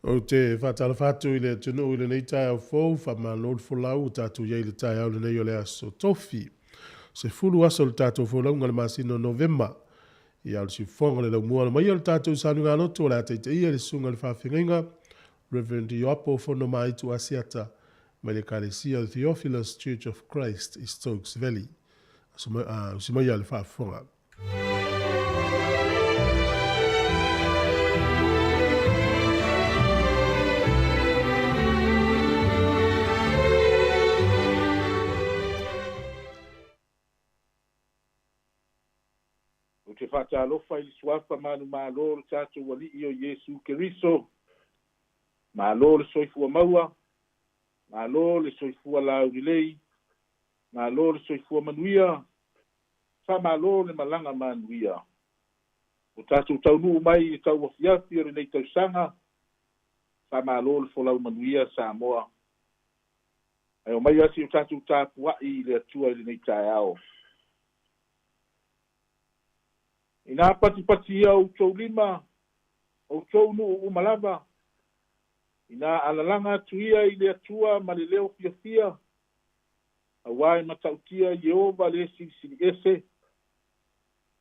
Ou te faatalofa atu i le atunuu i lenei taeao fou, faamalo le folau ua tatou i ai i le taeao lenei o le aso Tofi. 10 aso o le tatou folauga i le masina o Novema. Ia o le siufofoga o le laumua na mai o le tatou saluga lotu o le a taitaia le susuga i le faafeagaiga Reverend Ioapo Fonomaitu Asiata mai le Ekalesia o Theophilus Church of Christ i Stokes Valley. Usi maia le faafofoga. Ou te faatalofa i le suafa manumalo o le tatou Alii o Iesu Keriso. Malo le soifua maua, malo le soifua laulelei, malo le soifua manuia, faamalo le malaga manuia. O tatou taunuu mai i le tauafiafi o lenei tausaga, faamalo le folau manuia Samoa. Ae omai asi o tatou tapuai i le Atua i lenei taeao. Ina patipati ia outou lima, outou nuu uma lava, ina alalaga atu ia i le Atua ma le leo fiafia, auā e matautia Ieova le silisili ese,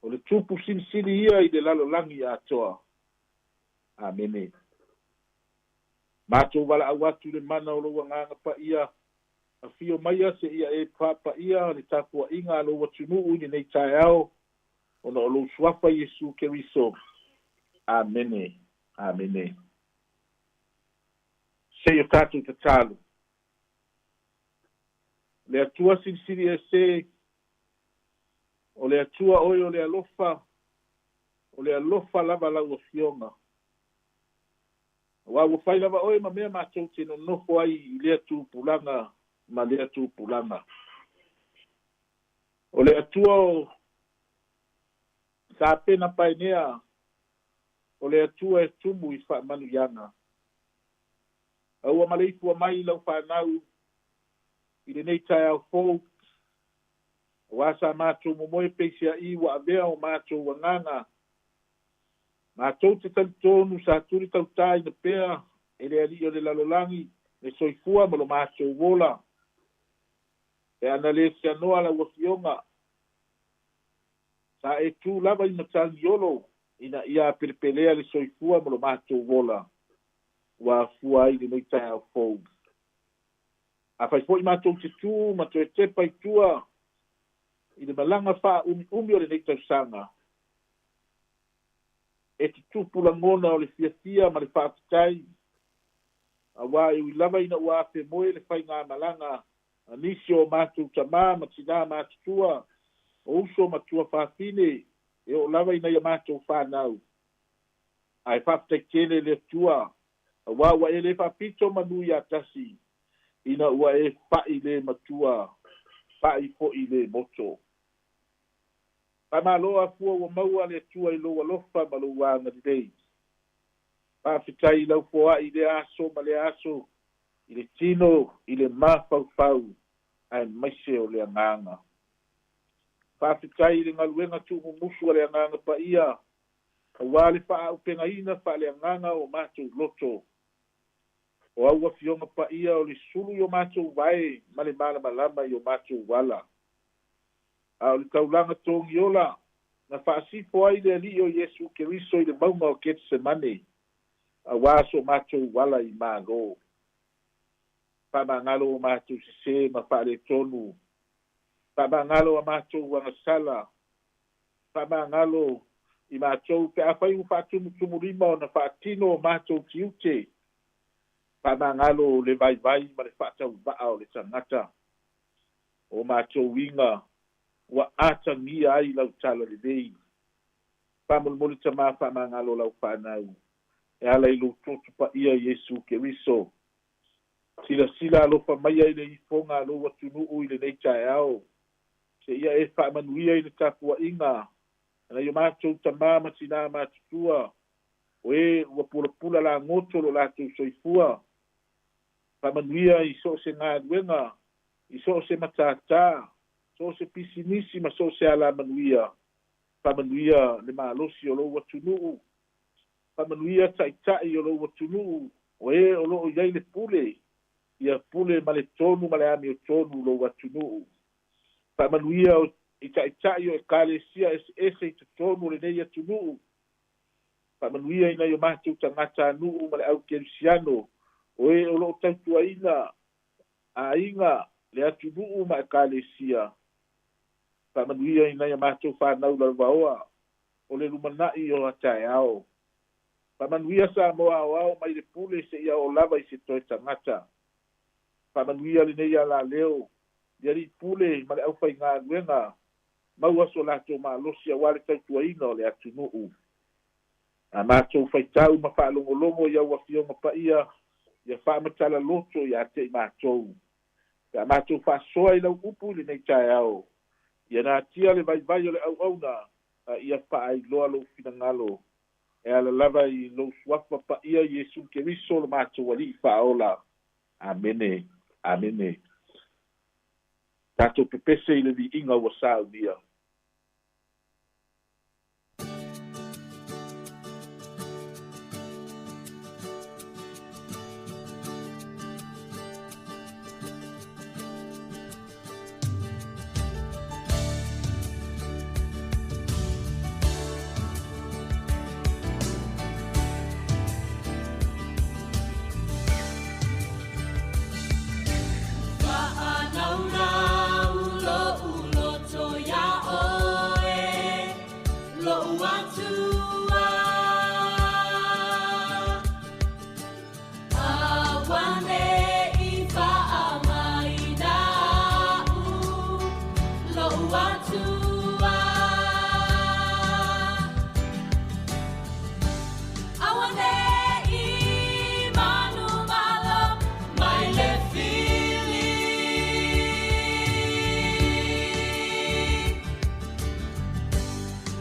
o le tupu silisili ia i le lalolagi atoa. Amene. Matou valaau atu i le mana o lou agaga paia, afio maia seia e faapaia le tapuaiga a lou atunuu i lenei taeao, ona o lou suafa Iesu Keriso. Amene. Amene. Se i o tatou tatalo. Le Atua silisili ese, o le Atua oe o le alofa, o le alofa lava lau afioga. Aua ua fai lava oe ma mea matou te nonofo ai i lea tupulaga ma lea tupulaga. O le Atua o Tapena paenea o le Atua e tumu i faamanuiaga. A ua maleifua mai lau fanau i lenei taeao fou, auā sa matou momoe peiseaʻī ua avea o matou agaga. Matou te talitonu sa tuli tautāina pea e le Alii o le lalolagi le soifua ma lo matou ola. Pe ana lē seanoa lau Afioga, sa e tū lava i matagiolo ina ia pelepelea le soifua ma lo matou ola ua afua ai lenei taeao fou. Afai foʻi matou te tū ma toe tepa i tua i le malaga faaumiumi o lenei tausaga, e tutupu lagona o le fiafia ma le faafetai, auā e ui lava ina ua afemoe le faigamalaga a nisi o matou tamā ma tinā matutua, o uso ma tuafafine, e oo lava ina ia matou fanau. Ae faafetai tele le Atua, auā ua e lē faapito manu iā tasi, ina ua e fa'i lē matua, fa'i fo'i lē moto. Faamālō afua ua maua le Atua i lou alofa ma lou agalelei. Faafetai i lau foa'i i lea aso ma lea aso, i le tino, i le mafaufau, aemaise o le agaga. Faafetai i le galuega tuumumusu a le Agaga Paia, auā le faaaupegaina faaleagaga o matou loto. O au Afioga paia o le sulu i o matou vae ma le malamalama i o matou ala. A o le taulaga togiola na faasifo ai le Alii o Iesu Keriso i le mauga o Ketesemane, auā so matou ala i Malo. Faamagalo o matou sesē ma faaletonu, faamagalo a matou agasala, faamagalo i matou pe afai ua faatumutumulima ona faatino o matou tiute, faamagalo le vaivai ma le faatauvaa o le tagata. O matou iga ua atagia ai lau talalelei. Faamolemole Tamā faamagalo lau fanau e ala i lou toto paia Iesu Keriso. Silasila alofa maia i le ifoga a lou atunuu i lenei taeao, seia e faamanuia i le tapuaʻiga a nai o matou tamā ma tinā matutua, o e ua pulapula lagoto lo latou soifua. Faamanuia i so o se galuega, i so o se matātā, so o se pisinisi ma so o se alamanuia. Faamanuia le malosi o lou atunuu, faamanuia taʻitaʻi o lou atunuu, o e o loo i ai le pule, ia pule ma le tonu ma le amiotonu lou atunuu. Faamanuia i taʻitaʻi o Ekalesia eseese i totonu o lenei atunuu. Faamanuia i nai o matou tagatanuu ma le aukerisiano, o e o loo tautuaina aiga, le atunuu ma Ekalesia. Faamanuia i nai a matou fanau lalovaoa o le lumanaʻi o taeao. Faamanuia Samoa aoao mai le pule seia oo lava i se toe tagata. Faamanuia lenei alaleo i alii pule ma le aufaigaluega, maua so latou malosi auā le tautuaina o le atunuu. A matou faitau ma faalogologo i au Afioga paia, ia faamatala loto iā te i matou. Pe a matou faasoa i lau upu i lenei taeao, ia natia le vaivai o le auauna, a ia faailoa lou finagalo e ala lava i lou Suafa paia Iesu Keriso lo matou Alii Faaola. Amene. Amene. Tatou pepese i le viiga ua saunia.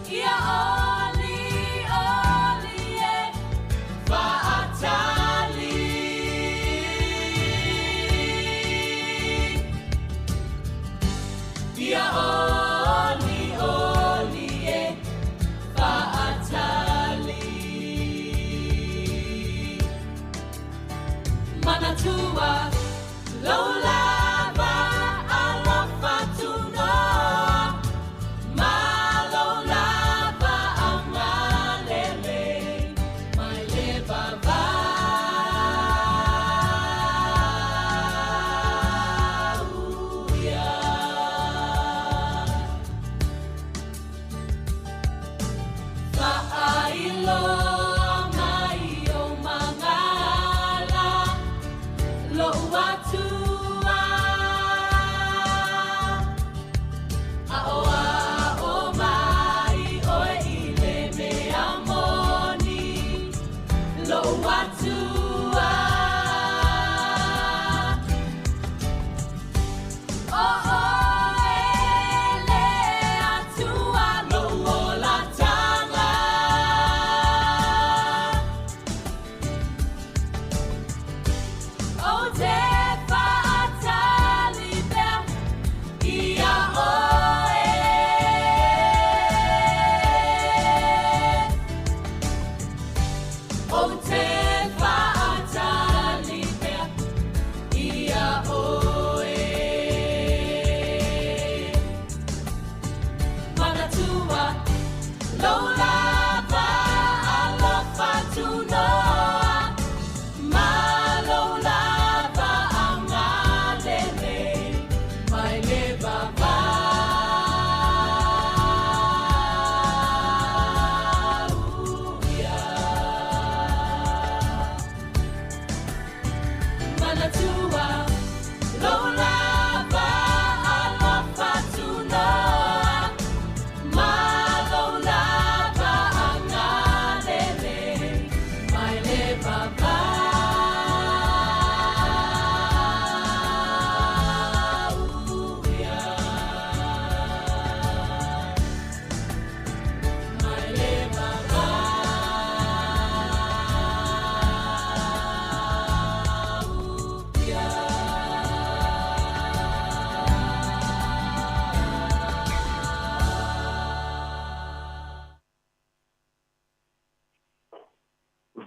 Yeah.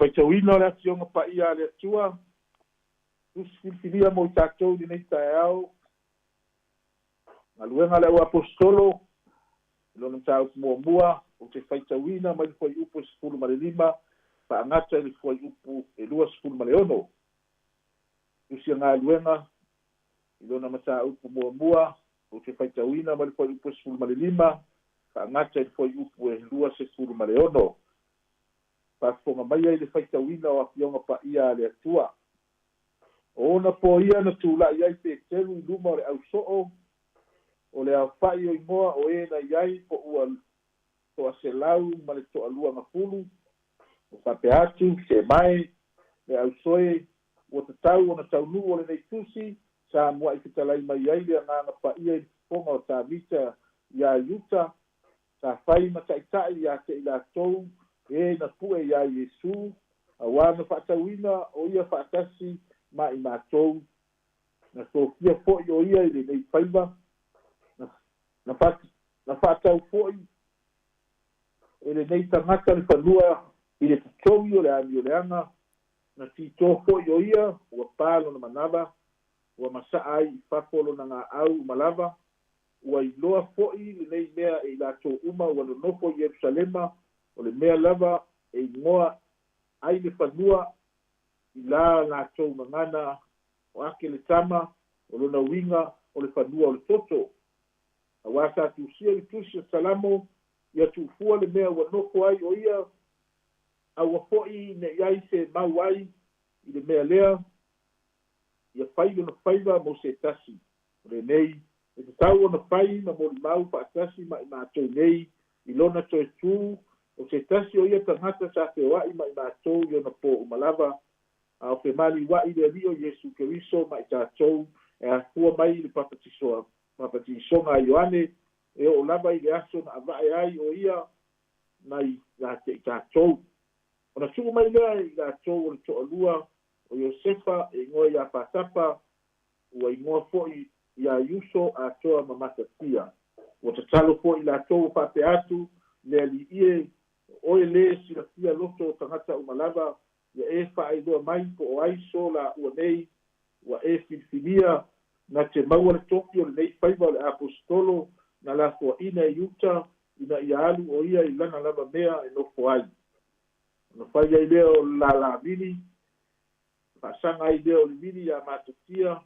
Faitauina o le Afioga Paia a le Atua, tusi filifilia mo i tatou i lenei taeao, Galuega a le Au Aposetolo, lona mataupu muamua, ou te faitauina mai le fuaiupu e 15 faagata i le fuaiupu e 26. Tusi a Galuega i lona mataupu muamua, ou te faitauina mai le fuaiupu e 15 faagata i le fuaiupu e 26. Faafofoga mai ai le faitauina o Afioga Paia a le Atua. O ona po ia na tulai ai Peteru i luma o le ausoo, o le aofa'i o igoa o e na i ai po ua 120, o faapea atu semae le ausoe ua tatau ona taunuu o lenei tusi sa mua'i fetalai mai ai le Agaga Paia i le fofoga o Tavita iā Iuta sa fai ma taʻitaʻi iā te i latou e na puʻe iā Iesu, auā na faatauina o ia faatasi ma i matou, na tofia foʻi o ia i lenei faiva, na faatau foʻi e lenei tagata le fanua i le totogi o le amioleaga, na titō foʻi o ia ua pā lona manava, ua masaʻa ai i fafo lona gaau uma lava, ua iloa foʻi lenei mea e i latou uma ua nonofo i Ierusalema, o le mea lava e igoa ai le fanua i la latou gagana o ake le tama, o lona uiga o le fanua o le toto. Auā sa tusia le tusi o Salamo ia tuufua le mea ua nofo ai o ia, aua foʻi neʻi ai se mau ai i le mea lea, ia fai lona faiva mo se tasi. O lenei e tatau ona fai ma molimau faatasi ma i matou nei i lona toe tū, o se tasi o ia tagata sa feoaʻi ma i matou i ona pō uma lava, a o femaliuaʻi le Alii o Iesu Keriso ma i tatou e afua mai i le papatisoga a Ioane e oo lava i le aso na avae ai o ia nai ia te i tatou. Ona tuu mai lea i latou o le toalua o Iosefa e igoa iā Patapa, ua igoa foʻi iā Iuso atoa ma Matatia. Ua tatalo foʻi latou ua faapea atu, Le Alii e, o oe lē silafia loto o tagata uma lava, ia e faailoa mai po o ai so laua nei ua e filifilia na te maua le tofi o lenei faiva o le aposetolo na lafoaʻina e Iuta ina ia alu o ia i lana lava mea e nofo ai. Ona fai ai lea o le lālāvili, faasaga ai lea o le vili iā Matatia,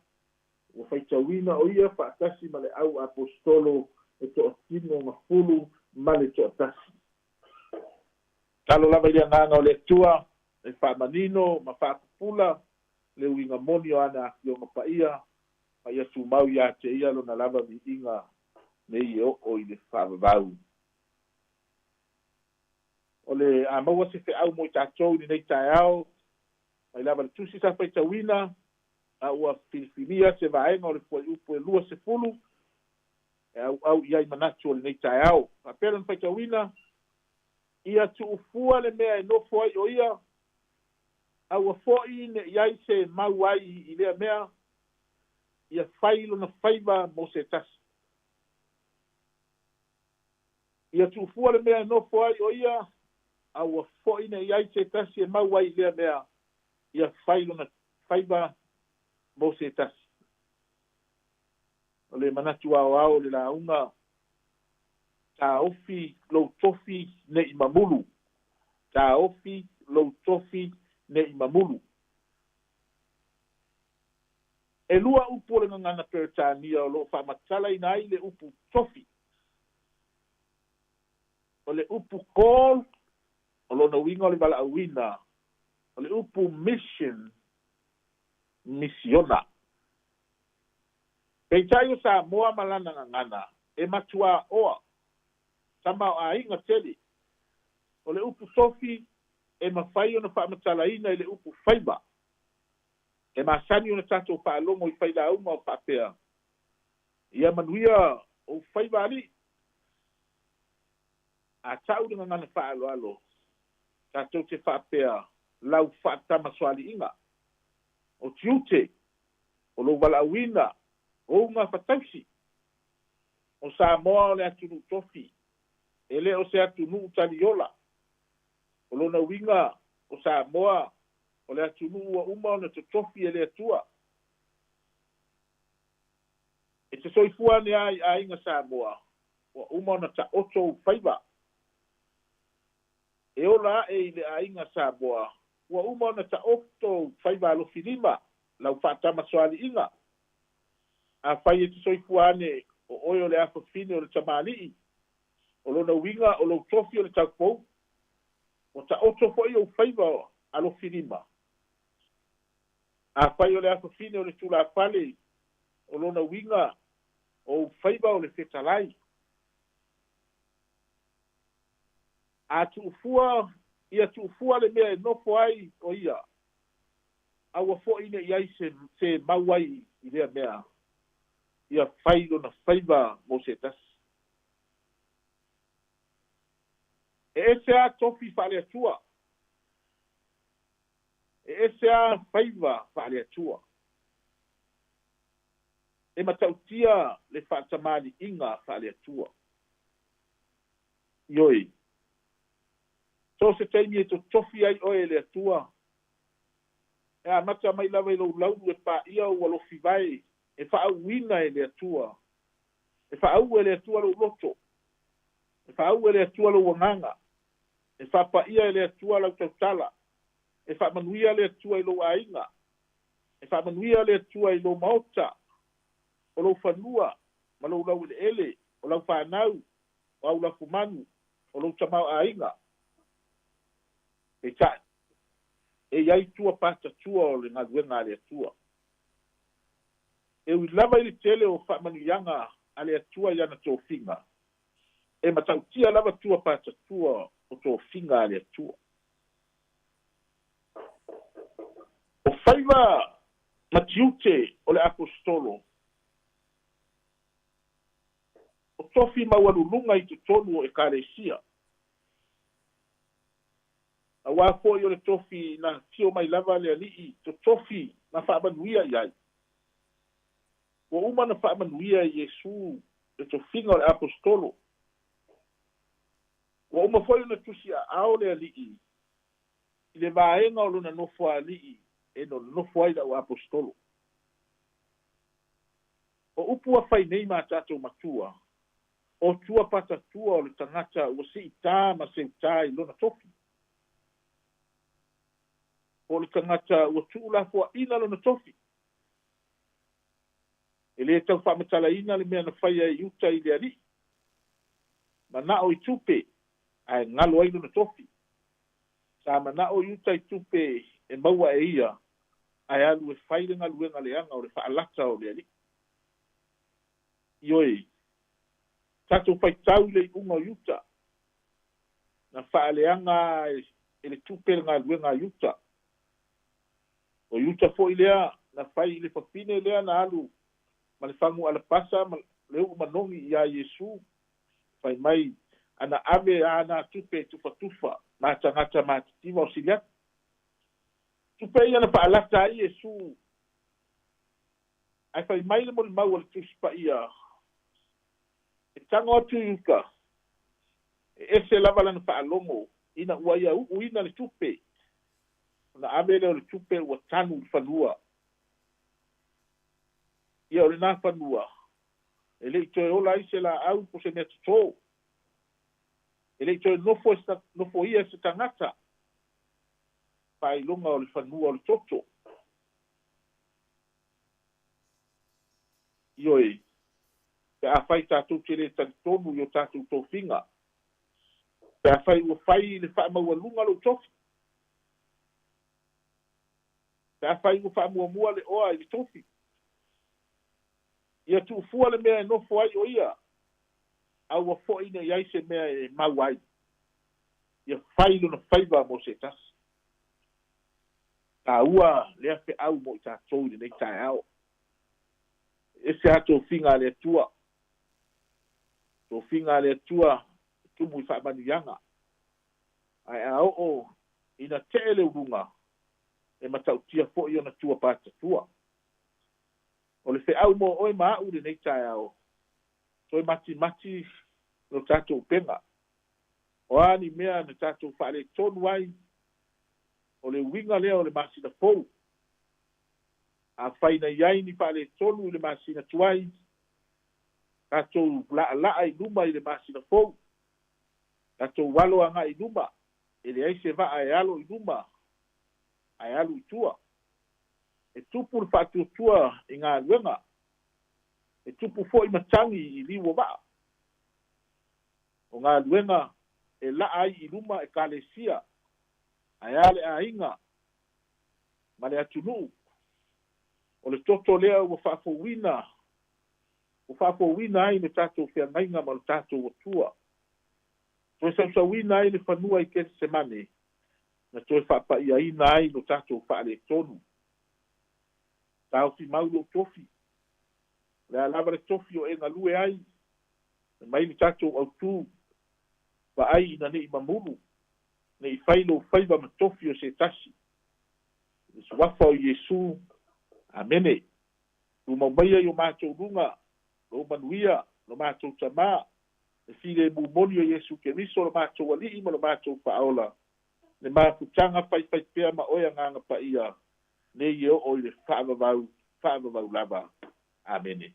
ua faitauina o ia faatasi ma le au aposetolo e toatino gafulu ma le toatasi. Talo lava i le Agaga o le Atua e faamanino ma faapupula le uiga moni o ana Afioga Paia, ma ia tumau iā te ia lona lava viiga nei e oo i le faavavau. O le a maua se feau mo i tatou i lenei taeao mai lava le tusi sa faitauina, a ua filifilia se vaega o le fuaiupu e 20 e auau i ai manatu o lenei taeao. Faapea lona faitauina, ia tuufua le mea e nofo ai o ia, aua foʻi neʻi ai se mau ai i lea mea, ia fai lona faiva mo se tasi. Ia tuufua le mea e nofo ai o ia, aua foʻi neʻi ai se tasi e mau ai i lea mea, ia fai lona faiva mo se tasi. O le manatu aoao o le lauga, taofi lou tofi neʻi mamulu. Taofi lou tofi neʻi mamulu. E lua upu o le gagana Peretania o loo faamatalaina ai le upu tofi. O le upu call, o lona uiga o le valaauina. O le upu mission, misiona. Peitai o Samoa ma lana gagana e matuā oa tamaoaiga tele. O le upu tofi e mafai ona faamatalaina i le upu faiva. E masani ona tatou faalogo i failauga o faapea, ia manuia ou faiva alii. A ta'u le gagana faaaloalo, tatou te faapea lau faatamasoaliiga, o tiute o lou valaauina, o uga fatausi. O Samoa o le atunuu tofi, e lē o se atunuu taliola. O lona uiga O Samoa o le atunuu ua uma ona totofi e le Atua. E te soifua ane lava i aiga Samoa, ua uma ona taoto ou faiva. E ola ae i le aiga Samoa, ua uma ona taoto ou faiva alofilima, lau faatamasoaliiga. Afai e te soifua ane o oe o le afafine o le tamalii, o lona uiga o lou tofi o le taupou, ua taoto foi ou faiva alofilima. Afai o le afafine o le tulafale, o lona uiga o ou faiva o le fetalai. A tuufua, ia tuufua le mea e nofo ai o ia, aua foi ne i ai se mau ai i lea mea, ia fai lona faiva mo se tasi. E ese lava tofi faale-Atua, e ese lava faiva faale-Atua. E matautia le faatamaliiga faale-Atua. Ioe, so se taimi e totofi ai oe e le Atua, e amata mai lava i lou laulu e paia ou alofi vae, e faauuina e le Atua. E faauu e le Atua lou loto, e faauu e le Atua lou agaga, e faapaia e le Atua lau tautala, e faamanuia le Atua i lou aiga, e faamanuia le Atua i lou maota, o lou fanua ma lou laueleele, o lau fanau, o au lafumanu, o lou tamaoaiga. Peitai, e i ai tua patatua o le galuega a le Atua. E ui lava i le tele o faamanuiaga a le Atua i ana tofiga, e matautia lava tua patatua o tofiga a le Atua. O faiva ma tiute o le aposetolo, o tofi maualuluga i totonu o Ekalesia. Auā foi o le tofi na afio mai lava le Alii totofi na faamanuia i ai. Ua uma ona faamanuia e Iesu le tofiga o le aposetolo. Ua uma foi ona tusiaao le Alii i le vaega o lona nofoalii e nonofo ai le au aposetolo. O upu ua fai nei ma tatou matua, o tua patatua o le tagata ua siitā ma seutā i lona tofi. Po o le tagata ua tuulafoaina lona tofi. E le tau faamatalaina le mea na faia e Iuta i le Alii. Manao i tupe, ae galo ai lona tofi. Sa manao Iuta i tupe e maua e ia, ae alu e fai le galuega leaga o le faalata o le Alii. Ioe, tatou faitau i le iuga o Iuta, na faaleaga e le tupe le galuega a Iuta. O Iuta foi lea na fai i le fafine lea na alu ma le fagu alapasa ma le uu manogi iā Iesu, fai mai ana ave ana tupe e tufatufa ma tagata matitiva o sili atu. Tupe ia na faalata ai Iesu, ae fai mai le molimau a le Tusi Paia, e tago atu Iuta, e ese lava lana faalogo ina ua ia uuina le tupe, ona ave lea o le tupe ua tanu i le fanua. Ia o lenā fanua, e le i toe ola ai se laau po o se mea totō. E le i toe nofo nofoia e se tagata, faailoga o le fanua o le toto. Ioe, pe afai tatou te le talitonu i o tatou tofiga, pe afai ua fai i le faamaualuga lou tofi, pe afai ua faamuamua le oa i le tofi, ia tuufua le mea e nofo ai o ia, aua foi ne i ai se mea e mau ai, ia fai lona faiva mo se tasi. Taua lea feau mo i tatou i lenei taeao. E ese lava tofiga a le Atua. Tofiga a le Atua e tumu i faamanuiaga. Ae a oo ina tee le uluga, e matautia foi ona tua patatua. O le feau mo oe ma a'u i lenei taeao, toe matimati lo tatou upega. O a ni mea na tatou faaletonu ai, O le uiga lea o le masina fou. Afai na i ai ni faaletonu i le masina tuai, tatou laalaa i luma i le masina fou, tatou alo agai i luma, e leai se vaa e alo i luma ae alu i tua. E tupu le faatuatua i galuega, e tupu foi matagi i liu o vaa. O galuega e laa ai i luma ekalesia, ae a le aiga ma le atunuu. O le toto lea ua faafouina, ua faafouina ai le tatou feagaiga ma le tatou Atua. Toe sausauina ai le fanua i Ketesemane, na toe faapaiaina ai lo tatou faaletonu. Taofi mau lou tofi, o le a lava le tofi o e galue ai, e mai le tatou autū, vaai ina nei mamulu, nei fai lou faiva ma tofi o se tasi. I le suafa o Iesu, amene. Tumau maia i o matou luga, lou manuia, lo matou Tamā, le filemu moni o Iesu Keriso, lo matou Alii ma lo matou Faaola, le mafutaga faifaipea ma oe Agaga Paia, nei e oo i le faavavau, faavavau lava. Amene.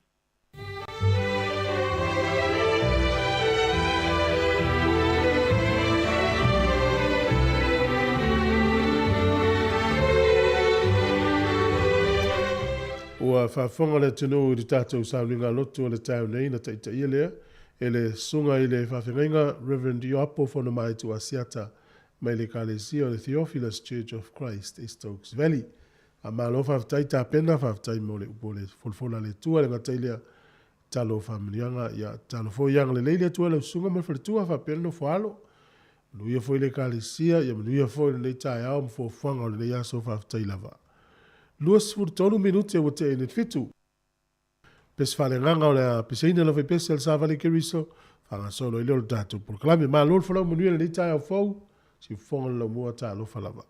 Ua faafofoga le atunuu i le tatou sauniga lotu o le taeao nei na taitaia lea e le Susuga i le Faafeagaiga Rev. Ioapo Fonomaaitu Asiata mai le Ekalesia o le Theophilus Church of Christ i Stokes Valley. Faamalo faafetai tapena, faafetai mo le upu o le folafola a le Atua, le gata i lea talo faamanuiaga, ia talo foi ia agalelei le Atua i lau susuga ma le faletua faapea le nofo alo. Manuia foi le Ekalesia, ia manuia foi lenei taeao ma fuafuaga o lenei aso, faafetai lava. 23 minute ua tea i le 7. Pese faaleagaga o le a peseina lava i pese a le Savali Keriso, faagasolo ai lea o le tatou polokalame. Malo le folau manuia lenei taeao fou, siufofoga le laumua, talofa lava.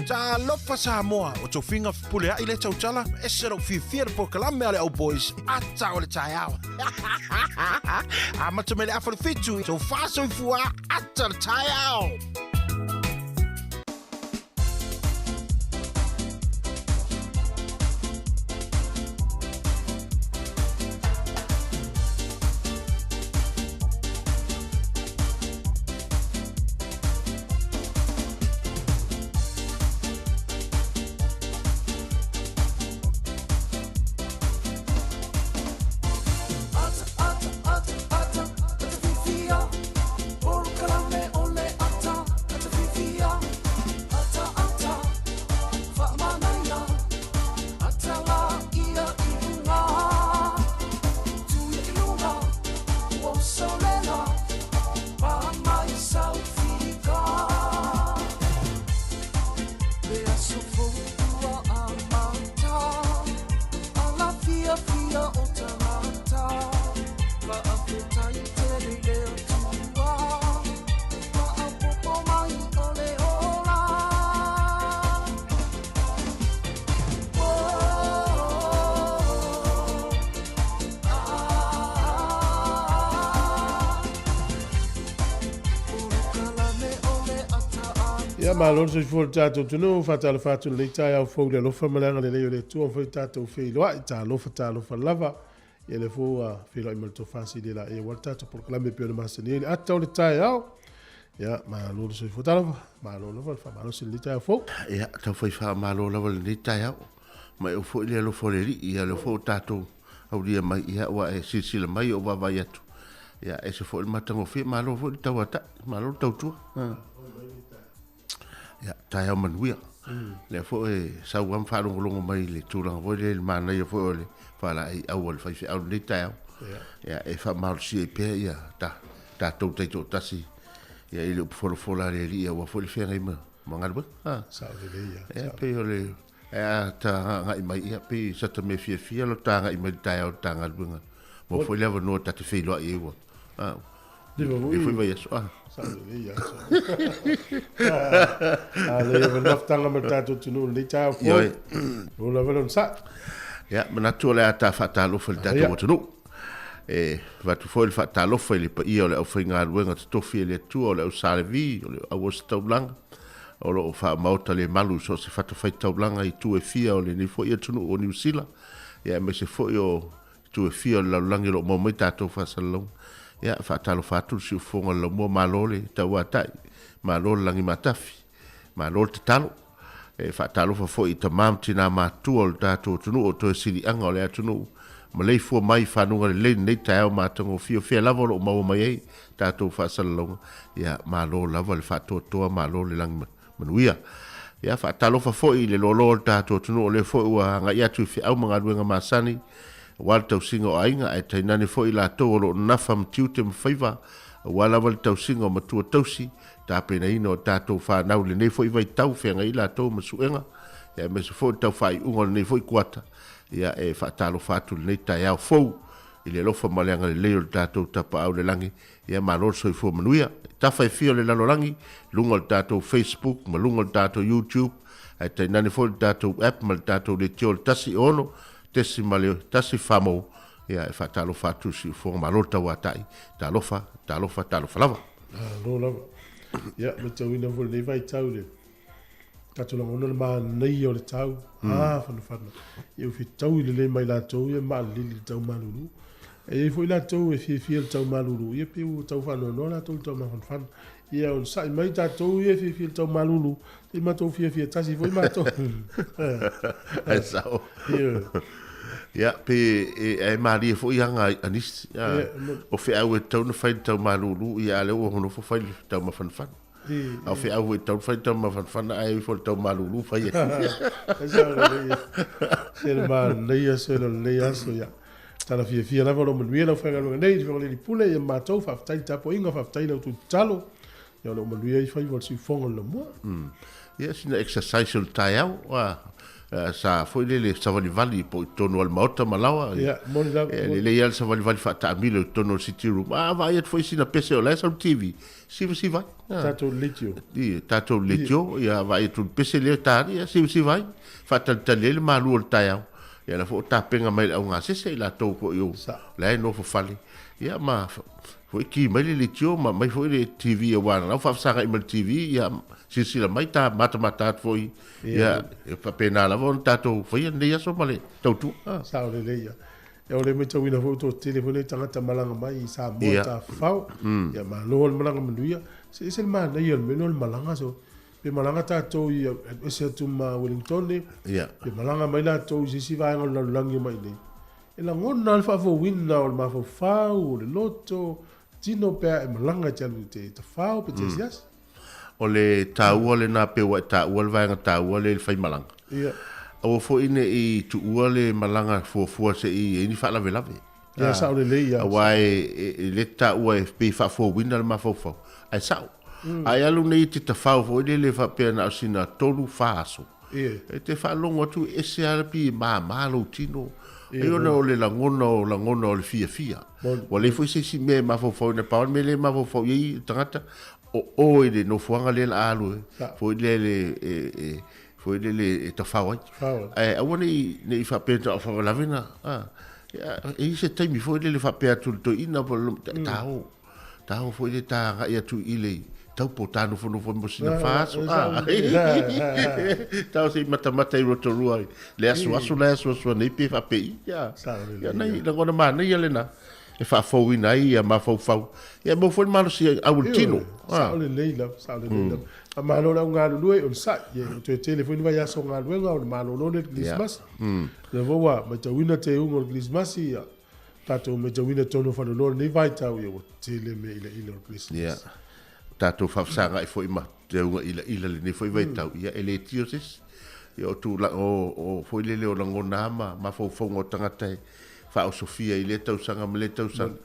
Talofa Samoa, o tofiga fepuleai lea tautala, ese lou fiafia i le polokalame a le Au Boys, ata o le taeao. Amata mai le afa o le fitu, tofa soifua, ata o le taeao. Ia malo le soifua o le tatou atunuu, faatalofa atu i lenei taeao fou i le alofa ma le agalelei o le Atua ua fai tatou feiloai, talofa talofa lava. Ia lea foi ua feiloai ma le tofa sili laia aua le tatou polokalame e pei ona masani ai le ata o le taeao. Ia malo le soifua talofa, malo lava le faamalosi i lenei taeao fou. Ia, taufai faamalo lava i lenei taeao. Ma e oo foi le alofa o le Alii, ia lea foi ua tatou aulia mai, ia ua e silasila mai ou vaavaai atu. Ia, ese foi le matagofie, malo foi le tauatai, malo le tautua. Ia, taeao manuia. Lea foi e sau lava ma faalogologo mai i le tulaga foi lea i le manaia foi o le faalaeiau a le faifeau i lenei taeao. Ia, e faamalosia ai pea ia tatou taitoatasi ia i le upu folafola a le Alii aua foi le feagai ma galuega. Sao lelei ia. Ia, pei o le Ae a ta agai mai, ia, pei sa ta mea fiafia lo ta agai mai i le taeao i le ta galuega. Maua foi le avanoa ta te feiloai ai ua, a, leva foi vaiaso, a. Sao lelei ia, sao. A lea ia mafutaga ma le tatou atunuu i lenei taeao fou. Ioe. O lava le onosai. Ia, manatu o le a ta faatalofa i le tatou atunuu. E avatu foi le faatalofa i le paia o le aufaigaluega totofi e le Atua, o le au Sa Levi, o le au Ositaulaga, o lo o faamaota le malu i so o se fatafaitaulaga i itu e fia o lenei foi atunuu o Niu Sila. Ia aemaise foi o itu e fia o le lalolagi o lo o maua mai tatou faasalalauga. Ia, faatalofa atu le siufofoga o le laumua, malo le tauatai, malo le lagimatafi, malo le tatalo. E faatalofa foi i tama ma tina matutua o le tatou atunuu o toe siliaga o le atunuu, maleifua mai i fanuga lelei lenei taeao matagofie, o fea lava o lo o maua mai ai tatou faasalalauga. Ia, malo lava le faatoatoa, malo le lagi manuia. Ia, faatalofa foi i le loaloa o le tatou atunuu, o lea foi ua agai atu i feau ma galuega masani aua le tausiga o aiga, ae tainane foi i latou o lo o nafa ma tiute ma faiva aua lava le tausiga o matua tausi, tapenaina o tatou fanau i lenei foi vaitau feagai latou ma suega, ia aemaise foi le tau faaiuga o lenei foi kuata. Ia, e faatalofa atu i lenei taeao fou i le alofa ma le agalelei o le tatou Tapaau i le Lagi. Ia malo le soifua manuia. Tafa e fia o le lalolagi, luga o le tatou Facebook ma luga o le tatou YouTube, ae tainane foi le tatou app ma le tatou leitio le 16.1 famo. Ia e faatalofa atu i siufofoga, malo le tauatai. Talofa, talofa, talofa lava. Malo lava. Ia, matauina foi lenei vaitau i le tatou lagona le manaia o le tau. Ah, fanafana. Ia ua fetaui lelei mai latou ia maalili i le tau malulu. E i ai foi latou e fiafia i le tau malulu, ia pei ua tau faanoanoa latou i le tau mafanafana. Ia onosai mai tatou ia e fiafia i le tau malulu, se i matou fiafia tasi foi matou. Ai sao. Ia. Ia, pe e, e malie foi aga a nisi. Ia, o feau e tatau ona fai le tau malulu, ia a lea ua nofo fai le tau mafanafana. A o feau foi e tatau ona fai le tau mafanafana, ae ifo le tau malulu fai ai. Ai sao lelei. Se le manaia se le lelei aso ia. Tala fiafia lava o lo manuia lau faigaluega nei, le Afioga i le Alii Pule, ia matou, faafetai i le tapuaiga, faafetai i la outou tatalo, ia o lo o manuia ai faiva o le siufofoga o le laumua. Ia, sina exercise o le taeao, sa foi lele savalivali po i totonu o le maota ma laoa. Ia, moni lava. Ia, lelei lava le savalivali faataamilo i totonu o le sitting room. A vaai atu foi sina pese o la e sau le TV, sivasiva ai. Tatou leitio. Ia, tatou leitio, ia vaai atu i le pese lea e ta ai, ia sivasiva ai. Faatalitali ai le malu o le taeao. Ia la foi o tapena mai le augasese i latou foi o la e nofo fale. Ia ma foi ki mai le leitio ma mai foi le TV aua na lau faafesagai ma le TV, ia silasila mai ta matamata atu foi. Ia, e faapena lava ona tatou faia lenei aso ma le tautua. Sao lelei ia. Ia o le matauina foi ua toatele foi nei tagata malaga mai i Samoa tafafao. Ia malo le malaga manuia. Se ese le manaia o le mea lea o le malaga so. Pe malaga tatou i ese atu ma Wellington, pe malaga mai latou i se isi vaega o le lalolagi mai nei. E lagona le faafouina o le mafaufau, o le loto, tino pe a e malaga e te alu e te tafao pe te asiasi. O le taua lena pei ua e taua le vaega taua lea i le faimalaga. Ia. Aua foi ne i tuua le malaga fuafua se i i ai ni faalavelave. Ia, sao lelei ia. Aua e le taua e pei e faafouina le mafaufau, ae sao. A e alu nei e te tafao foi lele faapea na o sina 3, 4 aso. E te faalogo atu e ese lava pei e mama lou tino. Ai ona o le lagona o lagona o le fiafia. Ua leai foi se isi mea e mafaufau ai, na pau lava le mea lea e mafaufau i ai le tagata, o oe i le nofoaga lea o le a alu ai, foi lele e foi lele e tafao ai. Ae aua ne i ne i faapea na o faalavelave na, e i ai se taimi foi lele faapea atu i le toeaina po o le tago, tago foi lele ta agai atu i le taupo ta nofonofo ai mo sina fa aso. Tau se i matamata i Rotorua i le asuasu la e asuasua nei pe faapei. Ia, nai lagona manaia lena e faafouina ai ia mafaufau. Ia maua foi le malosi au i le tino. Sao lelei lava, sao lelei lava. Faamalo le au galulue onosai. Ia ua toe tele foi ni vaiaso o galuega ona malolo lea i le Kerisimasi. Lea foi ua matauina teuga o le Kerisimasi, ia tatou matauina totonu o faleoloa i lenei vaitau, ia ua tele mea ilaila o le Kerisimasi. Ia, tatou faafesagai foi ma teuga ilaila i lenei foi vaitau, ia e le tio se isi. Ia o tulaga o foi lele o lagona ma mafaufauga o tagata e faaosofia i lea tausaga ma lea tausaga,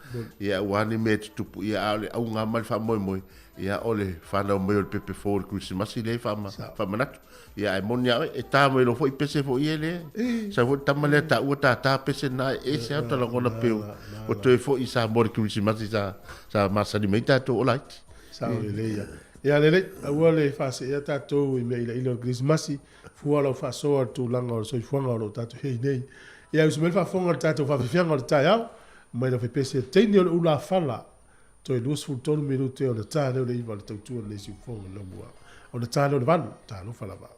ia aua ni mea e tutupu, ia a o le auga ma le faamoemoe, ia o le fanau mai o le pepe fou o le Kerisimasi lea e faamanatu. Ia ae moni lava oe, e ta mai loa foi pese foi ia lea. Sau foi le tama lea taua tata pese na e ese lava ta lagona pei ua toe foi i Samoa i le Kerisimasi sa masani mai tatou o laiti. Sao lelei ia. Ia lelei, aua le faaseea tatou i mea ilaila o le Kerisimasi, fua lau faasoa i le tulaga o le soifuaga o lo o tatou i ai nei. Ia usu mai le faafofoga i le tatou faafiafiaga o le taeao, mai lau fepese teine o le ulafala, toe 23 minute ona ta lea o le 9 o le tautua lenei siufofoga o le laumua. Ona ta lea o le 8, talofa lava.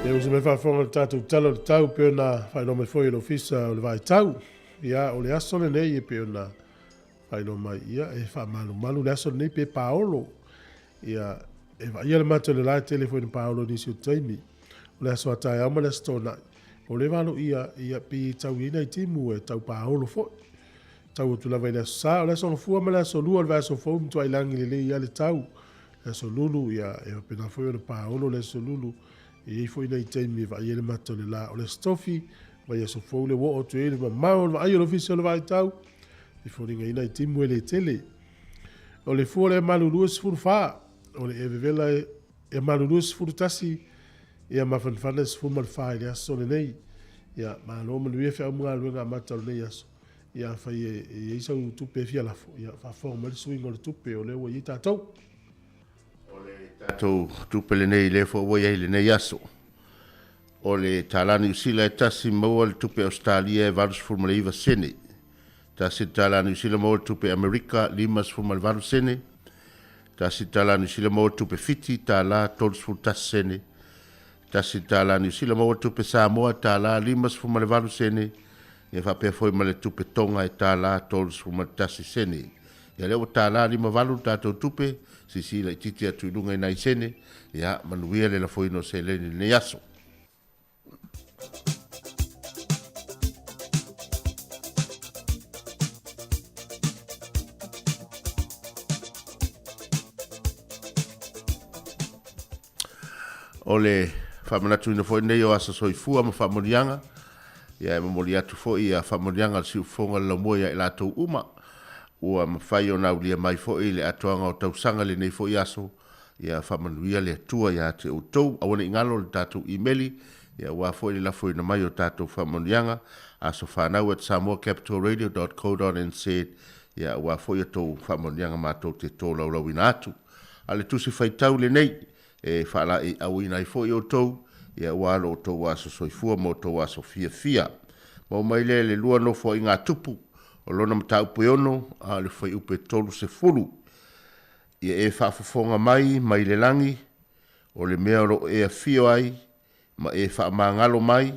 Ia uso mai faafofoga i le tatou Tala o le Tau pei ona faailoa mai foi e le Ofisa o le Vaitau. Ia, o le aso lenei e pei ona faailoa mai, ia, e faamalumalu le aso lenei pe paolo. Ia, e vaaia le mata o le la e tele foi ina paolo i nisi o taimi. O le aso a taeao ma le aso Toonai, o leva aloaia, ia, pei e tau i ai nai timu e tau paolo foi. Tau atu lava i le Aso Sa, o le Aso Gafua ma le Aso Lua o le vaiaso fou, matuai lagi lelei lava le tau. Le Aso Lulu, ia, e faapena foi ona paolo le Aso Lulu. E i ai foi nai taimi e vaai ai le mata o le la. O le Aso Tofi, vaiaso fou lea ua oo atu i ai le mamao o le vaai o le Ofisa o le Vaitau, e foliga ai nai timu e le tele. O le fua o le ema-lulu e 14, o le e vevela e ema-lulu e 11, ia mafanafana e 14 i le aso lenei. Ia, malo manuia feau ma galuega amata o lenei aso. Ia afai e i ai sau tupe e fia lafo, ia faafofoga mai le suiga o le tupe o lea ua i ai tatou. O le tatou tupe lenei lea foi ua i ai i lenei aso. O le tala Niu Sila e tasi maua le tupe Ausetalia e 89 sene. Tasi le tala Niu Sila maua le tupe Amerika 58 sene. Tasi le tala Niu Sila maua le tupe Fiti tala 31 sene. Tasi le tala Niu Sila maua le tupe Samoa tala 58 sene. Ia faapea foi ma le tupe Toga e tala 31 sene. Ia lea ua tala 58 le tatou tupe, siisii laitiiti atu i luga i nai sene, ia manuia le lafoina o seleni i lenei aso. O le faamanatuina foi lenei o aso soifua ma faamanuiaga, ia e momoli atu foi ia faamanuiaga a le siufofoga o le laumua ia i latou uma ua mafai ona aulia mai foi le atoaga o tausaga i lenei foi aso, ia faamanuia le Atua ia te outou. Aua ne i galo le tatou imeli, ia aua foi le lafoina mai o tatou faamanuiaga, asofanau@samoacapitalradio.co.nz, ia aua foi a outou faamanuiaga matou te tolaulauina atu. A o le tusi faitau lenei, e faalaeiauina ai foi outou, ia aua lo outou aso soifua ma outou aso fiafia. Maua mai lea i le lua nofoaiga a Tupu, o lona mataupu e 6, a o le fuaiupu e 30. Ia e faafofoga mai mai le lagi, o le mea o lo o e afio ai, ma e faamagalo mai,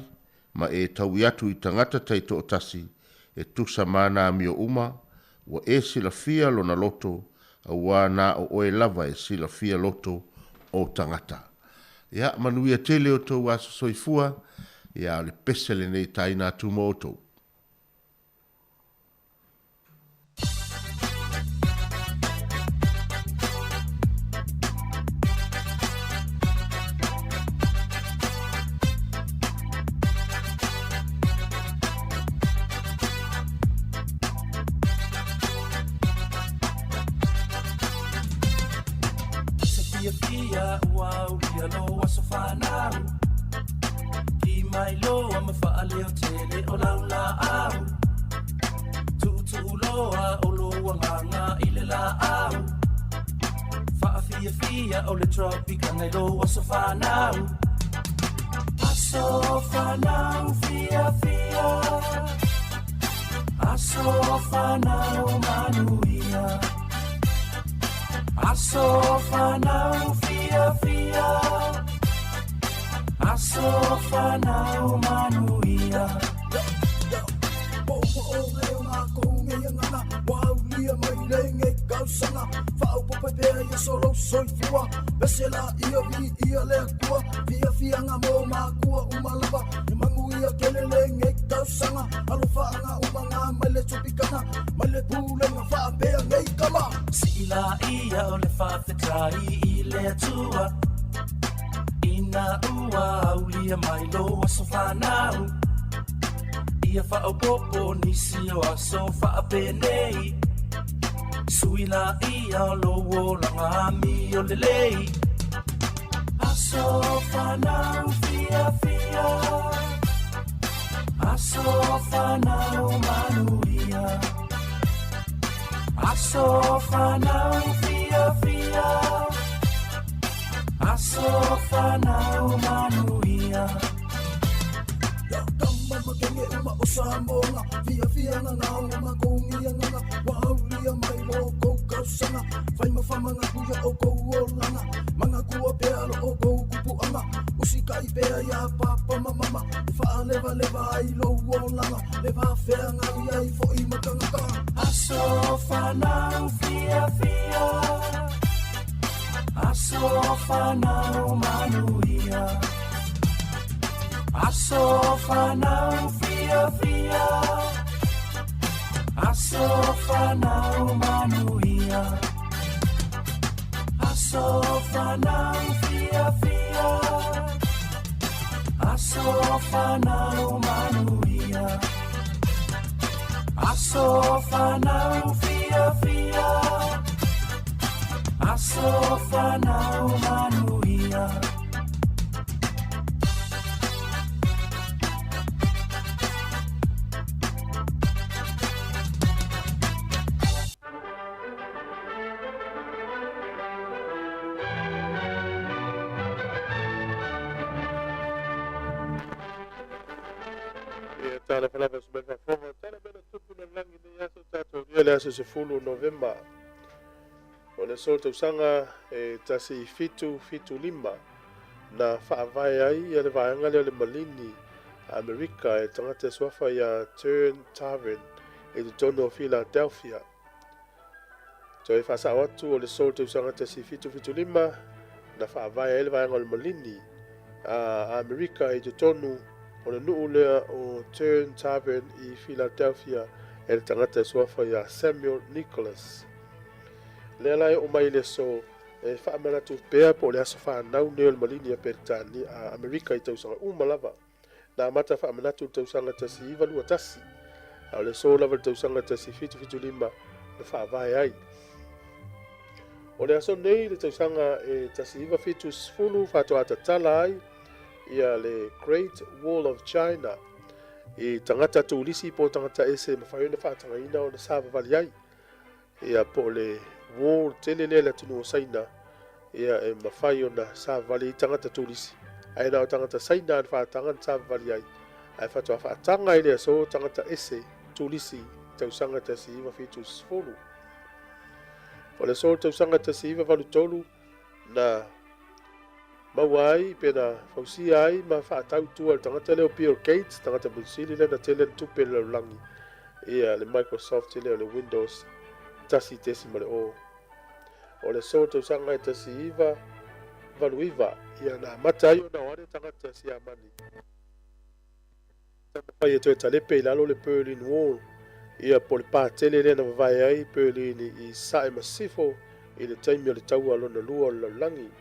ma e taui atu i tagata taitoatasi e tusa ma ana amio uma, ua e silafia lona loto, auā na o oe lava e silafia loto o tagata. Ia, manuia tele outou aso soifua, ia, o le pese lenei e taina atu mo outou. Se fiafia ua aulia lou aso fanau Ki mai loa ma faaleo tele o lau laau Tuutuu loa o lou agaga i le laau Faafiafia o le Tropicana i lou aso fanau Aso fanau fiafia Aso fanau manuia Aso fanau fiafia Aso fanau manuia Sii laia o le faafetai i le Atua Ina ua aulia mai lou aso fanau Ia faaopoopo nisi o aso faapenei Sui laia o lou olaga amio lelei Aso fanau fiafia Aso fanau manuia Aso fanau fiafia Aso fanau manuia Usikai pea iā Papa ma Mama e faalevaleva ai lou olaga, le va feagai ai foi ma tagata. Aso fanau fiafia, aso fanau manuia, aso fanau fiafia, aso fanau manuia. Aso fanau fiafia, aso fanau manuia, aso fanau fiafia, aso fanau manuia. Ia talofa lava se mea faafofoga, tala mea na tupu i le lalolagi i lenei aso tatou lia le aso 10 o Novema o le aso tausaga e 1775 na faavae ai ia le vaega lea o le Malini Amerika e tagata e suafa iā Turn Tavern i totonu o Philadelphia. Toe faasao atu o le Sol tausaga 1775 na faavae ai le vaega o le Malini a Amerika i totonu o le nuu lea o Turn Tavern i Philadelphia e le tagata e suafa iā Samuel Nicholas. Lea la e oo mai i le aso e faamanatu pea po o le aso fanau nei o le Malini a Peretania a Amerika i tausaga uma lava. Na amata faamanatu i le tausaga 1921, a o le aso lava i le tausaga 1775 na faavae ai. O le aso nei i le tausaga e 1970 faatoa tatala ai ia le Great Wall of China i tagata turisi po o tagata ese e mafai ona faatagaina ona savavali ai. Ia po o le wall tele lea i le atunuu o Saina, ia e mafai ona savavali ai tagata turisi. Ae na o tagata Saina na faataga na savavali ai, ae faatoa faataga i le aso tagata ese turisi i tausaga 1970. O le aso o le tausaga 1983 na maua ai pe na fausia ai ma faatau i tua e le tagata lea o Bill Gates, tagata munisili lea na tele ana tupe i le lalolagi, ia le Microsoft lea o le Windows 1.0. O le aso tausaga e 1989, ia na amata ai ona o ane tagata Siamani. Taumafai e toe talepe i lalo le Berlin Wall, ia po o le pā tele lea na vavae ai Berlin i Sae ma Sisifo i le taimi o le Taua Lona Lua o le Lalolagi.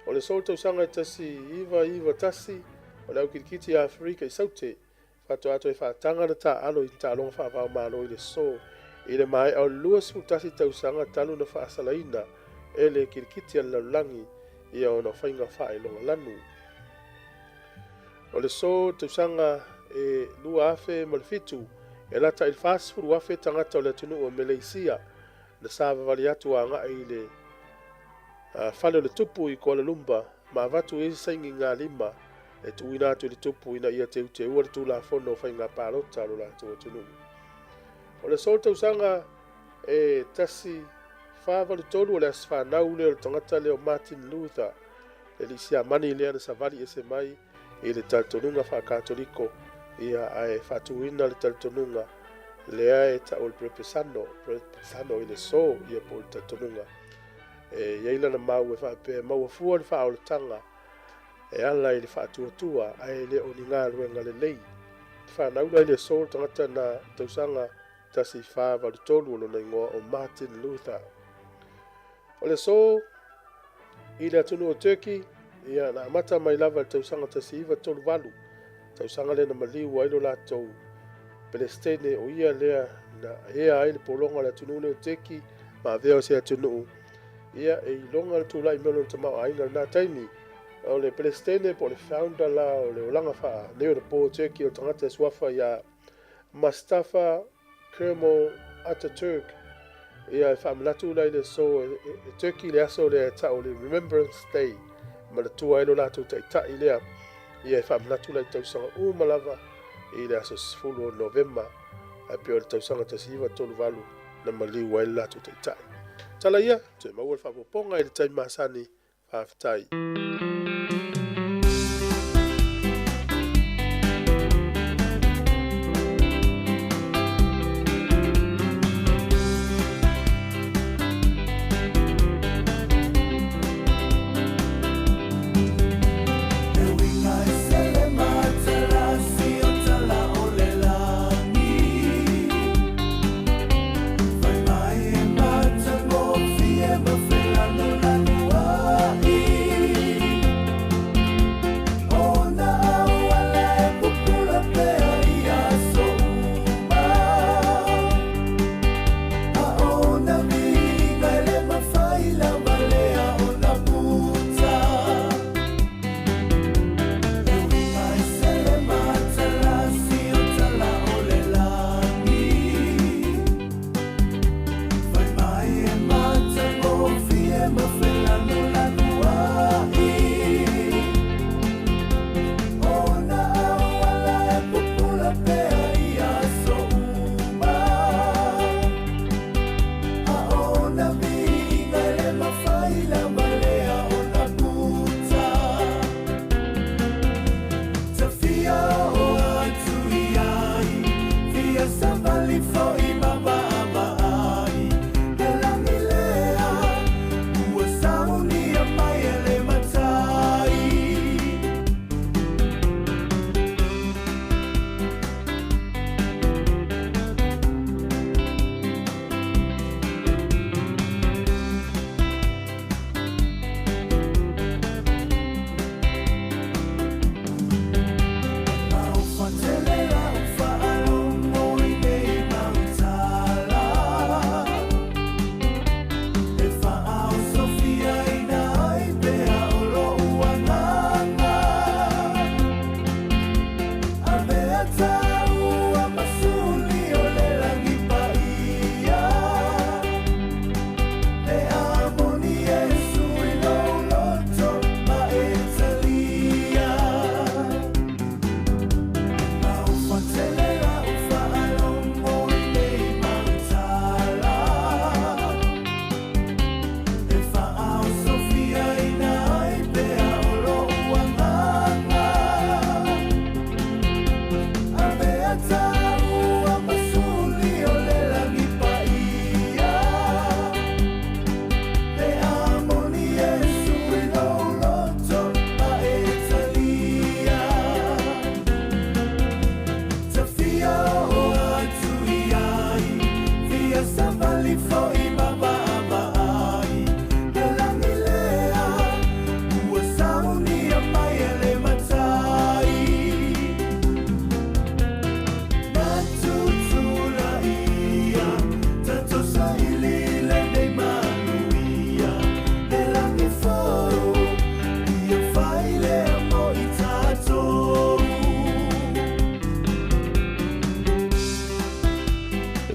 O le aso o le tausaga e 1991, o le au kilikiti a Aferika i Saute, faatoa toe faataga le taaalo i taaloga faava-o-Malo i le aso i le maea o le 21 tausaga talu na faasalaina e le kilikiti a le lalolagi ia ona faiga faailoga lanu. O le aso tausaga e 2007, e lata i le 40,000 tagata o le atunuu o Meleisia na savavali atu agai i le Fale o le Tupu i Kuala Lumpur ma avatu i ai se sainigalima e tuuina atu i le Tupu ina ia teuteua le Tulafono o Faiga Palota a lo latou atunuu. O le aso tausaga e 1483 o le aso fanau lea o le tagata lea o Martin Luther, le alii Siamani lea na savali ese mai i le talitonuga faa-Katoliko, ia ae faatuina le talitonuga lea e tau o le Perepesano, Perepesano i le so, ia po o le talitonuga e i ai lana mau e faapea e maua fua le faaolataga e ala i le faatuatua ae le o ni galuega lelei. Fanau la i le aso le tagata na tausaga 1483 o lona igoa o Martin Luther. O le aso i le atunuu o Turkey, ia, na amata mai lava i le tausaga 1938, tausaga lea na maliu ai lo latou Pelestene, o ia lea na ea ai le pologa o le atunuu lea o Turkey ma avea o se atunuu, ia, e iloga le tulai mai o lona tamaoaiga i lena taimi. O le Pelestene po o le founder la o le olaga faa nei o le po o Turkey o le tagata e suafa iā Mustafa Kemal Ataturk, ia e faamanatu la i le aso e, e, e Turkey le aso lea e tau o le Remembrance Day, manatua ai lo latou taitai lea, ia e faamanatu la i tausaga uma lava i le aso 10 o Novema, ae pei o le tausaga 1938 na maliu ai le latou taitai. Tala ia, toe maua le faaopoopoga i le taimi masani. Faafetai.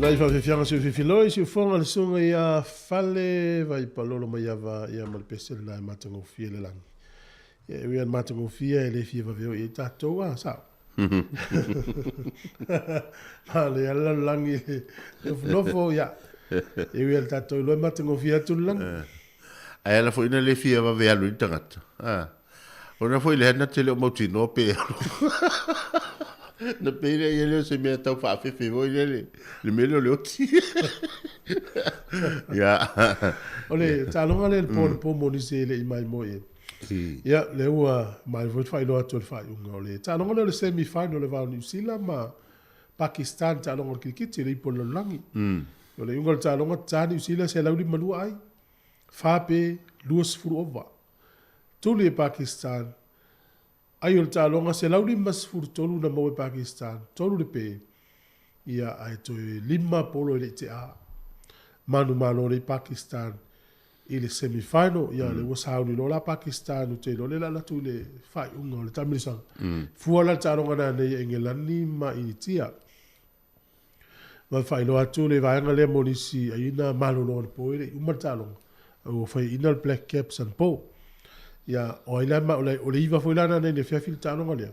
Nai faafefiaga si o fifiloi si ufoga le suga ia Fale vai palolo mai ava ia ma le pese lena e matagofie le lagi. Ia e ui lava matagofie e le fia vave o i ai tatou a sao. Ma le ala le lalolagi i le nofonofo ia. E ui lava tatou iloa e matagofie atu le lagi. Ae ala foi na le fia vave alu i le tagata. Ona foi lea na te le o mautinoa pe alu. Na pei lea ia lea o se mea tau faafefe foi lea le, le mea lea o le oti. Ia. O le taaloga lea i le po le po mo nisi e le i maimoa i ai. Ia, lea ua maea foi le faailoa atu o le faaiuga. O le taaloga lea o le semi final o le va o Niu Sila ma Pakistan, taaloga o le kirikiti, le ipu o le lalolagi. O le iuga o le taaloga, ta Niu Sila 152 ai, 4 pe 20 ova. Tuli e Pakistan, ai o le taaloga 153 na maua e Pakistan, 3 le pe, ia ae toe 5 polo e le i tea. Manumalo lea i Pakistan i le semi final, ia lea ua sauni loa la Pakistan, ou te iloa lea o le a alu atu i le faaiuga o le taamilosaga. Fua la le taaloga nanei a Engelani ma Initia. Ma faailoa atu le vaega lea mo nisi aiina malolo anapo e le i uma le taaloga. Ua faiaina le Black Caps anapo. Ia, o ai la ma, o le, o le iva foi la na nei le afiafi le taaloga lea.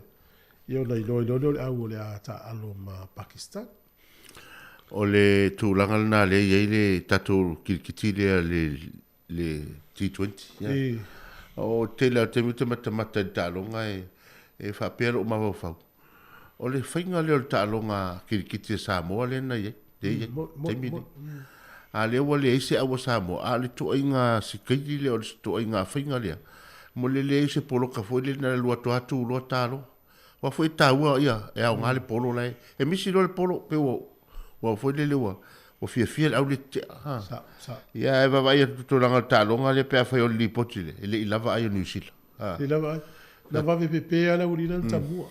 Ia ona iloa iloa lea o le au o le a taaalo ma Pakistan. O le tulaga lena lea e i ai le tatou kirikiti lea le, le T20. Ia. E. O tele o taimi ou te matamata i le taaloga e, e faapea lou mafaufau. O le faiga lea o le taaloga kirikiti a Samoa lea na i ai, lea i ai, taimi nei. A lea ua leai se au a Samoa, a o le ituaiga sikaili lea, o le ituaiga faiga lea, mo le leai o se poloka foi lea na alu atu lava tu loa ta loa. Aua foi e taua ia, e aoga le polo la e, e misi loa le polo, pei ua, ua foi lele ua, ua fiafia le au le tetea. Ha. Sa, sa. Ia, e vaavaai atu tulaga o le taaloga lea pe afai o le lipoti lea, e le i lava ai o Niu Sila. Ha. Le lava ai. Na vave pepe lava le aualii na tamua.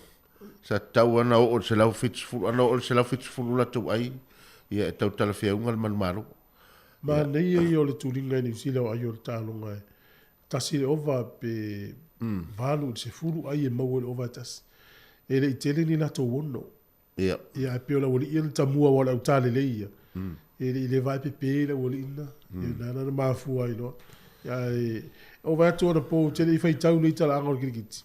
Sa tatau lava ona oo i le 170, ana oo i le 170 latou ai, ia e tau talafeauga le manumalo. Manaia ia o le tuliga i Niu Sila o ai o le taaloga e tasi le ova pe 8 i le 10 ai e maua i le ova e tasi. E le i tele ni latou ono. Ia. Ia ae pei o le aualii ia na tamua aua o le autā lelei ia. E le i leva ai pepe le aualii lena. Ia na ala ona mafua ai loa. Ia ae o vaai atu anapo ou te le i faitau nei talaaga o le kirikiti.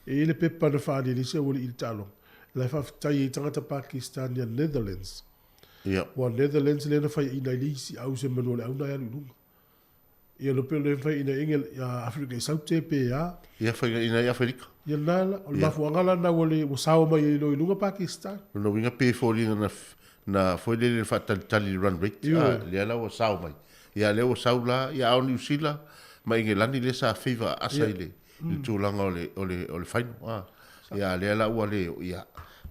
E i ai le pepa na faaaliali ai se aualii i le taaloga. La e faafetai ai tagata Pakistan ia Netherlands. Ia. Ua Netherlands lea na faiaina ai le isi au se manu o le au na e alu i luga. Ia no pe le fai ina inge ia Afrika i Saute pe a. Ia fai ina i Aferika. Ia na la, o le mafuaaga la na ua le ua sao mai ai loa i luga Pakistan. Lona uiga pe foliga na na foi lele le faatalitali i le run rate a lea la ua sao mai. Ia lea ua sau la ia a o Niu Sila ma Igelani lea sa favour aasa i le i le tulaga o le o le o le final a. Ia a lea la ua le ia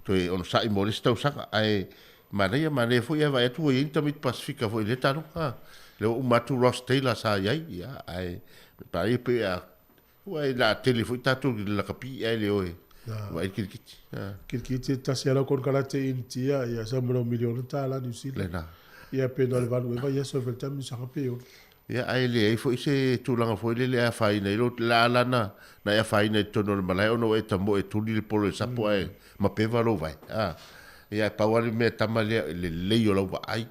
toe onosai mo le isi tausaga ae Manaia, manaia foi ae vaai atu ua i ai ni tamaiti Pasefika foi i lea taaloga. Ha. Lea ua uma atu Ross Taylor sa i ai, ia, ae manaia pei a, ua e la tele foi tatou i le lakapi ae le o e vaai le kirikiti. Ha. Kirikiti e tasi lava lau konekarate i Initia, ia sa ma lau miliona tala Niu Sila. Lena. Ia pe na o le valu eva ia so fai le sanga pe ono. Ia, ae leai foi se tulaga foi lele e afaina ai lou, la ala na, na e afaina i totonu o le malae ona ua e tamoe e tuli le polo i le sapo ae mapeva lou vae. A, ia, e pau lava le mea tama lea, lelei o lau vaai,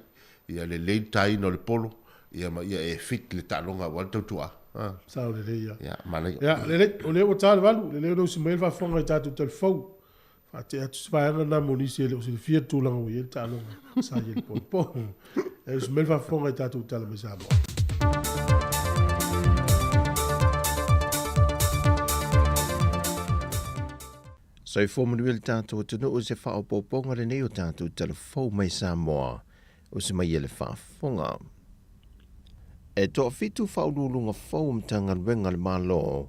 ia lelei le taina o le polo, ia ma ia e fit le taaloga aua le tautuaa. A. Sao lelei ia. Ia, manaia. Ia, lelei, o lea ua ta le valu, lelei ona usi mai le faafofoga i tatou talifou. Faatea atu se vaega lena mo nisi e le o silafia le tulaga ua i ai le taaloga sa i ai le po. E usi mai le faafofoga i tatou tala mai Samoa. Soifua manuia le tatou atunuu i se faaopoopoga lenei o tatou tala fou mai Samoa. Usi mai e le faafofoga. E toafitu faauluuluga fou o Matagaluega a le Malo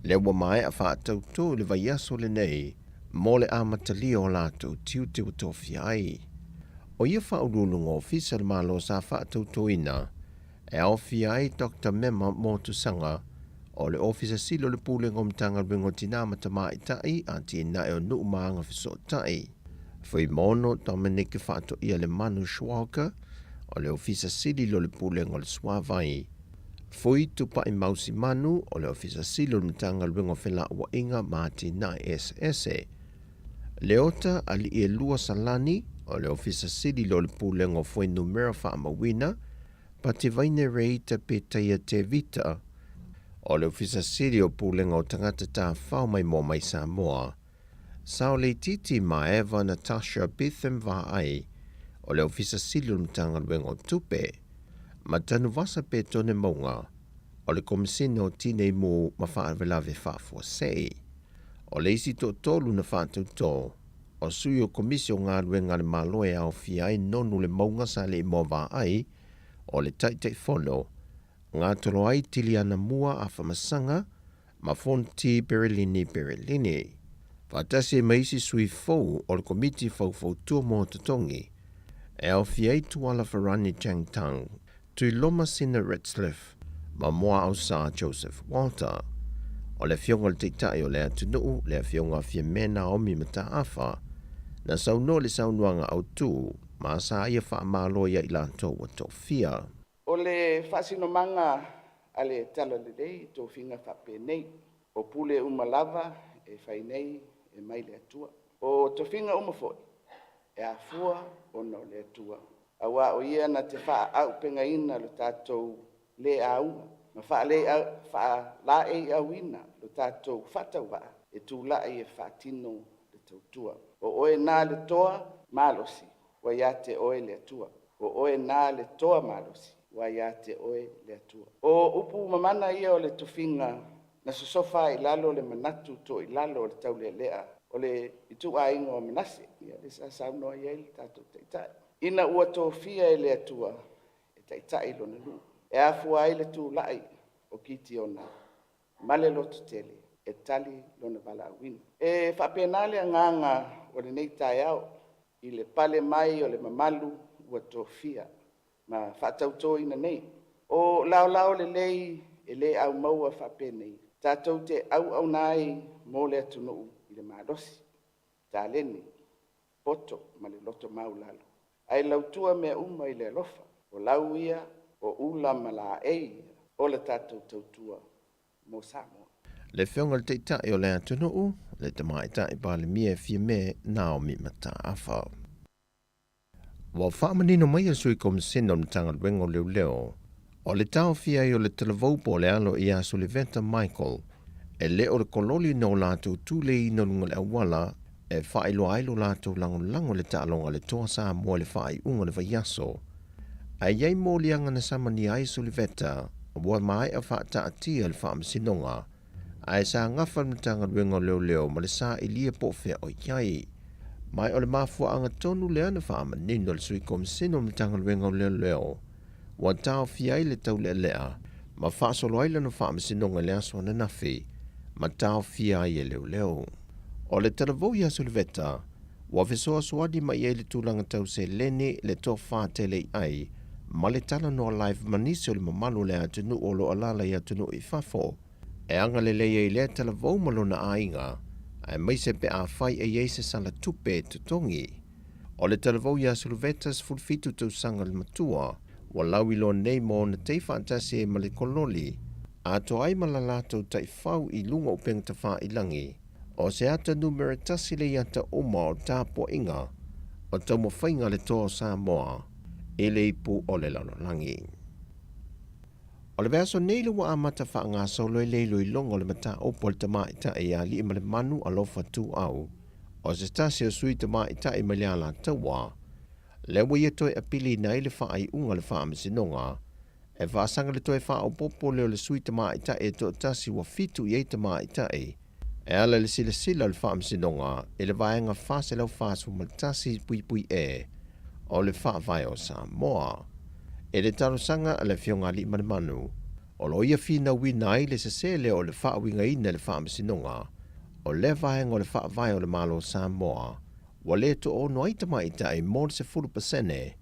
lea ua maea faatautō i le vaiaso lenei mo le amatalia o latou tiute ua tofia ai. O ia faauluuluga ofisa a le Malo sa faatautoina e aofia ai Doctor Mema Motusaga o le Ofisa Sili o le Pulega o Matagaluega o Tinā ma Tamaitai, Atinae o Nuu ma Agafesootai, Fuimaono Dominic Faatoia Lemanu Schwalger, o le Ofisa Sili o le Pulega o le Suavai, Fui Tupai Mausimanu, o le Ofisa Sili o le Matagaluega o Felauaiga ma Atinae Eseese, Leota Aliielua Salani, O le Ofisa Sili o le Pulega o Fuainumera Faamauina, Patevaine Reita Petaia Tevita, o le Ofisa Sili o Pulega o Tagata Tafao Maimoa mai Samoa, Saoleititi Maeva Natasha Betham Vaai, o le Ofisa Sili o le Matagaluega o Tupe, ma Tanuvasa Petone Mauga, o le Komesina o Tinei Mu ma Faalavelave Faafuasei. O le isi toatolu na faatautō, o sui o Komisi o Galuega a le Malo e aofia ai Nonu Le Mauga Saleimoa Vaai, o le Taitaifono, Gatoloai Tiliana Mua Afamasaga ma Fonti Perelini Perelini. Faatasi ai ma isi sui fou o le Komiti Faufautua mo Totogi, e aofia ai Tuala Farani Chang Tang, Tuiloma Sina Retzlaff ma Moaausa Joseph Walter. O le Afioga i le Taitai o le atunuu, le Afioga a Fiame Naomi Mataafa, na saunoa i le saunoaga autu ma sa ia faamalo ia i latou ua tofia. O le faasinomaga a le Talalelei i tofiga faapenei, o pule uma lava e fai nei e mai le Atua. O tofiga uma foi e afua ona o le Atua, aua o Ia na te faaauupegaina lo tatou le auga ma faalaeiauina lo tatou faatauvaa e tulai e faatino le tautua. O oe na le toa malosi ua ia te oe le Atua. O oe na le toa malosi ua ia te oe le Atua. O upu mamana ia o le tofiga na sosofa ai i lalo le manatu toilalo o le taulealea o le ituaiga o Manase, ia lea sa saunoa i ai le tatou Taitai, ina ua tofia e le Atua e taitai lona nuu. E afua ai le tulai o Kitiona ma le lototele e tali lona valaauina. E faapena le agaga o lenei taeao i le pale mai o le mamalu ua tofia ma faatautoina nei. O laolao lelei e le aumaua faapenei, tatou te auauna ai mo le atunuu i le malosi, taleni, poto ma le loto maualalo, ae lautua mea uma i le alofa. O lau ia, o ula ma laei o le tatou tautua mo Samoa. Le Afioga i le Taitai o le atunuu, le Tamaitai Palemia Fiame Naomi Mataafa. Ua faamanino mai e le Sui Komesina o le Matagaluega o Leoleo, o le taofia ai o le talavou po o le alo ia Suliveta Michael, e le o le kololi na o latou tuleiina i luga o le auala e faailoa ai lo latou lagolago i le taaloga a le Toa Samoa i le faaiuga o le vaiaso. Ae i ai moliaga na samania ai Suliveta ua maea faataatia le faamasinoga, ae sa gafa le Matagaluega o Leoleo ma le sailia po o fea o i ai. Ma o le mafuaaga tonu lea na faamanino e le Sui Komesina o le Matagaluega o Leoleo ua taofia ai le taulealea ma faasolo ai lana faamasinoga i le aso ananafi ma taofia ai e leoleo. O le talavou ia Suliveta ua fesoasoani mai ai le tulaga tau seleni, le tofa tele i ai, ma le talanoa live ma nisi o le mamalu o le atunuu o lo o alaala i atunuu i fafo. E agalelei ai lea talavou ma lona aiga, aemaise pe afai e i ai se sala tupe e totogi. O le talavou ia Suluveta 17 tausaga le matua, ua lauiloa nei ma ona tei faatasi ai ma le kololi, atoa ai ma la latou taifau i luga o upega tafailangi. O se ata numera tasi le ata uma o tapuaiga o taumafaiga a le Toa o Samoa i le ipu o le lalolagi. O le vaiaso nei le ua amata faagasolo ai le iloiloga o le mataupu a le tamaitai ia Aliimalemanu Alofa Tuau, o se tasi o sui tamaitai mai le Alataua, lea ua ia toe apiliina ai le faaiuga a le Faamasinoga e faasaga le toe faaopoopo lea o le sui tamaitai e toatasi ua fitu i ai tamaitai e ala i le silasila o le Faamasinoga i le Vaega 441 puipui E o le Faavae o Samoa. I le talosaga a le Afioga Aliimalemanu, o lo o ia finauina ai le sese lea o le faauigaina e le Faamasinoga o lea vaega o le Faavae o le Malo o Samoa ua le toono ai tamaitai mo le 10%,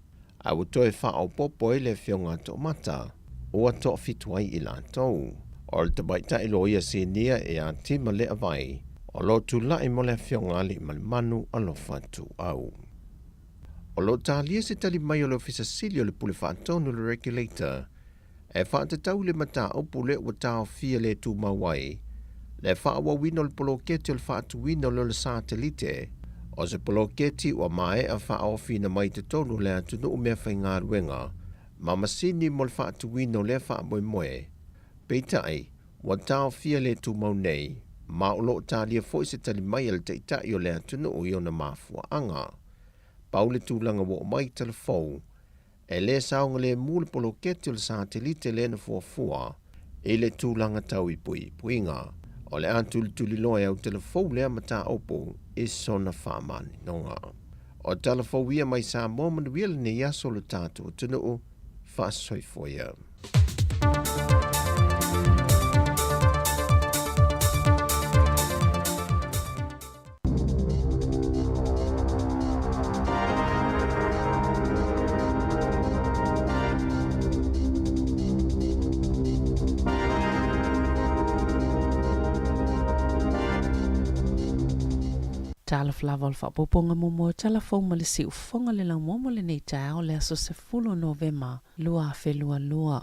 a ua toe faaopoopo ai le Afioga a Toomata, ua toafitu ai i latou. O le tamaitai loia sinia ia Tima Leavai, o lo o tulai mo le Afioga Aliimalemanu Alofa Tuau. O lo o talia se tali mai o le Ofisa Sili o le Pule Faatonu le Regulator e faatatau i le mataupu lea ua taofia le tumau ai le faaauauina o le poloketi o le faatuina o le satelite O se poloketi ua maea faaofiina mai i totonu o le atunuu meafaigaluega ma masini mo le faatuina o lea faamoemoe. Peitai, ua taofia le tumau nei, ma o lo o talia foi se tali mai a le Taitai o le atunuu i ona mafuaaga. Pau le tulaga ua oo mai i Talafou, e le saogalemu le poloketi o le satelite lea na fuafua i le tulaga tau i puipuiga. O le a tulituliloa e au Talafou lea mataupu i sona faamaninoga. O Talafou ia mai Samoa manuia lenei aso lo tatou atunuu, faasoifua ia. Talofa lava o le faaopoopoga muamua o tala fou ma le siufofoga le laumua mo lenei taeao le aso 10 o Novema 2022.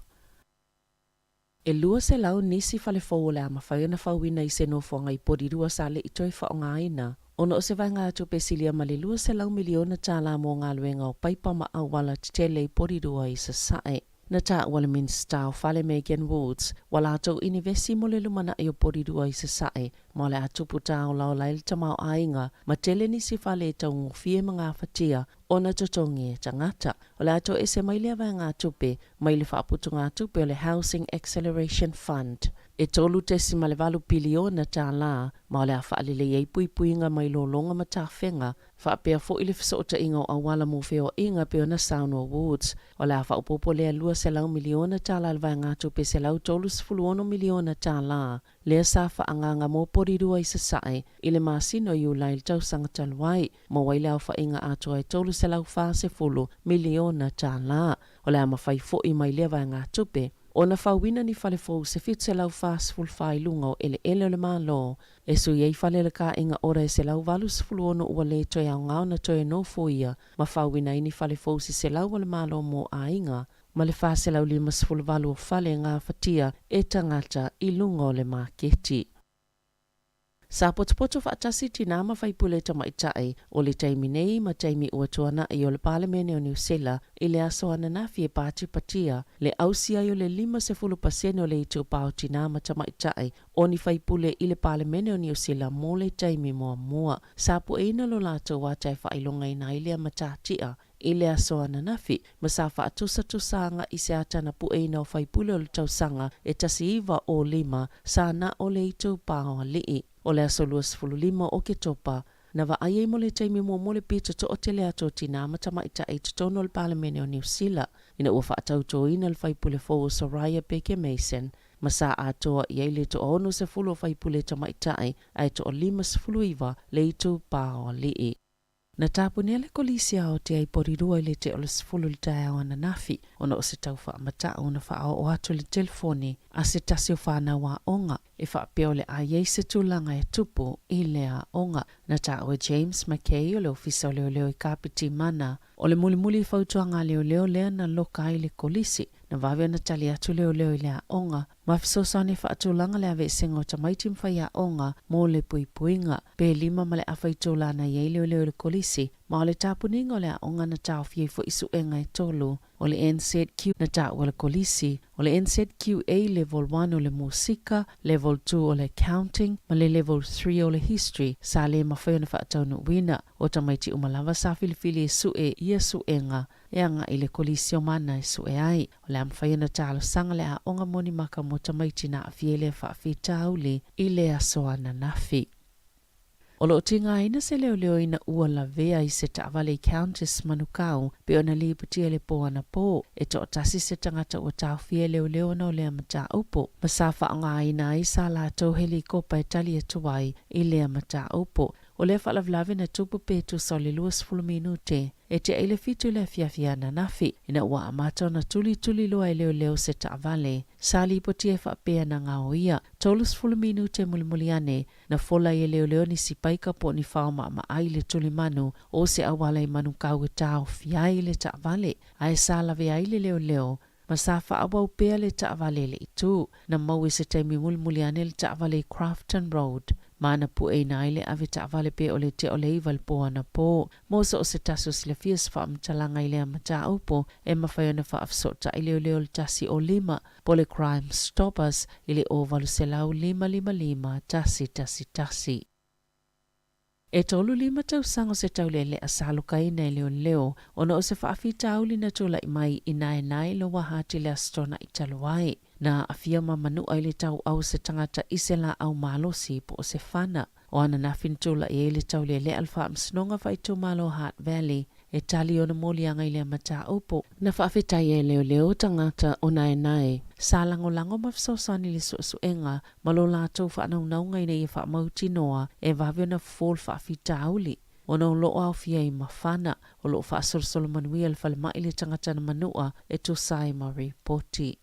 E 200 nisi fale fou o le a mafai ona fauina i se nofoaga i Porirua sa le i toe faaaogaina ona o se vaegatupe e silia ma le $200 miliona tala mo galuega o paipa ma auala tetele i Porirua i Sasae. Na taua le Minisita o Fale Megan Woods ua latou inivesi mo le lumanai o Porirua i Sasae ma o le a tupu tāolaola ai le tamaoaiga ma tele nisi fale e taugofie ma gafatia ona totogi e tagata. O le a toese mai lea vaegatupe mai le faaputugatupe o le Housing Acceleration Fund e $3.8 piliona tala ma o le a faalelei ai puipuiga mai lologa ma tafega faapea foi le fesootaiga o auala mo feoaiga pe ona saunoa Woods. O le a faaopoopo lea $200 miliona tala le vaegatupe $136 miliona tala lea sa faaagaaga mo Porirua i Sasae i le masina o Iulai le tausaga talu ai, maua ai le aofaiga atoa e $340 miliona tala. O le a mafai foi mai lea vaegatupe ona fauina ni fale fou se 744 i luga o eleele o le Malo e sui ai fale le kaaiga ora e 186 ua le toe aoga ona toe nofoia ma fauina ai ni fale fou se 100 o le Malo mo aiga ma le 458 o fale gafatia e tagata i luga o le maketi. Sa potopoto faatasi tinā ma faipule tamaitai o le taimi nei ma taimi ua tuana'i o le Palemene o Niu Sila i le aso ananafi e patipatia le ausi ai o le 50% o le itupa o tinā ma tamaitai o ni faipule i le Palemene o Niu Sila mo le taimi muamua. Sa pueina lo latou ata e faailogaina ai lea matatia i le aso ananafi, ma sa faatusatusaga i se ata na pueina o faipule o le tausaga e 1905 sa na o le itupa o alii. O le aso 25 o Oketopa, na vaai ai mo le taimi muamua le pito toatele atu o tinā ma tamaitai i totonu o le Palemene o Niu Sila, ina ua faatautoina le faipule fou o Soraya Peke Mason, ma sa atoa i ai le 60 o faipule tamaitai ae 59 le itupa o alii. Na tapunea le kolisi aotea i Porirua i le tea o le 10 i le taeao ananafi ona o se tau faamata'u na faaoo atu i le telefoni a se tasi o fanau aoga e faapea o le a i ai se tulaga e tupu i lea aoga. Na taua e James McKay o le Ofisa o Leoleo i Kapiti Mana o le mulimuli i fautuaga a leoleo lea na loka ai le kolisi. Na vave ona tali atu leoleo i le aoga ma fesoasoani e faatulaga le aveesega o tamaiti ma faiaoga mo le puipuiga. Pe 5 ma le afa itula na i ai leoleo i le kolisi, ma o le tapuniga o le aoga na taofia ai foi suega e tolu o le NZQ na taua le kolisi, o le NZQA Level 1 o le Musika, Level 2 o le Accounting, ma le Level 3 o le History sa le mafai ona faataunuuina. O tamaiti uma lava sa filifili e sue ia suega e agai i le kolisi o Mana e sue ai. O le a mafai ona talosaga le aoga mo ni maka mo tamaiti na aafia i lea faafitauli i le aso ananafi. O lo o tigaina se leoleo ina ua lavea i se taavale i Countess Manukau pei ona lipotia i le pō anapō. E toatasi se tagata ua taofia e leoleo ona o lea mataupu, ma sa faaaogaina ai sa latou helikopa e tali atu ai i lea mataupu. O lea faalavelave na tupu pe tusa o le 20 minute e tea i le 7 i le afiafi ananafi, ina ua amata ona tulituli loa e leoleo se taavale. Sa lipotia e faapea na gaoia 30 minute mulimuli ane, na fola ai e leoleo nisi paika po o ni fao maamaai i le tulimanu o se auala i Manukau e taofia ai le taavale, ae sa lavea ai le leoleo ma sa faaauau pea le taavale i le itu. Na maua i se taimi mulimuli ane le taavale i Crafton Road. ma na pueina ai le avetaavale pei o le 8:50 i le po anapo. Mo so o se tasi o silafia se faamatalaga i lea mataupu, e mafai ona faafesootai leoleo i le 105 po o le Crime Stoppers i le 0800 555 111. E 35 tausaga o se taulealea sa alokaina e leoleo ona o se faafitauli na tulai mai i Naenae Lower Hutt i le Aso Toonai talu ai. Na aafia ma manua i le tauau se tagata i se laau malosi po o se fana. O ananafi na tulai ai le taulealea a le Faamasinoga Faaitumalo Hutt Valley e tali ona moliaga i lea mataupu. Na faafetai ai leoleo tagata o Naenae sa lagolago ma fesoasoani i le suesuega ma lo latou faanaunauga ina ia faamautinoa e vave ona fofo le faafitauli ona o lo o aofia ai ma fana o lo o faasolosolo manuia le falemai le tagata na manua e tusa ai ma ripoti.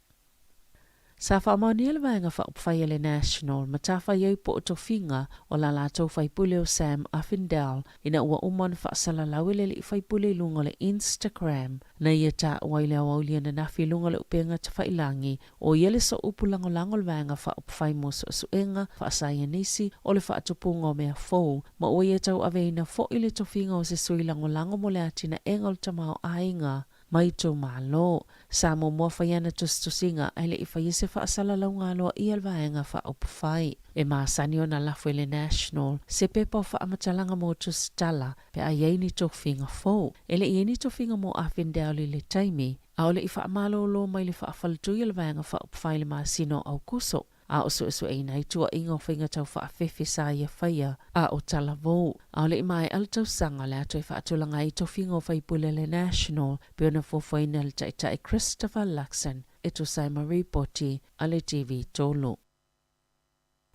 Sa faamaonia le Vaega Faaupufai a le National matafaioi po o tofiga o la latou faipule o Sam Uffindell ina ua uma ona faasalalau e le alii faipule i luga o le Instagram na ia taua i le aoauli ananafi i luga o le upega tafailangi o ia le sooupu lagolago o le Vaega Faaupufai mo Suesuega Faasaienisi o le Faatupuga o Mea Fou ma ua ia tauaveina foi le tofiga o se sui lagolago mo le atinaega o le tamaoaiga ma itumalo. Sa muamua fai ana tusitusiga ae le i faia se faasalalauga aloaia a le Vaega Faaupufai. E masani ona lafo e le National se pepa o faamatalaga mo tusitala pe a i ai ni tofiga fou. E le i i ai ni tofiga mo Afendale i le taimi, a o le i faamalōlō mai le faafaletui a le Vaega Faaupufai i le masina o Aukuso. A o suesueina ai tuuaiga o faiga tau faafefe sa ia faia a o talavou. A o le i maea le tausaga, o le a toe faatulaga ai tofiga o faipule a le National pei ona fuafuaina e le Taitai Christopher Luxon e tusa ai ma ripoti a le TV3.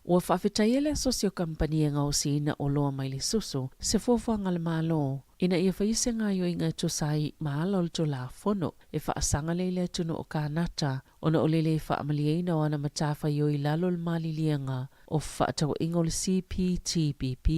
Ua faafetaia le Asosi o Kamupani e gaosiina oloa mai le susu se fuafuaga a le Malo ina ia faia se gaoioiga e tusa ai ma ala o le Tulafono e faasaga lea i le atunuu o Kanata ona o le lē faamalieina o ana matafaioi i lalo o le maliliega o fefaatauaiga o le CPTPP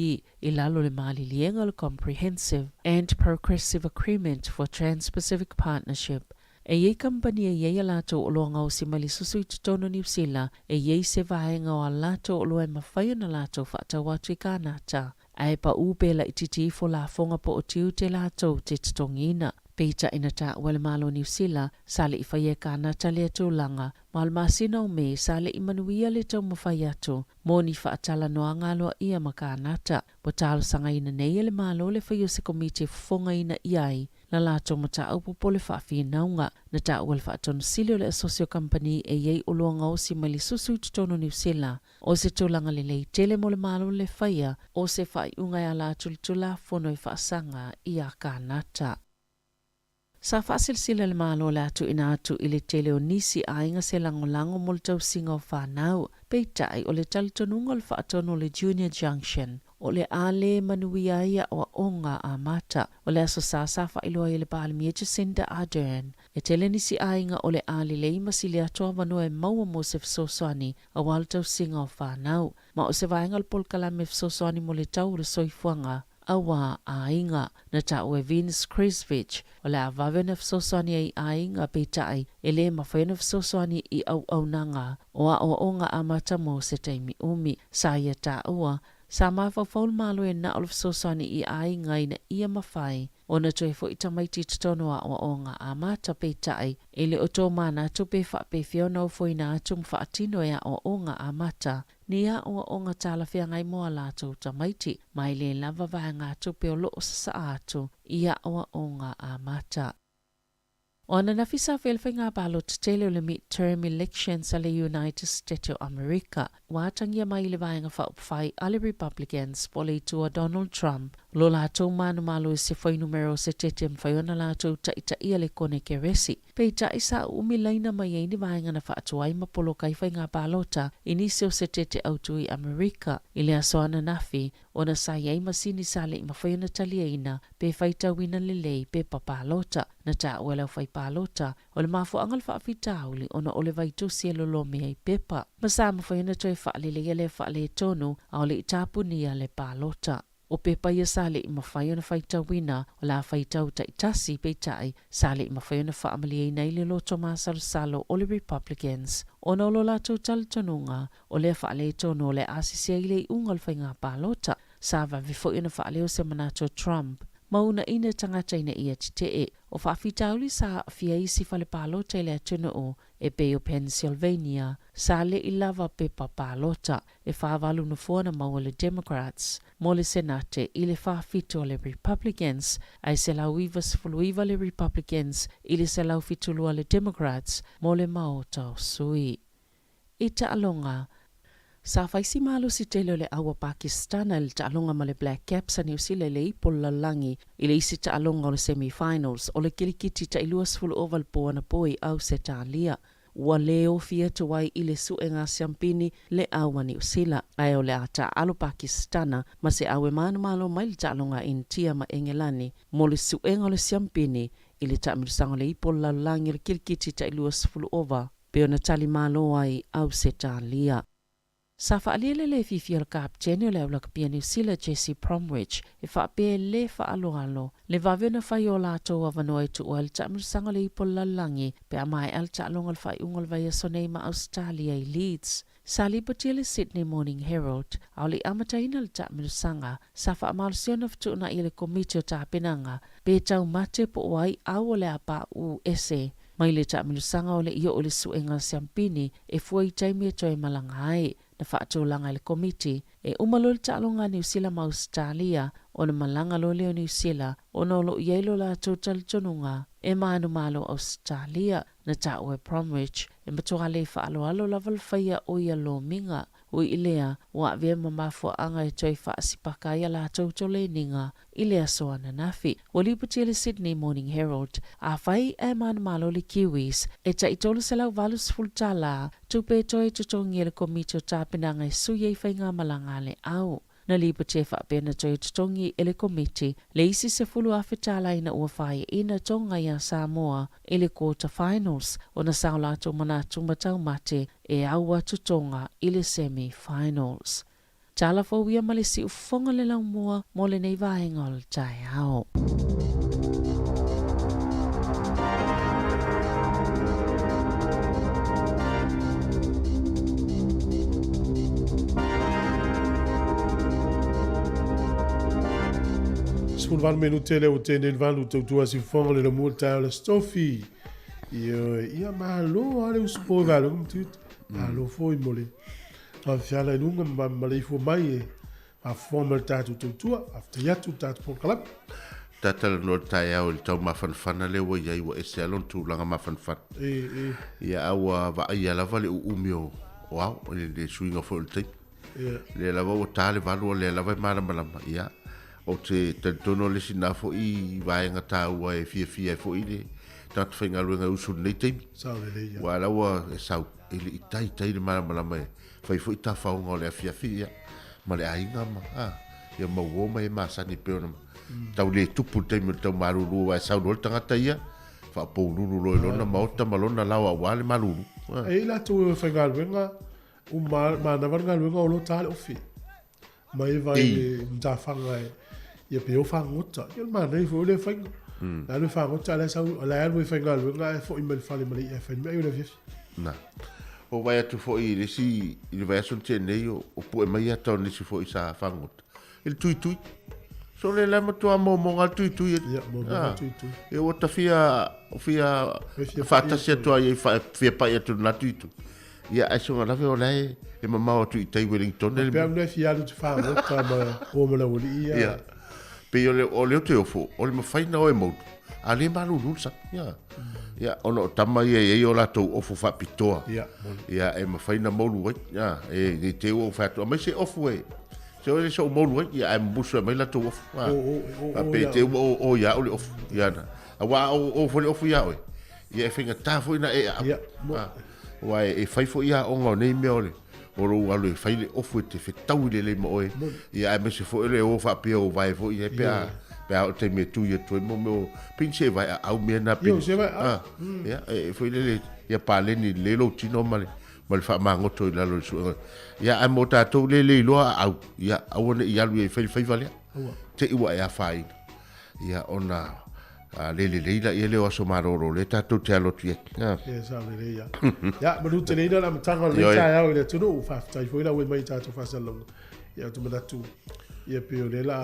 i lalo o le maliliega o le Comprehensive and Progressive Agreement for Trans-Pacific Partnership. E i ai kamupani e i ai a latou oloa gaosi mai le susu i totonu o Niu Sila, e i ai se vaega o a latou oloa e mafai ona latou faatau atu i Kanata, ae paʻū pē laitiiti ifo lafoga po o tiute latou te totogiina. Peitai na taua e le Malo o Niu Sila, sa le i faia e Kanata lea tulaga, ma o le masina o Me sa le i manuia le taumafai atu mo ni faatalanoaga aloaia ma Kanata. Ua talosagaina nei e le Malo le faia o se komiti e fofogaina i ai la latou mataupu po o le faafinauga. Na taua e le Faatonu Sili o le Asosi o Kamupani e i ai oloa gaosi mai le susu i totonu o Niu Sila, o se tulaga lelei tele mo le Malo le faia o se faaiuga e ala atu i le Tulafono e faasaga iā Kanata. Sa faasilasila le Malo le a tuuina atu i le tele o nisi aiga se lagolago mo le tausiga o fanau, peitai o le talitonuga o le faatonu o le Junior Junction o le a lē manuia ai aoaoga amata. O le Aso Sa sa faailoa ai e le Palemia Jacinda Ardern e tele nisi aiga o le a lelei ma sili atu avanoa e maua mo se fesoasoani aua le tausiga o fanau. Ma o se vaega o le polokalame fesoasoani mo le tau o le soifuaga auā aiga. Na taua e Vince Krizvich, o le a vave ona fesoasoani ai i aiga, peitai, e lē mafai ona fesoasoani i auaunaga o aoaoga amata mo se taimi umi. Sa ia taua, sa mafaufau le Malo e na o le fesoasoani i aiga ina ia mafai ona toe foʻi tamaiti i totonu o aoaoga amata, peitai, e le o tō manatu pe faapefea ona ofoina atu ma faatino e aoaoga amata ni aoaoga talafeagai mo a latou tamaiti, ma e lē lava vaegatupe o lo o sasaa atu i aoaoga amata. O ananafi sa faia le faiga palota tele o le Midterm Elections a le United State o Amerika, ua atagia mai i le Vaega Faaupufai a le Republicans po o le itu a Donald Trump lo latou manumalo i se fuainumera o se tete e mafai ona latou taitaia le Konekeresi. Peitai, sa uumi laina mai ai ni vaega na faatuai ma poloka ai faiga palota i nisi o se tete autu i Amerika i le aso ananafi ona sa i ai masini sa le i mafai ona taliaina pe faitauina lelei pepa palota. Na taua e le aufaipalota, o le mafuaaga o le faafitauli ona o le vaitusi e lolomi ai pepa, ma sa mafai ona toe faaleleia lea faaletonu a o le i tapunia le palota. O pepa ia sa le i mafai ona faitauina, o le a faitau taitasi, peitai, sa le i mafai ona faamalieina ai le loto masalosalo o le Republicans ona o lo latou talitonuga o lea faaletonu o le a sese ai le iuga o le faiga palota. Sa vave foi ona faaleo se manatu o Trump ma uunaina tagata ina ia tetee. O faafitauli sa aafia isi fale palota i le atunuu e pei o Pennsylvania, sa le i lava pepa palota. E 48 nofoa na maua le Democrats mo le Senate i le 47 a le Republicans, ae 199 le Republicans i le 172 a le Democrats mo le Maota o Sui. I taaloga, Sa fai si malosi tele o le au a Pakistana i le taaloga ma le Black Caps a Niu Sila i le ipo o le lalolagi i le isi taaloga o le semi-finals o le kilikiti tai 20 ova le po anapo i Ausetalia. Ua le ofi atu ai i le suega siampini le au a Niu Sila, ae o le a taaalo Pakistana ma se au e manumalo mai le taaloga a Initia ma Engelani mo le suega o le siampini i le taamilosaga o le ipo o le lalolagi o le kilikiti tai 20 ova pei ona tali malo ai Ausetalia. Sa faaalia le le fiafia o le kapetene o le au lakapi a Niu Sila Jesse Bromwich e faapea e le faaaloalo le vave ona fai o latou avanoa e tuua ai le taamilosaga o le ipo o le lalolagi pe a maea le taaloga o le faaiuga o le vaiaso nei ma Ausetalia i Leeds. Sa lipotia le Sydney Morning Herald a o le i amataina le taamilosaga, sa faamalosia ona fetuunai e le Komiti o Tapenaga pe taumate po o ai au o le a paʻu ese mai le taamilosaga o le i oo i le suega siampini e fua i taimi e toe malaga ai. Na faatulaga e le Komiti e uma loa le taaloga a Niu Sila ma Ausetalia ona malaga loa lea o Niu Sila ona o lo o i ai lo latou talitonuga e manumalo Ausetalia. Na taua e Bromwich e matua le faaaloalo lava le faia o ia lomiga. Ui i lea, ua avea ma mafuaaga e toe faasipaka ai a latou toleniga i le aso ananafi. Ua lipotia le Sydney Morning Herald, afai ae manumalo le Kiwis, e tai $380 tala tupe e toe totogi e le Komiti o Tapenaga e sui ai faigamalaga a le au. Na lipotia faapea na toe totogi e le Komiti le isi $10,000 tala ina ua faaiaina Tonga iā Samoa i le quarter finals ona sa o latou manatu ma taumate e au atu Tonga i le semi finals. Tala fou ia ma le siufofoga le laumua mo lenei vaega o le taeao. 18 minute le o tēnei le valu tautua siufofoga le laumua le taeao le Stofi. Ioe, ia malo a le usupo i valo mtutu. Malo foi mo le Faafeala i luga ma maleifua mai e faafofoga mai le tatou tautua. Faafetai atu le tatou polokalame. Tatalanoa le taeao i le tau mafanafana lea ua i ai ua ese lava lona tulaga mafanafana. E, e. Ia, a ua vaaia lava le uumi o, o ao, i le suiga foi o le taimi. Ia. Lea lava ua ta le valu, o lea lava e malamalama. Ia, ou te talitonu o le isi na foi vaega taua e fiafia ai foi le tagata faigaluega e usu i lenei taimi. Sao lelei, ia. Aua o la ua e sau e le i taitai le malamalama e fai foi tafaoga o le afiafi ia ma le aiga ma a ia mau uo ma e masani e pei ona tau le tupu i le taimi o le tau malulu aua e sau loa le tagata ia faapoululu loa i lona maota ma lona lao aua le malulu. E i ai latou e faigaluega uma manava le galuega o lo ta le ofi. Mai vai le matafaga e ia pe o fagota. Ia o le manaia foi o lea faiga. Le alu e fagota a o la e sau, o la e alu e faigaluega ae foi mai le fale ma le i'a e fai le mea ai o le afiafi. Na. O vaai atu foi i le isi, i le vaiaso na tea nei, o pue mai ata o nisi foi sa fagota, i le tuitui. So le la e matua momoga le tuitui e. Ia, momoga tuitui. Ia ua ta fia, fia faatasi atu ai, fia pai atu i lena tuitui. Ia, ae soga lave o la e, e mamao atu i tai Wellington. Le mea una e fia alu te fagota ma o ma laualii ia. Ia. Pei o le, o le o te ofo, o le mafai na o e moulu, a le malulu le sami. Ia. Ia, ona o tama ia e i ai o latou ofo faapitoa. Ia, moni. Ia, e mafai na moulu ai. Ia, e, ne i te i ua ou fai atu, aumai se ofu e, se o le se o moulu ai, ia, ae musu e aumai latou ofu. O, o, o, o, Pe te ua o, o ia au le ofu. Ia, na. Aua a o, o foi le ofu ia oe, ia e faigata foi na e aapo. Ia, mo. Aua e fai foi aoga o nei mea o le o lou alu e fai le ofu e te fetaui lelei ma oe, ia aemaise foi o le o faapea o vae foi ia pe a pe a oo i le taimi e tui atu ai mo mea o pei ni se vae aau mea na pei ia e foi lele ia paleni lelei lou tino ma le ma le faamagoto i lalo o le suega. Ia ae mo tatou le le iloa aau, ia aua ne i alu e fai le faiva lea. Te i ua e afaina. Ia, ona le lelei laia lea o aso malolo o lea tatou te alo atu i ai. Ia, sao lelei ia. Ia, manu tele ina le amataga o lenei taeao i le atunuu. Faafetai foi lau mai i tatou faasalalauga. Ia, ou te manatu, ia pei o lea la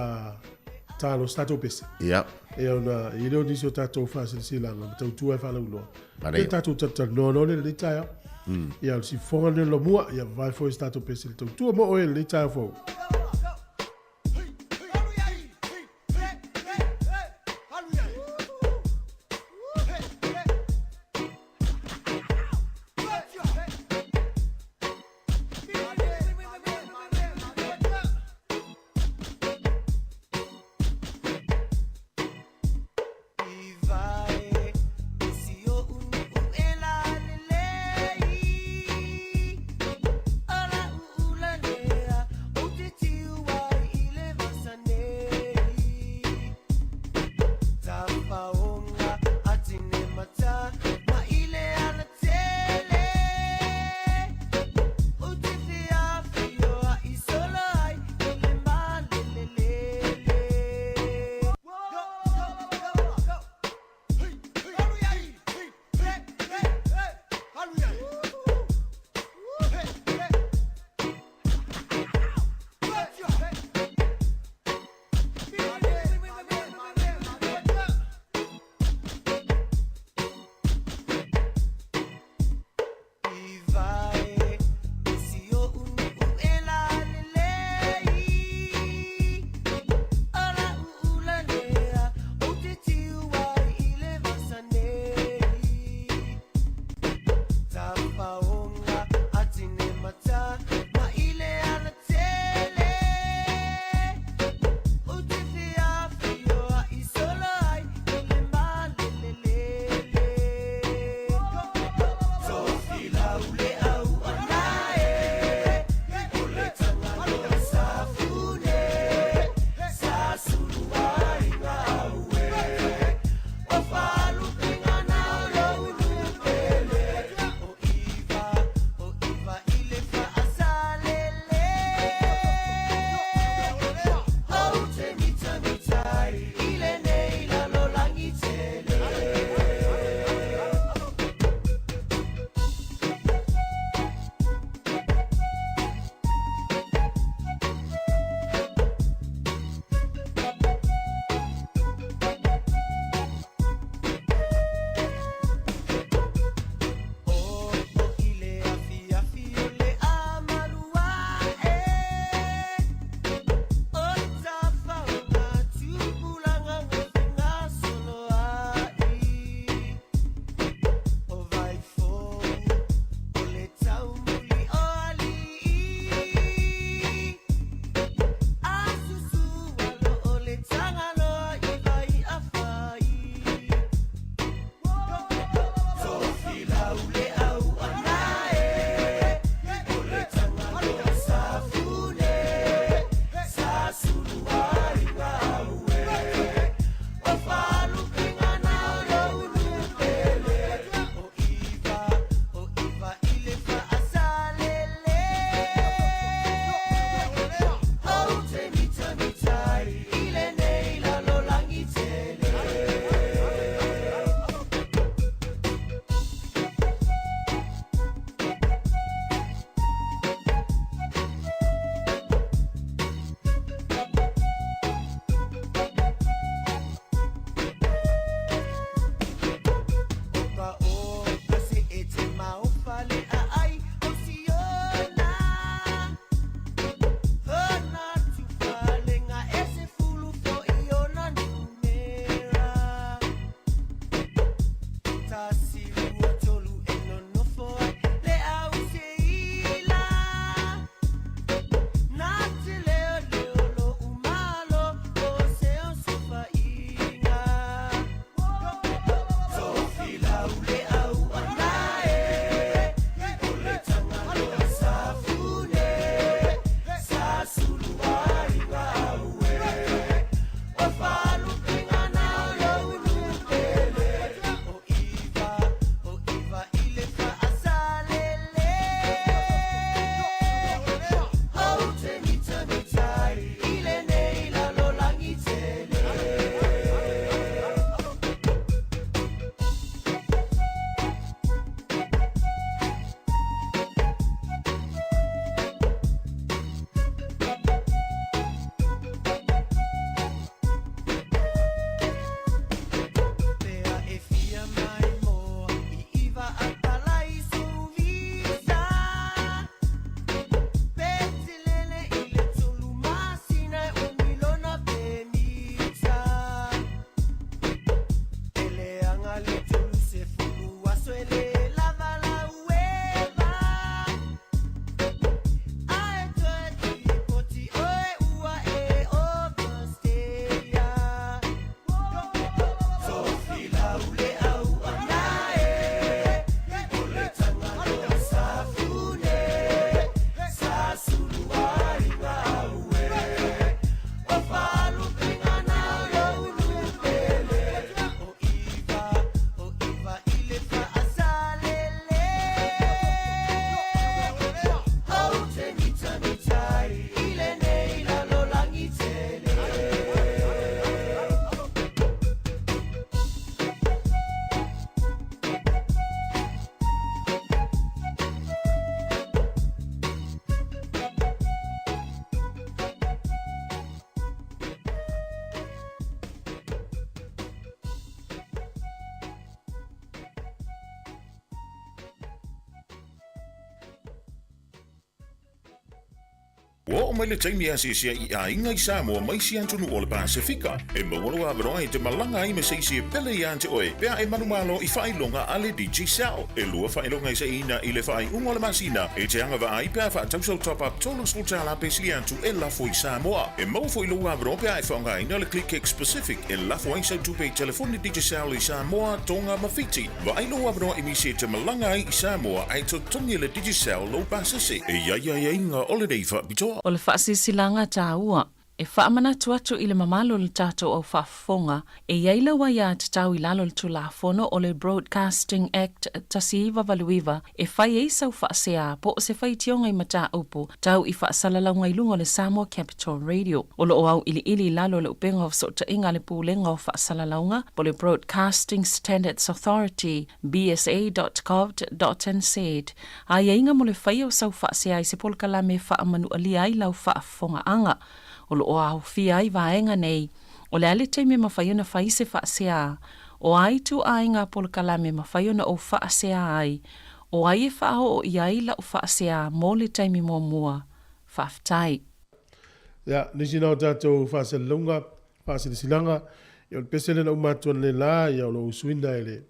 a talo se tatou pese. Ia. Ia, ona i lea o nisi o tatou faasilasilaga ma tautua e faalauiloa. Ia, tatou talatalanoa loa lea i lenei taeao. Ia, o le sifofoga lenei o le lomua. Ia, vavae foi se tatou pese i le tautua mo oe i lenei taeao fou. Ua oo mai le taimi e asiasi ai i aiga i Samoa ma isi atunuu o le Pasefika. E maua lou avanoa e te malaga ai ma se isi e pele iā te oe pe a e manumalo i faailoga a le Digicel. E lua faailoga e saiina i le faaiuga o le masina e te agavaa ai pe a faatau sau top-up $30 pe sili atu e lafo i Samoa. E maua foi lou avanoa pe a e faaaogaina le ClickX Pacific e lafo ai sau tupe i telefoni Digicel i Samoa, Tonga ma Fiti. Vaai lou avanoa i nisi e te malaga ai i Samoa ae totogi e le Digicel lou pasese. E i ai aiaiga o lenei faapitoa. O le faasilasilaga taua e faamanatu atu i le mamalu o le tatou au faafofoga, e i ai lau aiatatau i lalo o le Tulafono o le Broadcasting Act 1989 e fai ai sau faasea po o se faitioga i mataupu tau i faasalalauga i luga o le Samoa Capital Radio. O lo o auiliili i lalo o le upega o fesootaiga a le Pulega o Faasalalauga po o le Broadcasting Standards Authority, bsa.govt.nz, aiaiga mo le faia o sau faasea i se polokalame e faamanualia ai lau faafofogaaga. O lo o aofia ai vaega nei, o le a le taimi e mafai ona fai se faasea, o a ituaiga polokalame e mafai ona ou faasea ai, o ai e faaoo i ai lau faasea mo le taimi muamua. Faafetai. Ia, nisi na o tatou faasalalauga, faasilasilaga, ia o le pese lea na uma atu analeila, ia o lo o usuina e le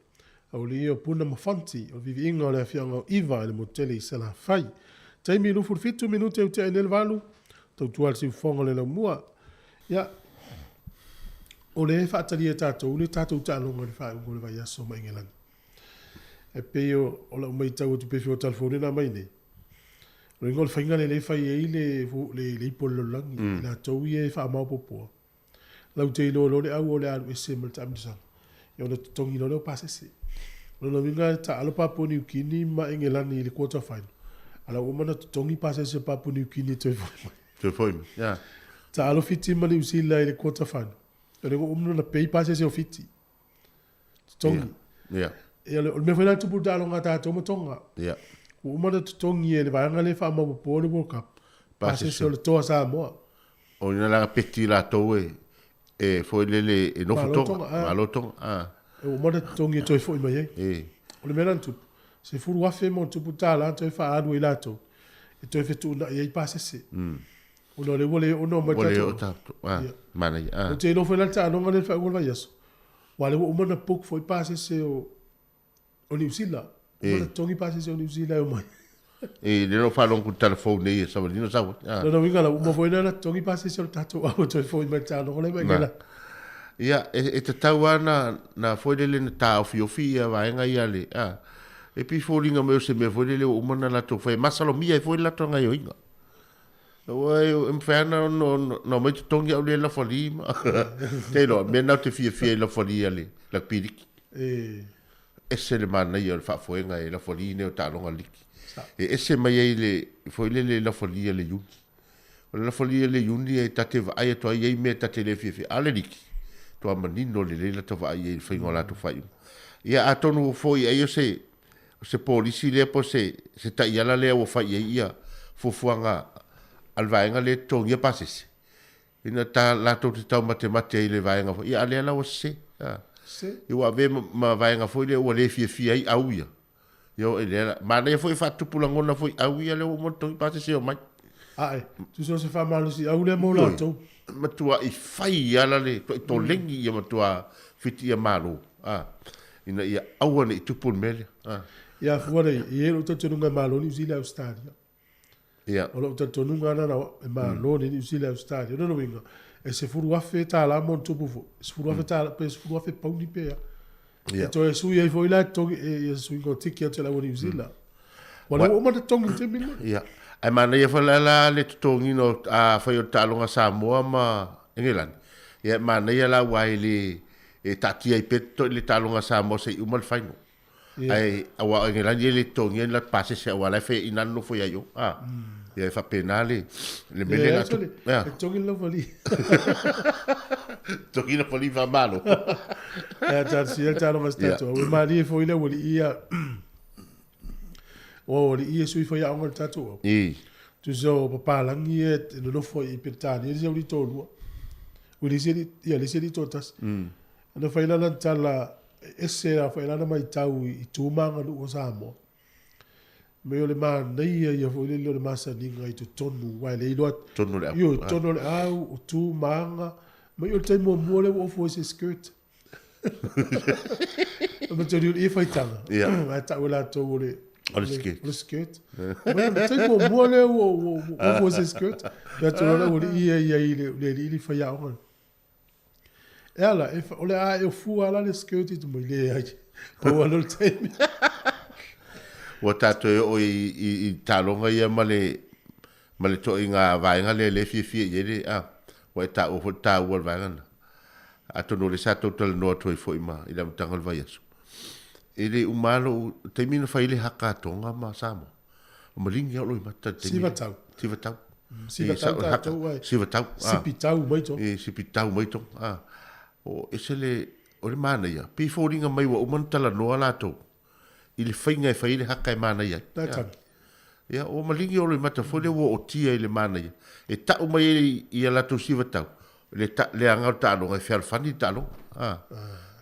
aualii o Puna ma Fonti, o le viviiga o le afioaga o Iva i le motu tele i Salafai. Taimi 27 minute ua tea ai nei le valu, tautua le siufofoga o le laumua. Ia, o lea e faatalia e tatou le tatou taaloga i le faaiuga o le vaiaso ma Engelani. E pei o lau matau atu pei foi o telefoni na aumai nei, o le faiga lea e fai ai le le ipu o le lalolagi, i latou ia e faamaopoopoa, lau te iloa loa le au o le a alu ese ma le taamilosaga, ia ona totogi loa lea o pasese. O lona uiga e taalo Papua Niu Kini ma Engelani i le quarter final, a la ua uma ona totogi pasese o Papua Niu Kini e toe foi mai. Toe foi mai, yeah. Taalo Fiti ma Niu Sila i le quarter final, o lea ua uma ona pay pasese o Fiti. Totogi. Yeah. Ia, o le mea foi la e tupu i le taaloga a tatou ma Tonga. Yeah. Ua uma ona totogi e le vaega lea e faamaopoopoa le World Cup. Pasese o le toa Samoa. O ina la peti latou e e foi lele e nofo Tonga. Tonga, ah. Malo Tonga. Ah. E ua uma ona totogi e toe foi mai ai. E. O le mea la na tupu, 10,000 ma ona tupu tala toe faaalu e latou e toe fetuunai ai pasese. Ona o lea ua le oo ona omai Ua le oo tatou. Ah, manaia. Ah. Ou te iloa foi la le taaloga lea i le faaiuga o le vaiaso. Aua o lea ua uma ona book foi pasese o o Niu Sila. Uma ona totogi pasese o Niu Sila e omai. E le no faalogo ku telefone nei e savalina sau ai. Ah. Lona uiga la ua uma foi ona totogi pasese o le tatou au e toe foi mai i le taaloga lea mai Kela. Ia, e tatau lava na, na foi lele na taofiofi ia vaega ia le, a, e pei foliga mai o se mea foi lele ua uma ona latou fai, e masalomia ai foi le latou gaioiga. Aua e mafai lava ona omai totogi au lea lafali ma te iloa, mea na ou te fiafia i lafali a le rugby liki. Ese le manaia o le faafoega e lafali nei o taaloga liki. E ese mai ai le foi lele lafali a le uni. O le lafali a le uni e ta te vaai atu ai i mea ta te le fiafia. A le liki, toa manino lelei lata vaai i ai i le faiga o latou faaiuga. Ia atonu foi ai o se O se polisi lea po o se, se taiala lea ua fai i ai ia fuafuaga a le vaega lea e totogia pasese. Ina ta latou te taumatemate ai i le vaega foi, ia a lea la ua sese. A. Sese. Ia ua ave ma, ma vaega foi lea ua le fiafia ai au ia. Ia o lea la, manaia foi e faatupu lagona foi au ia lea ua uma ona totogi pasese e omai. Ae, tusa o se faamalosiau lea mo latou. Matuai fai ala le tuai tolegi ia matua fiti ia malo. A. Ina ia aua ne i tupu le mea lea. A. Ia fua nei, e i ai lou talitonuga e malo Niu Sila Ausetalia. Ia. O lou talitonuga lena e malo nei Niu Sila Ausetalia. O lona uiga, e $10,000 ma ona tupu foi, $10,000 pe 10,000 pauni pe a. Ia. E toe sui ai foi la e totogi, ia suiga o tiki atu e le au a Niu Sila. Ua lea ua uma ona totogi i le taimi lenei. Ia. Ae manaia foi la la le totogiina o, afai o le taaloga Samoa ma Engelani, ia e manaia la aua e le, E taatia ai pea toi le taaloga Samoa se i uma le final. Ia. Ae aua o Engelani e le totogia ni latou pasese aua la e fai ina nofo ia i o. A. Ia e faapena le le mea lea Ia, na tupu. actually, Ia. e totogi le laufali. Totogi laufali faamalo. Ia, talosia le taaloga a si Ia. tatou au. E malie foi le aualii ia. O aualii ia e sui faiaoga i le tatou au. I. Tusa o papalagi ia e nonofo i Peretania le isi aualii toalua. Ui le isi alii, ia le isi alii toatasi. Ona fai lana tala, e ese la foi lana maitau i tu ma aganuu o Samoa. Mei o le manaia ia foi lele o le masaniga i totonu, aua e le iloa atu. Totonu o le au. Ioe, totonu o le au, o tu ma aga. Mei o le taimi muamua lea ua ofo ai se skirt. O me toli i faitaga. Ia. Ae tau e latou o le O le skirt. O le skirt. Mei o le taimi muamua lea ua ofo ai se skirt. Ia tu loa le aualii ia i ai i le alii le faiaoga. E ala, e, o le a e ofua ala le skirt i te mai leai. Pau lava lea o le taimi. Ua tatou e oo i, i, i taaloga ia ma le, ma le toaiga vaega lea lea e fiafia i ai le, a, ua e taua foi le taua o le vaega lena. Atonu o lea sa tou talanoa atu ai foi ma, i le amataga o le vaiaso. E le uma lava lou, taimi na fai ai le haka a Tonga ma Samoa, O maligi lava lou mata i le taimi. Sivatau. Sivatau. Sivatau tatou ai. Sivatau. Sipitau mai Tonga. E sipitau mai Tonga. Ah. O ese le, o le manaia, pei foliga mai ua uma ona talanoa latou i le faiga e fai ai le haka e manaia ai. Na tagi. Ia, ua maligi o Loimata foi lea ua ootia i le manaia. E tau mai ai i a latou sivatau, le, ta, le aga o le taaloga e fealofani le taaloga. Ah.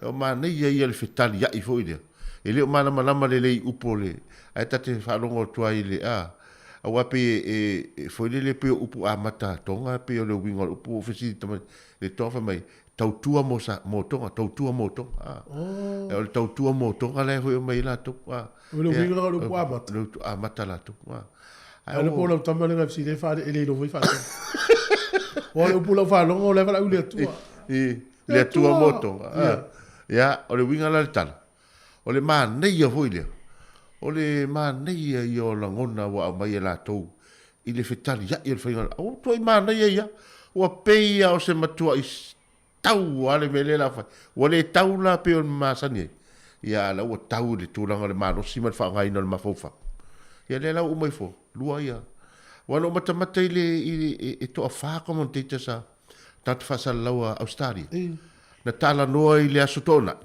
O manaia ia le fetaliai foi lea. E le o malamalama lelei i upu o le, ae ta te faalogo atu ai i le, a, aua pei e, e, e foi lele pei o upu amata a Tonga, pei o le uiga o le upu ua fesili tama, le Tonga fai mai, tautua mo sa, mo Tonga, tautua mo Tonga. A. Oh. O le tautua mo Tonga la e foi mai ai latou. A. O le uiga o le upu amata. Le upu amata latou. A. Ae le po lau tama le fesili e faale e le iloa foi faatoga. O le upu lau faalogo o le valaau i le Atua. I, le Atua mo Tonga. Ia, o le uiga la le tala. O le manaia foi lea. O le manaia ia o lagona ua aumai e latou i le fetaliai o le faiga. O tuai manaia ia. Ua pei lava o se matuai tau lava le mea lea la fai. Ua le tau la pei o le masani ai. Ia, a la ua tau i le tulaga o le malosi ma le faaaogaina o le mafaufau. Ia lea la ua uma ifo, lua ia. Aua na ou matamata i le, i le, e, e toafa commentators a tagata faasalalau a Australia. Na talanoa i le Aso Toonai,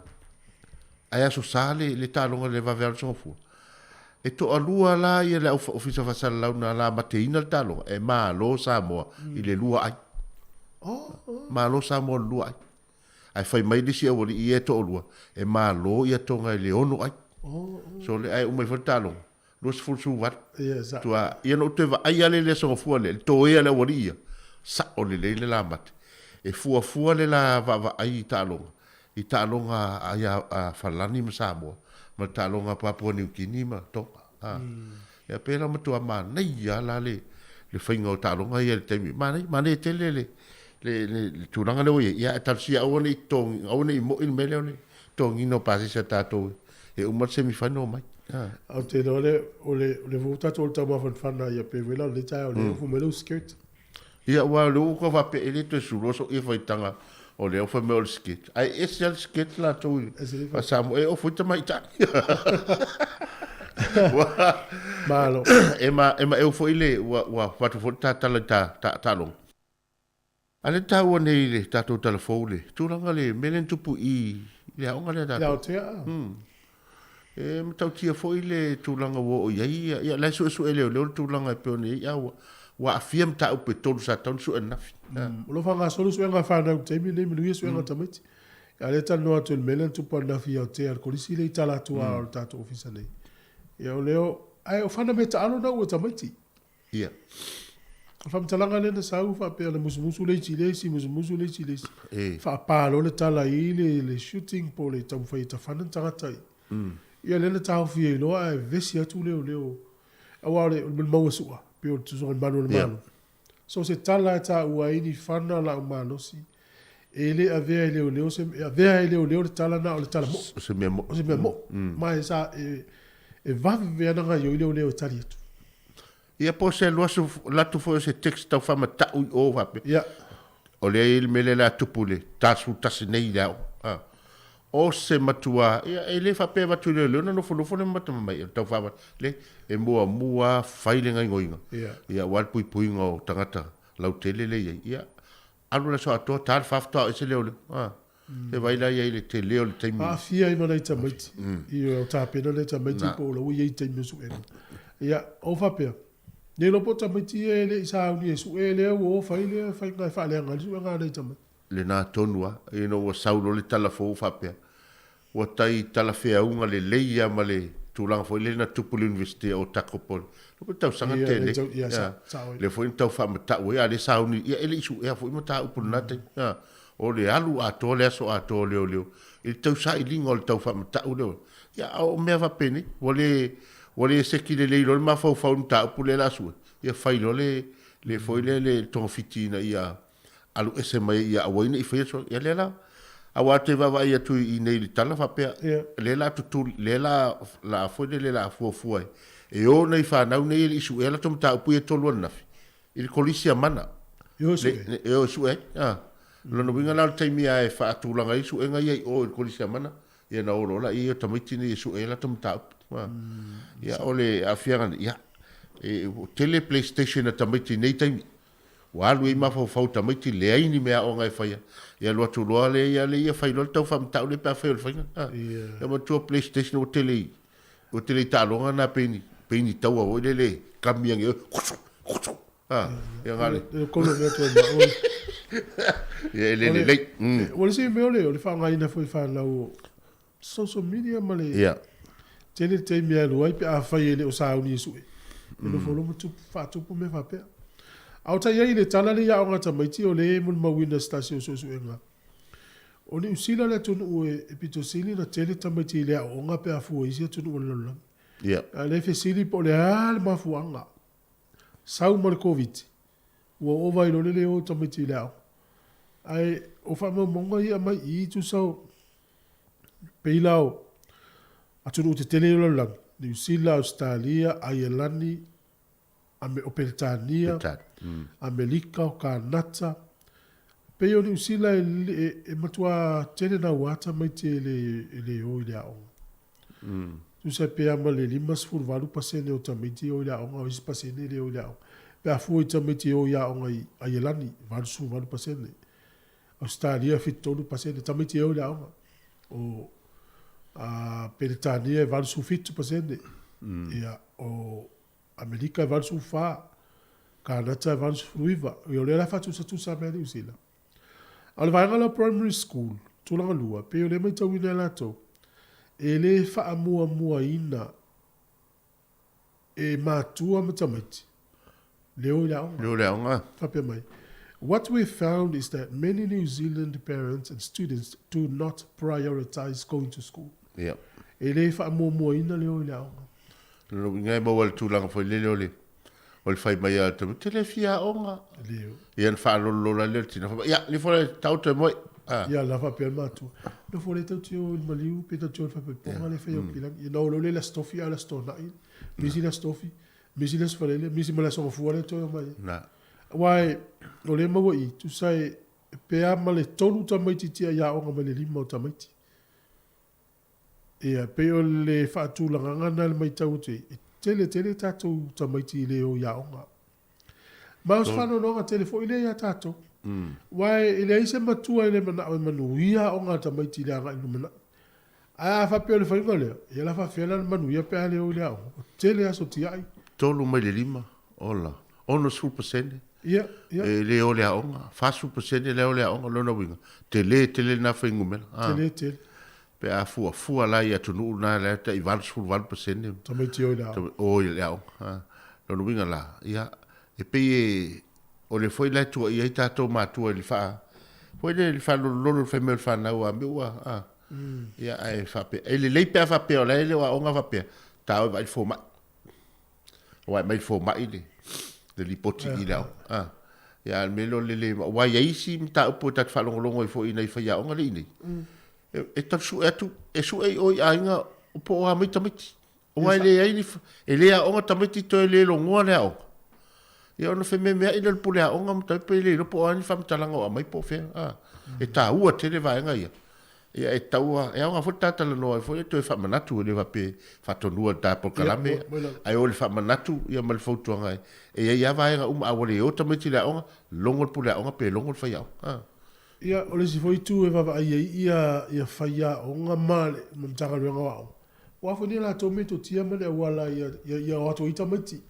ae Aso Sa le, le taaloga i le vave alu Sogafua. E toalua la ia le au ofisa faasalalau na la mateina le taaloga, e malo Samoa i le lua ai. Malo Samoa i le lua ai. Ae fai mai le isi aualii ia e toalua, e malo ia Tonga i le ono ai. So le, ae uma ifo le taaloga, 28. Tua, ia na ou toe vaai lava lea i le aso gafua lea, le toea le aualii ia, sao lelei le la mate. E fuafua le la vaavaai i taaloga, i taaloga a ia a Falani ma Samoa, ma le taaloga a Papua Niu Kini ma Tonga. A. Ia pēlā matua manaia la le le faiga o taaloga ia i le taimi. Manaia, manaia tele le le le, le tulaga lea ua i ai. Ia ae talosia aua ne i totogi, aua ne i moi le mea lea o le totogiina o pasese a tatou e uma le semi final omai. A. Ou te iloa le, o le, o le foi tatou o le taumafanafana ia pe wela o le taeao lea ofu mai lou skirt. Ia aua o lea ua ou faapea e le toe sulu sou ia faitaga o lea ua fai mai o le skirt. Ae ese lava le skirt latou i a Samoa e ofu ai tamaitai. Malo. E ma e ma eu foi le ua ua avatu foi le ta tala i ta ta taaloga. A lea taua nei i le tatou tala fou le tulaga le mea lea na tupu i i le aoga lea tatou. I Aotea. E matautia foi le tulaga ua oo i ai ia, ia la e suesue e leoleo le tulaga e pei ona i ai, a ua, ua aafia mataupu e tolu sa tatau ona sue ananafi. O lo o faagasolo suega a fanau i le taimi lenei, manuia suega a tamaiti. A o lea e talanoa atu i le mea lea na tupu ananafi i Aotea, le kolisi lea i tala atu lava o le tatou ofisa nei. Ia o lea, ae o fana mea taalo na ua e tamaiti. Ia. O le faamatalaga lea na sau faapea na musumusu le isi le isi, musumusu le isi le isi. E. Faapa loa le tala i le, le shooting po o le taumafai e tafana ni tagata i. Ia lea na taofi ai loa ae vevesi atu leoleo. Aua o le, o le maua sua, pei o le tusuga i le malu o le Malo. So se tala e taua ai ni fana lau malosi, e le avea e leoleo se, e avea e leoleo le tala na o le tala moʻo. O se mea moʻo. O se mea moʻo. Ma e sa, e, e vave ana gaioi leoleo e tali atu. Ia po o se alu atu foi o se text tau faamatau i o faapea. Ia. O lea e i ai le mea lea o le a tupu i le 41 nei i le aoga. A. O se matua, ia e le faapea e avatu i leoleo ona nofonofo lea ma matama mai, o le tau faaavatu. Le, e muamua lava fai le gaoioiga. Ia. Ia aua le puipuiga o tagata lautele lea e i ai. Ia, alu le aso atoa, ta le fa faatoa ese leoleo. A. E vai la i ai le tele o le taimi. Aafia ai ma nai tamaiti. I o tapena nai tamaiti po o la ua i ai taimi o suega. Ia, o faapea, nei iloa po o tamaiti ia e le i sauni e sue lea ua o fai lea faiga e faaleaga ai le suega a nai tamaiti. Lena tonu a, ina ua sau loa le tala fou faapea, ua tai talafeauga lelei a ma le. tulaga foi lele na tupu i le University o Otago po o le tausaga Ia, tele. le tau- ia, Ia, sao ai. lea foi na tau faamatau ai, a o lea sauni, ia e le i suea foi mataupu i lena taimi. Ia, o le alu atoa le aso atoa o leoleo i le tausailiga o le tau faamatau lea. Ia, a o mea faapenei, ua le, ua le seki lelei loa le mafaufau i le mataupu lea o le a sue, ia fai loa le, le foi lea le togafiti ina ia alu ese mai ai ia aua ai ne i faia le soa. Ia lea la, aua ou te vaavaai atu i inei i le tala faapea, lea la tutuli, lea la, la foi lele la fuafua e, e o nai fanau nei e le i suea latou mataupu ia e tolu ananafi, i le Kolisi a Mana. E o e sue? E o e sue ai. A. Lona uiga la o le taimi lava e faatulaga ai suega ia i o i le Kolisi a Mana, ia ona o loa lea o tamaiti nei e sue ai latou mataupu. A. Ia o le aafiaga nei, ia, e tele playstation a tamaiti i nei taimi. Ua alu ai mafaufau tamaiti leai ni meaaoga e faia. Ia alu atu loa lea ia lea ia fai loa le tau faamatau lea pe afai o le faiga. Ha. Ia manatua playstation ua tele i ua tele i taaloga na pei ni pei ni taua foi lele kami age kusu kusu. Ha. Ia ngale. Le kolo mea tu ma o. Ia e le lelei. Ua le se mea o le o le faaaogaina foi e fanau o social media ma le Ia. tele le taimi e alu ai pe afai e le o sauni e sue. E nofo loa ma tupu, faatupu mea faapea. A o tai ai le tala lea i aoga a tamaiti o lea e molimauina e se tasi o suesuega. O Niu Sila le atunuu e pito sili ona tele tamaiti i le aoaoga pe a fua i isi atunuu o le lalolagi. Ia. A o lea e fesili po o le a le mafuaaga sau ma le Koviti ua ova ai loa le le o o tamaiti i le aoga. Ae o faamaumauga ia e aumai i i tusa o Pei la o atunuu tetele ia o le lalolagi, Niu Sila, Ausetalia, Aielani, o Peretania, Amerika, o Kanata. Pei o Niu Sila e matua tele naua tamaiti e le o i le aoga. Tusa pe a ma le 58% o tamaiti e o i le aoga, o isi pasene e le o i le aoga. Pe a fua i tamaiti e o i aoga i Aielani, 88%. Ausetalia e 73% tamaiti e o i le aoga. O Peretania e 87%, ia, o Amerika e 84, Kanata e 89. Ia, o lea la e faatusatusa mai a Niu Sila. A o le vaega lea o primary school, tulaga lua, pei o lea e matauina e latou, e le faamuamuaina e matua ma tamaiti, le o i le aoga. Le o i le aoga. Faapea mai, What we found is that many New Zealand parents and students do not prioritise going to school. Ia. E le faamuamuaina le o i le aoga. Lona uiga e maua i le tulaga foi lele o le o le fai mai a le tamaiti, te le fia aoga. Le o. Ia ona faalololola ai lea o le tina, fai mai, ia, lefo le taoto e moe. Ah. Ia, la faapea le matua, nofo le tau te o i le maliu pe tau te o i le faipaipoga le fai au kilagi. Ia na o lea le aso tofi a o le aso tona'i. Misi le aso tofi, misi le aso faleele, misi ma le aso gafua lea e toe omai ai. Na. Aua e, o lea e maua i i, tusa e, pe a ma le tolu tamaiti tia i aoga mai le lima o tamaiti. Ia, pei o le faatulagaga lena i le matau atu i ai, e tele tele tatou tamaiti i le o i aoga. Ma o se faanoanoaga tele foi lea ia tatou. Aua e leai se matua e le manao e manuia aoga a tamaiti i le agai i le lumanai. Ae a faapea o le faiga lea, ia la faapefea la ona manuia pe a le o i le aoga. Ua tele aso tiai. Tolu mai le lima, ola, 60% Ia, ia. e le o le aoga, 40% le o le aoga, lona uiga, tele tele lena fuainumera. Tele tele. Pe a fuafua la i atunuu na la e tai 88% Tamaiti o i le aoga. O i le aoga. Lona uiga la, ia, e pei e, o le foi la e tuuaia ai tatou matua i le faa, foi lea i le faalolololo i le fai mai o le fanau a me ua, a, ia, ae faapea, e lelei pe a faapea o la e le o aoga faapea, ta o e vaai le fomai. Aua e aumai le fomai le, le lipoti i le aoga. A, ia, a o le mea lea o le le, aua e i ai isi mataupu e ta te faalogologo ai foi i nai faiaoga lea i inei, e tau sue atu, e sue i o i aiga po o a mai tamaiti. Aua e leai ni, e le aoga tamaiti toe le logoa le aoga. Ia ona fememeai lea o le pule aoga ma tau pe le iloa po o a ni faamatalaga o aumai po o fea. A, e taua tele vaega ia. Ia e taua, e aoga foi le ta talanoa ai foi e toe faamanatu, e le faapea e faatonua i le ta polokalame, ae o le faamanatu ia ma le fautuaga e i ai lava vaega uma, a ua le o tamaiti i le aoga, logo le pule aoga pe logo le faiaoga. A. Ia, o le isi foi itu e vaavaai ai ia ia faiaoga ma le Matagaluega o Aoga, ua foi nei latou metotia ma le auala ia ia ia o atu ai tamaiti.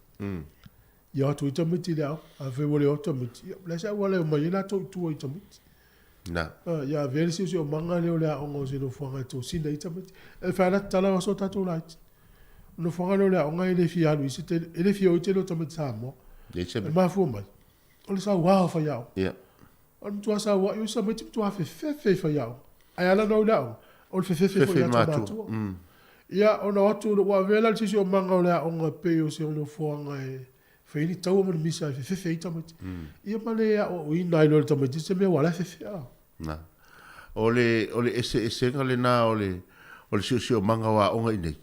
Ia o atu ai tamaiti i le aoga. Afai ua le o atu tamaiti, ia o le a se auala e omai ai latou i tua i tamaiti. Na. Ia avea le siosiomaga lea o le aoga o se nofoaga e tosina ai tamaiti. E fai lava tala o aso tatou laiti. Nofoaga lea o le aoga e le fia alu i se tele, e le fia o i tele o tamaiti Samoa. E mafua mai, o le sauā o faiaoga. O le matua saua'i o isi tamaiti matua fefefe i faiaoga. Ae ala ona o i le aoga, o le fefefe foi i atu matua. Ia, ona o atu, ua avea la le siosiomaga o le aoga pei o se nofoaga e fai ai ni taua ma ni misa e fefefe ai tamaiti. Ia ma le aoaoina ai loa e le tamaitiiti se mea ua la e fefe. Na. O le, o le eseesega lena o le, o le siosiomaga o aoga i nei,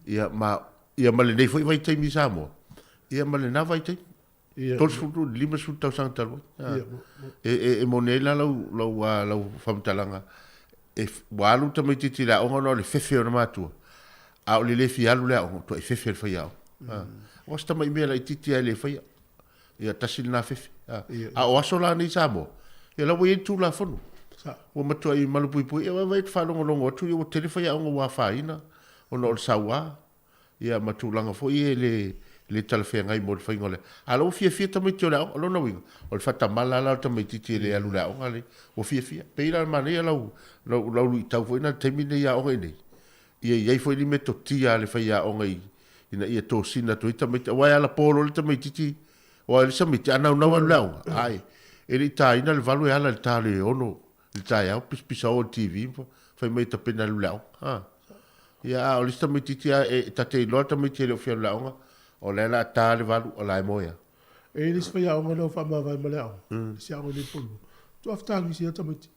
ia ma, ia ma lenei foi vaitaimi i Samoa, ia ma lena vaitaimi. Ia. 30 i le 50 tausaga talu ai. Ia. E, e, e moni ai la lau, lau, lau faamatalaga, e, ua alu le tamaitiiti i le aoga ona o le fefe o ona matua, a o le le fia alu i le aoga, ua tuai fefe le faiaoga. Aua se tamai mea laitiiti lava e le faia. Ia tasi lena fefe. A o aso la nei i Samoa, ia la ua i ai le Tulafono. Ua matuai malupuipui, ia vaai te faalogologo atu, ia ua tele faiaoga ua afaina ona o le sauā, ia ma tulaga foi ia e le, le talafeagai mo le faiga o le... A o la ua fiafia tamaiti o le aoga, o lona uiga, o le faatamala la o le tamaitiiti e le alu i le aoga lea, ua fiafia. E pei la o le manaia lau, lau, lau luitau foi lena i le taimi lenei i aoga i inei, ia i ai foi ni metotia a le faiaoga i, ina ia tosina atu ai tamaiti, aua e alapo loa le tamaitiiti, aua o le tamaiti a naunau alu i le aoga, ae e le i taina le 8 e ala i le ta o le 6 i le taeao, pisapisao i le TV ma fai mai e tapena e alu i le aoga. A. Ia, a o le isi tamaitiiti lava, e, ta te iloa le tamaiti e le o fia alu i le aoga, o lea o le a ta le 8, o la e moe lava. E i ai le isi faiaoga lea ua faamavae ma le aoga, le isi aoga i le Upolu, faatoa fetagisi ai le tamaiti.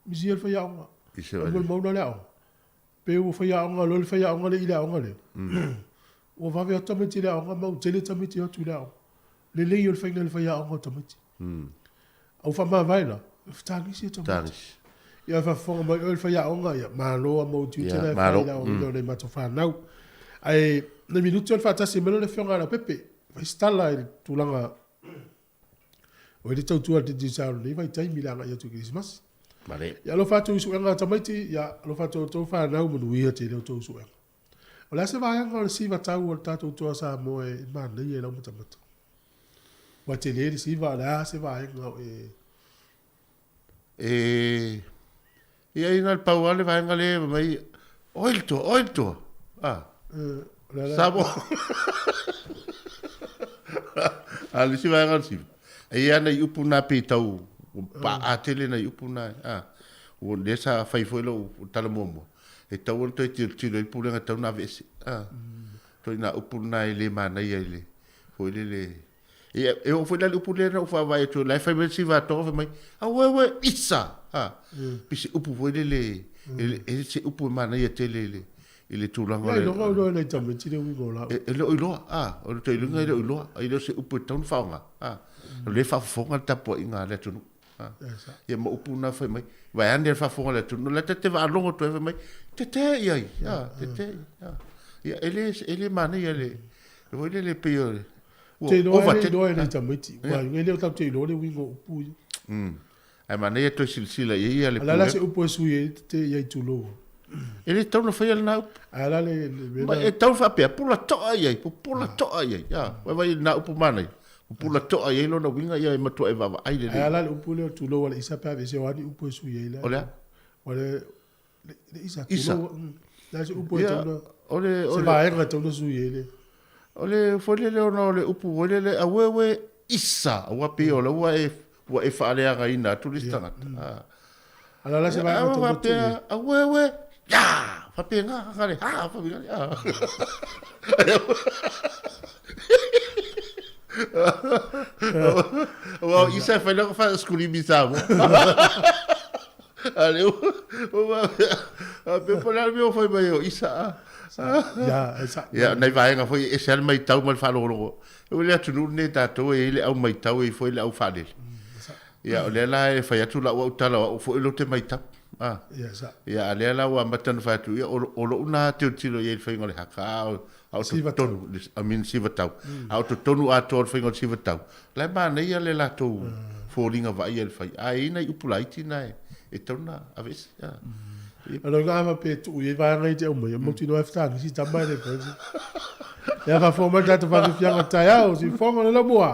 Misi ai le faiaoga. E molimauina le aoga. Pe ua faiaoga loa le faiaoga lea i le aoga lea, ua vave atu tamaiti i le aoga ma ua tele tamaiti e o atu i le aoga. Lelei o le faiga i le faiaoga o tamaiti. A ua faamavae la, e fetagisi e tamaiti. Ia faafofoga mai oe le faiaoga, ia malo a mau tiute la e fai i le aoaoina o nai matou fanau. Ae nai minute o le faatasi mai lea o le Afioga ia Leaupepe, fai se tala i le tulaga O le tautua a le Digicel i lenei vaitaimi i le agai atu i Kerisimasi. Male. Ia alofa atu i suega a tamaiti, ia alofa atu i outou fanau, manuia tele outou suega. O le a se vaega o le siva tau o le tatou toa Samoa e manaia i lau matamata? Ua tele le siva, o le a se vaega o e... E... Ia ina le pau lava le vaega lea e mai, oi le toa, oi le toa. Ah. Samoa. A le isi vaega o le siva. E i ai nai upu na pei tau paa tele nai upu na. Ah. Ua lea sa fai foi lou tala muamua. E tatau ona toe tilotilo i le pulega e tatau ona aveese. Ah. Toe na upu na e le manaia i le foi lele Ia, e oo foi la i le upu lea na ou faavae atu, la e fai mai le siva atoa, fai mai, auē uē, isa! Ha, pei se upu foi lele, e se upu e manaia tele i le, i le tulaga o le... Ia, iloga o iloa e nai tamaiti le uiga o la upu. E le o iloa, a, o le toeluga e le o iloa, e le o se upu e tatau ona faaaoga, a. O lea e faafofoga le tapuaiga a le atunuu, a. Ia ma upu na fai mai, vaeane le faafofoga a le atunuu, la e ta te faalogo atu ai fai mai, tetē i ai, a, tetē, a. Ia, e le, e le manaia le, foi lele pei o le, Ua Te iloa ova e le iloa e nai tamaiti. Ua e le o tatou te iloa le uiga o upu ia. Ae manaia toe silasila i ai ia le A o le a la se upu e sui ai te i ai tulou? E le tatau ona faia lena upu. A o le a le mea Ma e tatau ona faapea, pula toa i ai, pupula toa i ai. A, vaai i lena upu manaia. Pupula toa i ai lona uiga ia e matua e vaavaai lelei. Ae a la le upu lea o tulou a le isa pe aveese o a ni upu e sui ai la? O le a? O le Le isa, isa. Le a se upu e tatau ona, o le, o se vaega e tatau ona sui ai le. O le foi lele ona o le upu foi lele, auē uē isa, aua pei o la ua e, ua e faaleagaina atu le isi tagata. A la la se vaega e tatau ona tui ai. Auē uē, ya! Faapena, le ha, faapena, ya. Aua o isa e fai lana faaskulimi Samoa. A le ua a pe po le a le mea ua fai mai o isa a. Ia, e sa. Ia, nai vaega foi e ese lava le maitau ma le faalogologo. E ui le atunuu lenei tatou e i ai le au maitau e i ai foi le au faalele. Ia, o lea la e fai atu lau au tala o au foi lea ou te maitau. A. Ia, sa. Ia, a lea la ua amata ona fai atu, ia, o lou na tilotilo i ai i le faiga o le haka, a o, a o totonu, I mean sivatau. A o totonu atoa o le faiga o le sivatau, la e manaia le latou foliga vaaia i le fai. A e i ai nai upu laiti na e tatau ona aveese. O lona ava pe tuu i ai vaega ia te aumai, e mautinoa e fetagisi tama e le fai. Ia faafofoga mai le tatou faafiafiaga o le taeao, siufofoga o le laumua.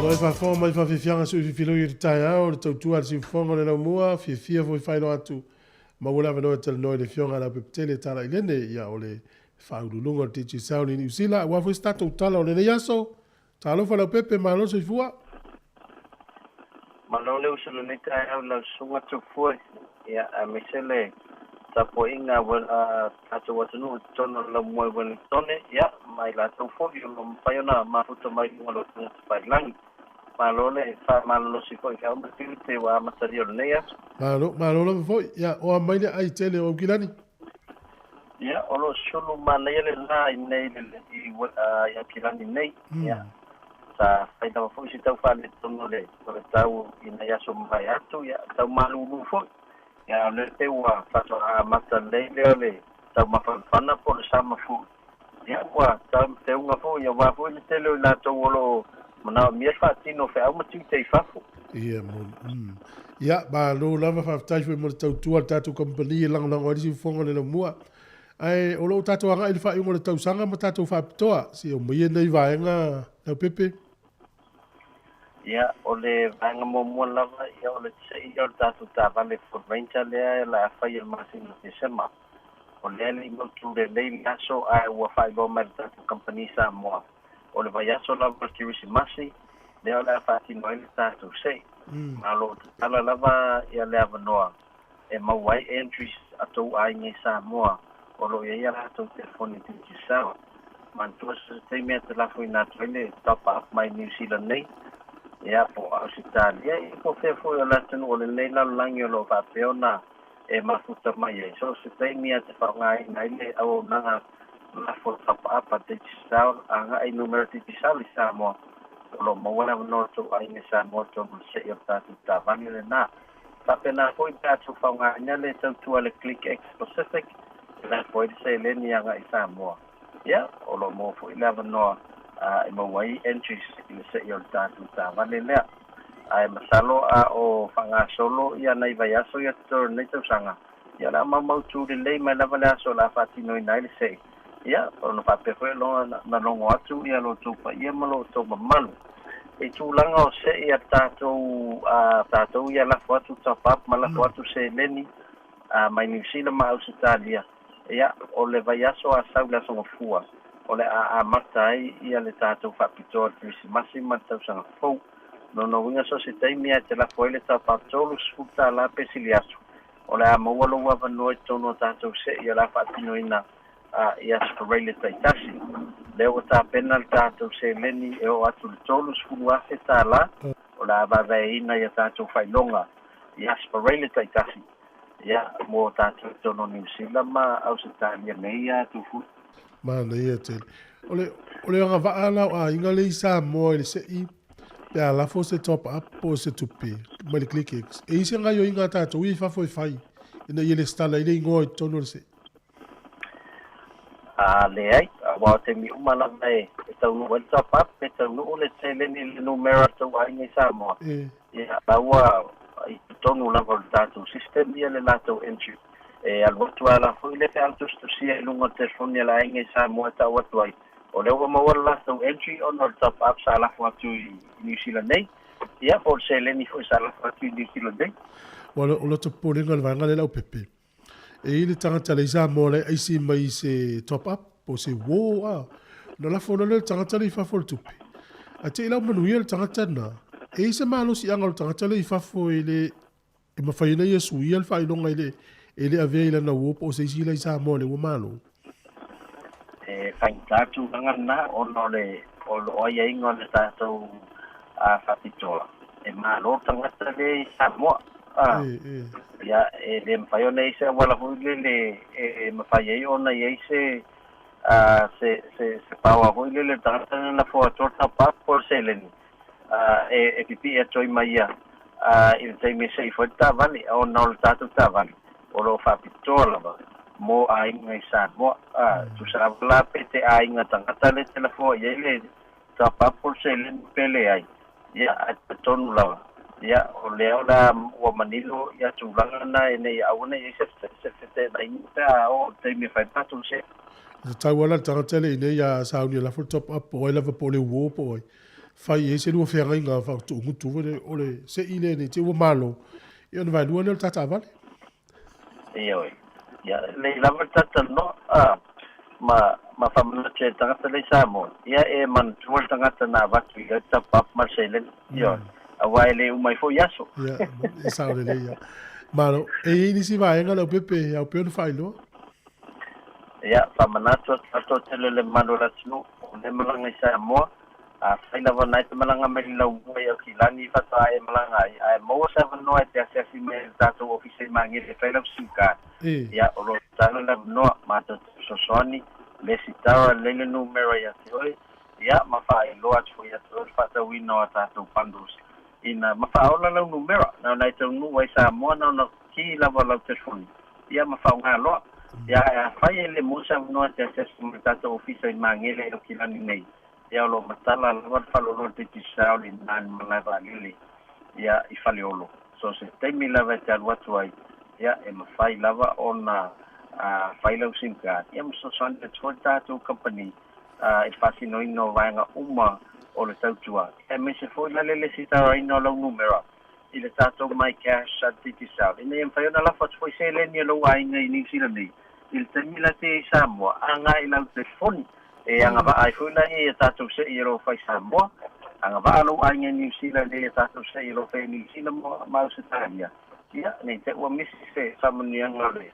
Toe faafofoga mai faafiafiaga sui fifiloi i le taeao, le tautua a le siufofoga o le laumua, fiafia foi faailoa atu, maua le avanoa e talanoa i le Afioga ia Leaupepetele Talailene, ia o le Faauluuluga o le Digicel i Niu Sila, aua foi se tatou tala o lenei aso. Talofa Leaupepe, malo le soifua. Malo le uso lenei taeao i lau susuga Tupua, ia aemaise le tapuaiga a tatou atunuu i totonu o le laumua i Ueligitone, ia ma i latou foi o lo o mafai ona mafuta mai i luga o le upega tafailagi. Malo le faamalolosi foi i feau ma tiute ua amatalia o lenei aso. Malo, malo lava foi. Ia, oa mai le ai tele o Aukilani. Ia, o lo o sulu manaia le la i nei i Aukilani nei. Ia, sa fai lava foi se tau faaletonu o le tau i nai aso mavae atu, ia, tau malulu foi. Ia, a o lea pei ua faatoa amata lelei lea o le tau mafanafana po o le sama foi. Ia, ua talafeauga foi, aua foi le tele o i latou o lo o manaomia le faatino o feau ma tiute i fafo. Ia, moni. Mm. Ia, malo lava, faafetai foi mo le tautua a le tatou kamupani e lagolago ai le siufofoga o le laumua. Ae o lo o tatou agai i le faaiuga o le tausaga ma tatou faapitoa, se omaia nei vaega, Leaupepe. Ia, o le vaega muamua lava, ia o le seia o le tatou taavale Ford Ranger lea o le a fai i le masina o Tesema. O lea e le i mautu lelei le aso ae ua faailoa mai e le tatou kamupani Samoa, o le vaiaso lava o le Kerisimasi lea o le a faatino ai le tatou sei. Ma o lo o tatala lava ia le avanoa e maua ai entries a tou aiga i Samoa o lo o i ai a latou telefoni Digicel. Manatua so se taimi a te lafoina atu ai le top up mai New Zealand nei, ia po o Ausetalia, ia po o fea foi o le atunuu o lenei lalolagi o lo o faapea ona e mafuta mai ai. So se taimi a te faaaogaina ai le auaunaga lafo top up a Digicel agai i numera Digicel i Samoa, o lo o maua le avanoa o tou aiga i Samoa tonu i le seia o le tatou taavale lena. Faapena foi pe a tou faaaogaina le tautua a le Click X Pacific e lafo ai le seleni agai i Samoa. Ia, o lo o maua foi le avanoa e maua ai entries i le seia o le tatou taavale lea. Ae masalo a o faagasolo ia nai vaiaso ia totoe o lenei tausaga, ia o le a maumautu lelei mai lava le aso o le a faatinoina ai le sei. Ia, ona faapea foi ona logo atu ia lo outou paia ma lo outou mamalu i tulaga o sei a tatou, a tatou ia lafo atu top up ma lafo atu seleni mai Niu Sila ma Ausetalia. Ia, o le vaiaso a sau le Aso Gafua, o le a amata ai ia le tatou faapitoa o le Kerisimasi ma le Tausaga Fou. Lona uiga so o se taimi lava e te lafo ai le top up $30 pe sili atu, o le a maua lou avanoa i totonu o tatou sei o le a faatinoina i Asotoraile taitasi. Lea ua tapena le tatou seleni e oo atu i le $30,000 o le a vaevaeina i a tatou faailoga i Asotoraile taitasi, ia, mo tatou i totonu o Niu Sila ma Ausetalia nei ia atu foi. Manaia tele. O le, o le agavaa la o aiga lea i Samoa i le sei pe a lafo se top up po o se tupe mai le ClickX, e i ai se gaioiga a tatou ia i fafo e fai ina ia lesitala ai le igoa i totonu o le sei? A leai, aua o taimi uma lava e taunuu ai le top up, pe taunuu le seleni i le numera o tou aiga i Samoa, ia la ua i totonu lava o le tatou system ia le latou entry. E alu atu lava la foi le feau tusitusia i luga o le telefoni a le aiga i Samoa e tau atu ai, o lea ua maua le latou entry ona o le top up sa lafo atu i Niu Sila nei, ia po o le seleni foi sa lafo atu i Niu Sila nei. Ua o lota popolega i le vaega lea Leaupepe. E i ai le tagata lea i Samoa la e aisi mai i se top up po o se war a. Ona lafo loa lea o le tagata lea i fafo i le tupe. Ae te i la ua manuia le tagata lena, e i ai se malosiaga o le tagata lea i fafo e le e mafai ona ia suia le faailoga i le e le avea i lana war po o se isi la i Samoa lea ua malo. E faigata tulaga lena ona o le o aiaiga o le tatou faapitoa e malo tagata lea i Samoa. Ia, e le mafai ona i ai se auala foi lele e mafai ai ona i ai se se power foi lele o le tagata lena lafo atu le top up po o le seleni e pipii atu ai ma ia i le taimi e sei foi le taavale ona o le tatou taavale o lo o faapitoa lava mo aiga i Samoa. Tusa lava la pe te aiga tagata lea te lafoa i ai le top up po o le seleni pe leai, ia, ae talitonu lava, ia, o lea o le a ua manino ia tulaga na ina ia aua ne i ai se feteenaiga pe a oo i le taimi e fai ai matou se. E tatau lava la le tagata le i nei a sauni e lafo le top up po o ai lava po o le uo po o ai. fai i ai se lua feagaiga faatuugutu foi lea o le se'i lea ne i te i ua malo, ia ona vaelua lea o le ta taavale. Ioe. Ia, lelei lava le talatalanoa, a, ma, ma faamanatu ai le tagata lea i Samoa, ia e manatua le tagata na avatu i ai le top up ma le seleni. Ioe. Aua e le uma ai foi aso. Ia, e sao lelei ia. Malo, e i ai nisi vaega Leaupepe e ao pea ona faailoa? Ia, faamanatu atu atoa tele le mamalu o le atunuu, o lea malaga i Samoa, Afai lava na e te malaga mai le laumua i Aukilani faatoa e malaga ai, ae maua se avanoa e te asiasi mai ai i le tatou ofisa i Magele e fai lau sim card, ia, o lo o tatala le avanoa, matou te fesoasoani, lesitala lelei le numera ia te oe, ia, ma faailoa atu foi ia te oe le faatauina o a tatou bundles ina ma faaola lau numera, na ona e taunuu ai Samoa na ona key lava lau telefoni, ia ma faaaoga loa. Ia, ae afai e le maua se avanoa e te asiasi mai i le tatou ofisa i Magele i Aukilani nei, Ia o lo o matala lava le faleoloa o le Digicel i ina i le malae vaalele ia i Faleolo. So se taimi lava e te alu atu ai, ia e mafai lava ona fai lau sim card ia ma fesoasoani atu foi le tatou kamupani i le faatinoina o vaega uma o le tautua, aemaise foi la le lesitalaina o lau numera i le tatou MyCash a le Digicel ina ia mafai ona lafo atu foi seleni a lou aiga i Niu Sila nei i le taimi la te i ai i Samoa agai i lau telefoni. E agavaa ai foi la ia i a tatou se'i e lo fai Samoa, agavaa lou aiga i Niu Sila nei i a tatou se'i e lo fai i Niu Sila ma Ausetalia, ia, nei te ua misi se faamanuiaga o le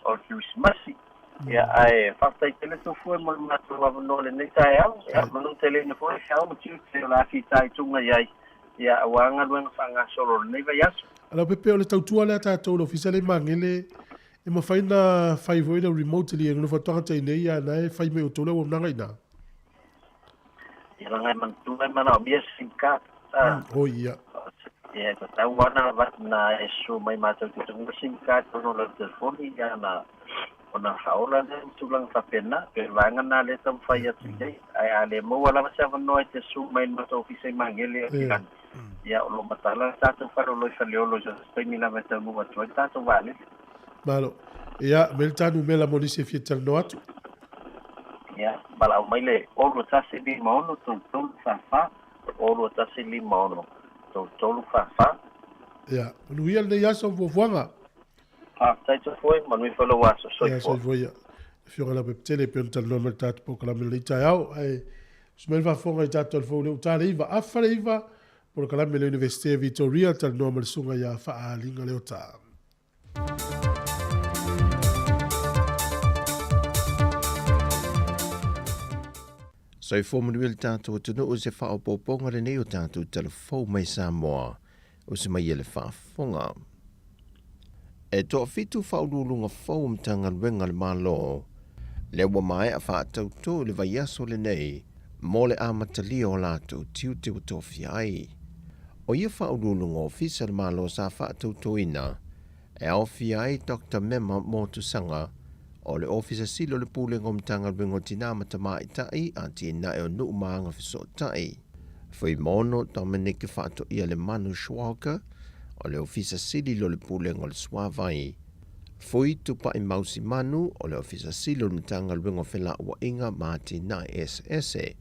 o le Kerisimasi. Ia, ae faafetai tele Tofua mo le matou avanoa i lenei taeao, ia, manu tele foi ao ma tiute o le a fitaituga i ai, ia, aua galuega faagasolo o lenei vaiaso. Leaupepe, o le tautua lea a tatou i le Ofisa lea i Magele, E mafai ona fai foi le remotely e nofo atu tagata i inei a na e fai mai outou le auaunaga i ina. Ia laga e manatua e manaomia sim card. Ah. Oh ia. Ia e tatau lava ona avatu na e susu mai matou te tuuina sim card tonu o lau telefoni ia ona ona faaola lea ma tulaga faapena. Pei o le vaega lena lea e taumafai atu i ai. Ae a le maua lava se avanoa e te susu mai i le matou ofisa i Magele i Aukilani, ia o lo o matala le tatou faleoloa i Faleolo i so o se taimi lava e taunuu atu ai le tatou vaalele. Malo. Ia, aumai le ta numera mo nisi e fia talanoa atu. Ia, valaau mai le 6 1 5 6 3 4 4, 6 1 5 3 3 4 4. Ia, manuia lenei aso ma fuafuaga. Faafetai Tofoe, manuia foi lou aso. Soifua. Ia, soifua ia. Afioga Leaupepe e pei ona talanoa mai le tatou polokalame i lenei taeao. Ae usu mai le faafofoga i tatou alafou lea ua ta le iva, afa le iva, polokalame le Iunivesite Vitoria, talanoa ma le susuga ia Faaaliga Leota. Soifua manuia le tatou atunuu i se faaopoopoga lenei o tatou tala fou mai Samoa o se mai e le faafofoga. E toafitu faauluuluga fou o Matagaluega a le Malo lea ua maea faatautō i le vaiaso lenei mo le amatalia o latou tiute ua tofia ai. O ia faauluuluga ofisa a le Malo sa faatautoina e aofia ai Doctor Mema Motusaga o le Ofisa Sili o le Pulega o Matagaluega o Tinā ma Tamaitai, Atinae o Nuu ma Agafesootai. Fuimaono Dominic Faatoia Lemanu Schwalger o le Ofisa Sili o le Pulega o le Suavai. Fui Tupai Mausimanu o le Ofisa Sili o le Matagaluega o Felauaiga ma Atinae Eseese.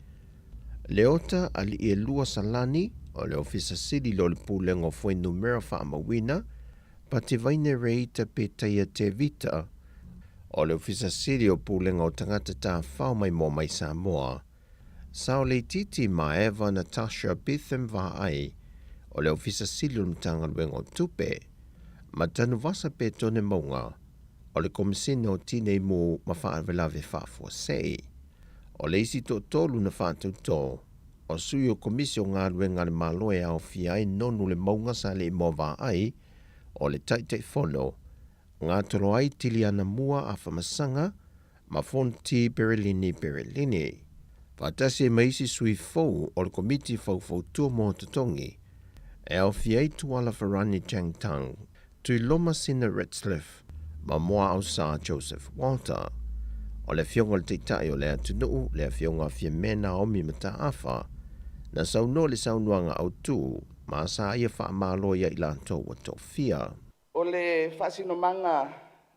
Leota Aliielua Salani o le Ofisa Sili o le Pulega o Fuainumera Faamauina, Patevaine Reita Petaia Tevita o le Ofisa Sili o Pulega o Tagata Tafao Maimoa Mai Samoa, Saoleititi Maeva Natasha Betham Vaai o le Ofisa Sili o le Matagaluega o Tupe, ma Tanuvasa Petone Mauga o le Komesina o Tinei Mu ma Faalavelave Faafuasei. O le isi toatolu na faatautō, o sui o Komisi o Galuega a le Malo e aofia ai Nonu le Mauga sa le i moa vaai, o le Taitaifono, Gatoloai Tiliana Mua Afamasaga ma Fonti Perelini Perelini. Faatasi ai ma isi sui fou o le Komiti Faufautua mo Totogi, e aofia ai Tuala Farani Chang Tang, Tuiloma Sina Retzlaff ma Moaausa Joseph Walter. O le afioga o le Taitai o le atunuu, le afioga a Fiame Naomi Mataafa, na saunoa le saunoaga autu ma sa ia faamalo ia i latou ua tofia. O le faasinomaga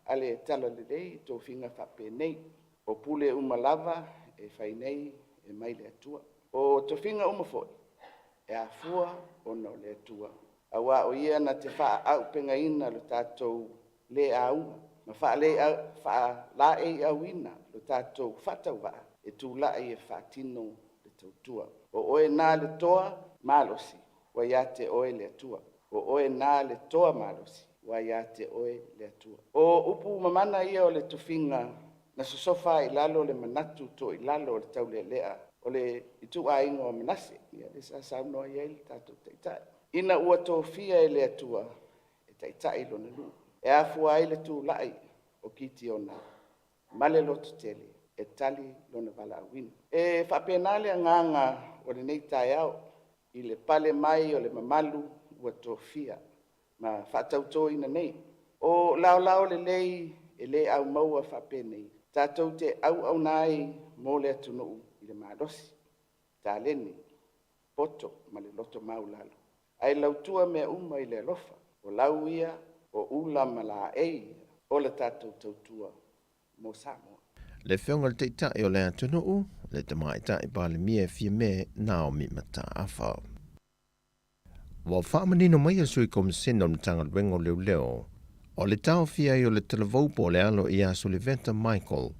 a le Talalelei i tofiga faapenei, o pule uma lava e fai nei e mai le Atua. O tofiga uma foi E afua ona o le Atua, auā o Ia na te faaauupegaina lo tatou lē auga ma faalaeiauina lo tatou faatauvaa e tulai e faatino le tautua. O oe na le toa malosi ua ia te oe le Atua. O oe na le toa malosi ua ia te oe le Atua. O upu mamana ia o le tofiga na sosofa ai i lalo le manatu toilalo o le taulealea o le ituaiga o Manase, ia lea sa saunoa i ai le tatou Taitai, ina ua tofia e le Atua e taitai lona nuu. E afua ai le tulai o Kitiona ma le lototele e tali lona valaauina. E faapena le agaga o lenei taeao i le pale mai o le mamalu ua tofia ma faatautoina nei. O laolao lelei e le aumaua faapenei, tatou te auauna ai mo le atunuu i le malosi, taleni, poto ma le loto maualalo, ae lautua mea uma i le alofa. O lau ia o ula ma laei o le tatou tautua mo Samoa. Le Afioga i le Taitai o le atunuu, le Tamaitai Palemia Fiame Naomi Mataafa. Ua faamanino mai e le Sui Komisena o le Matagaluega o Leoleo, o le taofia ai o le talavou po o le alo ia Suliveta Michael,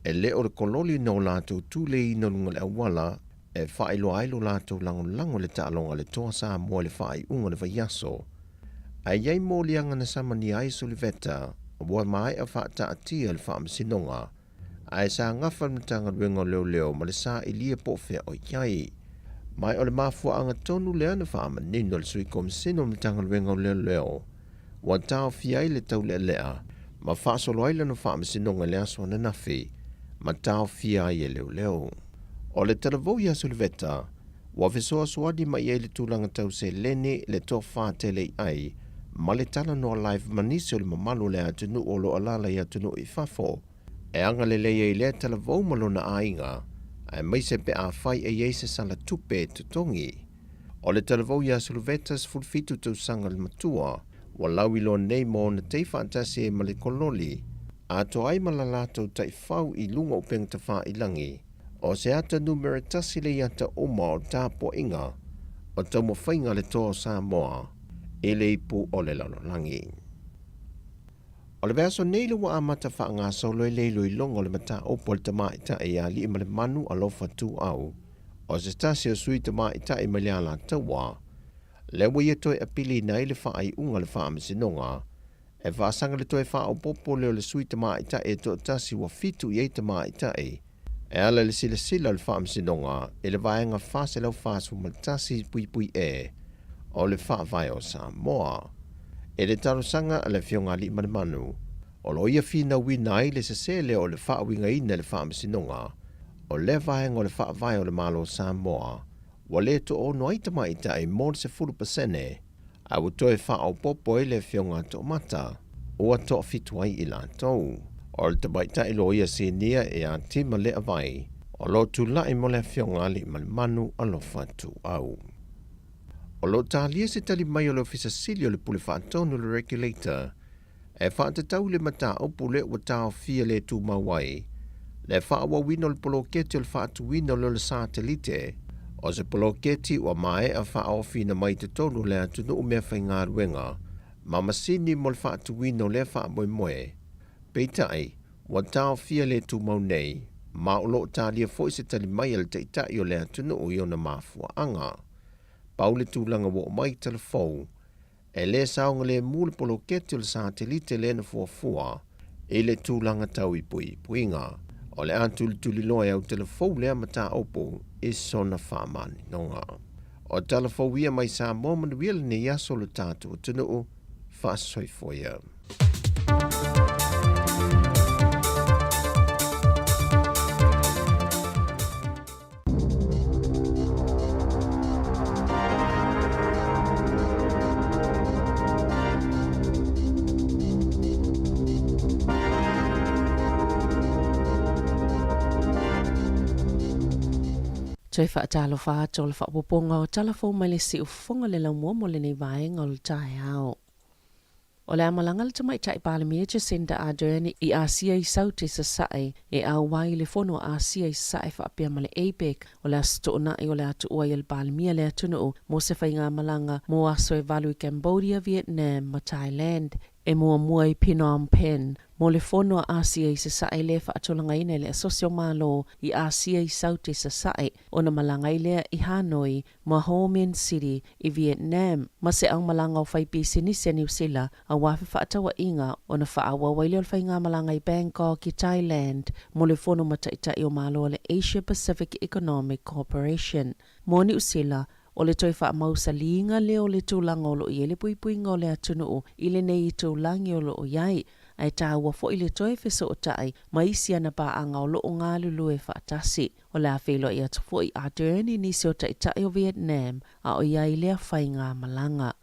e le o le kololi na o latou tuleiina i luga o le auala e faailoa ai lo latou lagolago i le taaloga a le Toa Samoa i le faaiuga o le vaiaso. Ae i ai moliaga na samania ai Suliveta ua maea faataatia i le faamasinoga, ae sa gafa le Matagaluega o Leoleo ma le sailia po o fea o i ai. Ma o le mafuaaga tonu lea na faamanino e le Sui Komisena o le Matagaluega o Leoleo ua taofia ai le taulealea ma faasolo ai lana faamasinoga i le aso ananafi ma taofia ai e leoleo. O le talavou ia Suliveta ua fesoasoani mai ai le tulaga tau seleni, le tofa tele i ai, ma le talanoa live ma nisi o le mamalu o le atunuu o lo o alaala i atunuu i fafo, e agalelei ai lea talavou ma lona aiga, aemaise pe afai e i ai se sala tupe e totogi. O le talavou ia Suluveta 17 tausaga le matua, ua lauiloa nei ma ona tei faatasi ai ma le kololi, atoa ai ma la latou taifau i luga o upega tafailangi. O se ata numera tasi le ata uma o tapuaiga o taumafaiga a le Toa o Samoa i le ipu o le lalolagi. O le vaiaso nei le ua amata faagasolo ai le iloiloga o le mataupu a le tamaitai ia Aliimalemanu Alofa Tuau, o se tasi o sui tamaitai mai le Alataua, lea ua ia toe apiliina ai le faaiuga a le Faamasinoga e faasaga le toe faaopoopo lea o le sui tamaitai e toatasi ua fitu i ai tamaitai e ala i le silasila o le Faamasinoga i le Vaega 441 E o le Faavae o Samoa. I le talosaga a le Afioga Aliimalemanu, o lo o ia finauina ai le sese lea o le faauigaina e le Faamasinoga o lea vaega o le Faavae o le Malo o Samoa ua le toono ai tamaitai mo le 10%, a ua toe faaopoopo ai le Afioga a Toomata, ua toafitu ai i latou. O le tamaitai loia sinia ia Tima Leavai, o lo o tulai mo le Afioga Aliimalemanu Alofa Tuau. O lo o talia se tali mai o le Ofisa Sili o le Pule Faatonu le Regulator e faatatau i le mataupu lea ua taofia le tumau ai le faaauauina o le poloketi o le faatuina o le satelite, o se poloketi ua maea faaofiina mai i totonu o le atunuu meafaigaluega ma masini mo le faatuina o lea faamoemoe. Peitai, ua taofia le tumau nei, ma o lo o talia foi se tali mai a le Taitai o le atunuu i ona mafuaaga. Pau le tulaga ua oo mai i Talafou, E le saogalemu le poloketi o le satelite lea na fuafua i le tulaga tau i puipuiga. O le a tulituliloa e Autelefou lea mataupu i sona faamaninoga. O tala fou ia mai Samoa manuia lenei aso lo tatou atunuu. Faasoifua ia. Toe faatalofa atu o le faaopoopoga o tala fou mai le siufofoga le laumua mo lenei vaega o le taeao. O le a malaga le Tamaitai Palemia Jacinda Ardern i Asia i Saute i Sasae e auai i le Fono a Asia i Sasae faapea ma le APEC. O le Aso Toonai o le a tuua ai e le Palemia le atunuu mo se faigamalaga mo aso e valu i Cambodia, Vietnam ma Thailand. E muamua i Phnom Penh mo le Fono a Asia i Sasae lea e faatulagaina e le Asosi o Malo i Asia i Saute i Sasae ona malaga ai lea i Hanoi ma Ho Minh City i Vietnam ma se aumalaga o faipisinisi a Niu Sila aua fefaatauaiga ona faaauau ai lea o le faigamalaga i Bangkok i Thailand mo le fono ma taitai o Malo o le Asia Pacific Economic Cooperation. Mo Niu Sila, o le toe faamausaliga lea o le tulaga o lo o i ai le puipuiga o le atunuu i lenei itulagi o lo o i ai, ae taua foi le toe fesootai ma isi ana paaga o lo o galulue faatasi. O le a feiloai atu foi Ardern i nisi o taitai o Vietnam a o i ai lea faigamalaga.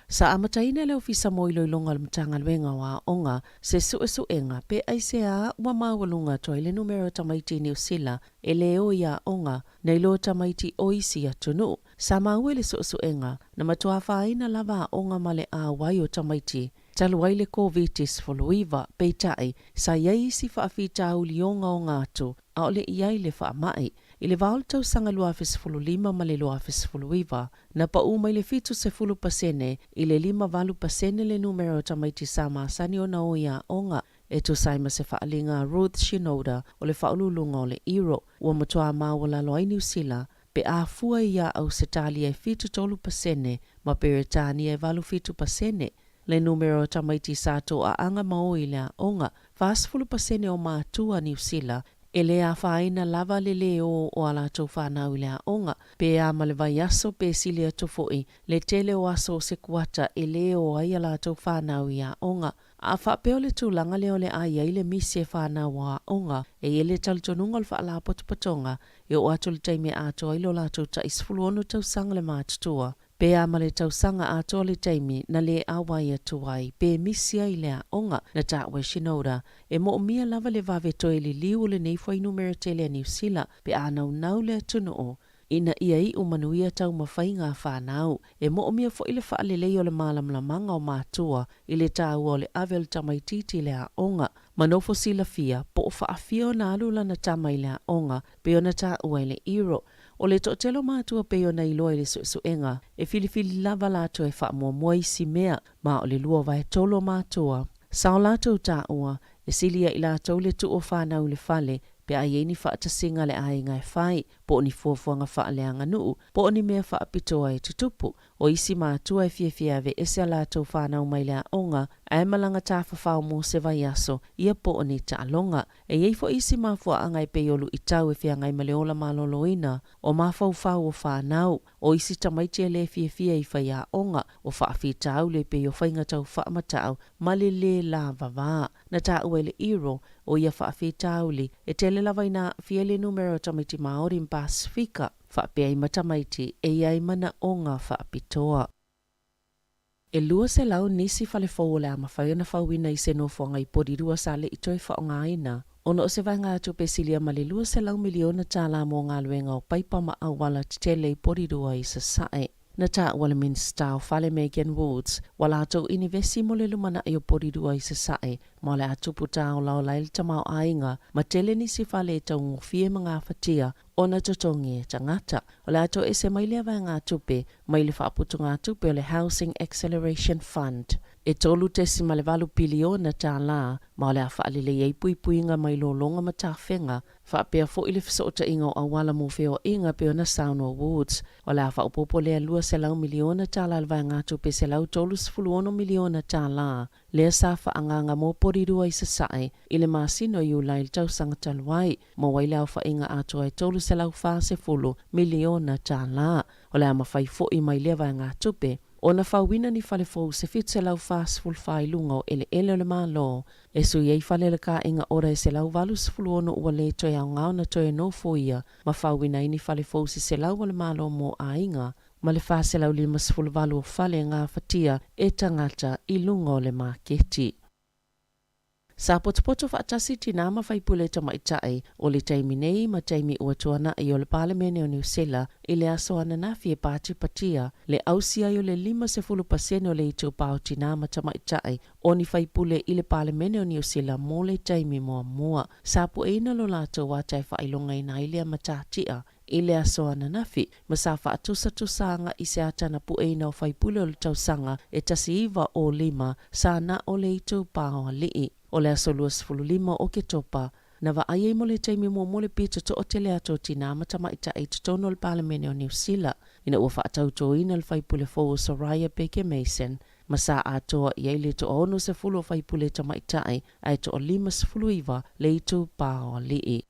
Sa amataina e le Ofisa mo Iloiloga o le Matagaluega o Aoga se suesuega pe aisea ua maualuga atu ai le numera o tamaiti i Niu Sila e lē o i aoga nai lo tamaiti o isi atunuu. Sa maua i le suesuega na matua afaina lava aoga ma le auai o tamaiti talu ai le Koviti-19, peitai, sa i ai isi faafitauli ogaoga atu a o le i ai le faamai. I le va o le tausaga 2015 ma le 2019, na pau mai le 70% i le 58% le numera o tamaiti sa masani ona o i aoga, e tusa ai ma se faaaliga a Ruth Shinoda o le Faauluuluga o le IRO, ua matua maualalo ai Niu Sila pe a fua iā Ausetalia e 73% ma Peretania e 87%. Le numera o tamaiti sa toaaga ma o i le aoga, 40% o matua Niu Sila e lē afaina lava le lē ō o a latou fanau i le aoga, pe a ma le vaiaso pe sili atu foi le tele o aso o se kuata e lē ō ai a latou fanau i aoga. A faapea o le tulaga lea o le a i ai le misi e fanau o aoga, e i ai le talitonuga o le Faalapotopotoga e oo atu i le taimi e atoa ai lo latou tai 16 tausaga le matutua, Pe a ma le tausaga atoa le taimi na lē auai atu ai pe misi ai le aoga, na taua e Shinoda, e moomia lava le vave toe liliu o lenei fuainumera tele a Niu Sila pe a naunau le atunuu ina ia iu manuia taumafaiga a fanau. E moomia foi le faalelei o le malamalamaga o matua i le taua o le ave o le tamaitiiti i le aoga, ma nofo silafia po o faafia ona alu lana tama i le aoga pei ona taua e le IRO. O le toatele o matua pei ona iloa i le suesuega, e filifili lava latou e faamuamua isi mea, ma o le 2/3 o matua sa o latou taua, e sili ia i latou le tuu o fanau i le fale pe a i ai ni faatasiga a le aiga e fai, po o ni fuafuaga faaleaganuu, po o ni mea faapitoa e tutupu. O isi matua e fiafia e aveese a latou fanau mai le aoga ae malaga tafafao mo se vaiaso, ia po o ni taaloga. E i ai foi isi mafuaaga e pei o luitau e feagai ma le ola maloloina, o mafaufau o fanau, o isi tamaiti e lē fiafia i faiaoga, o faafitauli e pei o faiga tau faamatau ma le lē lavavā. Na taua e le IRO, o ia faafitauli, e tele lava ina aafia i le numera o tamaiti Māori ma Pasefika, faapea ai ma tamaiti e i ai manaoga faapitoa. E 200 nisi fale fou o le a mafai ona fauina i se nofoaga i Porirua sa le i toe faaaogaina ona o se vaegatupe silia ma le $200 miliona mo galuega o paipa ma auala tetele i Porirua i Sasae. Na taua le Minisita o Fale Megan Woods ua latou inivesi mo le lumanai o Porirua i Sasae ma o le a tupu tāolaola ai le tamaoaiga ma tele nisi fale e taugofie ma gafatia ona totogi e tagata. O le a toese mai lea vaegatupe mai le faaputugatupe o le Housing Acceleration Fund e $3.8 piliona ma o le a faalelei ai puipuiga mai lologa ma tafega faapea foi le fesootaiga o auala mo feoaiga pei ona saunoa Woods. O le a faaopoopo lea $200 miliona i le vaegatupe $136 miliona lea sa faaagaaga mo Porirua i Sasae i le masina o Iulai i le tausaga talu ai, maua ai le aofaiga atoa e $340 miliona. O le a mafai foi mai lea vaegatupe ona fauina ni fale fou se 744 i luga o eleele o le Malo e sui ai fale o le Kāiga Ora e 186 ua lē toe aoga ona toe nofoia ma fauina ai ni fale fou se 100 o le Malo mo aiga ma le 458 o fale e gafatia e tagata i luga o le maketi. Sa potopoto faatasi tinā ma faipule tamaitai o le taimi nei ma taimi ua tuana'i o le Palemene o Niu Sila i le aso ananafi e patipatia le ausia ai o le 50% o le itupa o tinā ma tamaitai o ni faipule i le Palemene o Niu Sila mo le taimi muamua. Sa pueina lo latou ata e faailogaina ai lea matatia i le aso ananafi, ma sa faatusatusa i se ata na pueina o faipule o le tausaga e 1905 sa na o le itupa o alii. O le aso 25 o Oketopa, na vaai ai mo le taimi muamua le pito toatele atu o tinā ma tamaitai i totonu o le Palemene o Niu Sila, ina ua faatautoina le faipule fou o Soraya Peke-Mason, ma sa atoa i ai le 60 o faipule tamaitai ae 59 le itupa o alii.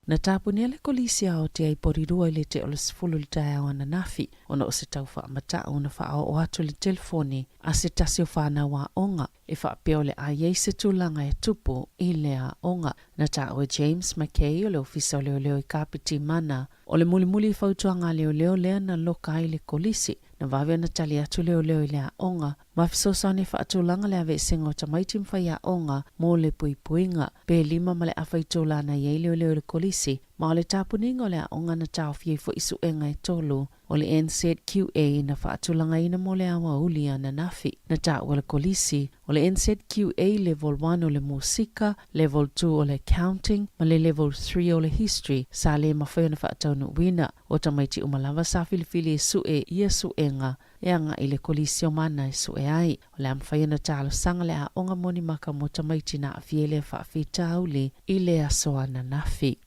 Na tapunia le kolisi aotea i Porirua i le tea o le 10 i le taeao ananafi, ona o se tau faamata'u na faaoo atu i le telefoni a se tasi o fanau aoga e faapea o le a i ai se tulaga e tupu i le aoga. Na taua e James Mackay o le Ofisa o Leoleo i Kapitimana o le mulimuli i fautuaga a leoleo lea na loka ai le kolisi. Na vave ona tali atu leoleo i le aoga ma fesoasoani e faatulaga le aveesega o tamaiti ma faiaoga mo le puipuiga. Pe 5:30 itula na i ai leoleo i le kolisi, ma o le tapuniga o le aoga na taofi ai foi suega e tolu o le NZQA na faatulagaina mo le aoauli ananafi. Na taua le kolisi o le NZQA Level 1 o le Musika, Level 2 o le Accounting ma le Level 3 o le History sa le mafai ona faataunuuina. O tamaiti uma lava sa filifili e sue ia suega e agai i le kolisi o Mana e sue ai. O le a mafai ona talosaga le aoga mo ni maka mo tamaiti na aafia i lea faafitauli i le aso ananafi.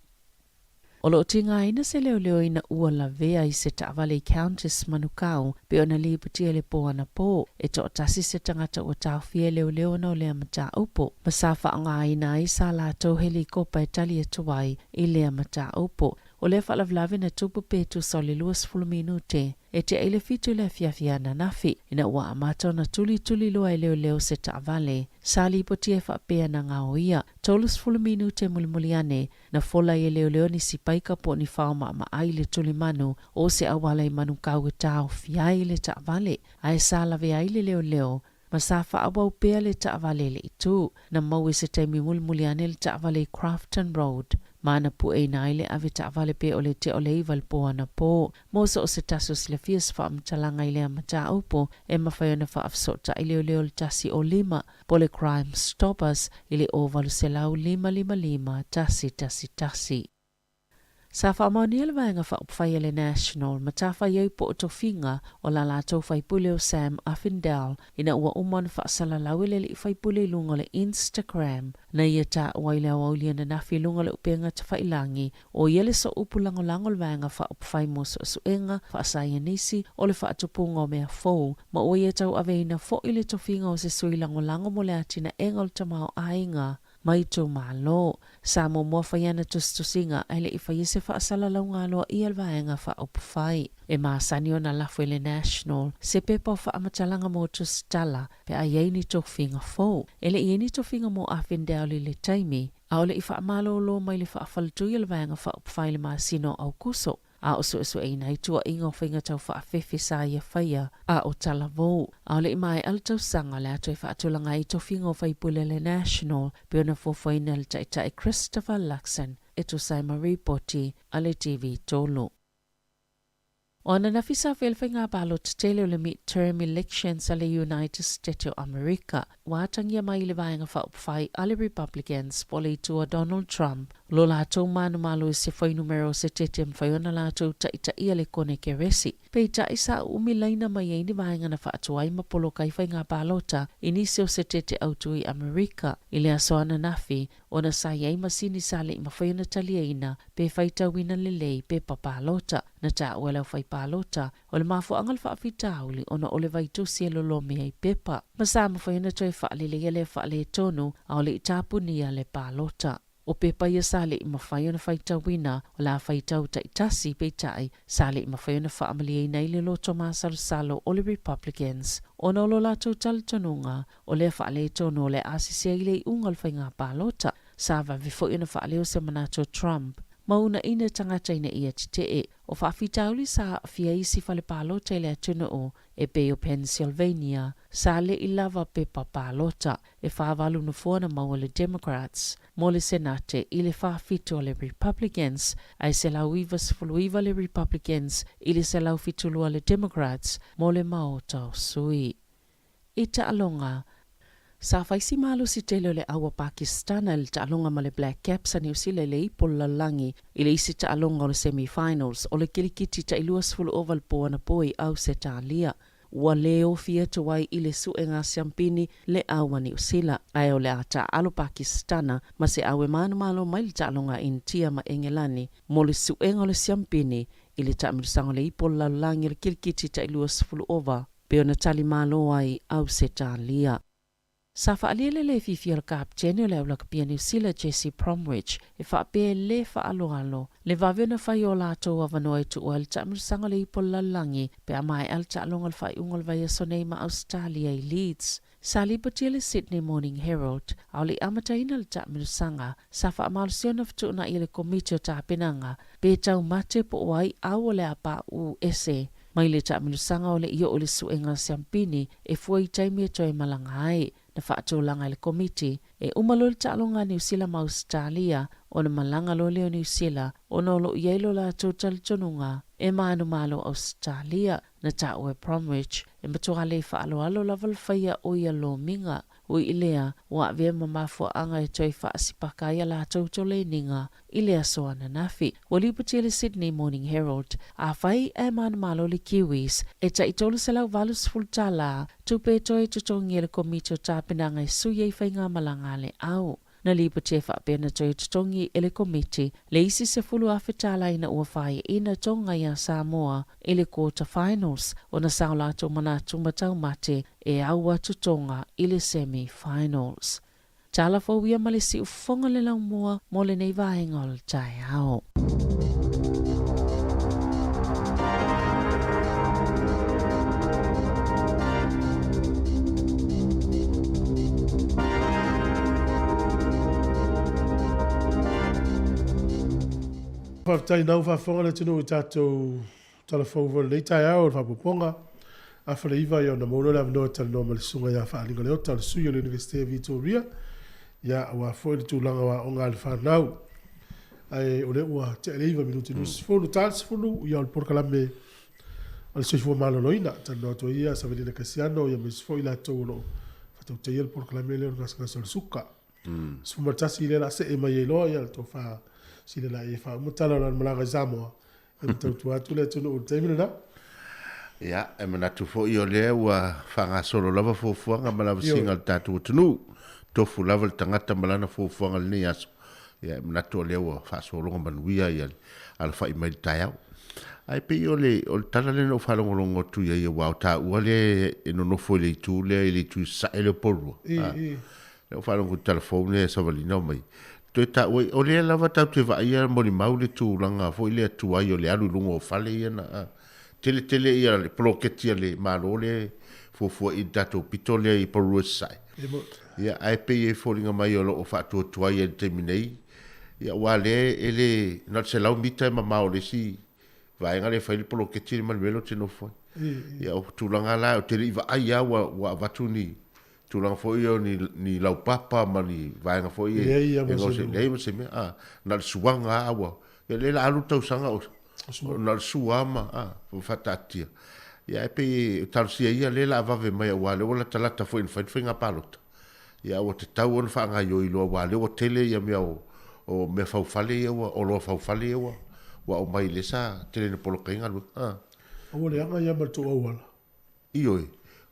O lo o tigaina se leoleo ina ua lavea i se taavale i Countess Manukau pei ona lipotia i le po anapo, e toatasi se tagata ua taofia e leoleo ona o lea mataupu, ma sa faaaogaina ai sa latou helikopa e tali atu ai i lea mataupu. O lea faalavelave na tupu pe tusa o le 20 minute e tea i le 7 i le afiafi ananafi, ina ua amata ona tulituli loa e leoleo se taavale sa lipotia e faapea na gaoia. 30 minute mulimuli ane, na fola ai e leoleo nisi paika po o ni fao maamaai i le tulimanu o se auala i Manukau e taofi ai le taavale, ae sa lavea ai le leoleo ma sa faaauau pea le taavale i le itu. Na maua i se taimi mulimuli ane le taavale i Crafton Road, ma na pueina ai le ave taavale pe o le tea o le 9 i le po anapo. Mo so o se tasi o silafia se faamatalaga i lea mataupu, e mafai ona faafesootai leoleo i le 105 po o le Crime Stoppers i le 0800 555 111. Sa faamaonia le Vaega Faaupufai a le National matafaioi po o tofiga o la latou faipule o Sam Uffindell ina ua uma ona faasalalau e le alii faipule i luga o le Instagram na ia taua ai le aoauli ananafi i luga o le upega tafailangi o ia le sooupu lagolago o le Vaega Faaupufai mo Suesuega Faasaienisi o le Faatupuga o Mea Fou ma ua ia tauaveina foi le tofiga o se sui lagolago mo le atinaega o le tamaoaiga ma itumalo. Sa muamua fai ana tusitusiga ae le i faia se faasalalauga aloaia a le Vaega Faaupufai. E masani ona lafo i le National se pepa o faamatalaga mo tusitala pe a i ai ni tofiga fou. E le i i ai ni tofiga mo Afendale i le taimi, a o le i faamalōlō mai le faafaletui a le Vaega Faaupufai i le masina o Aukuso, a o suesueina ai tuuaiga o faiga tau faafefe sa ia faia a o talavou. A o le i maea le tausaga, o le a toe faatulaga ai tofiga o faipule a le National pei ona fuafuaina e le Taitai Christopher Luxon e tusa ai ma ripoti a le TV3. O ananafi sa faia le faiga palota tele o le Midterm Elections a le United State o Amerika, ua atagia mai i le Vaega Faaupufai a le Republicans po o le itu a Donald Trump lo latou manumalo i se fuainumera o se tete e mafai ona latou taitaia le Konekeresi. Peitai, sa uumi laina mai ai ni vaega na faatuai ma poloka ai faiga palota i nisi o se tete autu i Amerika i le aso ananafi ona sa i ai masini sa le i mafai ona taliaina pe faitauina lelei pepa palota. Na taua e le aufai palota, o le mafuaaga o le faafitauli ona o le vaitusi e lolomi ai pepa, ma sa mafai ona toe faaleleia lea faaletonu a o le i tapunia le palota. O pepa ia sa le i mafai ona faitauina, o le a faitau taitasi, peitai, sa le i mafai ona faamalieina ai le loto masalosalo o le Republicans ona o lo latou talitonuga o lea faaletonu o le a sese ai le iuga o le faiga palota. Sa vave foi ona faaleo se manatu o Trump. ma uunaina tagata ina ia tetee. O faafitauli sa aafia isi fale palota i le atunuu e pei o Pennsylvania, sa le i lava pepa palota. E 48 nofoa na maua e le Democrats mo le Senate i le 47 a le Republicans, ae 199 le Republicans i le 172 a le Democrats mo le Maota o Sui. I taaloga, sa fai si malosi tele o le au a Pakistana i le taaloga ma le Black Caps a Niu Sila i le ipo o le lalolagi i le isi taaloga o le semi-finals o le kilikiti tai 20 ova le po anapo i Ausetalia. Ua le ofi atu ai i le suega siampini le au a Niu Sila, ae o le a taaalo Pakistana ma se au e manumalo mai le taaloga a Initia ma Engelani mo le suega o le siampini i le taamilosaga o le ipo o le lalolagi o le kilikiti tai 20 ova pei ona tali malo ai Ausetalia. Sa faaalia le lē fiafia o le kapetene o le au lakapi a Niu Sila Jesse Bromwich e faapea e lē faaaloalo le vave ona fai o latou avanoa e tuu ai le taamilosaga o le ipo o le lalolagi pe a maea le taaloga o le faaiuga o le vaiaso nei ma Ausetalia i Leeds. Sa lipotia le Sydney Morning Herald a o le i amataina le taamilosaga, sa faamalosia ona fetuunai e le Komiti o Tapenaga pe taumate po o ai au o le a paʻu ese mai le taamilosaga o le i oo i le suega siampini e fua i taimi e toe malaga ai. Na faatulaga e le Komiti e uma loa le taaloga a Niu Sila ma Ausetalia ona malaga loa lea o Niu Sila ona o lo o i ai lo latou talitonuga e manumalo Ausetalia. Na taua e Bromwich e matua le faaaloalo lava le faia o ia lomiga. Ui i lea, ua avea ma mafuaaga e toe faasipaka ai a latou toleniga i le aso ananafi. Ua lipotia le Sydney Morning Herald, afai ae manumalo le Kiwis, e tai $380 tala tupe e toe totogi e le Komiti o Tapenaga e sui ai faigamalaga a le au. Na lipotia faapea na toe totogi e le Komiti le isi $10,000 tala ina ua faaiaina Tonga iā Samoa i le quarter finals ona sa o latou manatu ma taumate e au atu Tonga i le semi finals. Tala fou ia ma le siufofoga le laumua mo lenei vaega o le taeao. Faafetai nau faafofoga le atunuu i tatou tala fou foi i lenei taeao o le faaopoopoga. Afa le iva ia ona maua loa le avanoa e talanoa ma le Susuga ia Faaliga Leota o le sui o le Iunivesite o Vitoria, ia aua foi le tulaga o aoga a le fanau. Ae o lea ua tea le 9 minute 20, ta le 10 ia o le polokalame a le soifua maloloina. Talanoa atu ai ia Savelina Kasiano ia ma isi foi latou o lo o faatautaia le polokalame lea o le gasegase o le suka. 11 lea la see mai ai loa ia le tofa sila la e faauma tala o lana malaga i Samoa e matautua atu le atunuu i le taimi lena. Ia, e manatu foi o lea ua faagasolo lava fuafuaga ma lavasiga a le tatou atunuu. Tofu lava le tagata ma lana fuafuaga i lenei aso. Ia, e manatu o lea ua faasologa manuia ia le alafai mai i le taeao. Ae pei o le, o le tala lea na ou faalogologo atu i ai aua o taua lea e nonofo i le itu lea i le itu i sasae lea o Porirua. I, i. Lea ua faalogo i le tala fou lea e Savalina o mai. Toe taua ai, o lea lava tatou te vaaia molimau le tulaga foi lea tuai o le alu i luga o fale ia na tele tele ia le poloketi a le Malo lea e fuafua i le tatou pito lea i Porirua i Sasae. Ia, ae pei e foliga mai o lo o faatuatuai ai i le taimi nei, ia aua lea e le, na o le 100 mita e mamao i le isi vaega lea e fai le poloketi le ma le mea lea ou te nofo ai. Ia, o tulaga la, ou te le i vaai lava ua, ua avatu ni tulaga foi ia o ni, ni laupapa ma ni vaega foi ia. Leai lava ma se mea. Leai ma se mea, a, na o le suaga lava ua, ia lea la alu le tausaga o, na o le sua lava ma, a, ua faataatia. Ia ae pei e talosia ia lea la a vave mai aua lea ua latalata foi ina fai le faiga palota. Ia ua tatau ona faagaoioi loa aua lea ua tele ia mea o, o mea faufale ia ua, oloa faufale ia ua, ua aumai lea sa tele ina poloka ai galuega. A. Ua leaga ia ma le tou auala. Ioe,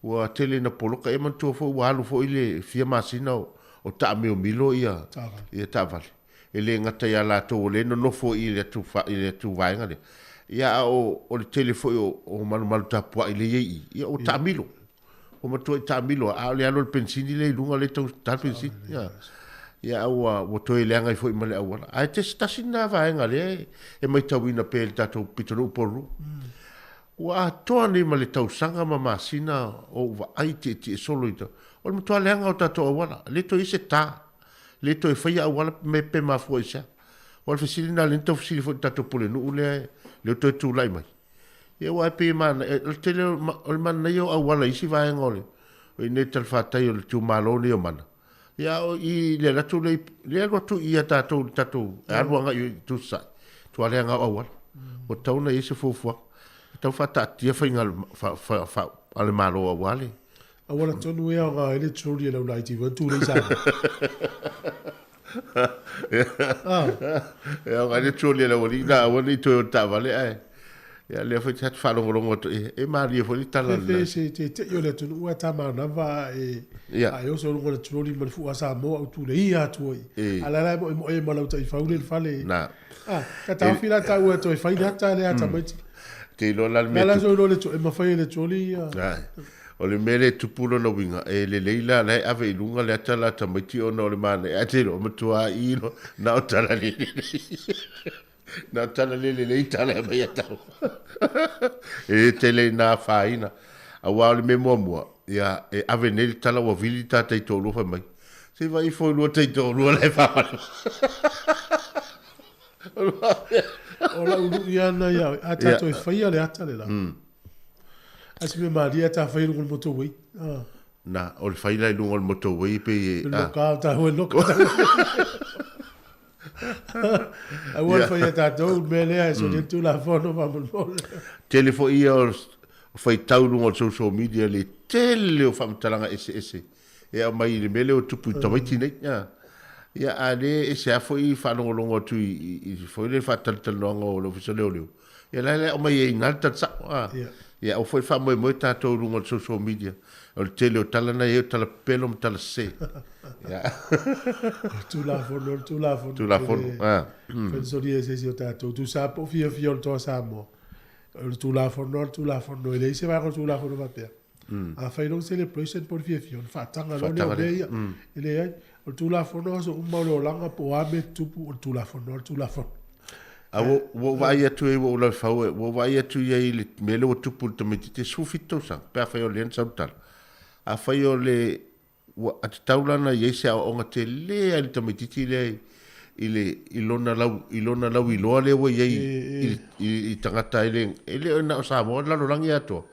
ua tele ina poloka, e manatua foi ua alu foi le fia masina o, o taamiomilo ia, ia taavale. E le gata ia latou o lea e nonofo i le atu, i le atu vaega lea, ia a o, o le tele foi o, o malumalu tapuai lea e i ai i i, ia ua taamilo. Ua matuai taamilo lava, a o le alu o le penisini lea i luga lea e tau ta le penisini. Ia, ia a ua, ua toe leaga ai foi ma le auala. Ae tasi, tasi lena vaega lea e, e matauina pea i le tatou pitonuu Porirua. Ua atoa nei ma le tausaga ma masina o ou vaai tietie solo i O le matua leaga o tatou auala. Le toe i ai se ta. Le toe faia auala me pe mafua i se a. Aua o le fesili lena lea na tau fesili foi i le tatou pulenuu lea lea ua toe tulai mai. Ia aua e pei e manaia, o le tele o le manaia o auala i isi vaega o le o i inei i le talafatai o le itumalo lenei o Mana, ia a o i le alu atu lea i le alu atu i a tatou i le tatou e alu agai i itu sasae, matua leaga lava o auala. Ua tatau ona i ai se fuafuaga, e tatau faataatitia faiga a le Malo aua le Auala tonu e aoga ai le trolley a le au laiti foi tu lei Samoa. E aoga ai le trolley a le aualii na aua ne i toe o le taavale ae ia lea foi ta te faalogologo atu e malie foi le tala lena. Fefe se teitei o le atunuu ae ta manava a e oso i luga o le trolley ma le fua Samoa au tuleia atu ai. A la e moemoe ma lau taifau le fale. Na. Ka taofi la taua e toe fai le ata lea a tamaiti. Te iloa la le mea. La so le e mafai e le trolley ia. O le mea lea e tupu lona uiga, e lelei la la e ave i luga le ata la tamaiti ona o le manaia, ae te iloa e matua i loa, na o tala le lelei. Na o tala le lelei tala e aumai ia tau. E le tele ina afaina. Aua o le mea muamua, ia, e ave nei le tala ua vili ta taitoalua fai mai, se i vaai ifo i lua taitoalua la e faamalama. O lau lui lava lena ia oe, a tatou e faia le ata le la. A se mea malie ta fai i luga o le motorway. Ah. Na, o le fai la i luga o le motorway pe e... Loka, ta hoi loka. Aua le fai a tatou, le mea lea e soli atu la fono faamolemole. Tele foi ia o faitau i luga o le social media le tele o faamatalaga eseese e aumai i le mea lea ua tupu i tamaiti nei. Ia, a le ese lava foi faalogologo atu i foi le faatalatalanoaga o le Ofisa o Leoleo, Ia la le aumai ai i ina le tala sao. A. Ia. Ia aua foi le faamoemoe tatou i luga o le social media. O le tele o tala na e i ai o tala pepelo ma tala sese. Ia. Tulafono, le Tulafono. Tulafono. A. Fai solia e se isi o tatou. Tusa po o fiafia o le Toa Samoa. O le Tulafono le Tulafono. E leai se vaega o le Tulafono faapea. A fai lou celebration po o le fiafia, ona faataga loa lea o mea ia. E leai. O le Tulafono aso uma o le olaga po o a mea e tutupu, o le Tulafono lava le Tulafono. A ua ua ou vaai atu ai, ua ou lalefau, ua ou vaai atu i ai i le mea lea ua tupu i le tamaitiiti e 17 tausaga, pe afai o lea na sau le tala. Afai o le, ua tatau la ona i ai se aoaoga tele lava i le tamaitiiti lea i le, i lona lau, i lona lauiloa lea ua i ai i, i, i tagata e le, e le o na o Samoa, o le lalolagi atoa.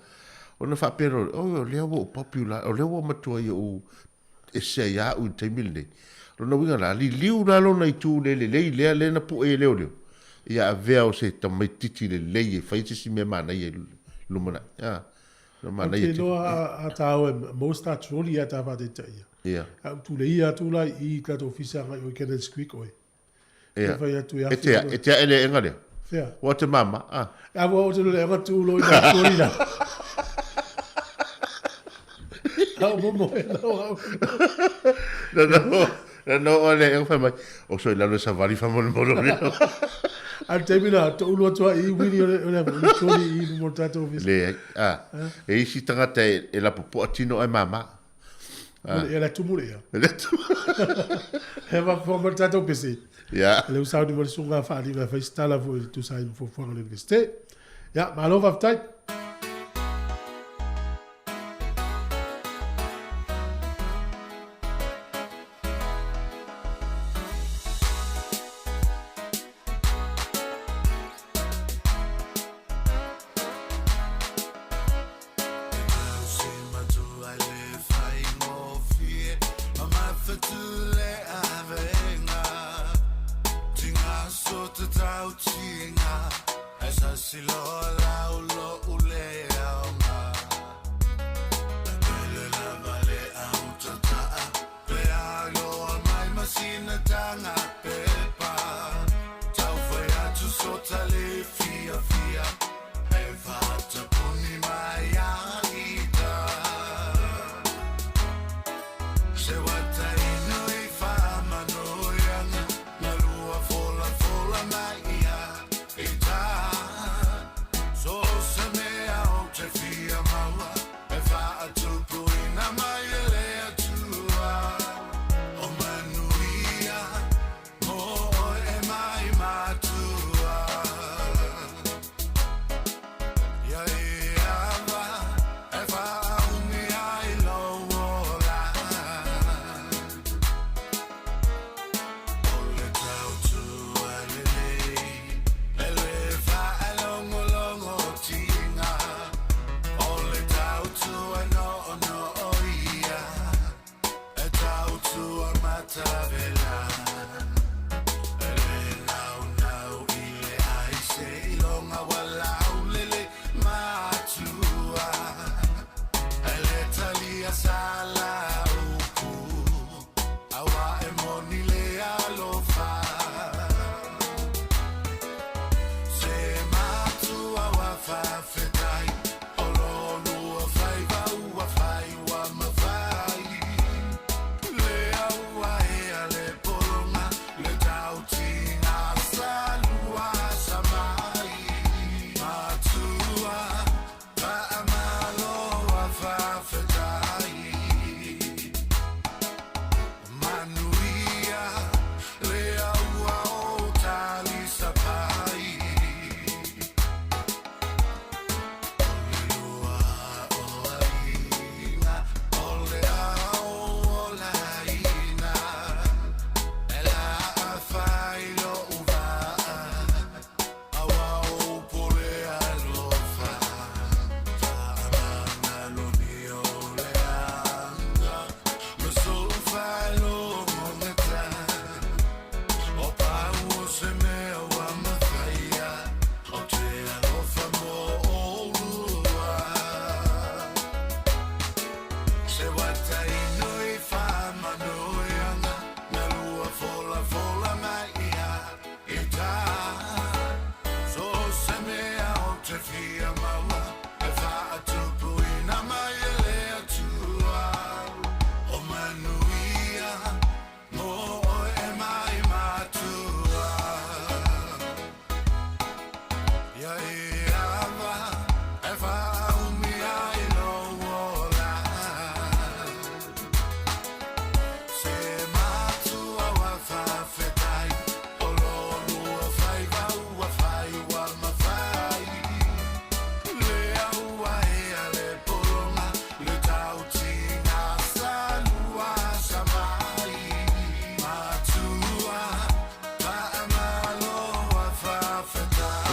Ona faapea loa, oi, o lea ua ou popular, o lea ua matuai ou ese ai lava au i le taimi lenei. O lona uiga la, liliu la lona itu le lelei lea, lea na pue e leoleo, ia avea o se tamaitiiti lelei e fai se isi mea manaia i le lumanai. A, na manaia. Ou te iloa a ta o e maua se ta trolley a ta faataitaia. Ia. A ou tuleia atu la i i tatou ofisa agai oi Cannons Creek oe. Ia. Fai atu e te e te ae le aega lea. Fea. Ua te mama. A. A ua o te le aega tu lo i na trolley la. Au mo mo e lau au. Na na na no o le aega fai mai. O so i lalo e savali fa mo le molo le. A le taimi na to ulu atu ai i wili o le o le trolley i mo tatou ofisa. Le a. E isi tagata e lapopoa tino ai mama. E le tumu le ia. Le tumu. He wa fo mo tatou pese. Ya. Le usau ni mo le sunga whaaliga whai stala fo i tusa i mfofuanga le universite. Ya, malo whaftai.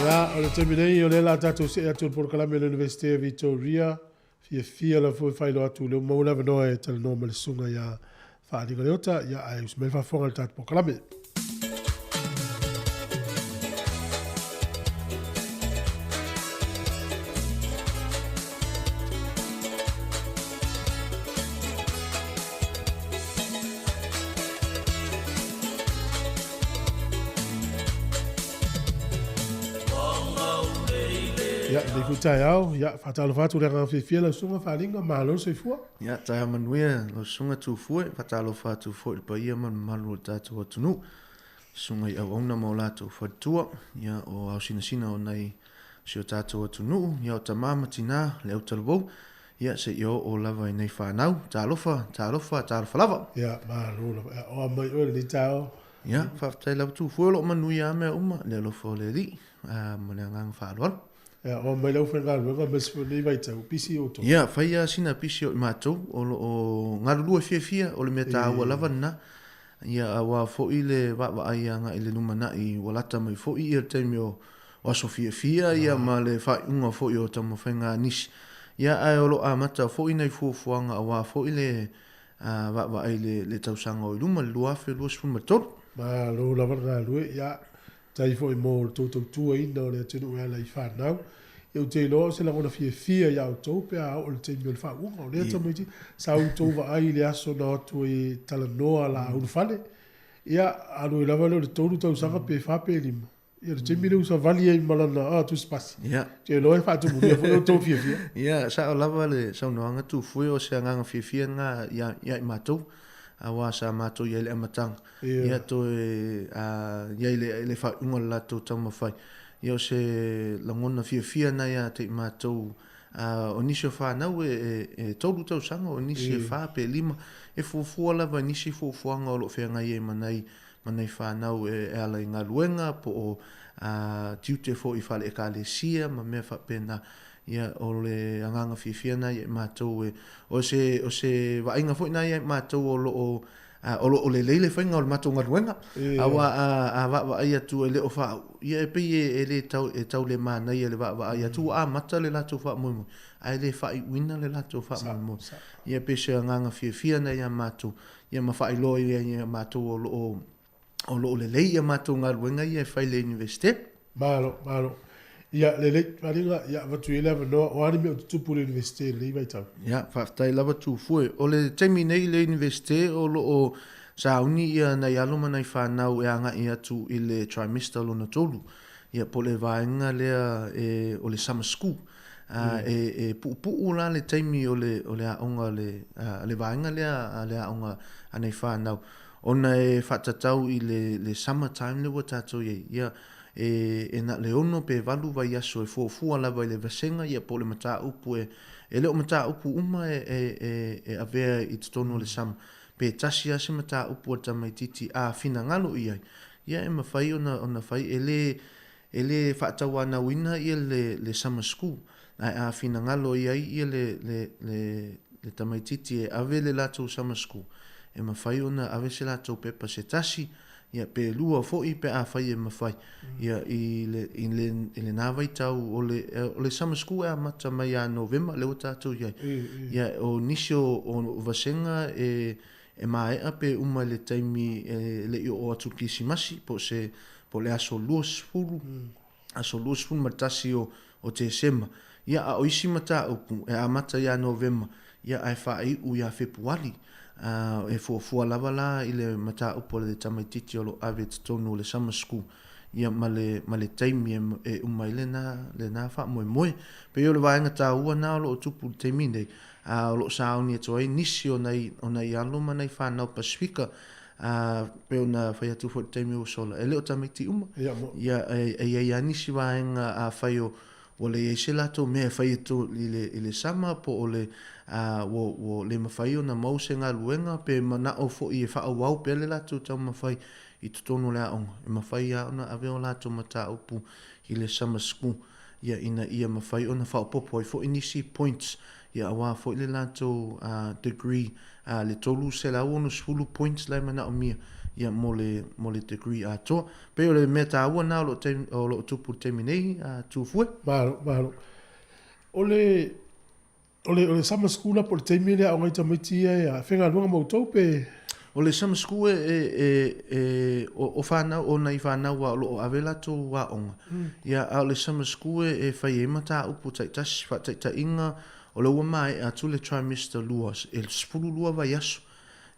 Ia, o le taimi nei, o lea o le a tatou see atu i le polokalame a le Iunivesite o Vitoria. Fiafia lava foi e faailoa atu o lea ua maua le avanoa e talanoa ma le susuga ia Faaliga Leota, ia ae usi mai le faafofoga i le tatou polokalame. Ia, lenei foi taeao, ia, faatalofa atu le agaga fiafia lau susuga Faaliga, malo le soifua. Ia, taeao manuia lau susuga Tufue, faatalofa atu foi i le paia ma le mamalu o le tatou atunuu, susuga i auauna ma o latou faletua, ia, o aosinasina o nai si o tatou atunuu, ia, o tama ma tina, le autalavou, ia, seia oo lava i nei fanau. Talofa, talofa, talofa lava. Ia, malo lava. Ia, oa mai oe i lenei taeao. Ia, faafetai lava Tufue, o lo o manuia lava mea uma, le alofa o le Alii, ma le agaga faaaloalo. Ia, oa mai le aufaigaluega aemaise foi lenei vaitau, pisi outou. Ia, fai lava sina pisi o i matou, o lo o galulue fiafia, o le mea taua lava lena. Ia, aua foi le vaavaai agai i le lumanai, ua lata mai foi ia le taimi o aso fiafia ia ma le faaiuga foi o taumafaiga a nisi. Ia, ae o lo o amata foi nai fuafuaga aua foi le vaavaai i le tausaga o i luma, le 2023. Malo lava le galulue. Ia, Faafetai foi mo le tou tautuaina o le atunuu e ala i fanau. Ia ou te iloa o se lagona fiafia ia outou pe a oo i le taimi o le faauuga. O lea tamaiti, sa outou vaai i le aso na o atu ai e talanoa la ulufale. Ia, alu ai lava lea o le tolu tausaga pe fa pe lima. Ia o le taimi lea ua savali ai ma lana tusipasi. Ou te iloa e faatumulia foi outou fiafia. Ia, sao lava le saunoaga Tufue, o se agaga fiafia lena ia i matou, aua sa matou i ai i le amataga. Ia toe i ai le faaiuga o le latou taumafai. Ia o se lagona fiafia lena ia te i matou, o nisi o fanau e tolu tausaga, o nisi e fa pe lima, e fuafua lava i nisi fuafuaga o lo o feagai ai ma nai ma nai fanau e ala i galuega po o tiute foi i fale Ekalesia ma mea faapena. Ia o le agaga fiafia lena ia i matou e, o se o se vaaiga foi lena ia i matou o lo o O lo o lelei le faiga o le matou galuega, aua a vaavaai atu e le o faauu, ia e pei e le tau, e tau le manaia le vaavaai atu ua amata le latou faamoemoe, ae le faaiuina le latou faamoemoe. Ia pei o se agaga fiafia lena ia matou, ia ma faailoa i ai ia matou o lo o, o lo o lelei ia matou galuega ia e fai i le Iunivesite. Malo, malo. Ia, lelei, Faliga, ia avatu i ai le avanoa, o a ni mea o tutupu i le Iunivesite i lenei vaitau? Ia, faafetai lava Tufue. O le taimi nei i le Iunivesite o lo o sauni ia nai alo ma nai fanau e agai atu i le trimester lona tolu, ia po o le vaega lea e, o le summer school. A, e, e puupuu la le taimi o le, o le aoga a le, a le vaega lea a le aoga a nai fanau, ona e faatatau i le, le summer time lea ua tatou i ai, ia, e, e na o le ono pe valu vaiaso e fuafua lava i le vasega ia po o le mataupu e, e le o mataupu uma e, e, e, e avea i totonu o le summer. Pe tasi lava se mataupu a le tamaitiiti a finagalo i ai, ia e mafai ona, ona fai, e le, E le faatauanauina ia le le summer school, ae a finagalo i ai ia le le le le tamaititi e ave le latou summer school, e mafai ona ave se latou pepa se tasi, ia pe lua foi pe afai e mafai, ia i le i le i lena vaitau o le o le summer school e amata mai ia Novema lea ua tatou i ai. Ia o nisi o o vasega e e maea pe uma i le taimi e le i oo atu i le Kerisimasi po o se po o le aso 20, aso 21 o, o Tesema. Ia, a o isi mataupu e amata ia Novema, ia, ae faaiu ia Fepuari. A, e fuafua lava la i le mataupu a le tamaitiiti o lo o ave i totonu o le summer school, ia, ma le, ma le taimi e, e uma ai lena, lena faamoemoe. Pei o le vaega taua lena o lo o tupu i le taimi nei, a o lo o sauni atu ai nisi o nai, o nai alo ma nai fanau Pasifika, Ā, pei ona fai atu foi i le taimi ua sola, e le o tamaiti uma. Ia, e, e i ai lava nisi vaega afai o, ua leai se latou mea e fai atu i le, i le sama po o le, ā, ua, ua le mafai ona maua se galuega pe manao foi e faaauau pea le latou taumafai i totonu o le aoga, e mafai lava ona ave o latou mataupu i le summer school, ia, ina ia mafai ona faaopoopo ai foi nisi points, ia, aua foi le latou, ā, degree A le 360 points la e manaomia ia mo le mo le degree atoa. Pei o le mea taua lena o lo o taimi o lo o tupu i le taimi nei, a Tufue. Malo, malo. O le o le o le summer school la po o le taimi lea a aoga ai tamaiti ia e a faigaluega ma outou pe? O le summer school e e e e o o fanau o nai fanau lava o lo o ave latou aoga. Ia a o le summer school e e fai ai mataupu taitasi, faataitaiga O lea ua maea atu le trimester lua, e 12 vaiaso.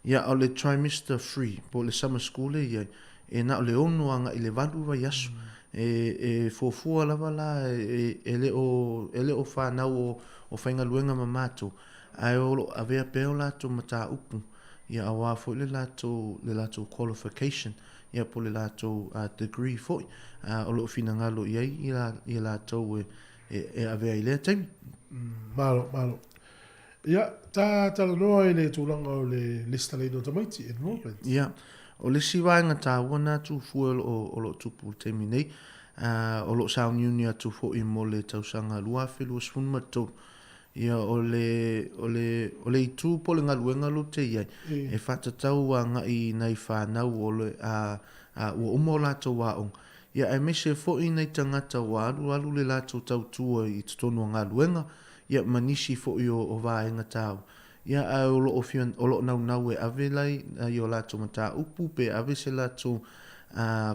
Ia, a o le trimester three, po o le summer school lea e i ai, e na o le ono agai i le valu vaiaso. E, e fuafua lava la, e, e le o, e le o fanau o, o faigaluega ma matou, ae o lo o avea pea o latou mataupu, ia aua foi le latou, le latou qualification, ia po o le latou degree foi, o lo o finagalo i ai i latou e, e avea i lea taimi. Malo, malo. Ia, ta talanoa i le tulaga o le lesitalaina o tamaiti, enrollment. Ia, o le isi vaega taua lena Tufue o lo o, o lo o tupu i le taimi nei, o lo o sauniuni atu foi mo le tausaga 2023. Ia, o le, o le, o le itu po o le galuega lea ou te i ai, e faatatau agai i nai fanau o le, a, a, ua uma o latou aoga, Ia aemaise foi nai tagata ua alualu le latou tautua i totonu o galuega, ia ma nisi foi o, o vaega taua. Ia ae o lo o fia, o lo o naunau e ave lai, i o latou mataupu pe ave se latou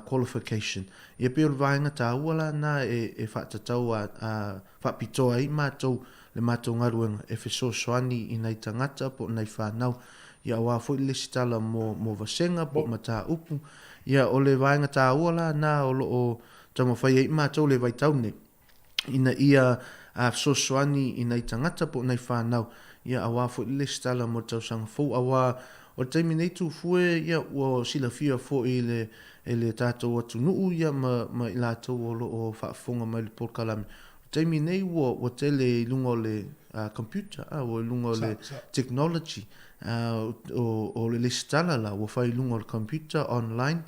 qualification. Ia pei o le vaega taua la na e, e faatatau a, a faapitoa ai matou le matou galuega e fesoasoani i nai tagata po o nai fanau. Ia aua foi le lesitala mo, mo vasega po o mataupu. Ia, o le vaega taua la na o lo o taumafai ai matou i le vaitau nei, ina ia fesoasoani i nai tagata po o nai fanau, ia aua foi le lesitala mo le tausaga fou. Aua o le taimi nei Tufue, ia ua silafia foi e le, e le tatou atunuu ia ma, ma i latou o lo o faafofoga mai i le polokalame, o le taimi nei ua, ua tele i luga o le computer, ua i luga o le technology, O le lesitala la ua fai i luga o le computer online.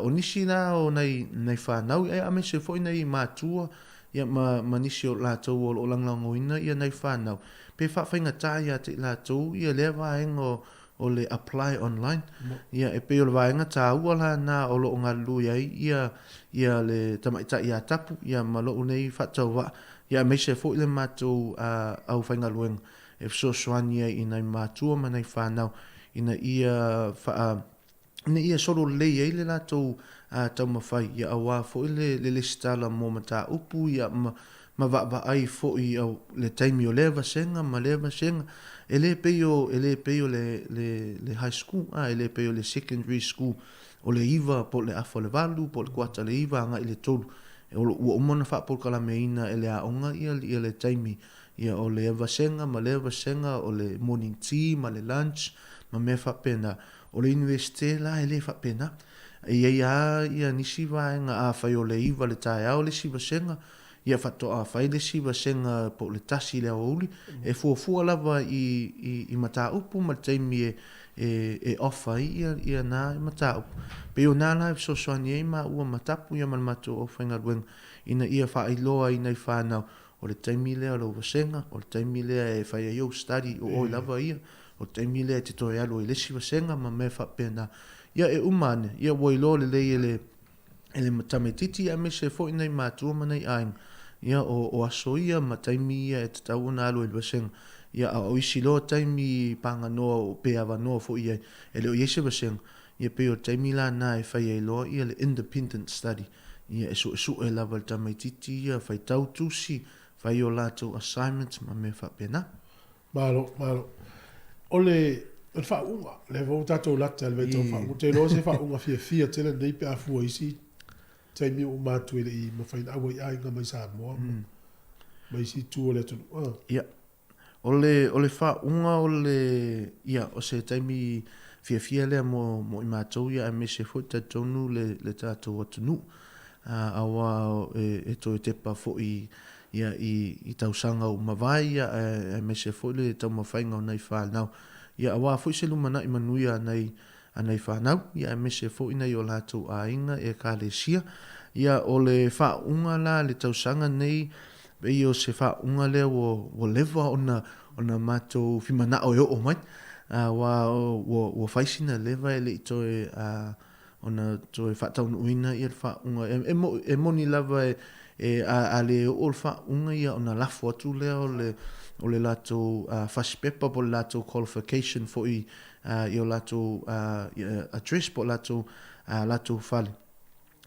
O nisi la o nai, nai fanau aemaise foi nai matua ia ma, ma nisi o latou o lo o lagolagoina ia nai fanau, pe faafaigata ia te i latou ia lea vaega o, o le apply online. Ia, e pei o le vaega tāua la na o lo o galulue ai ia, ia le tamaitai ia Tapu, ia ma lou nei faatauvaa, ia aemaise foi le matou aufaigaluega e fesoasoani ai i nai matua ma nai fanau ina ia faa ina ia solo lelei ai le latou taumafai, ia aua foi le le lesitala mo mataupu ia ma ma vaavaai foi i le taimi o lea vasega ma lea vasega. E le pei o e le pei o le le le high school a e le pei o le secondary school o le iva po o le afa o le valu po o le kuata o le iva agai i le tolu. Ua uma ona faapolokalameina e le aoga ia ia le taimi Ia, o lea vasega ma lea vasega, o le morning tea ma le lunch ma mea faapena. O le Iunivesite la e le faapena. E i ai lava ia nisi vaega, afai o le iva i le taeao le isi vasega, ia faatoa fai le isi vasega po o le tasi i le aoauli. E fuafua lava i, i, i mataupu ma le taimi e, e, e off ai ia, ia na mataupu. Pei o na la e fesoasoani ai maua ma Tapu ia ma le matou aufaigaluega ina ia faailoa i nai fanau O le taimi lea o lou vasega, o le taimi lea e fai ai ou study, o oe lava ia, o le taimi lea e te toe alu ai i le isi vasega ma mea faapena. Ia e uma ane, ia ua iloa lelei e le e le tamaititi aemaise foi nai matua ma nai aiga, ia o o aso ia ma taimi ia e tatau ona alu ai i le vasega. Ia a o isi loa taimi paganoa pe avanoa foi i ai, e le o i ai se vasega, ia pei o le taimi la na e fai ai loa ia le independent study. Ia e suesue lava le tamaititi ia, faitau tusi, fai o latou assignments ma mea faapena. Malo, malo. O le, o le faauuga, lea foi ua tatou lata i le vaitau faauuga. Ou te iloa o se faauuga fiafia tele lenei pe a fua i isi taimi uma atu e le i mafai ona auai aiga mai Samoa ma, ma isi itu o le atunuu. Ah. Ia, O le, o le faauuga o le, ia, o se taimi fiafia lea mo, mo i matou, ia, aemaise foi talitonu le, le tatou atunuu, aua e, e toe tepa foi, ia, i, i tausaga ua mavae, ia, aemaise foi le taumafaiga o nai fanau, ia, aua foi se lumanai manuia a nai, a nai fanau, ia aemaise foi nai o latou aiga, ekalesia. Ia, o le faauuga la le tausaga nei, pei o se faauuga lea ua, ua leva ona, ona matou fimanao e oo mai, aua ua, ua fai sina leva e le i toe, a, ona toe faataunuuina ia le faauuga. E, e, e moni lava e, e, a, a le oo le faauuga ia ona lafo atu lea o le, o le latou fasipepa po o le latou qualification foi i o latou address po o latou, latou fale.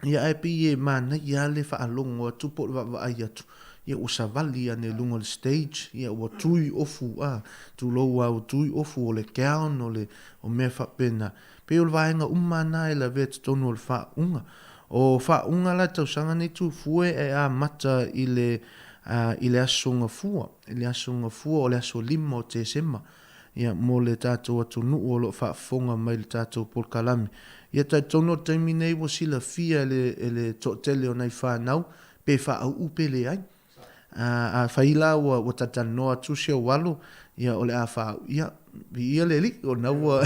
Ia ae pei e manaia lava le faalogo atu po o le vaavaai atu, ia ua savali ane i luga o le stage, ia ua tui ofu, a, tulou lava ua tui ofu o le gown, o le, o mea faapena. Pei o le vaega uma lava na e lavea i totonu o le faauuga. O faauuga la i tausaga nei Tufue e amata i le, i le Aso Gafua, i le Aso Gafua o le aso 5 o Tesema. Ia, mo le tatou atunuu o lo o faafofoga mai i le tatou polokalame. Ia, talitonu o le taimi nei ua silafia e le, e le toatele o nai fanau pe faaauu pe leai. A, afai la ua, ua talatalanoa atu si ou alo, ia, o le a faauu, ia, viia le Alii, o lena ua,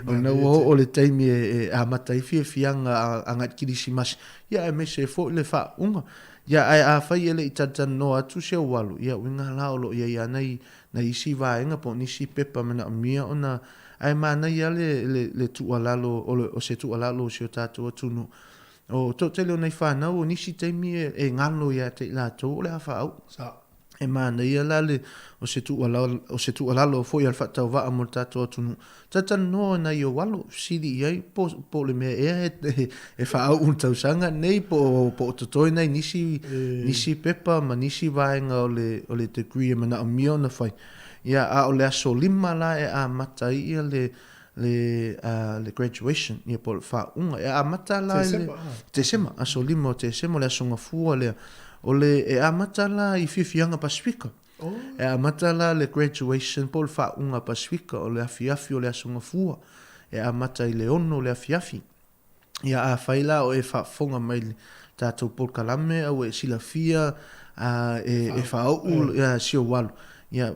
o lena ua oo le taimi e, e amata ai fiafiaga agai i le Kerisimasi, ia, aemaise ai foi le faauuga. Ia, ae afai e le i talatalanoa atu si ou alo, ia, uiga la o lo o i ai lava nai nai isi vaega po o nisi pepa manaomia ona ae manaia le, le, le tuualalo, o, le, o se tuualalo o si o tatou atunuu. O toatele o nai fanau o nisi taimi e, e galo ia te i latou o le a faauu. Sa. E manaia la le, o se tuualalo, o se tuualalo foi a le faatauvaa mo le tatou atunuu. Talatalanoa nai ou alo, fesili i ai po, po o le mea ea e, e faauu i le tausaga nei, po o, po o totoe nai nisi, nisi pepa ma nisi vaega o le, o le degree e manaomia ona fai. Ia, a o le aso 5 la e amata ai ia le, le, uh, le graduation, ia po o le faauuga. E amata la i le... Tesema, aso 5 o Tesema, o le aso gafua lea. O le, e amata la i Fiafiaga Pasifika. E amata la le graduation po o le faauuga Pasifika o le afiafi o le Aso Gafua, e amata i le ono o le afiafi. Ia afai la o e faafofoga mai i le tatou polokalame a ua e silafia e faauu si ou alo, ia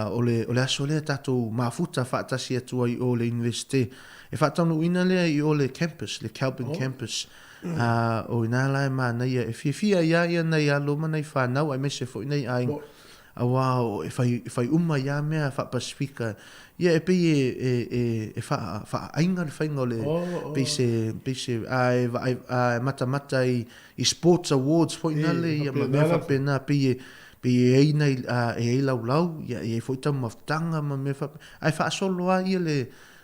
o le o le aso lea tatou mafuta faatasi atu ai i o i le Iunivesite. E faataunuuina lea i o le campus, le Kelburn Campus. Ā, o i ina la e manaia, e fiafia ai lava ia nai alo ma nai fanau aemaise foi nai aiga. Auā e whai, e whai uma i a mea faa-Pasifika, ia e pei e, e, e, e wha, whaaiga le whainga o le, oh, oh. pei se, pei se, a e, a, a e matamata i, i sports awards foi nale, ia ma mea whapena, pei e, pei e ei nei, a, e ei laulau, ia e ei foi taumafataga ma mea whape, a e whaasolo a ia le,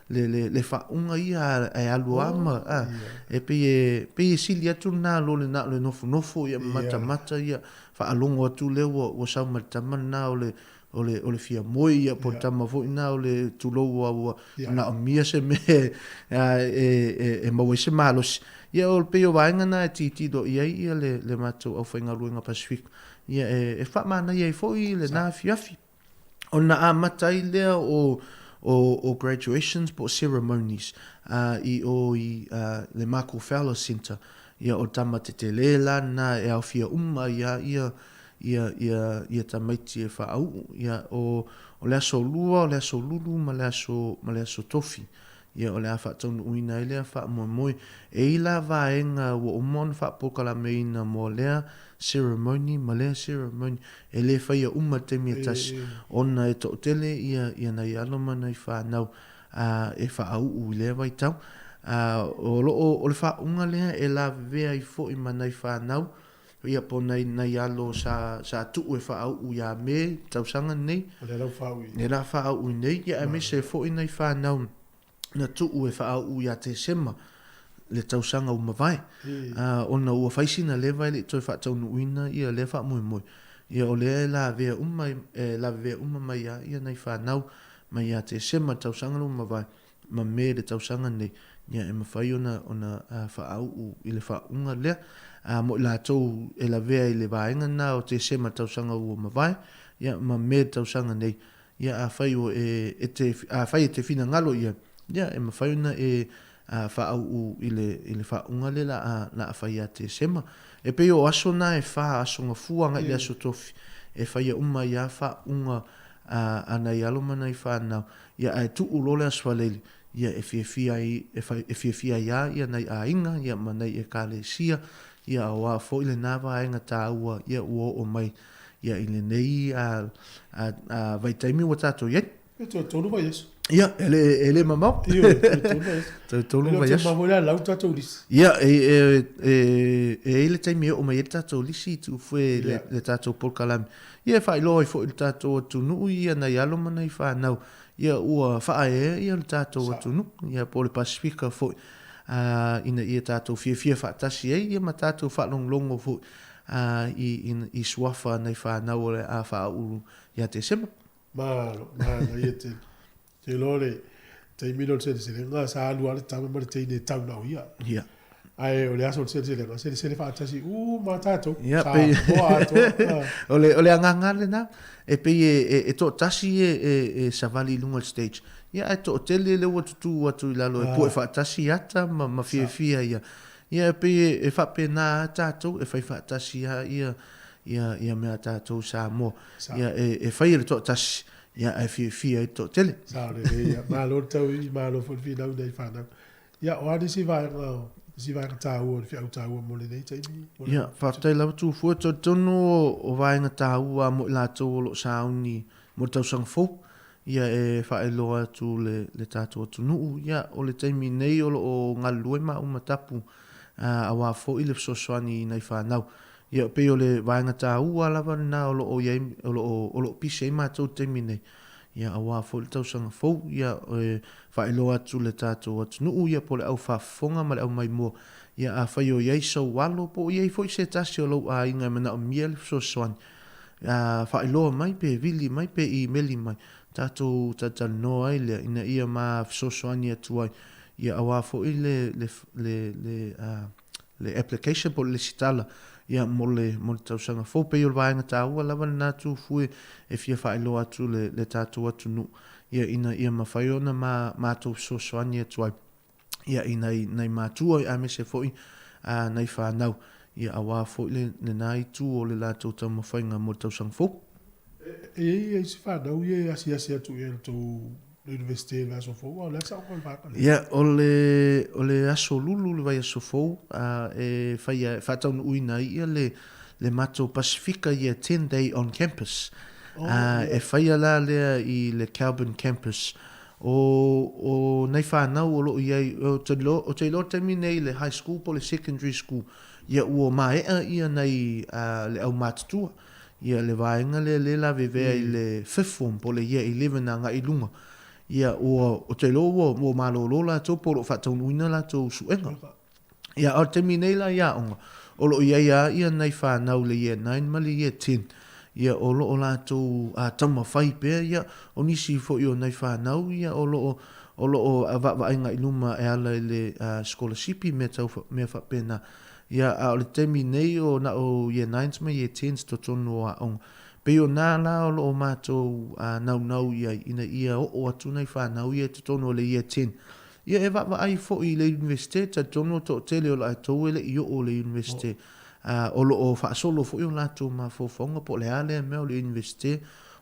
le, le, le faauga ia e alu a ma, a, e pei e, pei e sili atu lena lo le na o le nofonofo ia ma matamata ia, faalogo atu lea ua, ua sau ma le tama lena o le, o le, o le fia moe ia, po o le tama foi lena o le tulou ua, ua manaomia se mea e, e, e, e maua ai se malosi. Ia o le pei o vaega na e tilotilo i ai ia le, le matou aufaigaluega Pasifika, ia e, e faamanaia ai foi lena afiafi. Ona amata ai lea o, o, o graduations po o ceremonies i o i le Michael Fowler Centre. Ia o tama tetele la na e aofia uma ai a ia, ia, ia, ia tamaiti e whaauu. Ia o, o le aso lua, o le aso lulu ma le aso, ma le aso tofi. Ia o le a faataunuuina ai lea faamoemoe. E i la vaega ua uma ona faapolokalameina mo lea ceremony ma lea ceremony, e le faia uma i le taimi e tasi, ona e toatele ia ia nai alo ma nai fanau a e faauu i lea vaitau. A o loo o le faauuga lea e lavevea ai foi ma nai fanau ia po o nai nai alo sa sa tuu e faauu ia Me tausaga nei. O lea la ua faauu i. Lea la faauu nei, ia aemaise foi nai fanau na tuu e faauu ia Tesema le tausaga ua mavae, ona ua fai sina leva e le i toe faataunuuina ia lea faamoemoe. Ia o lea e lavea uma, e lavevea uma mai a ia nai fanau mai ia Tesema le tausaga ua mavae ma Me le tausaga nei, ia e mafai ona ona faauu i le faauuga lea. A mo i latou e lavea i le vaega lena o Tesema le tausaga ua mavae, ia ma Me le tausaga nei, Ia, afai ua e, e te, afai e te finagalo ia, ia, e mafai ona e faaauu i le, i le faauuga lea la a, la a fai ia Tesema. E pei o aso na e fa, aso gafua agai i le aso tofi, e faia uma ai lava faauuga a, a nai alo ma nai fanau. Ia, ae tuu loa le aso Faleili, ia e fiafia ai, e fai, e fiafia ai lava ia nai aiga, ia ma nai ekalesia, ia aua foi lena vaega taua, ia ua oo mai ia i lenei vaitaimi ua tatou i ai. E toe tolu vaiaso. Ia, e le, e le mamao. Ioe, toe tolu vaiaso. Toe tolu vaiaso. E le o te la lau tatou lisi. Ia, e, e, e, e i le taimi e oo mai ai le tatou lisi i tuufue le, le tatou polokalame. Ia, e faailoa ai foi le tatou atunuu ia nai alo ma nai fanau. Ia, ua faaeaea ia le tatou atunuu, ia po o le Pasifika foi, ina ia tatou fiafia faatasi ai ia ma tatou faalogologo foi ā, i, i, i suafa nai whānau o le a whaauru ia Tesema. Malo, manaia tele. Te iloa le taimi lea o le seleselega sa alu lava le tama ma le teine e tau na o ia. Ia. Ae o le aso o le seleselega, selesele faatasi uma tatou. Ia, Sa pei, moa atoa. Ah. o le, o le agaga lena, e pei e, e, e toatasi e, e, e savali i luga o le stage. Ia, ae toatele lea ua tutū atu i lalo e pue faatasi ata ma, ma fiafia ia. Ia e pei e faapena lava tatou e fai faatasi lava ia ia ia mea a tatou i Samoa. Ia e e fai e le toatasi, ia ae fiafia ai le toatele. Sao lelei ia. Malo le tauivi, malo foi le finau i nai fanau. Ia, o a nisi vaega, nisi vaega taua o le feau taua mo lenei taimi? Ia, faafetai lava Tufua, talitonu o vaega taua mo i latou o lo o sauni mo le tausaga fou. Ia e faailoa atu le, le tatou atunuu, ia, o le taimi nei o lo o galulue maua ma tapu, ā, auā foi le fesoasoani i nai fanau. Ia, pei o le vaega taua lava lena o lo o i ai, o lo o, o lo o pisi ai matou i le taimi nei. Ia, auā foi le tausaga fou, ia, e faailoa atu le tatou atunuu, ia, po o le au faafofoga ma le au maimoa. Ia, afai o i ai sou alo, po o i ai foi se tasi o lou aiga e manaomia le fesoasoani, faailoa mai pe vili mai pe imeli mai, tatou talatalanoa ai lea ina ia ma fesoasoani atu ai, ia auā foi le, le, le, le, le application po o le lesitala ia mo le, mo le tausaga fou. Pei o le vaega taua lava lena Tufue e fia faailoa atu le, le tatou atunuu, ia ina ia mafai ona ma, matou fesoasoani atu ai. ia i nai, nai matua aemaise foi a nai fanau, ia auā foi le, lena itu o le latou taumafaiga mo le tausaga fou. E i ai isi fanau ia e asiasi atu i ai i le tou Universite i le vaiaso fou, a o le a saoga o le vaega lea? Ia, o le, o le aso Lulu le vaiaso fou, a e faia, e faataunuuina ai ia le, le matou Pasifika Year 10 Day on Campus. E faia la lea i le Kelburn Campus. O, o nai fanau o lo o i ai, ou te iloa, ou te iloa i le taimi nei i le high school po o le secondary school, ia ua maea ia nai le aumatutua, ia le vaega lea lea lavevea i le fifth form po o le year 11 agai i luga. Ia ua, ou te iloa ua, ua malolo latou po o lo o faataunuuina latou suega. Ia, a o le taimi nei la i aoga, o lo o i ai lava ia nai fanau i le Year 9 ma le Year 10, ia o lo o latou taumafai pea, ia, o nisi foi o nai fanau, ia, o lo o, o lo o vaavaai agai i luma e ala i le sikolasipi, mea tau, mea faapena. Ia, a o le taimi nei, o na o Year 9s ma Year 10s totonu o aoga. Pei o nā la o lo o matou naunau i ai, ina ia oo atu nai fanau ia i totonu o le Year 10. Ia e vaavaai foi i le Iunivesite, talitonu o toatele o latou e le i oo i le Iunivesite. A, o lo o faasolo foi o latou mafaufauga po o le a lea mea o le Iunivesite,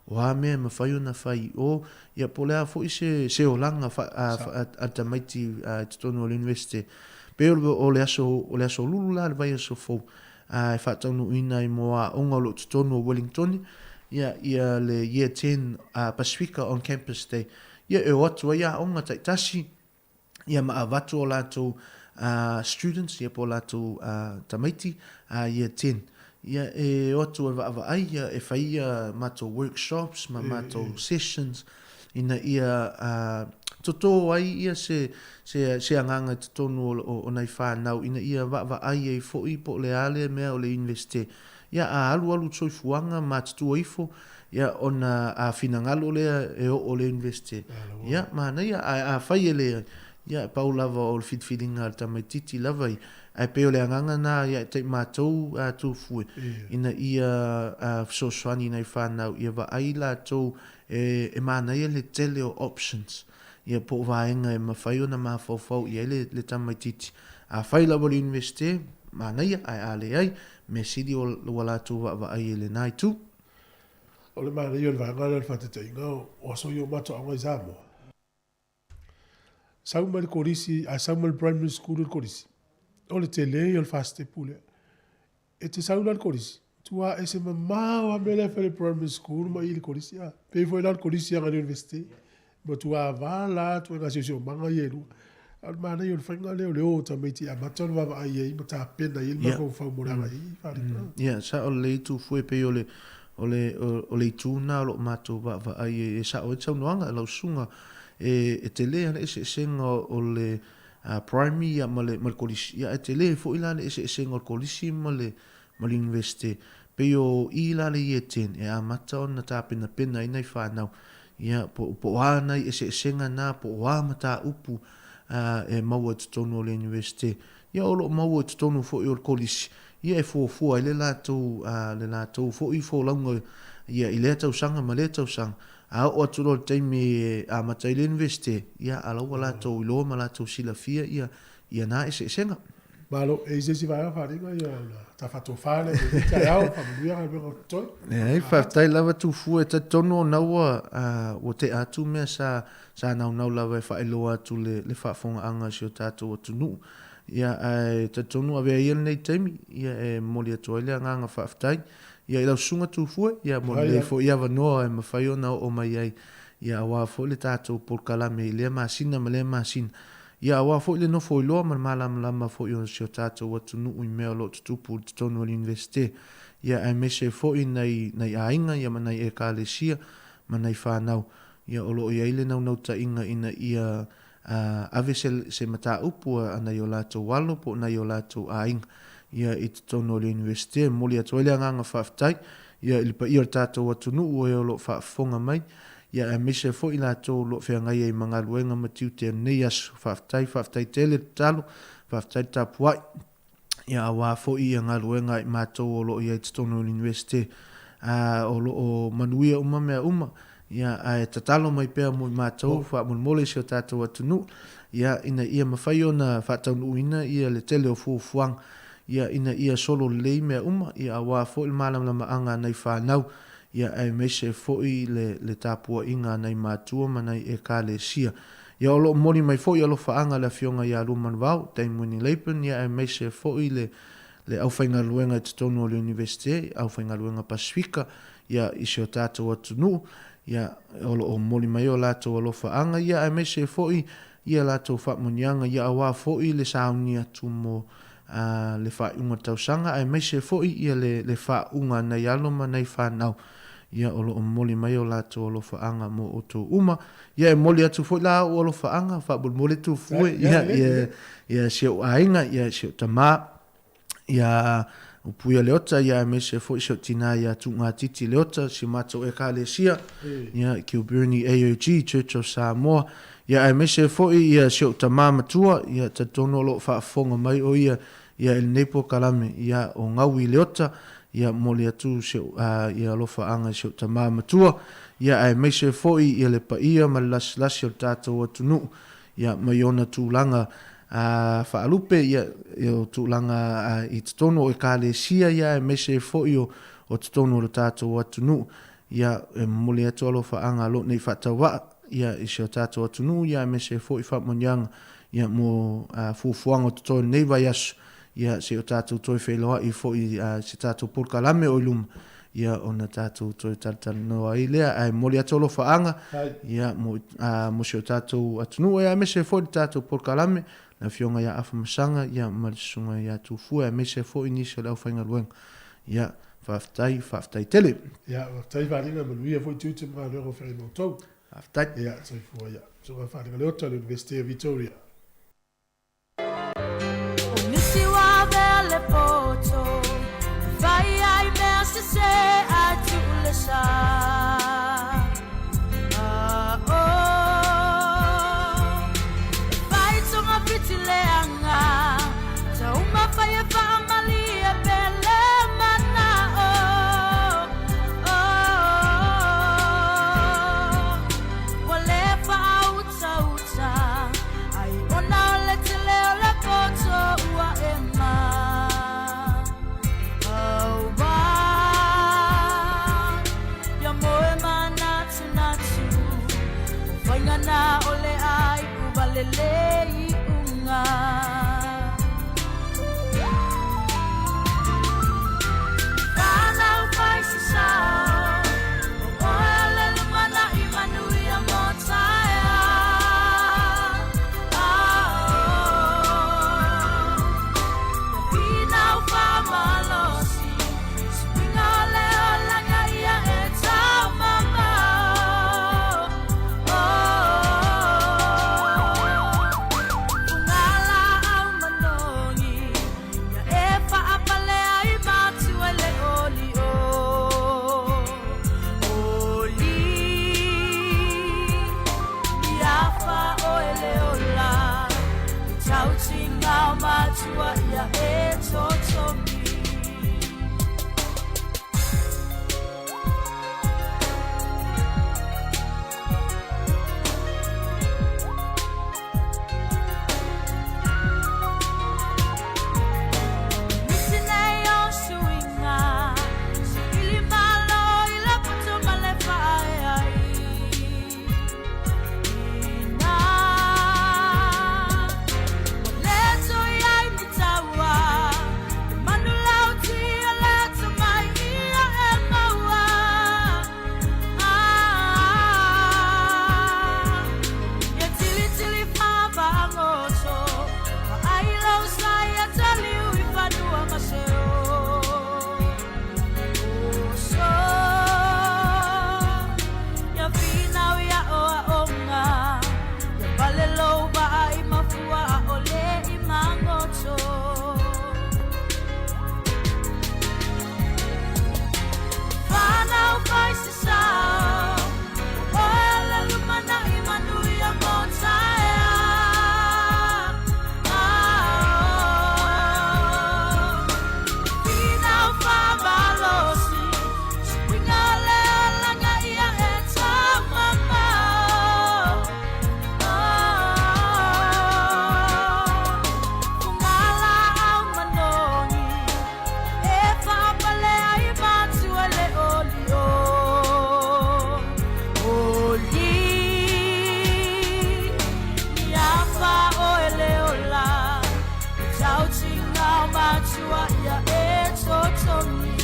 o a mea e mafai ona fai i o, ia po o le a foi se, se olaga fa, a, a, a le tamaiti a, i totonu o le Iunivesite. Pei o le, o le aso, o le aso Lulu la le vaiaso fou, a, e faataunuuina ai mo aoga o lo o totonu o Wellingtone, ia, ia le Year 10 a, Pasifika on Campus Day. Ia e o atu ai aoga taitasi, ia ma avatu o latou students, ia po o latou tamaiti, year 10. Ia e o atu e vaavaai, ia e fai ia matou workshops ma matou sessions, ina ia totō ai ia se, se, se agaga i totonu o, o nai whanau, ina ia vaavaai ai foi po o le a lea mea o le Iunivesite. Ia a alualu le soifuaga ma tutua ifo, ia ona a finagalo lea e oo le Iunivesite. Ia manaia, ae afai e leai, ia e pau lava o le filifiliga a le tamaititi lava ia. Ae pei o le agaga na ia te i matou a Tufue, ina ia fesoasoani i nai fanau, ia vaai latou e, e manaia le tele o options, ia po o vaega e mafai ona mafaufau i ai le, le tamaititi. Afai lava o le Iunivesite, manaia, ae a leai, mea sili ua latou vaavaai i lena itu. O le manaia o le vaega lea o le faataitaiga o aso ia o matou aoga i Samoa. Sau mai le kolisi, a sau mai le primary school i le kolisi, o le tele ia o le fasitepu lea. E te sau la i le kolisi, tua ese mamao lava mea la e fai i le primary school ma i le kolisi. A pei foi la o le kolisi agai i le university, Matua vala atu e ngā siosiomaga ia e lua. A o le manaia o le faiga lea o le o o tamaiti e amata ona vaavaai i ai ma tapena i ai le mafaufau mo le agai i Faleata. Ia, sao lelei Tufue, pei o le, o le, o le itu lena o lo o matou vaavaai ai, e sao ai le saunoaga a lau susuga, e, e tele lava le eseesega o le primary ia ma le, ma le kolisi, ia ae tele foi la le eseesega o le kolisi ma le, ma le Iunivesite. Pei o i la le Year 10 e amata ona tapenapena ai nai fanau, ia, po, po o a nai eseesega na, po o a mataupu e maua i totonu o le Iunivesite. Ia, o lo o maua i totonu foi o le kolisi, ia e fuafua ai le latou, le latou foi folauga ia i lea tausaga ma lea tausaga. A oo atu loa i le taimi e amata ai le Iunivesite, ia, a la ua latou iloa ma latou silafia ia, ia na eseesega. Malo, e i se isi vaega faaaliga ia ona ta faatofa lea i lenei taeao, faamanuia galuega o totoe. Leai, faafetai lava Tufue, e talitonu ona ua, ua tea atu mea sa, sa naunau lava e faailoa atu le, le faafofogaaga a si o tatou atunuu. Ia, ae talitonu avea ia lenei taimi, ia e momoli atu ai le agaga faafetai, ia i lau susuga Tufue, ia mo lenei foi avanoa e mafai ona oo mai ai, ia aua foi le tatou polokalame i lea masina ma lea masina. Ia aua foi le nofo iloa ma le malamalama foi o si o tatou atunuu i mea o lo o tutupu i totonu o le Iunivesite, ia aemaise ai foi nai nai aiga ia ma nai Ekalesia ma nai fanau, ia o lo o i ai le naunautaiga ina ia ave se se mataupu a nai o latou alo po o nai o latou aiga ia i totonu o le Iunivesite. E momoli atu ai le agaga faafetai ia i le paia o le tatou atunuu o e o lo o faafofoga mai, Ia aemaise foi i latou o lo o feagai ai ma galuega ma tiute o lenei aso. Faafetai, faafetai tele le tatalo, faafetai le tapuai, ia aua foi ia galuega a i matou o lo o i ai i totonu o le Iunivesite. Ā, o lo o manuia uma mea uma, ia ae tatalo mai pea mo i matou faamolemole i si o tatou atunuu, ia ina ia mafai ona faataunuuina ia le tele o fuafuaga, ia ina ia solo lelei mea uma, ia aua foi le malamalamaaga a nai fanau, ia aemaise foi le le tapuaiga a nai matua ma nai Ekalesia. Ia o lo o momoli mai foi alofaaga le Afioga ia Luamanuvao, Dame Winnie Laban, ia aemaise foi le le aufaigaluega i totonu o le Iunivesite, aufaigaluega Pasifika, ia, i si o tatou atunuu, ia, o lo o momoli mai o latou alofaaga, ia, aemaise foi ia latou faamanuiaga, ia, aua foi le sauni atu mo a le faaiuga o le tausaga, aemaise foi ia le, le faauuga a nai alo ma nai fanau, ia, o lo o momoli mai o latou alofaaga mo outou uma. Ia, e momoli atu foi la ou alofaaga, faamolemole Tufue, ia, ia, ia, si ou aiga, ia, si ou tamā, ia Upuia Leota, ia aemaise foi si ou tinā iā Tuugatiti Leota, si matou Ekalesia, ia Kilbirnie AOG, Church of Samoa, ia aemaise foi ia si ou tamā matua, ia talitonu o lo o faafofoga mai o ia ia i lenei polokalame, ia o Gaui Leota, ia momoli atu si ou ia alofaaga i si ou tamā matua, ia aemaise foi ia le paia ma le lasilasi o le tatou atunuu, ia, mai ona tulaga faalupe, ia, o tulaga i totonu o Ekalesia, ia, aemaise ai foi o, o totonu o le tatou atunuu. Ia, e momoli atu alofaaga a lou nei faatauvaa, ia, i si o tatou atunuu, ia, aemaise ai foi faamanuiaga, ia, mo fuafuaga o totoe o lenei vaiaso, ia, se i o tatou toe feiloai foi i se tatou polokalame o i luma, ia, ona tatou toe talatalanoa ai lea. Ae momoli atu alofaaga, ia, mo, mo si o tatou atunuu, ia, aemaise foi le tatou polokalame, le Afioga ia Afamasaga, ia, ma le Susuga ia Tufue, aemaise foi nisi o le aufaigaluega. Ia, faafetai, faafetai tele. Ia, faafetai Faaaliga, manuia foi tiute ma galuega o feagai ma outou. Faafetai. Ia, soifua ia. Susuga Faaaliga Leota o le Iunivesite o Victoria. O nisi ua avea le poto e fai ai mea sese ae tuu le sa. Ah, oh. E fai togafiti leaga, taumafai e faamalie pe le manao. Oh, ua le faautauta. Ai ona o le tele o le poto ua e ma Aua ia moe manatunatu O faiga na o le ai uva lelei iuga Whanau whai se sao O oe o le lumanai manuia mo taeao Ia finau whamalosi Suiga o le olaga ia e taumamao Fugala au manogi Ia e faapale ai matua i le oli o Oli Ia fa oe le ola Le tautiga o matua ia e totogi. Nisi nei o suiga, saili malo i le poto ma le faaea ina. Ua le toe i ai ni taua, le manulauti o le atamai ia e maua. Ah, ia tilitili faavagoto, vaai lou sa ia taliu i fanua ma se oso. Ia finau ia oaoga, ia pale lou vaa i mafua ʻaʻole i magoto. Whanau whai se sao, o oe o le lumanai manuia mo taeao. Finau whamalosi, suiga o le olaga ia e taumamao. Fugala au manogi, e faapale ai matua i le oli o Oli. Ia fa oe le ola, le tautiga o matua ia e totogi.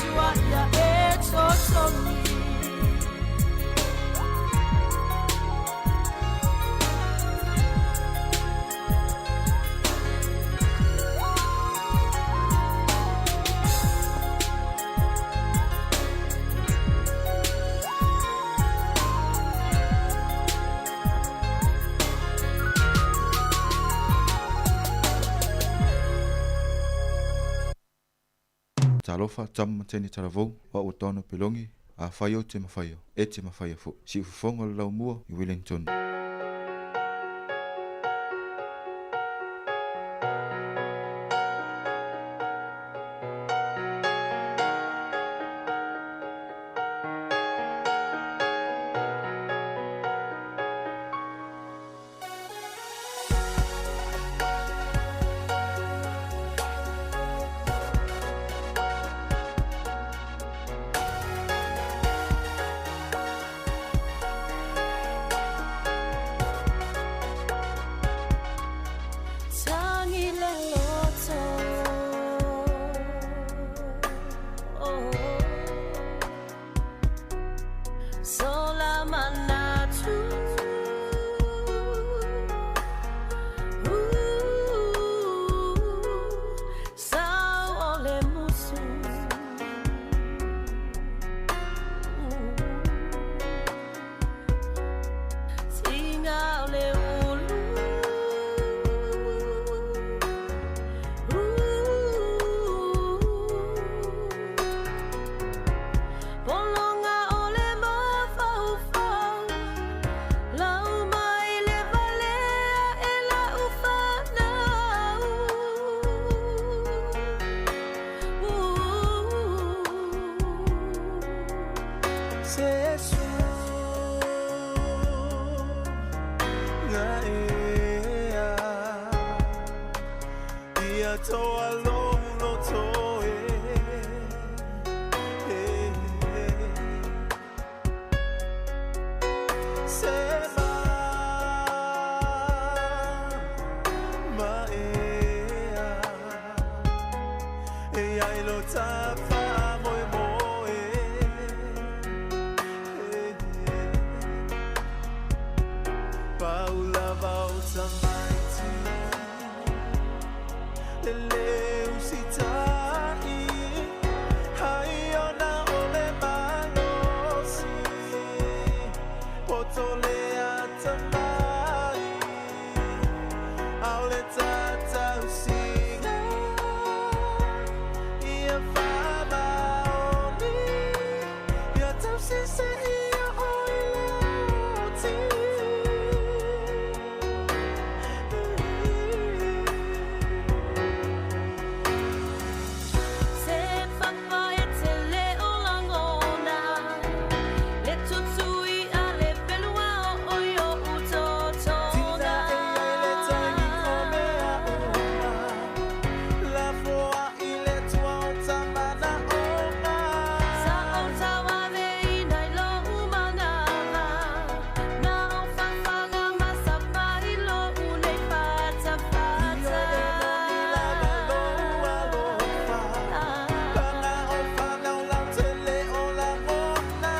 Atua ia e totogi. Talofa, tama ma teine talavou, o au o Taono Pelongi, afai ou te mafaia, e te mafaia foi. Siufofoga o le Laumua i Wellington. Tagi le loto, sola manatu. Sao o le musu. Tinga o le ulu. Polonga o le mafaufau, lau mai le valea e lau fanau. Se su ngaea ia toa lono toe. Se ma maea e ai lo tafa moe moe. Paula vauta maiti le leu sitai hai ona o le malosi poto le atamai au le tatau singa ia famaoni ia tausise ia oi le oti. Se papa e te le o langona, le tutui a le pelua o oi o utotona. Tina e ai le tangi o mea uma, la foa i le tua o tamana ona. Sa o tawa ve inai lo umanava, na o whawhanga masa pai lo unei fata fata. Io e moni lava lo alofa, pana o whanau lau te le o langona.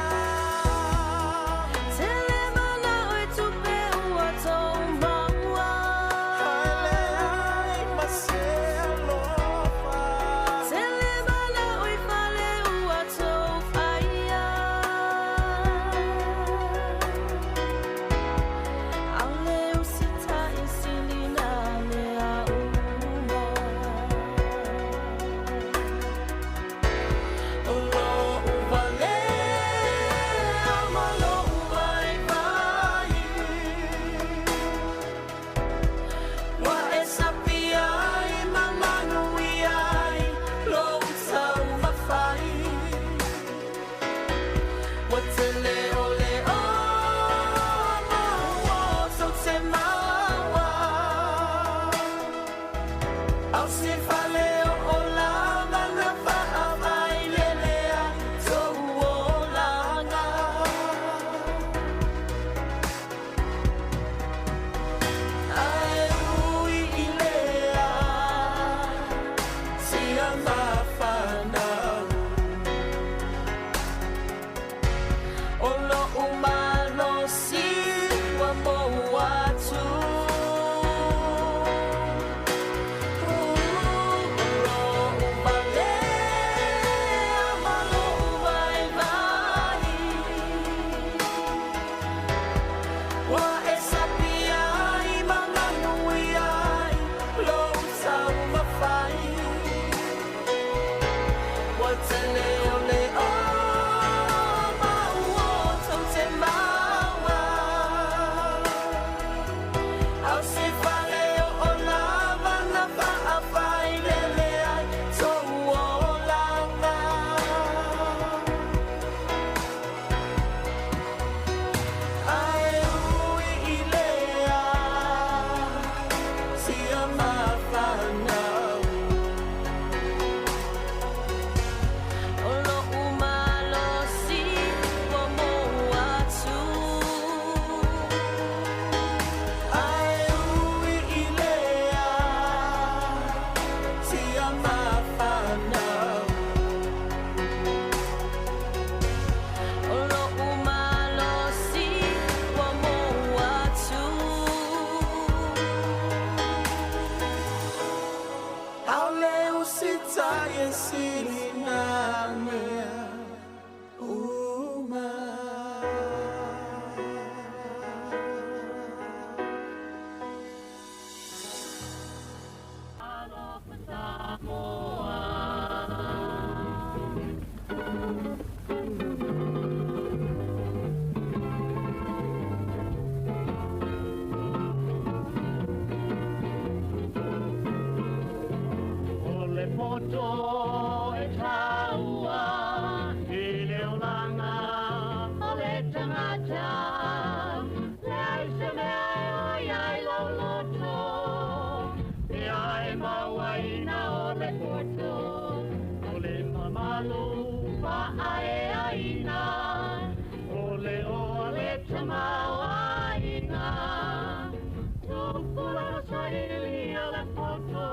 Te le mana o e tupe ua tō maua. Haele ai ma se alofa. Te le mana o i fale ua tō whaia. Aule usita i silina me a uma. O lo uvale ma lo uvai vai. Wa e sapia i mamanu i ai lo utau mawhai. Wa te leo leo ma ua tau te maua. Au se fale o o lava na whaawai lelea tō olanga. Ae ui i lea, sia mawhanau. O lo'u malosi ua mou atu. O lo'u valea ma lo'u vaivai, ua e sapi ai ma ganui ai lou taumafai. Ua tele o le o maua tou te maua. Au se fale o o lava na faafailele ai tou olaga. Ae ui i lea sia mafanau. O lo'u malosi ua mou atu. Ae ui i lea sia mafanau. O lo'u malosi ua mou atu. Aole usitai e sili nā mea uma. O le poto e taua i le olaga o le tagata. Leai se mea e oi ai lou loto, pe a e mauaina o le poto. O le mamalu faaeaina, o le oa le tamaoaiga. Tupulaga sailia le poto,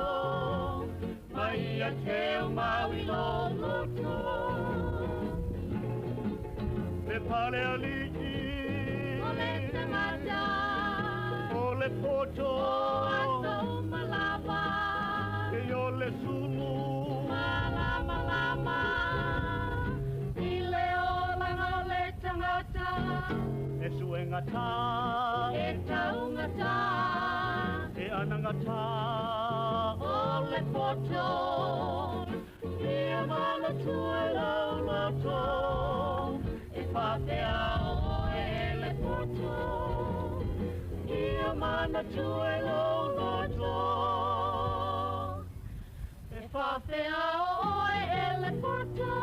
mai ia teu mau i lo loto. Le pale alii o le tagata, o le poto o aso uma lava, e o le sulu malamalama. I le olaga o le tagata, e suegata, e taugata, e anagata. O le poto ia manatua i lou loto, e faapea oe e le poto. Ia manatua i lou loto, e faapea oe e le poto.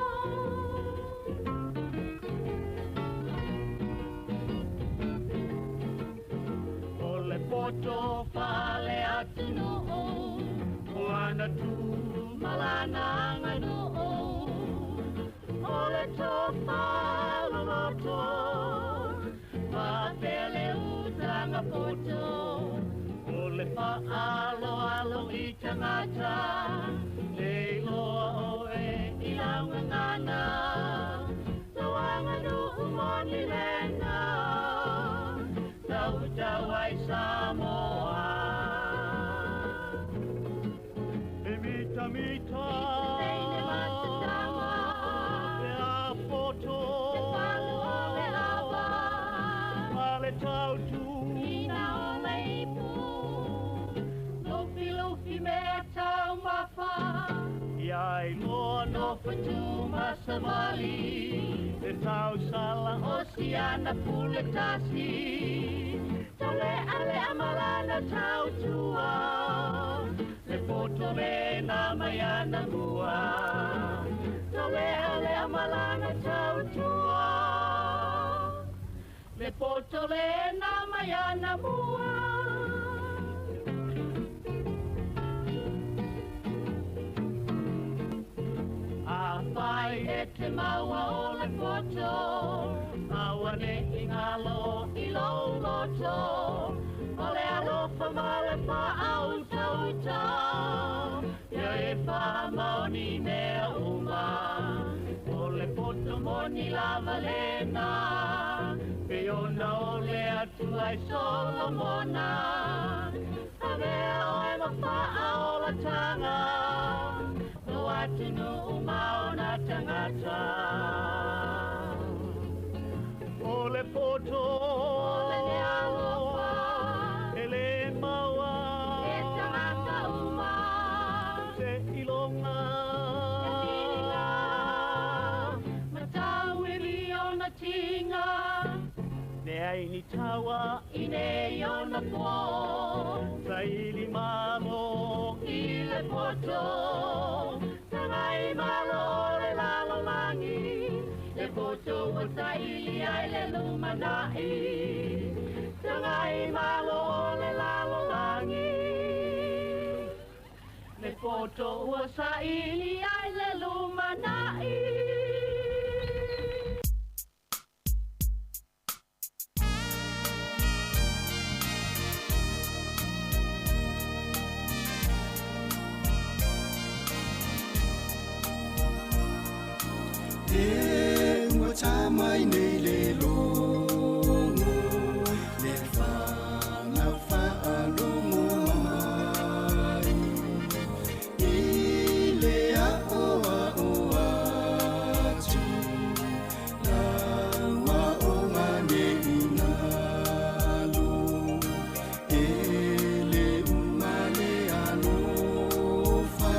O le poto fale atunuu, o ana tu malana aganuu. O le tofa loloto, faapea le utaga poto. O le faaaloalo i tagata, e iloa oe i lau gagana. Lau aganuu moni lena, tautau ai Samoa. E mita mita, teine matatama, e a poto, te palu o le ava, ma le tautu, ina o le ipu, lufi lufi mea taumafa. Ia iloa no fatu masavali, e tausala o siana pule tasi. Tole ale amalana tautua, le poto le na maiana mua. Tole ale amalana tautua, le poto le na maiana mua. A fai e te maua o le poto, aua ne i ngalo i lou loto. O le alofa ma le faautauta, ia e faamaoni mea uma. O le poto moni lava lena, ona o le atua i Solomona. Avea oe ma faaolatanga lo atunuu ma ona tagata. O le poto o le alofa e le maua e tagata uma se iloga e filiga matau i ona tiga leai ni taua i nei ona po saili malo i le poto tagai malo le lalolagi le poto ua saili ai le lumanai tagai malo le lalolagi le poto ua saili ai le lumanai. E ua tamai nei le logo le whanau whaalongo mai i le ao ao atu laua o ngane inalo e le umale alofa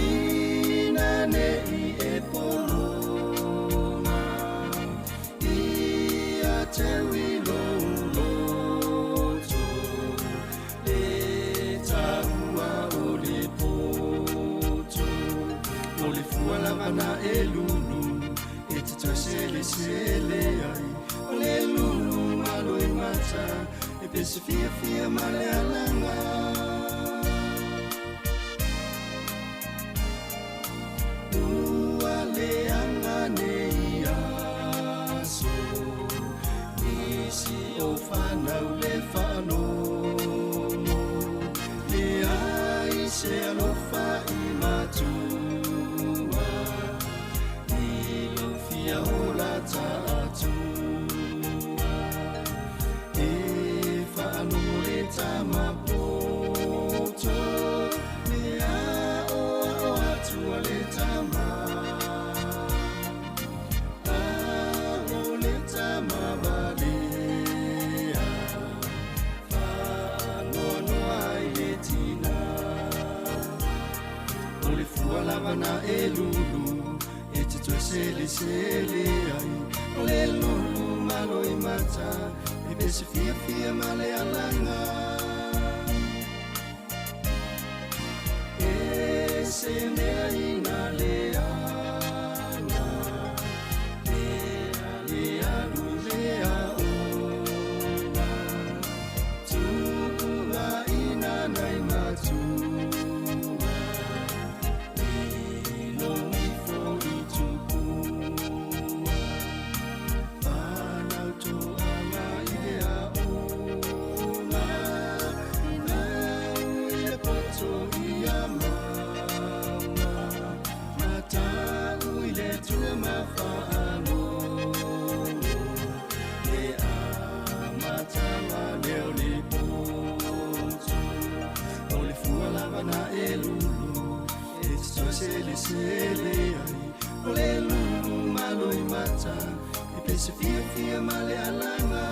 ina nei e polonga ia te wilo loto le taua o le poto o le fua lava na e lulu e te toe selesele ai o le lulu malo i mata e pese fiafia ma le alaga. Ua leaga nei aso nisi o whanau le whaalogo le ai se alofa i matua i lou fia ola taatua e whaalogo le tamapoto le ao ao atua le tama ao le tama valea faanoanoa ai le tina o le fua lava na e lulu e te toe selesele ai o le lulu malo i mata e pese fiafia ma le alaga e se mea ina leaga e ale alu le aoga tuua ina nai matua e lou ifo i tupua whanau toaga i le aoga inau i le poto ia maua matau i le tua ma faalogo le amataga lea o le poto o le fua lava na e lulu e te toe selesele ai o le lulu malo i mata e pese fiafia ma le alaga.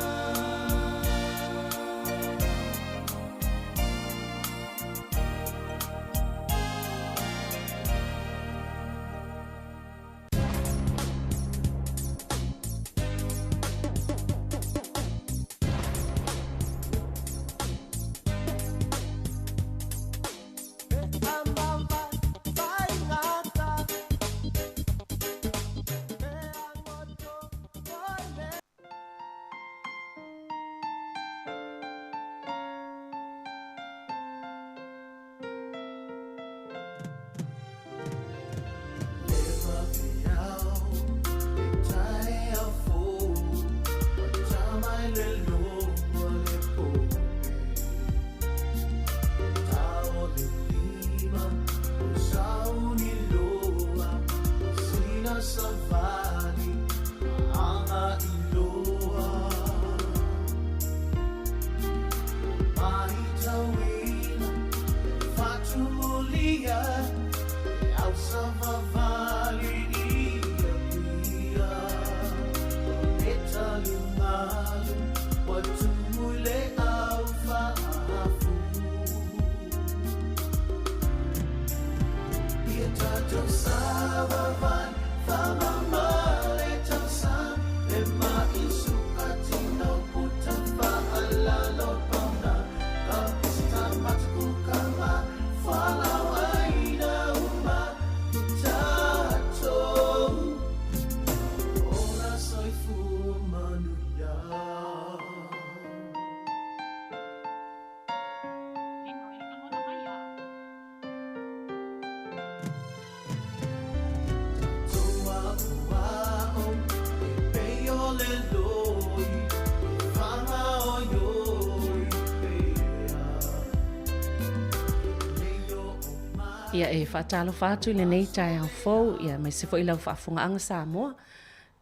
Ia e faatalofa atu i lenei taeao fou, ia aemaise foi lau faafofogaaga Samoa.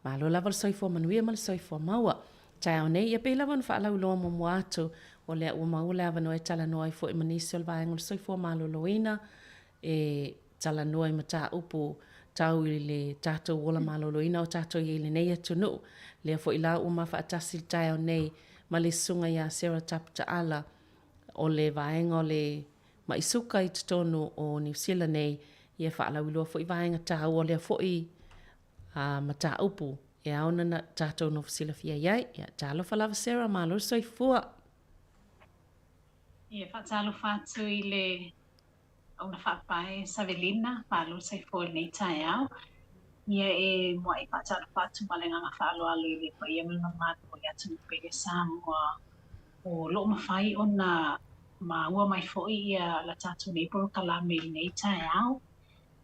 Malo lava le soifua manuia ma le soifua maua. Taeao nei, ia pei lava ona faalauiloa muamua atu, o lea ua maua le avanoa e talanoa ai foi ma nisi o le vaega o le soifua maloloina, e talanoa i mataupu tau i le tatou ola maloloina o tatou i ai i lenei atunuu. Lea foi la ua ma faatasi i le taeao nei ma le Susuga ia Sarah Tapu Taala o le vaega o le ma'i suka i totonu o Niu Sila nei, ia faalauiloa foi vaega taua o lea foi mataupu e ao ona tatou nofo silafia i ai. Ia, talofa lava Sarah, malo le soifua. Ia, faatalofa atu i le Auna faapae Savelina, malo le soifua i lenei taeao. Ia e muai faatalofa atu ma le agaga faaaloalo i le paia ma le mamalu o le atunuu pele Samoa o lo o mafai ona maua mai foi ia la tatou nei polokalame i lenei taeao.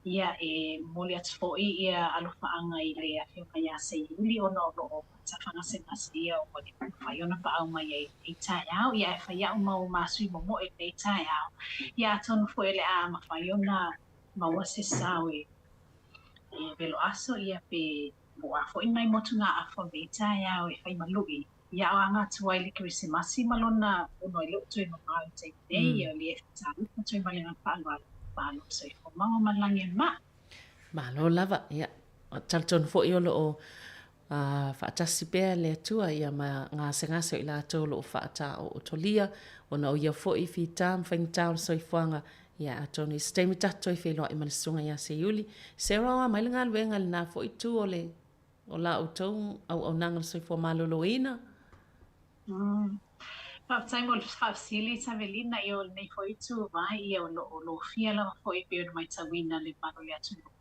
Ia e momoli atu foi ia alofaaga i le Afioga ia Seiuli ona o lo o faatafagasegase ia ua le mafai ona paau mai ai i lenei taeao. Ia ae fai a'u mau masui momoe i lenei taeao. Ia atonu foi o le a mafai ona maua se sao e velo aso ia pe po o a foi nai motugaafa o lenei taeao e fai ma lu'i. Ia a o aga atu ai le Kerisimasi ma lona ono e le o toe mamao i le taimi nei, ia o lea e faatalofa atu ai ma le agaga faaaloalo, malo le soifua maua ma le lagi e mama. Malo lava, ia, talitonu foi o lo o faatasi pea le Atua ia ma gasegase o i latou o lo o faataootolia, ona o ia foi fita ma faigata o le soifuaga, ia atonu i se taimi tatou toe feiloai ma le Susuga ia Seiuli. Sarah, o a mai le galuega i lena foi itu o le o la outou auaunaga o le soifua maloloina? Faafetai mo le faafesili Savelina, ia o lenei foi itu vai ia o lo o lofia lava foi e pei ona matauina le mamalu o le atunuu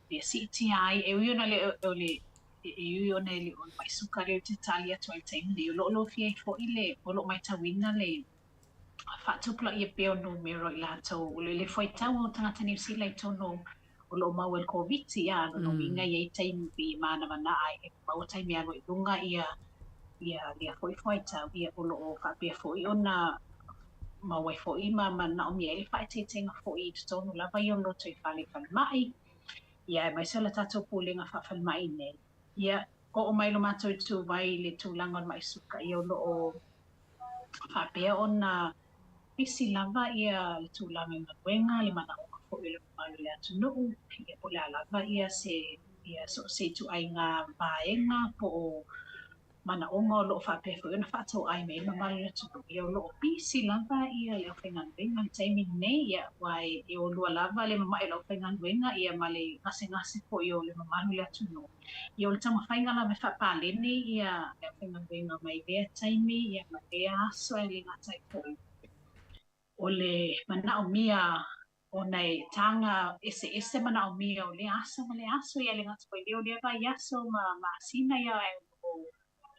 lea siitia ai e ui ona le o le e ui ona e le o le mai suka lea ou te tali atu ai i le taimi nei o lo o lofia ai foi le o lo o matauina le faatupulaia pea o numera o i latou o le fuaitau o tagata Niu Sila i totonu o lo o maua i le Koviti, a o lona uiga e i ai taimi pei e manavana ai e maua taimi e alu ai i luga ia ia lea foi fuaitau, ia o lo o faapea foi ona maua ai foi ma manaomia ai le faaeteetega foi i totonu lava ia o lotoifale i falemai, ia aemaise o le tatou pulega faafalemai nei. Ia, oo mai lo matou ituvai i le tulaga o le mai suka, ia o lo o faapea ona pisi lava ia le tulaga i galuega, le manaoga foi o le mamalu o le atunuu, ia po o le a lava ia se ia so o se ituaiga vaega po o manaoga o lo o faapea foi ona faatoai mai ai le mamalu o le atunuu, ia o lo o pisi lava ia le aufaigaluega i le taimi lenei, ia aua e o lua lava le mama'i o le aufaigaluega ia ma le gasegase foi o le mamalu o le atunuu. Ia o le taumafaiga lava e faapaleni ia le aufaigaluega mai lea taimi ia ma lea aso e le gata ai foi o le manaomia ona e taga eseese manaomia o lea aso ma lea aso, ia e le gata foi i lea o lea vaiaso ma masina ia ae o lo o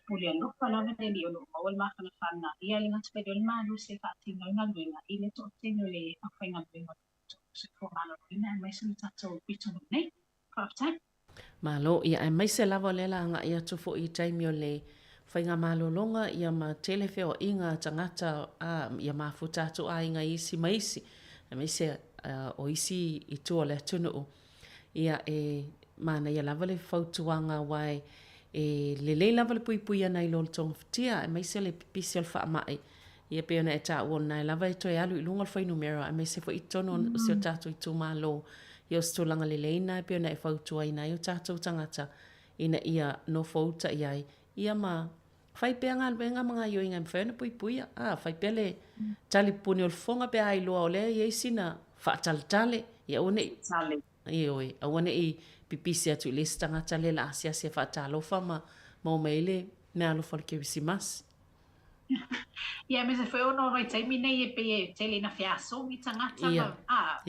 pule alofa lava le Alii o lo o maua le mafanafana ia e le gata foi i lea o le malosi e faatino ai galuega i le toatele o le aufaigaluega o le soifua maloloina aemaise o le tatou pitonuu nei. Faafetai. Malo, ia aemaise lava o lea la agai atu foi i taimi o le faigamalologa ia ma tele feoaiga a tagata a ia mafuta atu aiga i isi ma isi, aemaise o isi i tua o le atunuu. Ia e manaia lava le fautuaga aua e lelei lava le puipui ana i lo le togafitia aemaise le pipisi o le faamai. Ia pei ona e taua o lena lava e toe alu i luga o le fuainumera aemaise foi i totonu o si o tatou itumalo. Ia o se tulaga lelei lena e pei ona e fautuaina ai o tatou tagata ina ia nofouta i ai ia ma fai pea galuega ma gaioiga e mafai ona puipuia. A, fai pea le talipuni o le fofoga pe a iloa o lea e i ai sina faataletale, ia aua ne i, ioe, aua ne i pipisi atu i le isi tagata lea o le a asiasi e faatalofa ma maua mai ai le meaalofa o le Kerisimasi. Ia, aemaise foi ona o vaitaimi nei e pei e tele ina feasogi tagata ma, a,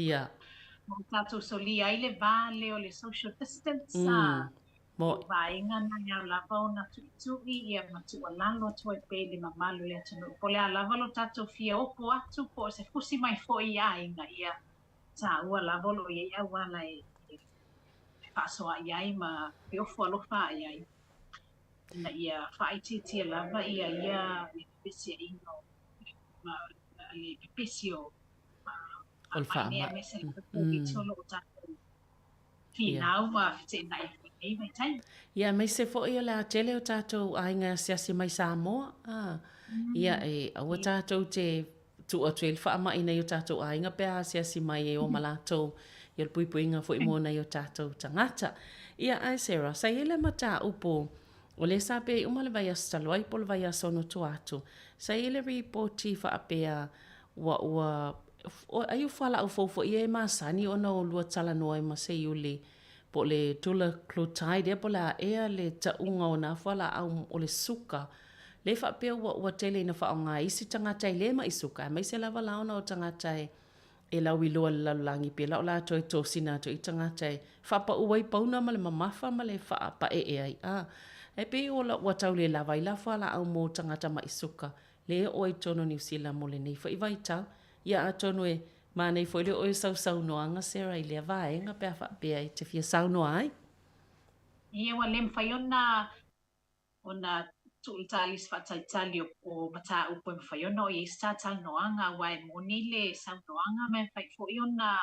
ma o tatou solia ai le va lea o le social distance, a, o vaega na e ao lava ona tuitui ia ma tuualalo atu ai pea i le mamalu o le atunuu. Po o le a lava lo tatou fia opo atu po o se fusi mai foi i aiga, ia taua lava o lo o i ai auala e fefaasoaai ai ma feofo alofa ae ai. Ina ia faaitiitia lava ia ia le pepesiaiga o ma le pepesi o O le faamai nei faamai. aemaise lava le Koviti o lo o tatou finau ma feteenai ai foi i lenei vaitaimi. Ia, aemaise foi o le a tele o tatou aiga e asiasi mai Samoa, a, ia, e aua tatou te tuu atu ai le faamai i nai o tatou aiga pe a asiasi mai e o ma latou, ia o le puipuiga foi mo nai o tatou tagata. Ia, ae Sarah, sa i ai le mataupu, o lea sa pea i uma le vaiaso talu ai po o le vaiaso na tua atu, sa i ai le ripoti faapea ua, ua, ai o fualaau fou foi ia e masani ona olua talanoa ai ma se iuli, po o le dulaglutide ea po o le a ea le tauga o na fualaau o le suka, lea faapea ua, ua tele ina faaaoga e isi tagata e le ma'i suka, aemaise lava la ona o tagata e e lauiloa i le lalolagi pēlā o le a toe tosina atu ai tagata e faapau ai pauna ma le mamafa ma le faapaee ai. A, e pei o la, ua tau le lava ai la fualaau mo tagata ma'i suka le oo ai i totonu o Niu Sila mo lenei foi vaitau. Ia atonu e manaia foi le oo i sau saunoaga Sarah i lea vaega pe a faapea e te fia saunoa ai. Ia ua le mafai ona ona tuutalisi faatalitali o mataupu e mafai ona oo i ai se talatalanoaga, aua e moni le saunoaga ma e mafai foi ona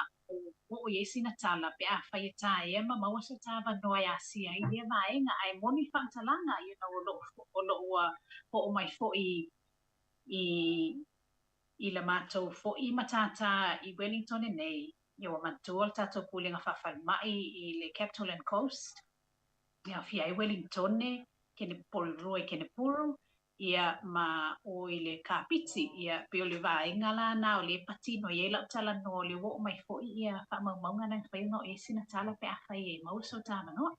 oo i ai sina tala pe afai e taea ma maua se ta avanoa e asia ai lea vaega. Ae moni le faamatalaga, you know, o lo o ua oo mai foi i la matou foi matata i Wellington nei, ia ua manatua le tatou pulega faafalemai i le Capital and Coast, e aofia ai Wellingtone, Porirua i Kenepuru, ia ma o i le Kapiti. Ia pei o le vaega la na o lea e patino i ai lau talanoa, o lea ua oo mai foi ia faamaumauga na e mafai ona oo i ai sina tala pe afai e maua so ta avanoa.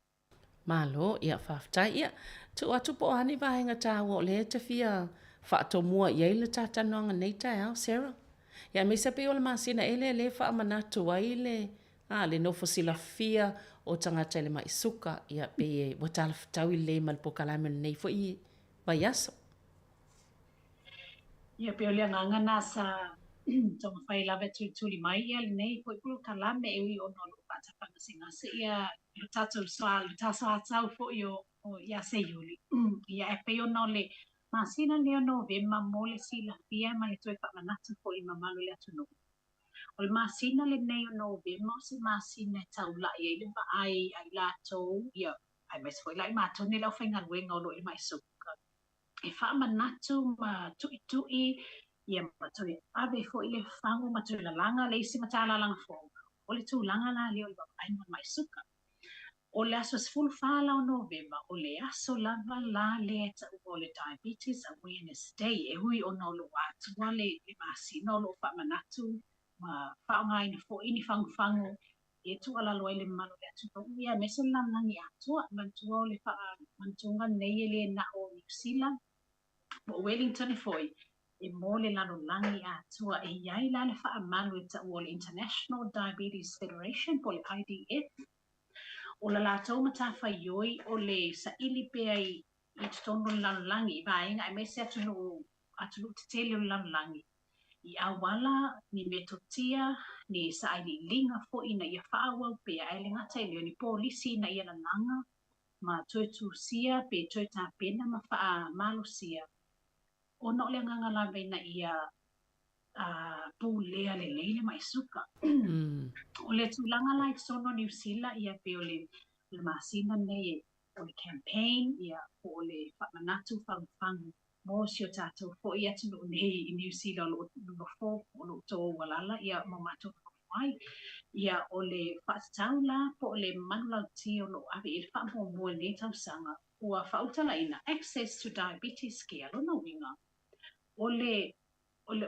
Malo, ia faafetai. Ia, tuu atu po o a ni vaega taua o lea e te fia faatomua i ai le talatalanoaga i lenei taeao, Sarah. Ia aemaise pei o le masina ea lea e faamanatu ai le, a, le nofo silafia o tagata i le ma'i suka, ia pei e ua talafetaui lelei ma le polokalame o lenei foi vaiaso. Ia pei o le agaga na sa taumafai lava e tulituli mai ia lenei foi polokalame, e ui ona o lo o faatafagasegase ia lo tatou le ta soatau foi o ia Seiuli. Ia e pei ona o le masina lea o Novema mo le silafia ma le toe faamanatu foi i mamalu o le atunuu. O le masina lenei o Novema o se masina e taulai ai le vaai a i latou, ia aemaise foi la i matou nei le aufaigaluega o lo o i le ma'i suka, e faamanatu ma tuitui ia ma toe ave foi le fagu ma toe lalaga le isi matalalaga fou o le tulaga la lea o le vaavaaiga o le ma'i suka. O le aso 14 la o Novema, o le aso lava la lea e taua o le Diabetes Awareness Day, e ui ona o lo o atua le masina o lo o faamanatu ma faaaogaina foi ni fagufagu e tuualalo ai le mamalu o le atunuu, ia aemaise le lalolagi atoa. Manatua o le faamanatuga lenei e le na o Niu Sila po o Wellington foi, e mo le lalolagi atoa. E i ai la le faamalu e taua o le International Diabetes Federation po o le IDF. O la latou matafaioi o le saili pea i totonu o le lalolagi i vaega aemaise atunuu tetele o le lalolagi i auala, ni metotia, ni sailiiliga foi ina ia faaauau pea, ae le gata i lea o ni polisi ina ia lalaga ma toe tusia pe toe tapena ma faamalosia, ona o le agaga lava ina ia pulea lelei le ma'i suka. O le tulaga la i totonu o Niu Sila, ia pei o le masina nei o le campaign, ia po o le faamanatu fagufagu mo si o tatou foi atunuu nei i Niu Sila o lo o nonofo, o lo o toualala, ia ma matou nonofo ai. Ia o le faatatau la po o le manulauti o lo o ave i ai le faamuamua i lenei tausaga, ua faautalaina access to diabetes care. Lona uiga, o le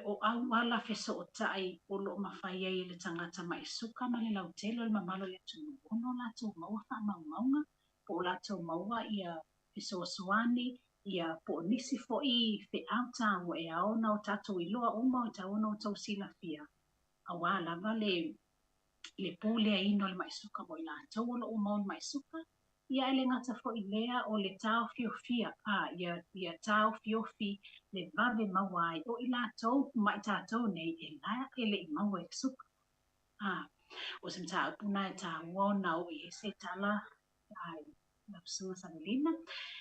o auala fesootai o lo o mafai ai e le tagata ma'i suka ma le lautele o le mamalu o le atunuu ona o latou maua faamaumauga, po o latou maua ia fesoasoani, ia po o nisi foi feau taua e ao ona o tatou iloa uma, o tatau ona outou silafia, auā lava le puleaina o le ma'i suka mo i latou o lo o maua le ma'i suka. Ia ae le gata foi i lea o le taofiofia, a ia taofiofi le vave maua ai o i latou ma i tatou nei e la e le i maua i le suka. A o se mataupu na e taua ona oo i ai se tala a lau Susuga Savelina.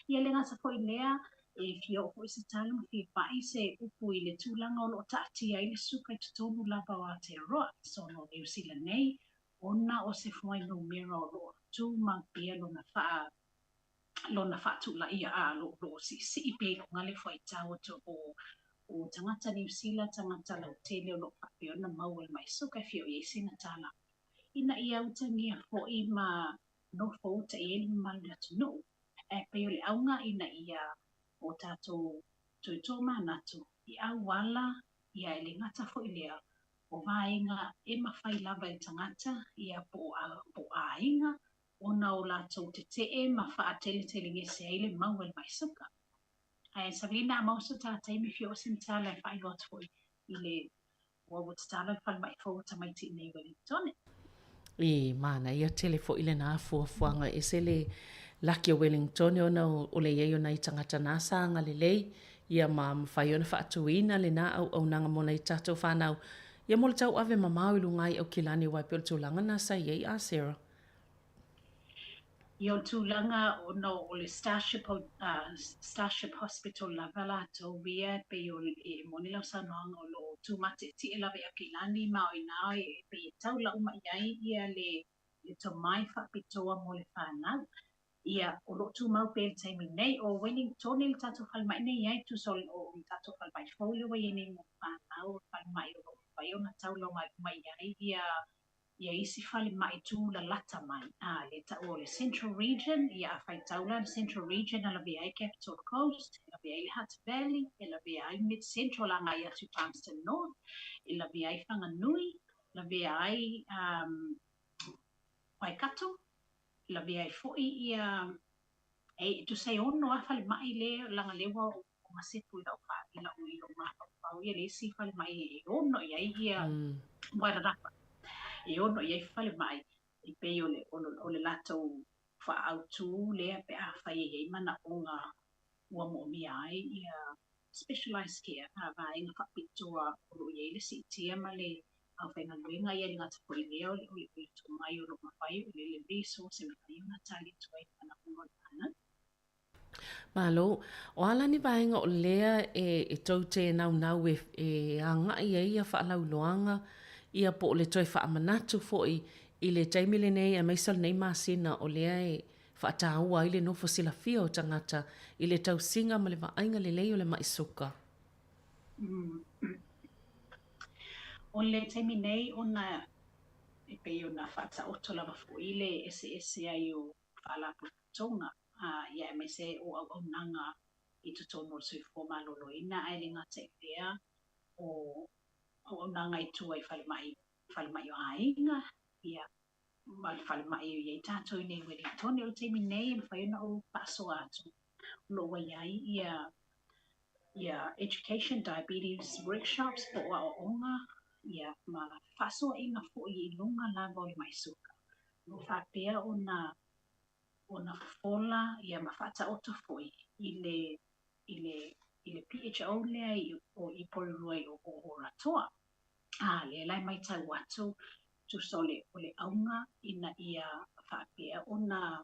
Ia le gata foi i lea E fia oo foi se tala ma fia pa'i se upu i le tulaga o loo taatia ai le suka i totonu lava o Aotearoa sono o Niu Sila nei, ona o se fuainumera o loo tumau pea lona faa lona faatulaia a lo siisii pea i luga le fuaitau atu o tagata Niu Sila, tagata lautele o loo faapea ona maua le mai suka. E fia oo i ai sina tala ina ia utagia foi ma nofo uta i ai le mamalu o le atunuu, ae pei o le auga ina ia o tatou toe tomanatu i auala ia e le gata foi lea o vaega e mafai lava e tagata ia po o aiga ona o latou tetee ma faateletelegese ai le maua i le mai suka. Ae Savelina, a maua so ta taimi, fia oo sina tala e faailoa atu foi i le ua tatala le falemai fou o tamaiti i nei Wellington. E manaia tele foi lena fuafuaga, e ese le laki o Wellington ona o le i ai o nai tagata na sa agalelei ia ma mafai ona faatuina lena auaunaga mo nai tatou fanau ia mo le tauave mamao i luga ai Aukilani aua e pei o le tulaga na sa i ai a Sarah. Ia o le tulaga ona o le Starship, Starship Hospital lava latou ia, e pei o e moni lau saunoaga o loo tumatietie lava i Aukilani, ma o ina e pei e taula uma i ai ia le tomai faapitoa mo le fanau. Ia o loo tumau pea i le taimi nei o Wellington le tatou falemai nei ai tusa o le tatou falemai fou lea ua i ai nei mo fanau, o le falemai o loo mafai ona taula uma i ai ia isi falemai tulalata mai a le taua o le Central Region. Ia a faitau la le Central Region, e lavea ai Capital Coast, e lavea ai le Hutt Valley, e lavea ai Mid Central agai atu i Palmerston North, e lavea ai Whanganui, lavea ai Waikato, lavea ai foi ia e tusa e 6 lava falemai le laga lea ua o masepu i lau fa i lau i lou mafaufau ia le isi falemai e 6 i ai ia Wairarapa e 6 i ai falemai e pei o le latou faaautu lea pe afai e i ai manaoga ua moomia ai ia specialized care, a vaega faapitoa o loo i ai le siitia ma le aufaigaluega. Ia le gata foi lea o le tomai o loo mafai o le resource e mafai ona tali atu ai manaoga o le fanau. Malo, o a la ni vaega o lea e tou te naunau e agai ai ia faalauiloaga ia po o le toe faamanatu foi i le taimi lenei aemaise o lenei masina o lea e faataua ai le nofo silafia o tagata i le tausiga ma le vaaiga lelei o le mai suka? O le taimi nei ona e pei ona faataoto lava foi le eseese ai o faalapotopotoga ia aemaise o auaunaga i totonu o le soifua maloloina, ae le gata i lea o auaunaga i tua i falemai o aiga ia ma le falemai o i ai tatou i nei Wellington. O le taimi nei e mafai ona ou faasoa atu o loo ua i ai ia education diabetes workshops po o aoaoga ia ma faasoaina foi i luga lava o le mai suka, o loo faapea ona fofola ia ma faataoto foi i le PHO lea o i Porirua i o Ratoa. A lea la e matau atu tusa o le auga ina ia faapea ona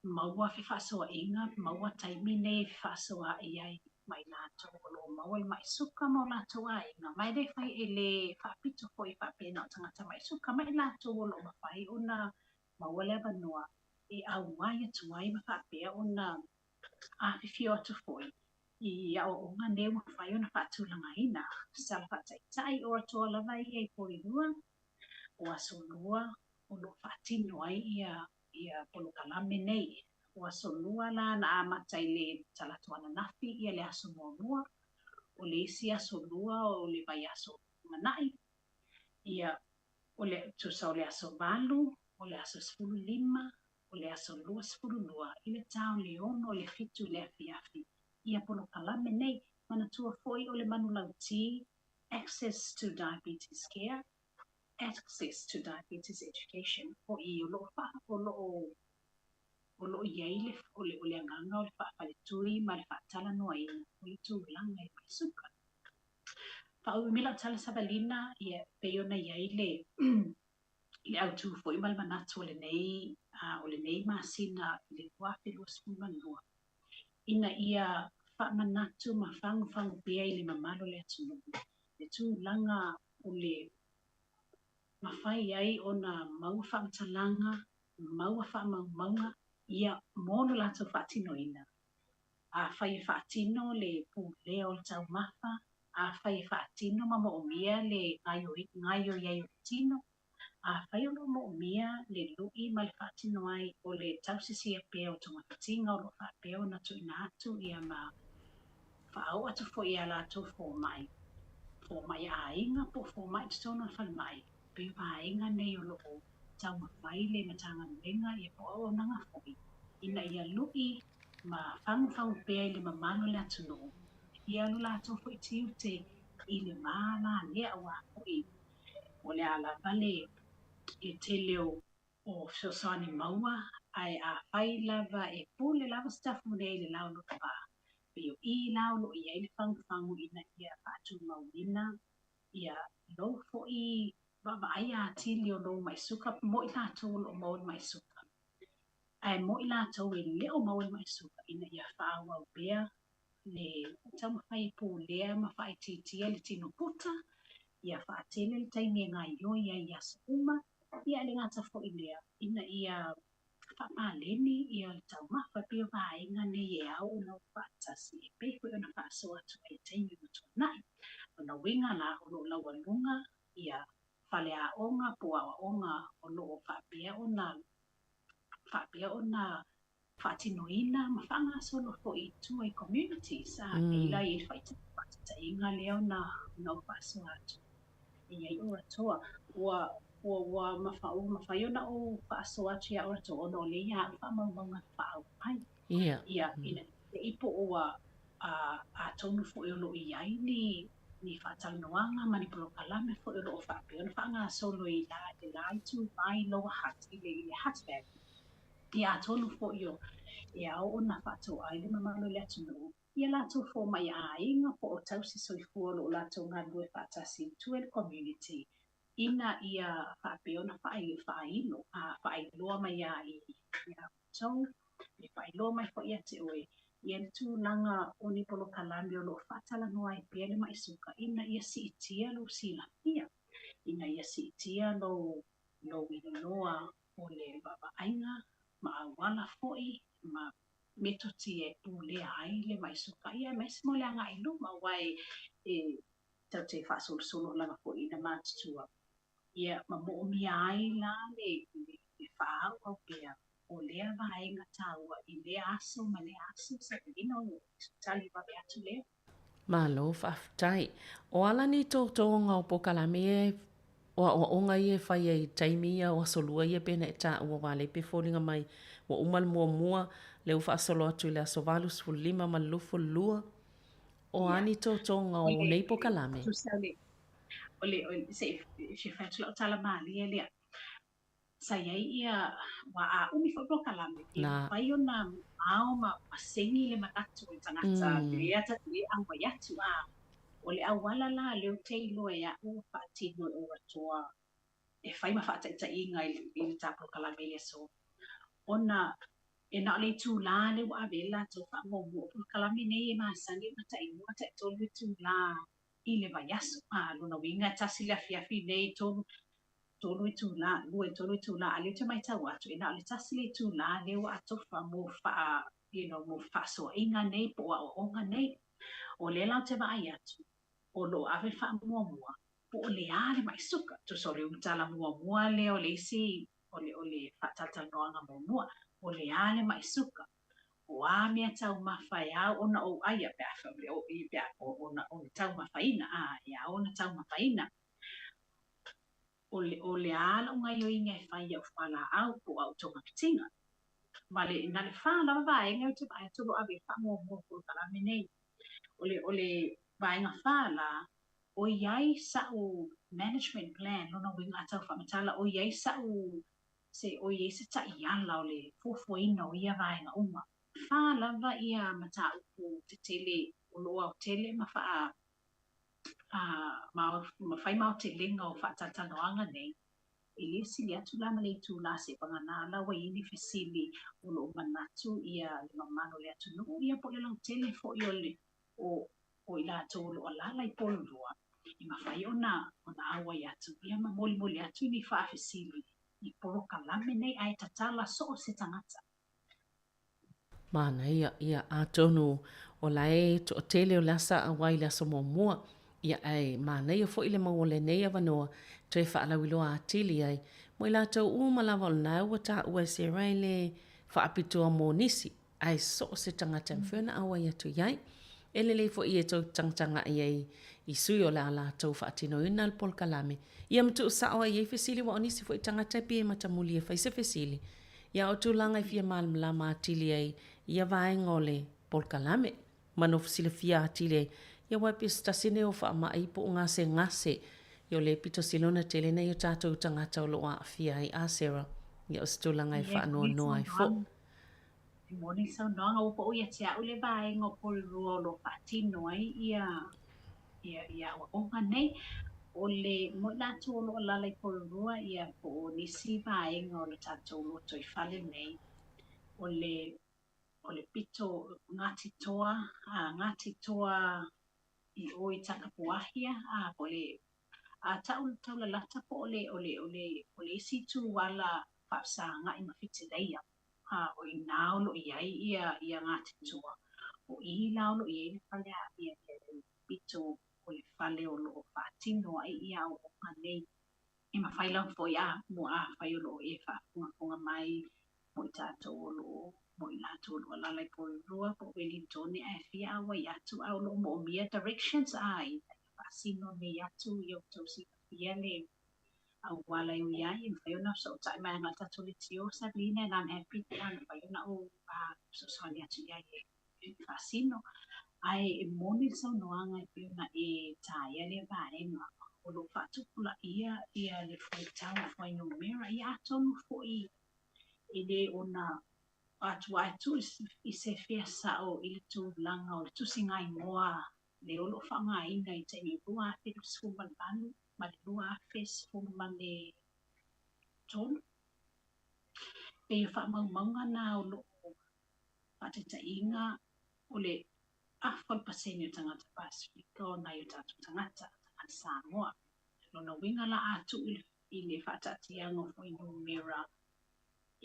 maua fefaasoaʻiga, maua taimi nei e fefaasoaʻi ai ma i latou o loo maua le mai suka ma o latou aiga, ma e le fai e le faapito foi faapea na o tagata mai suka, ma i latou o loo mafai ona maua le avanoa e auai atu ai ma faapea ona afifio atu foi i aoaoga nei ua mafai ona faatulagaina. Sala faataitai o Ratoa lava ia i Porirua, o aso Lua o loo faatino ai ia polokalame nei. O aso Lua la na amata i le Talaatu ananafi ia le aso muamua, o le isi aso Lua o le vaiaso lumanai ia, o le tusa o le aso 8, o le aso 15, o le aso 22 i le ta o le 6 i le 7 i le afiafi ia polokalame nei. Manatua foi o le manulauti, access to diabetes care, access to diabetes education, o i o loo faa o loo i ai le o le agaga o le faafaletui ma le faatalanoaina o le tulaga i mai suka. Faaumi lau tala Savalina, ia pei ona i ai le autū foi ma le manatu o lenei masina i le 2022 ina ia faamanatu ma fagufagu pea i le mamalu o le atunuu le tulaga o le mafai ai ona maua faamatalaga, maua faamaumauga ia mo lo latou faatinoina. Afai e faatino le pulea o le taumafa, afai e faatino ma moomia le gaoioi ai o le tino, afai o loo moomia le lui ma le faatino ai o le tausisia pea o togafitiga o loo faapea ona tuuina atu ia ma faaoo atu foi ia latou fomai, fomai aiga po o fomai i totonu o le falemai, pei o vaega nei o loo taumafai le Matagaluega ia po o auaunaga foi ina ia lui ma fagufagu pea i le mamalu o le atunuu ia lo latou foi tiute i le va la lea, auā foi o le a lava le tele o fesoasoani maua, ae afai lava e pule lava se tafune i le la o lona vā, pei o i la o loo i ai le fagufagu ina ia faatumauina ia lou foi vaavaaia atili o lou mai suka mo i latou o loo maua le mai suka, ae mo i latou e le o maua le mai suka ina ia faaauau pea le taumafai e pulea ma faaitiitia le tino puta, ia faatele le taimi e gaoioi ai i aso uma, ia e le gata foi lea ina ia faapaleni ia le taumafa. Pei o vaega nei e ao ona o faatasi e pei foi ona faasoa atu ai i taimi ua tuanai. Lona uiga la o loo laualuga ia faleaoga po o aoaoga o loo faapea ona faatinoina ma faagasolo foi i tua i communities, a pei la i ai le faataitaiga lea ona ou faasoa atu e i ai oratoa ua mafai ona ou faasoa atu ia oratoa ona o lea ia au faamaumauga na faaau mai. Ia ina i po ua atonu foi o loo i ai ni faatalanoaga ma ni polokalame foi o loo faapea ona faagasolo i le la itu mai Lower Hutt i le Hutt Valley. Ia atonu foi o e ao ona faatoa ai le mamalu o le atunuu ia latou fomai aiga po o tausi soifua o loo latou galulue faatasi i tua i le community ina ia faapea ona faailoa mai ia outou, e faailoa mai foi ia te oe ia le tulaga o ni polokalame o loo faatalanoa ai pea le mai suka ina ia siitia lou silafia, ina ia siitia lou iloa o le vaavaaiga ma auala foi ma metoti e pulea ai le mai suka, ia aemaise mo le agai i luma, aua e tatou te faasolosolo lava foi ina matutua ia ma moomia ai la le faaauau pea o lea vaega taua i lea aso ma lea aso sailina o tali vave atu lea. Malo faafetai. O ala ni tōtōga o polokalame e o aoaoga ia e fai ai i taimi ia o aso lua ia pe na e tāua wā le pe foliga mai ua uma le muamua le ua faasolo atu i le aso 85 ma le 22. O a ni tōtōga o nei polokalame? O le se i fai atu lau tala malie lea. Sa iai ia ua a umi foi polokalame e mafai ona ao ma pasegi le manatu o le tagata lea le auai atu a o le auala la lea ou te iloa e a'u faatino e oratoa e fai ma faataitaiga i le ta polokalame i le aso ona e na o le itulā lea ua ave ai le latou faamuamua o polokalame nei e masani ona tailua taitolu itulā i le vaiaso. A lona uiga e tasi le afiafi nei tolu itulā, lua i tolu itulā, a lea ou te matau atu e na o le tasi le itulā lea ua atofa mo you know, mo faasoaʻiga nei po o aoaoga nei. O lea la ou te vaai atu o loo ave faamuamua po o le a le mai suka. Tusa o le utala muamua lea o le isi o le faatalatalanoaga muamua, o le a le mai suka. O a mea taumafa e ao ona ou aia pe a pe a ona taumafaina, a e ao ona taumafaina. O le a lau gaoioiga e fai ia'u fualaau po o a'u togafitiga. Ma le na le fā lava vaega ou te vaai atu o loo ave ai le faamuamua o polokalame nei. O le vaega fā la, o iai sa'u management plan, lona uiga a tau faamatala, o iai sa'u se o iai se ta'iala o le fuafuaina o ia vaega uma. Fā lava ia mataupu tetele o loo aotele ma ma fai maotelega o faatalatalanoaga nei. E le sili atu la ma le itulā seivagana la ua i ai ni fesili o loo manatu ia le mamalu o le atunuu ia po o le lautele foi o le o o i latou o loo alaala i Porirua e mafai ona ona auai atu ia ma molimoli atu ni faafesili i polokalame nei ae tatala so o se tagata. Manaia, ia, atonu o la e toatele o la sa auai i le aso muamua, ia ae manaia foi le maua o lenei avanoa toe faalauiloa atili ai mo i latou uma lava o lena ua taua e Sarah e le faapitoa mo nisi, ae so o se tagata e mafai ona auai atu i ai. E lelei foi e tou tagatagai ai i sui o le a latou faatinoina le polokalame, ia ma tuusao ai i fesili aua o nisi foi tagata e pei e matamuli e fai se fesili, ia o tulaga e fia malamalama atili ai ia vaega o le polokalame. Ma nofo silafia atili ai, ia aua e pei o se tasi lenei o faamai po o gasegase, ia o lea e pito sili ona tele nai o tatou tagata o lo o aafia ai. A Sarah, ia o se tulaga e faanoanoa ai foi. E moni le saunoaga, ua pau ia te a'u le vaega o Porirua o lo o faatino ai ia ia ia aoaoga nei. O le mo i latou o lo o alaala i Porirua ia po o nisi vaega o le tatou lotoifale nei, o le o le pito Ngāti Toa, a Ngāti Toa i o i Takapuahia, a po o le a ta'u taulalata po o le o le o le o le isi itu ala faafesaga'i ma Fitileia. A o i inā o lo o i ai ia ia Ngāti Toa. O i la o lo o i ai le fale a ia ia le pito o le fale o lo o faatino ai ia aoaoga nei. E mafai lava foi a mo afai o lo o e faafogafoga mai mo i tatou o lo o mo i latou o lo o alaala i Porirua po o Wellington ae fia auai atu a o lo o moomia directions a ina ia faasino nei atu ia outou silafia le auala e ui ai e mafai ona fesootai mai agai i le tatou leitio Sabrina and I'm happy pe a mafai ona ou fesoasoani atu i ai e faasino. Ae e moni le saunoaga e pei ona e taea lea vaega o lo o faatupulaia ia le fuaitau fuainumera ia atonu foi e le ona atu ae tuu i se fea sao i le tulaga o le tusiga igoa le o lo o faaaogaina i taimi 2028 ma le 2013. Pei o faamaumauga na o lo o faataitaiga o le afa o le pasene o tagata Pasefika o nai o tatou tagata, tagata Samoa. Lona uiga la a tuu i le faataatiaga o fuainumera e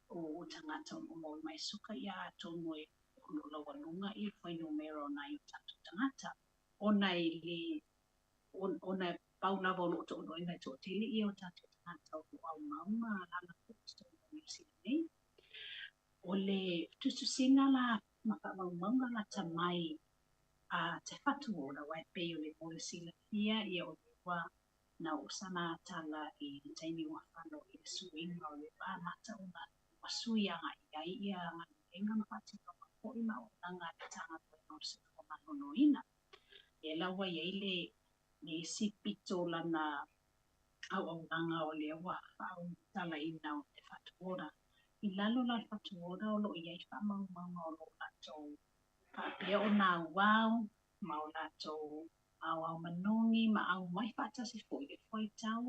o tagata o lo o maua mai suka ia atonu e o lo o laualuga ia fuainumera o nai o tatou tagata. Ona e le ona e pau lava o lo o to'aloina e to'atele ia o tatou tagata o lo o aumau ma alaala foi i totonu o Niu Sila nei. O le tusitusiga la ma faamaumauga lata mai a Te Whatu Ora aua e pei o le mo le silafia ia o le ua na oo sana tala i le taimi ua fano i le suiga o le va mata ona ua sui agai i ai ia galuega ma faatinoga foi ma auaunaga a le Matagaluega o le Soifua Maloloina. Lea la ua i ai le le isi pito o lana auaunaga o lea ua faaulutalaina o Te Whatu Ora. I lalo la o le Whatu Ora o lo o i ai faamaumauga o lo o latou faapea ona auau ma o latou aoao manogi ma aumai faatasi foi le fuaitau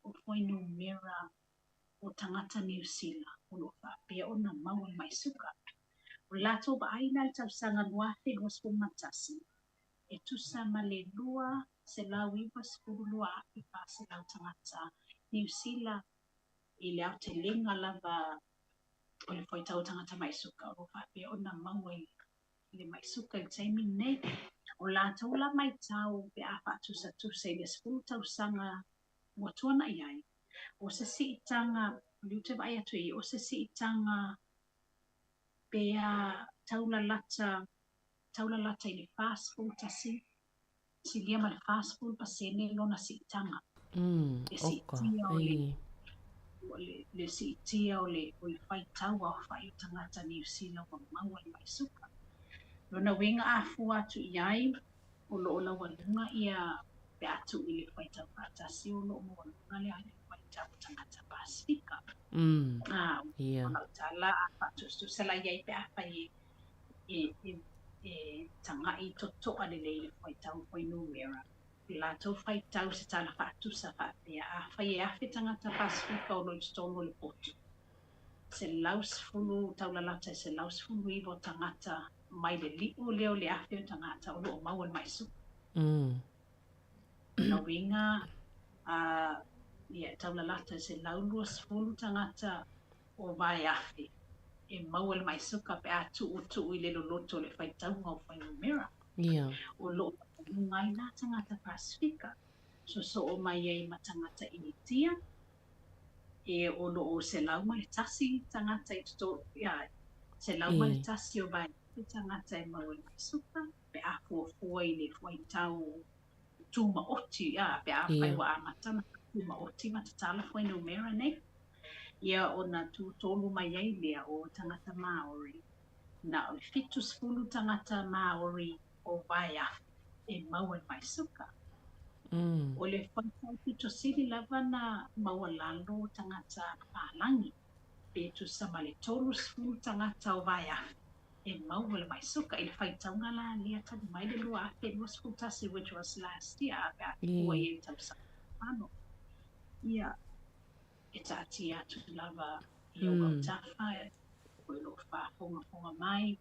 o fuainumera o tagata Niu Sila o lo o faapea ona maua le mai suka. O le latou vaai la i le tausaga 2021, e tusa ma le 292,400 tagata Niu Sila i le aotelega lava o le fuaitau o tagata mai suka o lo o faapea ona maua i le mai suka i le taimi lenei. O latou la maitau pe a faatusatusa i le 10 tausaga ua tuanai ai, o se siitaga, o lea ou te vaai atu i i, o se siitaga pe a taulalata, taulalata i le 41, silia ma le 40% lona siitaga. Le siitia o le, le siitia o le, o le faitau aofai o tagata Niu Sila ua maua le mai suka. Lona uiga a fua atu i ai, o lo o laualuga ia pe a tuu i le faitau faatasi o lo o maualuga le faitau o tagata Pasefika. A, o lau tala a faatusatusa la i ai pe afai e, e, e, e taga'i toto'a lelei i le faitau fuainumera. latou faitau se tala faatusa faapea, afai e 1,000 tagata Pasefika o lo o i totonu o le potu, 110 taulalata e 119 o tagata mai le li'u lea o le 1,000 o tagata o lo o maua le mai suka. Lona uiga, ia, e taulalata e 120 tagata o vaeafe e maua le mai suka pe a tuutuu i le loloto o le faitauga o fuainumera. O lo o maualuga ai la tagata Pasefika, sosoo mai ai ma tagata Initia, e o lo o 101 tagata i totonu, ia, 101 o vaeafe tagata e maua le mai suka pe a fuafua i le fuaitau tumaoti, a, pe afai ua amata ona tumaoti ma tatala fuainumera nei. Ia ona tutolu mai ai lea o tagata Māori, na o le 70 tagata Māori o vaeafe e maua i le mai suka. O le faitau pito sili lava na maualalo tagata papalagi, pe tusa ma le 30 tagata o vaeafe e maua le mai suka i le faitauga la lea talu mai le 2021, which was last year, pe a fua i ai le tausaga mano. Ia, e taatia atu lava i ou autafa o lo o faafogafoga mai,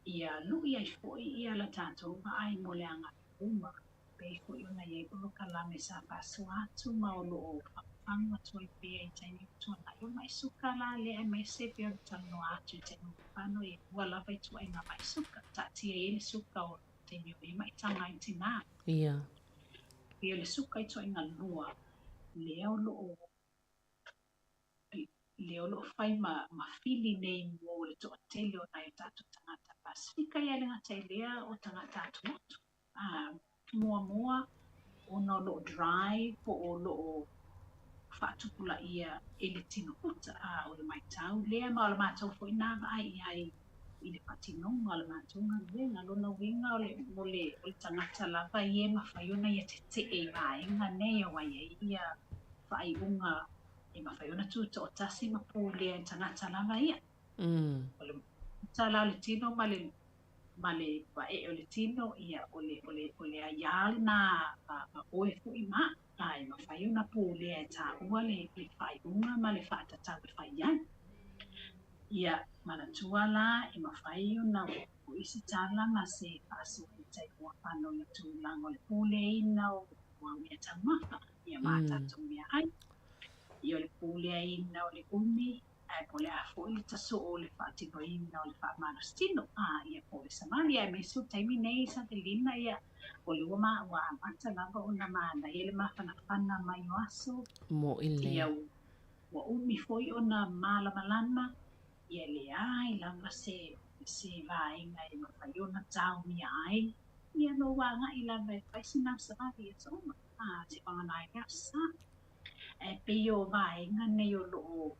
ia lui ai foi ia la tatou vaai mo le agai i luma, pei foi ona i ai polokalame sa faasoa atu ma o lo o fagufagu atu ai pea i taimi ua tuanai. O le mai suka la lea aemaise pei ona talanoa atu i taimi ua fano, e lua lava ituaiga mai suka, taatia i ai le suka o taimi o i ai maitaga ai tinā. Ia le suka ituaiga lua lea o lo o lea o lo o fai ma, ma fili nei mo le toatele o nai o tatou tagata Pasefika, ia e le gata i lea o tagata atumotu. Muamua, ona o lo o dry po o lo o faatupulaia e le tino puta, a o le maitau lea ma o le matou foi nā vaai i ai i le faatinoga o le matou galuega. Lona uiga o le, o le, o le tagata lava ia e mafai ona ia tetee i vaega nei aua e i ai ia faaiuga e mafai ona tutoatasi ma pulea e tagata lava ia. O le puta la o le tino ma le ma le pae'e o le tino, ia, o le, o le, o le aiā lenā a, a oe foi ma a e mafai ona pulea e tāua le, le faaiuga ma le faatatau e fai ai. Ia, manatua la e mafai ona o isi tala ma se faasoa i tai muafano i le tulaga o le puleaina o au meataumafa, ia ma tatou meaai. Ia o le puleaina o le umi, ae po o le a foi le tasoo o le faatinoina o le faamalositino, a ia po o le samali, aemaise o le taimi nei Savelina, ia o lea ua ma ua amata lava ona manaia le mafanafana mai o aso. Mo'i lea. Ia ua umi foi ona malamalama, ia leai lava se se vaega e mafai ona taomia ai, ia na ou agai lava e fai sina au savali i aso uma, a seivagana ai le Aso Sa. Ae pei o vaega nei o lo o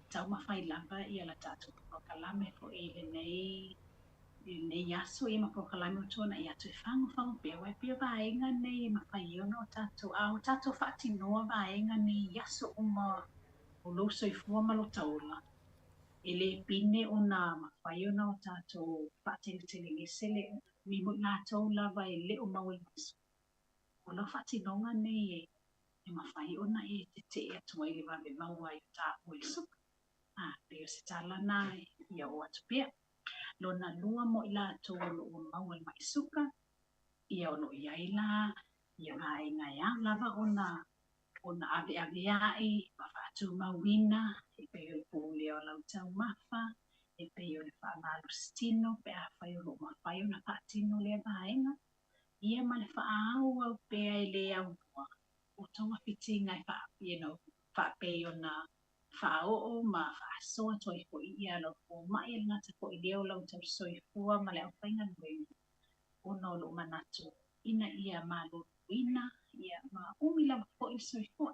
taumafai lava ia la tatou polokalame foi i lenei i lenei aso ia ma polokalame ua tuanai atu e fagofago pea, aua e pei o vaega nei e mafai ai ona o tatou a o tatou faatinoa vaega nei i aso uma o lou soifua ma lota ola, e le pine ona mafai ona o tatou faateletelegese le ui mo i latou lava e le o maua i le maso. O lau faatinoga nei e e mafai ona e tetee atu ai le vave maua ai o taua i le suka. A, pei o se tala na ia oo atu pea. Lona lua mo i latou o lo o maua le mai suka, ia o lo o i ai la ia vaega e ao lava ona ona aveaveai ma faatumauina, e pei o le pulea o lau taumafa, e pei o le faamalositino pe afai o lo o mafai ona faatino lea vaega, ia ma le faaauau pea e le aunoa o togafitiga e faa, you know, faapei ona faaoo ma faasoa atu ai foi ia lau fomai e le gata foi lea o lau tausisoifua ma le aufaigaluega ona o lou manatu ina ia maloloina ia ma umi lava foi le soifua.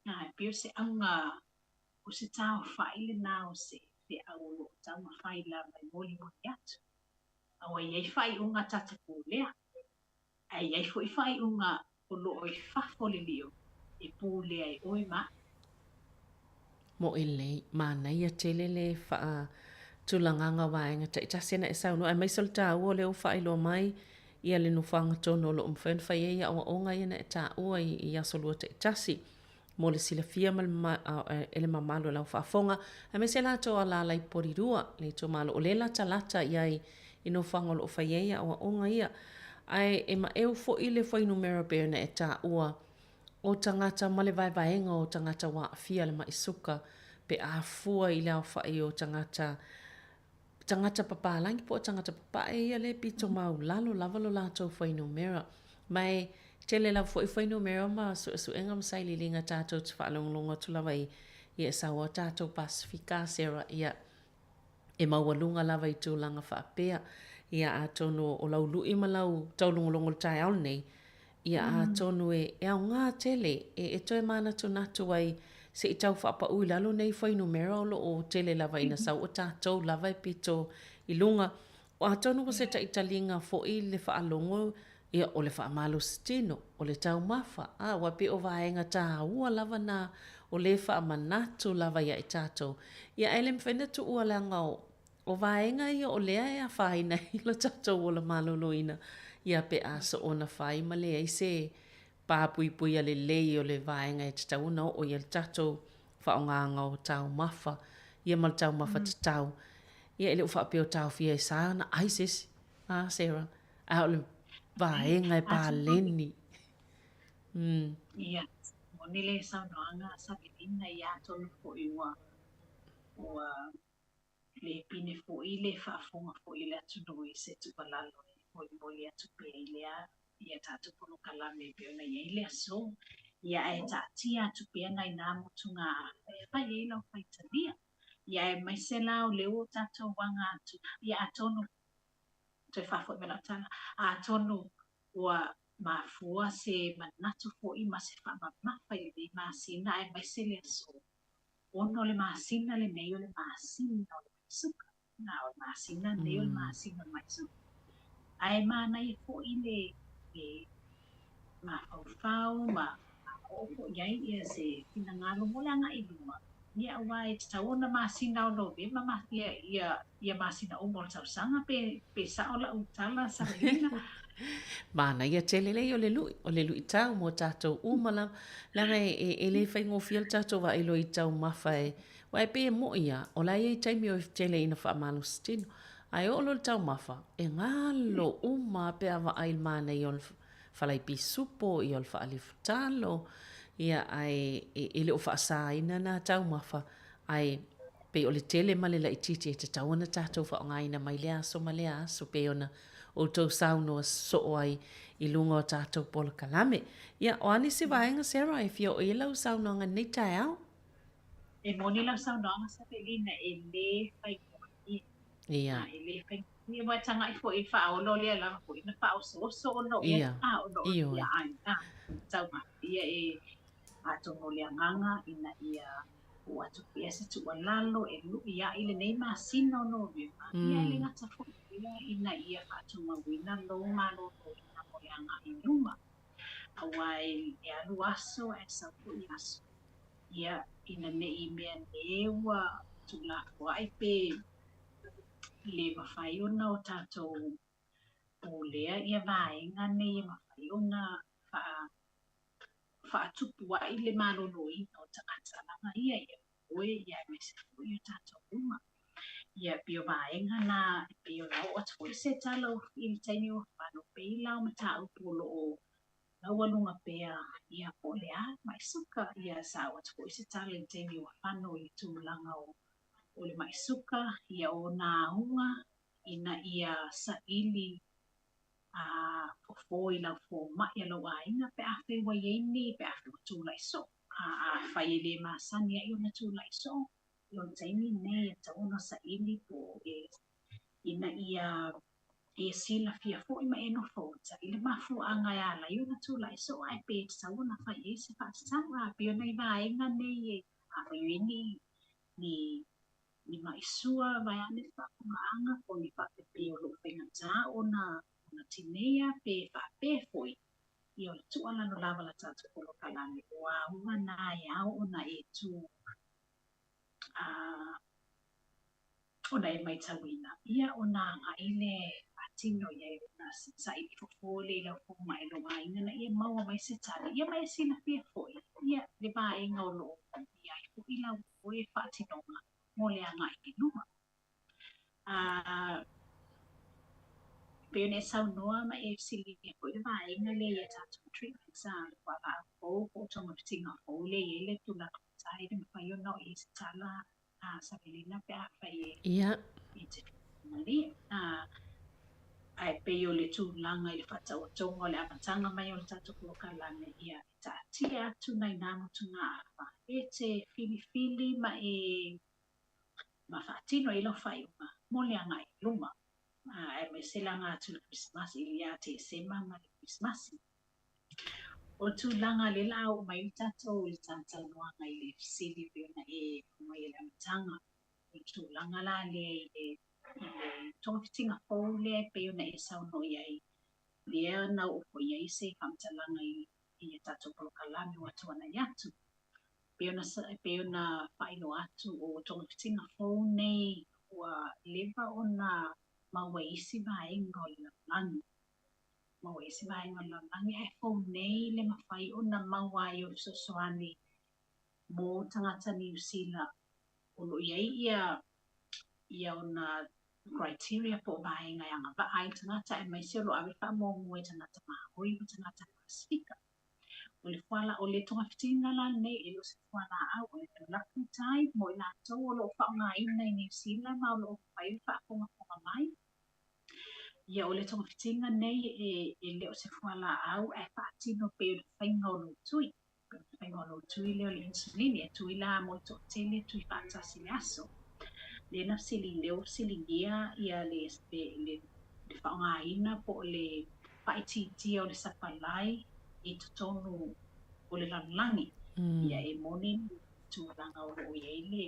A e pei o se auga o se taofai lenā o se feau o lo o taumafai lava e molimoli atu. Aua e i ai faaiuga ta te pulea, ae i ai foi faaiuga o lo o i fafo o le lio e pulea e oe ma a'u. Mo'i lelei, manaia tele le faatulagaga o vaega taitasi na e saunoa, aemaise o le taua o lea ua faailoa mai. ia le nofoaga tonu o lo o mafai ona fai ai aoaoga ia na e taua i aso lua taitasi. Mo le silafia ma le, e le mamalu o lau faafofoga, aemaise latou o alaala i Porirua, le itumalo o lea e latalata i ai i nofoaga o lo o fai ai aoaoga ia. Ae e maeu foi le fuainumera pei ona e taua o tagata ma le vaevaega o tagata ua aafia i le mai suka pe a fua i le aofai o tagata tagata papalagi po o tagata papae ia lea e pito maulalo lava lo latou fuainumera. Ma e tele lava foi fuainumera ma suesuega ma sailiiliga tatou te faalogologo atu lava i ia e sau a tatou Pasefika Sarah ia e maualuga lava i tulaga faapea. Ia atonu o lau lui ma lau taulogologo i le taeao lenei, ia atonu e aoga tele e toe manatunatu ai se i tau faapau i lalo nei fuainumera o lo o tele lava ina sau o tatou lava e pito i luga. Atonu ua se taitaliga foi le faalogo ia o le faamalositino, o le taumafa, a ua pei o vaega taua lava na o lea e faamanatu lava ia i tatou. Ia ae le mafai ona tuua leaga o vaega ia o lea e afaina ai lo tatou ola maloloina ia pe a soona fai ma leai se pa puipuia lelei o le vaega e tatau ona oo i ai le tatou faaaogaina o taumafa ia ma le taumafa tatau. Ia e le o faapea o taofia e sa ona ai se isi, a Sarah? A o le vaega e paleni. Ia, moni le saunoaga a Savelina, ia atonu foi ua ua le pine foi le faafofoga foi a le atunuu i se tuualalo e molimoli atu pea i lea ia tatou polokalame e pei ona i ai le aso. Ia ae taatia atu pea nai nā motugaafa e fai ai lau faitalia. Ia aemaise la o lea ua tatou aga atu, ia atonu toe faafoi mai lau tala, atonu ua mafua se manatu foi ma se faamamafa i lenei masina aemaise le aso 6 le masina lenei o le masina o le maisuka. Na o le masina lenei o le masina o le maisuka. Ae manaia foi le mafaufau ma oo foi i ai ia se finagalo mo le agai i luma. Ia aua e tatau ona masina o Novema ma ia ia ia masina uma o le tausaga pe pe sao lau tala Savelina. Manaia tele lei o le lui, o le luitau mo tatou uma lava. Leaga e, e, e le faigofie le tatou vaai loa i taumafa e, aua e pei e mo'i lava, o la e i ai taimi o tele ina faamalositino. Ae oo loa i le taumafa, e galo uma lava pe a vaai i le manaia o le falai pisupo, ia o le faalifutalo, ia ae e le o faasaina na taumafa, ae pei o le tele ma le laitiiti e tatau ona tatou faaaogaina mai lea aso ma lea aso pei ona outou saunoa soo ai i luga o tatou polokalame. Ia, o a nisi vaega, Sarah, e fia oo i ai lau saunoaga i lenei taeao? E moni lau saunoaga Savelina, e le faigofie. Ia. E le faigofie, aua e taga'i foi i le faaola o lea lava foi na faaosooso ona o Ia. Ona o Ioe. ia aiga taumafa. Ia e atonu o le agaga ina ia tuu atu pea se tuualalo e lu'i a'i lenei masina o Novema, ia e le gata foi i lea ina ia faatumauina lou maloloina mo le aga'i i luma. Aua e alu aso ae sau foi aso. Ia, ina ne i meaane ua tuulafoa'i pe le mafai ona o tatou pulea ia vaega nei e mafai ona faatupu ai le maloloina o tagata lava ia, ia oe, ia aemaise foi o tatou uma. Ia, pei o vaega na, e pei ona oo atu foi se tala i le taimi ua fano, pei la o mataupu o lo o laualuga pea, ia po o le a mai suka, ia sa oo atu foi se tala i le taimi ua fano i le tulaga o le mai suka, ia o nā auga ina ia saili a fofo i lau fomai a lou aiga pe afai ua i ai ni, pe afai ua tulai soo. A afai e le masani ai ona tulai soo, ia o le taimi lenei e tatau ona saili po o e ina ia e silafia foi ma e nofouta i le mafuaaga e ala ai ona tulai soo, ae pe tatau ona fai i ai se faatatau. A pei o nai vaega nei e afai o i ai ni mai sua vaeane le faafofogaaga po o ni faapepe o lo o faigata ona tineia pe faapea foi, ia o le tuualalo lava la tatou polokalame o auga na e ao ona e tu ona e matauina, ia ona agai lea e faatino i ai ona saili fofo le i lau fomai i lou aiga ina ia maua mai se tali ia ma e silafia foi ia le vaega o loo i ai foi lau oe faatinoga mo le agai i luma. Pei ona e saunoa ma e fesiligia foi le vaega lea i a tatou treatments a le fualaau fou po o togafitiga fou lea e i ai le tulaga tai le mafai ona oo i ai se tala a Savelina pe afai e e te malie. Ae pei o le tulaga i le faataotoga o le amataga mai o le tatou polokalame, ia e taatia atu nai nā motugaafa e te filifili ma e ma faatino ai lau faaiuga mo le agai i luma, aemaise laga atu i le Kerisimasi, ia Tesema ma le Kerisimasi. O le tulaga lea la a oo mai le tatou i le talatalanoaga i le fesili pei ona e aumai i le amataga, o le tulaga la lea i le i le togafitiga fou lea e pei ona e saunoa i ai, lea na oo foi i ai se faamatalaga i i a tatou polokalame ua tuanai atu. Pei ona pei ona faailoa atu o togafitiga fou nei ua leva ona maua i isi vaega o le lalolagi. Maua i isi vaega o le lalolagi ae fou nei le mafai ona maua ai o le fesoasoani mo tagata Niu Sila o lo o i ai ia ia ona criteria po o vaega e agavaa ai le tagata aemaise o lo o ave le faamuamua i tagata Māori ma tagata Pasefika. O le fuala o le togafitiga la lenei e le o se fualaau, o le dulaglutide mo i latou o lo o faaaogaina i Niu Sila ma o lo o mafai ona faafogafoga mai. Ia o le togafitiga nei e e le o se fualaau ae faatino pei o le faiga o lou tui. Pei o le faiga o lou tui lea o le insulin, e tui la mo le toatele, tui faatasi i le aso. Lea na fesili lea ua fesiligia ia le le le le faaaogaina po o le faaitiitia o le sapalai i totonu o le lalolagi. Ia e moni le tulaga o lo o i ai le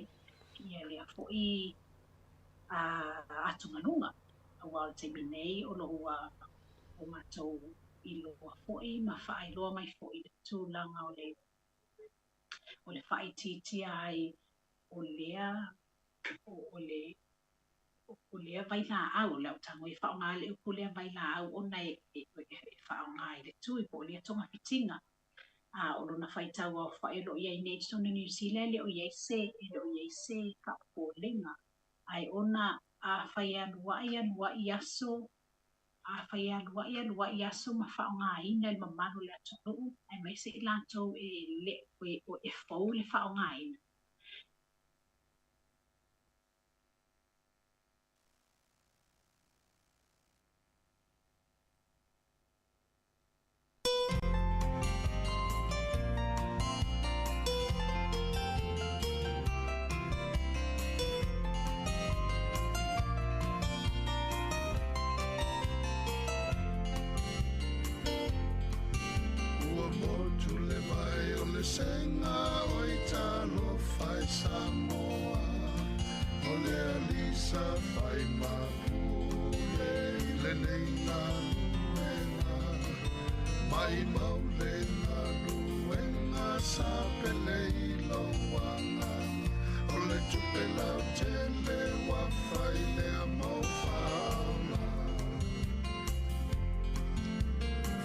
ia lea foi atugaluga aua o le taimi nei o lo o ua ua matou iloa foi ma faailoa mai foi le tulaga o le o le faaitiitia ai o lea o le o lea vailaau, o le a ou tago e faaaoga le upu lea vailaau ona e e e faaaoga i le tui po o lea togafitiga. A o lona faitau aofai o lo o i ai nei i totonu o Niu Sila e le o i ai se e le o i ai se faapopolega. Ae ona afai e alu ai alu ai aso, afai e alu ai alu ai aso ma faaaogaina e le mamalu o le atunuu aemaise i latou e le e fou le faaaogaina. Ua motu le vai o le sega oi talofa e Samoa o le alii sa fai ma pule i lenei galuega maimau le galuega sa pele i lou agaga o le tupe lautele ua fai lea mau faaola.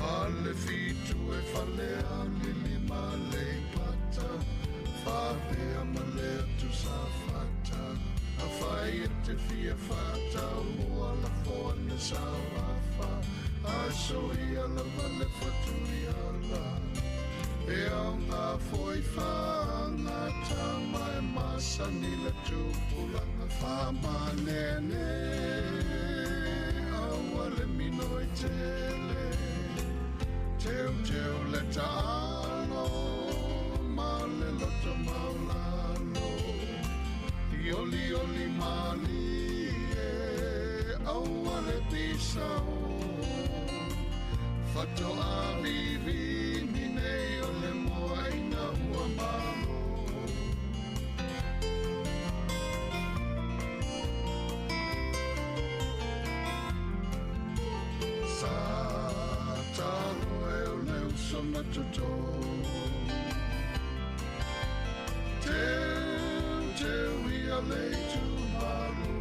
Fale fitu e fale alili ma Leipata, faapea ma le atu Safata. Afai e te fia faatau mua lafo ana sauafa, aso ia lava le fatuiala. E aoga foi faagata ma e masani le tupulaga faamanene. Aua le minoi tele, teuteu le taalo ma le loto maulalo. I olioli malie, aua le pisao. Fatoa vivini nei o le moa ina ua malo. Sa talo e o le uso na toto. Teu, teu ia le itumalo.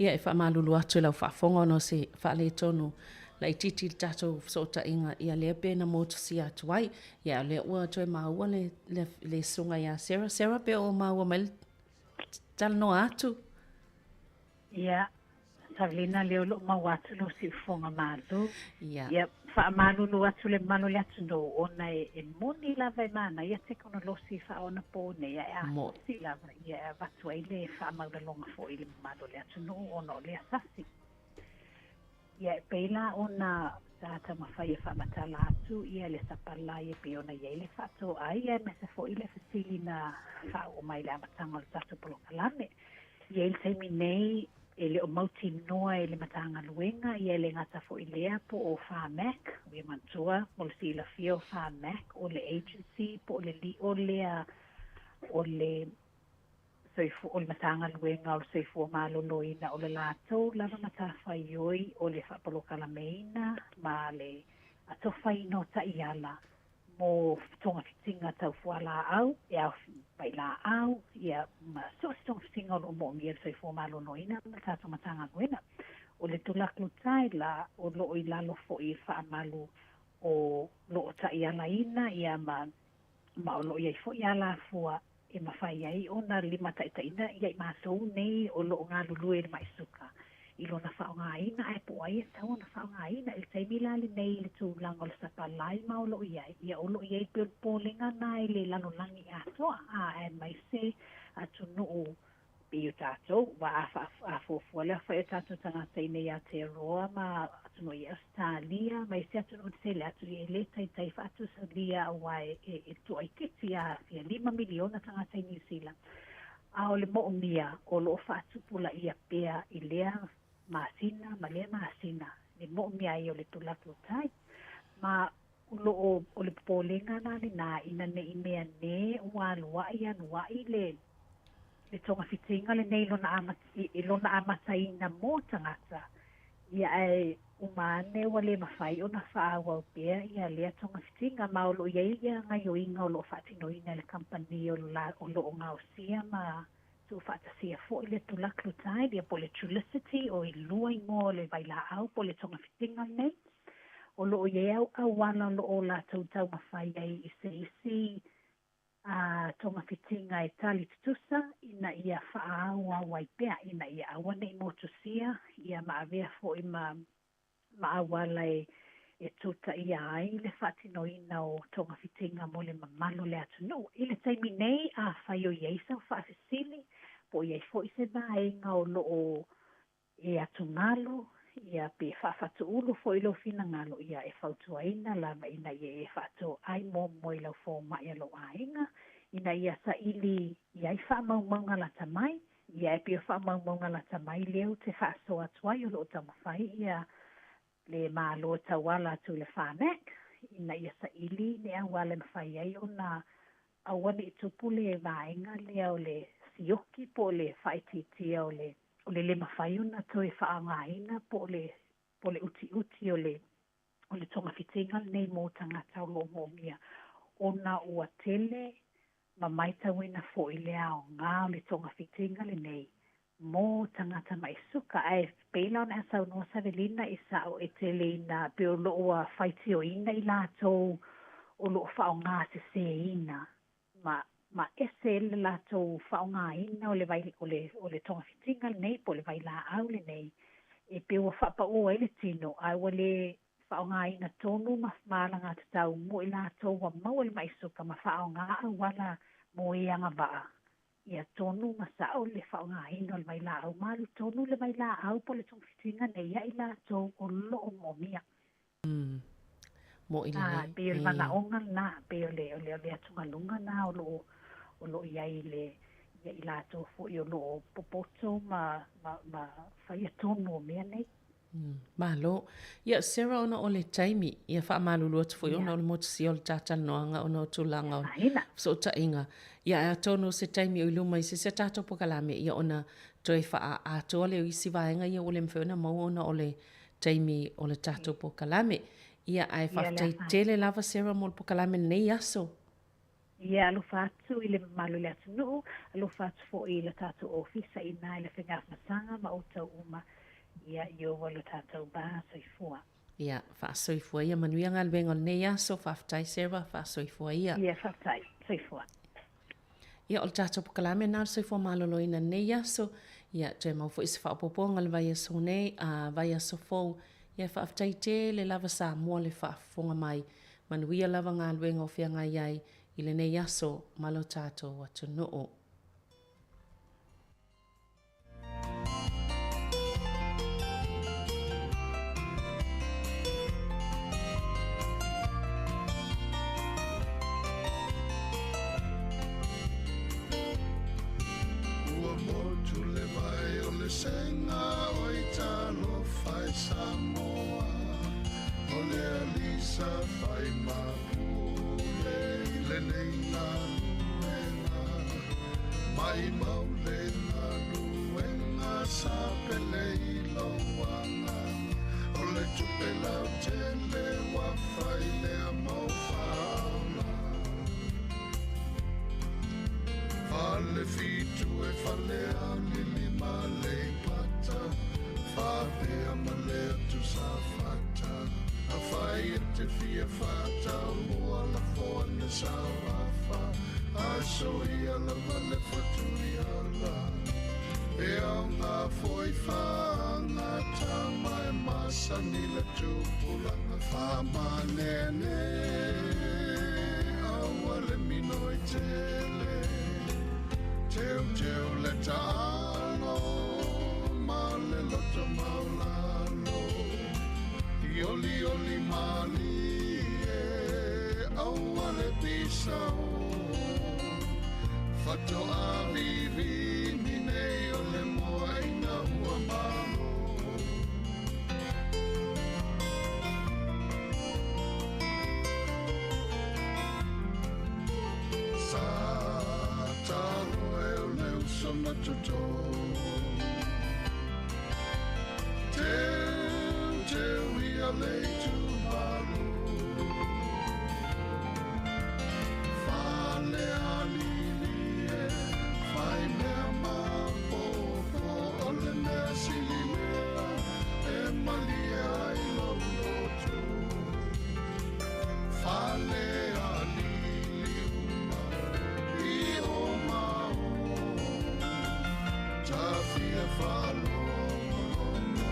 Ia, e faamalulu atu i lau faafofoga ona o se faaletonu laitiiti i le tatou fesootaiga, ia lea pe na motusia atu ai. Ia, o lea ua toe maua le, le, le susuga ia Sarah. Sarah, pe o maua mai le talanoa atu? Ia, Savelina, lea o loo maua atu lou siufofoga malo. Ia. Ia, faamalulu atu le mamalu o le atunuu ona e, e moni lava e manaia tekonolosi faaonapō nei, ae a sasi lava, ia e avatu ai le faamaualaloga foi i le mamalu o le atunuu ona o lea sasi. Ia, e pei la ona sa taumafai e faamatala atu ia le sapalai e pei ona i ai le faatoai aemaise foi le fesili na faaoo mai i le amataga o le tatou polokalame. I ai le taimi nei, e le o mautinoa e le Matagaluega, ia e le gata foi i lea po o Pharmac, ia manatua mo le silafia o Pharmac o le agency po o le lio lea o le soifua, o le Matagaluega o le Soifua Maloloina, o le latou lava matafaioi o le faapolokalameina ma le atofaina o taiala mo togafitiga tau fualaau, e aofia vailaau, ia, ma so o se togafitiga o lo o moomia e le Soifua Maloloina ma le tatou Matagaluega. O le dulaglutide la, o lo o i lalo foi i le faamalu o lo o taialaina, ia, ma ma o lo o i ai foi alafua e mafai ai ona limataitaiina ia i matou nei o lo o galulue i le mai suka i lona faaaogaina, ae po o ai e tatau ona faaaogaina. I le taimi la lenei i le tulaga o le sapalai ma o lo o i ai, ia o lo o i ai pei o le popolega lena i le lalolagi atoa, a aemaise atunuu pei o tatou, aua a faa, a fuafua le aofai o tatou tagata i inei i Aotearoa ma atunuu i Ausetalia ma isi atunuu tetele atu, ia e le taitai faatusalia aua e, e, e tuaitiiti a fia 5 miliona tagata i Niu Sila. A o le moomia o lo o faatupulaia pea i lea masina ma lea masina le moomia ai o le dulaglutide. Ma o lo o, o le popolega la lena ina ne i meaane ua aluai aluai le le togafitiga lenei i lona amata, i lona amataina mo tagata, ia ae uma ane ua le mafai ona faaauau pea ia lea togafitiga. Ma o lo o i ai ia gaioiga o lo o faatinoina e le kamupani o lo o gaosia ma tuufaatasia foi le dulaglutide, ia po o le Trulicity, o i lua igoa o le vailaau po o le togafitiga lenei. O lo o i ai auala o lo o latou taumafai ai i se isi a togafitiga e tali tutusa ina ia faaauau ai pea, ina ia aua ne i motusia, ia ma avea foi ma ma auala e e tutaia ai le faatinoina o togafitiga mo le mamalu o le atunuu. I le taimi nei, afai o i ai sau faafesili, po o i ai foi se vaega o lo o e atugalu, ia pe faafatuulu foi lou finagalo, ia e fautuaina lava ina ia e faatoai muamua i lau fomai a lou aiga, ina ia saili i ai faamaumauga lata mai, ia e pei o faamaumauga lata mai lea ou te faasoa atu ai o lo o taumafai ia le Malo e tauala atu i le Pharmac, ina ia saili ni auala e mafai ai ona aua ne i tupu le vaega lea o le sioki po o le faaitiitia o le o le le mafai ona toe faaaogaina po o le po o le utiuti o le o le togafitiga lenei mo tagata o lo o moomia ona ua tele ma maitauina foi le aoga o le togafitiga lenei mo tagata mai suka. Ae pei la ona e saunoa Savelina i sa'o e tele ina pei o lo o ua faitioina i latou o lo o faaaogasesēina ma ma ese le latou faaaogaina o le vai o le o le togafitiga lenei po o le vailaau lenei e pei ua faapaū ai le tino ae ua le faaaogaina tonu ma ma alagatatau mo i latou ua maua le mai suka ma faaaoga auala mo e agavaa ia tonu ma sa'o le faaaogaina o le vailaau ma alu tonu le vailaau po o le togafitiga nei ia i latou o lo o moomia. Moʻi lelei. Pei o le manaʻoga lena, pei o le o le o le atugaluga lena o lo o o lo o i ai le ia i latou foi o lo o popoto ma ma ma faia tonu o mea nei. Malo. Ia, Sarah, ona o le taimi, ia faamalulu atu foi ona o le motusia o le ta talanoaga ona o tulaga o fesootaiga. Ia, ae atonu o se taimi o i luma i se isi a tatou polokalame, ia ona toe faaatoa lea o isi vaega ia ua le mafai ona maua ona o le taimi o le tatou polokalame. Ia, ae faafetai tele lava Sarah mo le polokalame i lenei aso. Ia, alofa atu i le mamalu o le atunuu, alofa atu foi i le tatou ofisa i ina i le faigafasaga ma outou uma. Ia, ioua lo tatou va. Soifua. Ia, faasoifua ia, manuia galuega o lenei aso. Faafetai Sarah, faasoifua ia. Ia, faafetai. Soifua. Ia, o le tatou pokalame na o le soifua maloloina lenei aso. Ia, toe mau foi se faaopoopoga le vaiaso nei, a vaiaso fou. Ia, faafetai tele lava Samoa le faafofoga mai. Manuia lava galuega o feagai ai i lenei aso ma lo tatou atunuu. Ua motu le vai o le sega o i talofa i Samoa. O le alisa fai mapule i lenei galuega. Mai mau le galuega sa pele i lou agaga. O le tupe lautele ua fai lea mau faaola. Fale fitu e fale alili ma le pata. Faapea ma le atu sa fata. A fai e te fia fata o mua la foa na sa wafa. A so ia lava le fatu ia la. E au ngā foi whaanga tama e masani le tupulanga whamanene. Aua le mino i tele. Teu teu le taalo, ma le loto maulalo. I oli oli mali e, aua le pisao. Fato a vivini nei o le moa ina ua malo. Sa talo e o le uso na toto. Teu teu ia le tu malo. Fale alili e, fai mea mapopo, o le mea sili lea, e malie ai lou loto. Fale alili uma, i o mao, tafia faalogologo,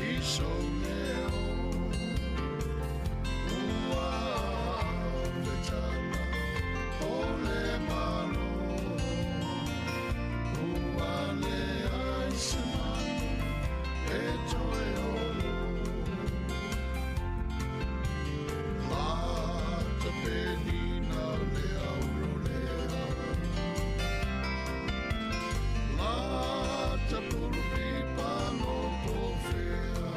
i sou leo. Ua au le tala o le malo. Ua leai se manu e toe olo. Lata penina le auro lea. Lata pulupipa no pofea.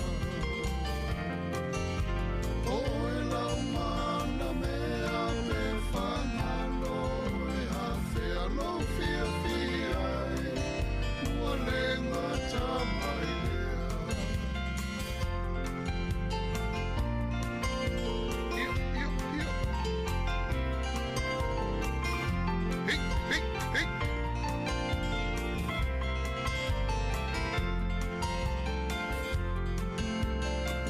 O e lau mana mea pe whangalo e hawhea lo fia fia e. Ua le ngata mai lea. Iu, iu, iu. Hik, hik, hik.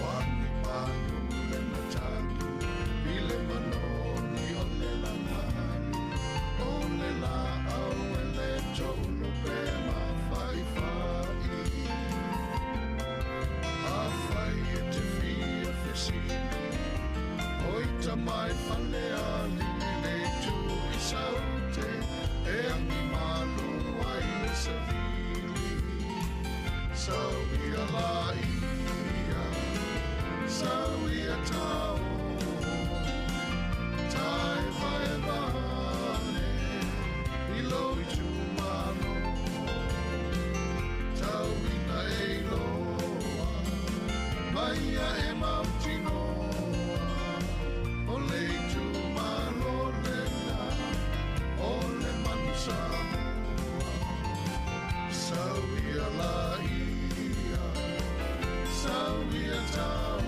Wani manu le matagi, i le manoni o le langani, o le la au e le tolo pe mawhai whai. A whai e te fia fesili, o i tamai fale ali le tu i saute, e angi malu ai le savili. Sau ia la ia, sau ia tau, tai vai vane, i lo i tu malo. Tau ina e loa, mai ia e mautinoa, o le i tu malo le na, o le manu Samoa. Sau ia la ia, sau ia tau,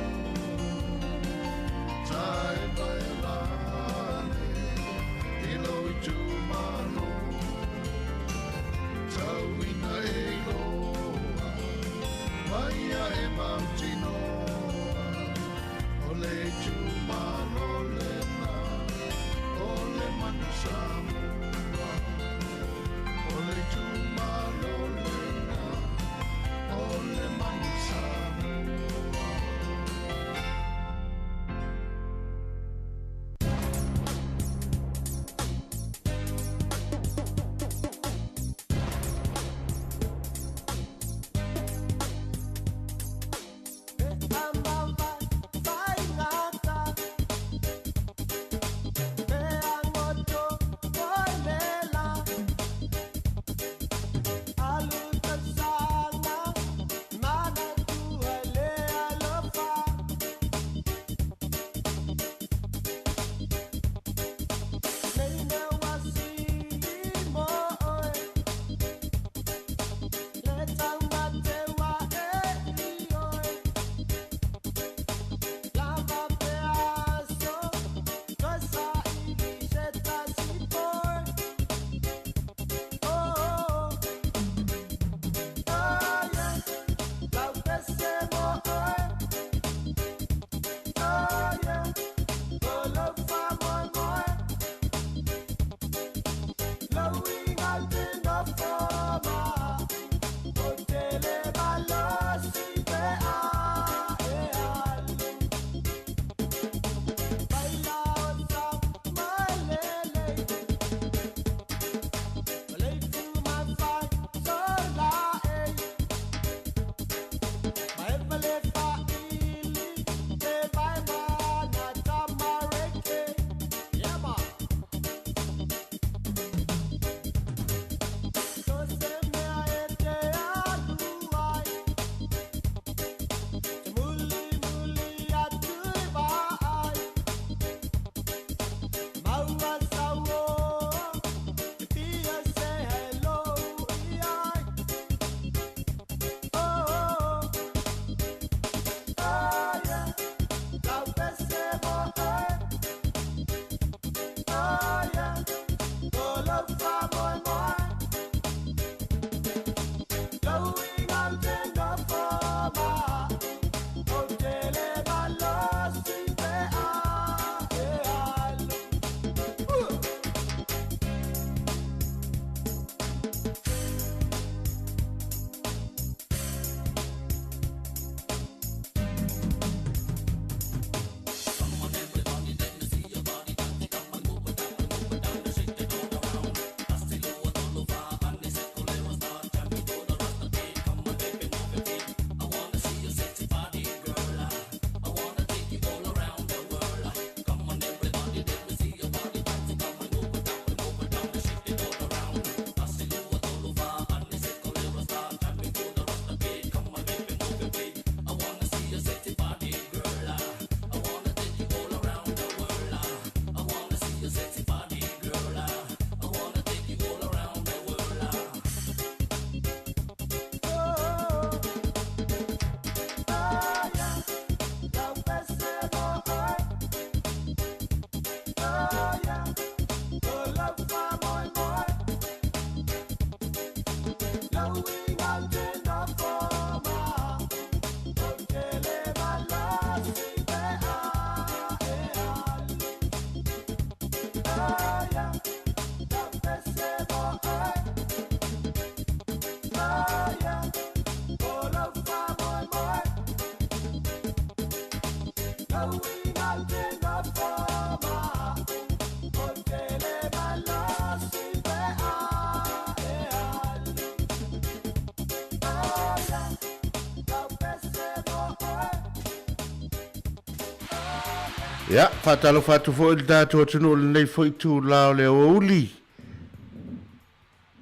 Ia, faatalofa atu foi i le tatou atunuu i lenei foi itula o le aoauli.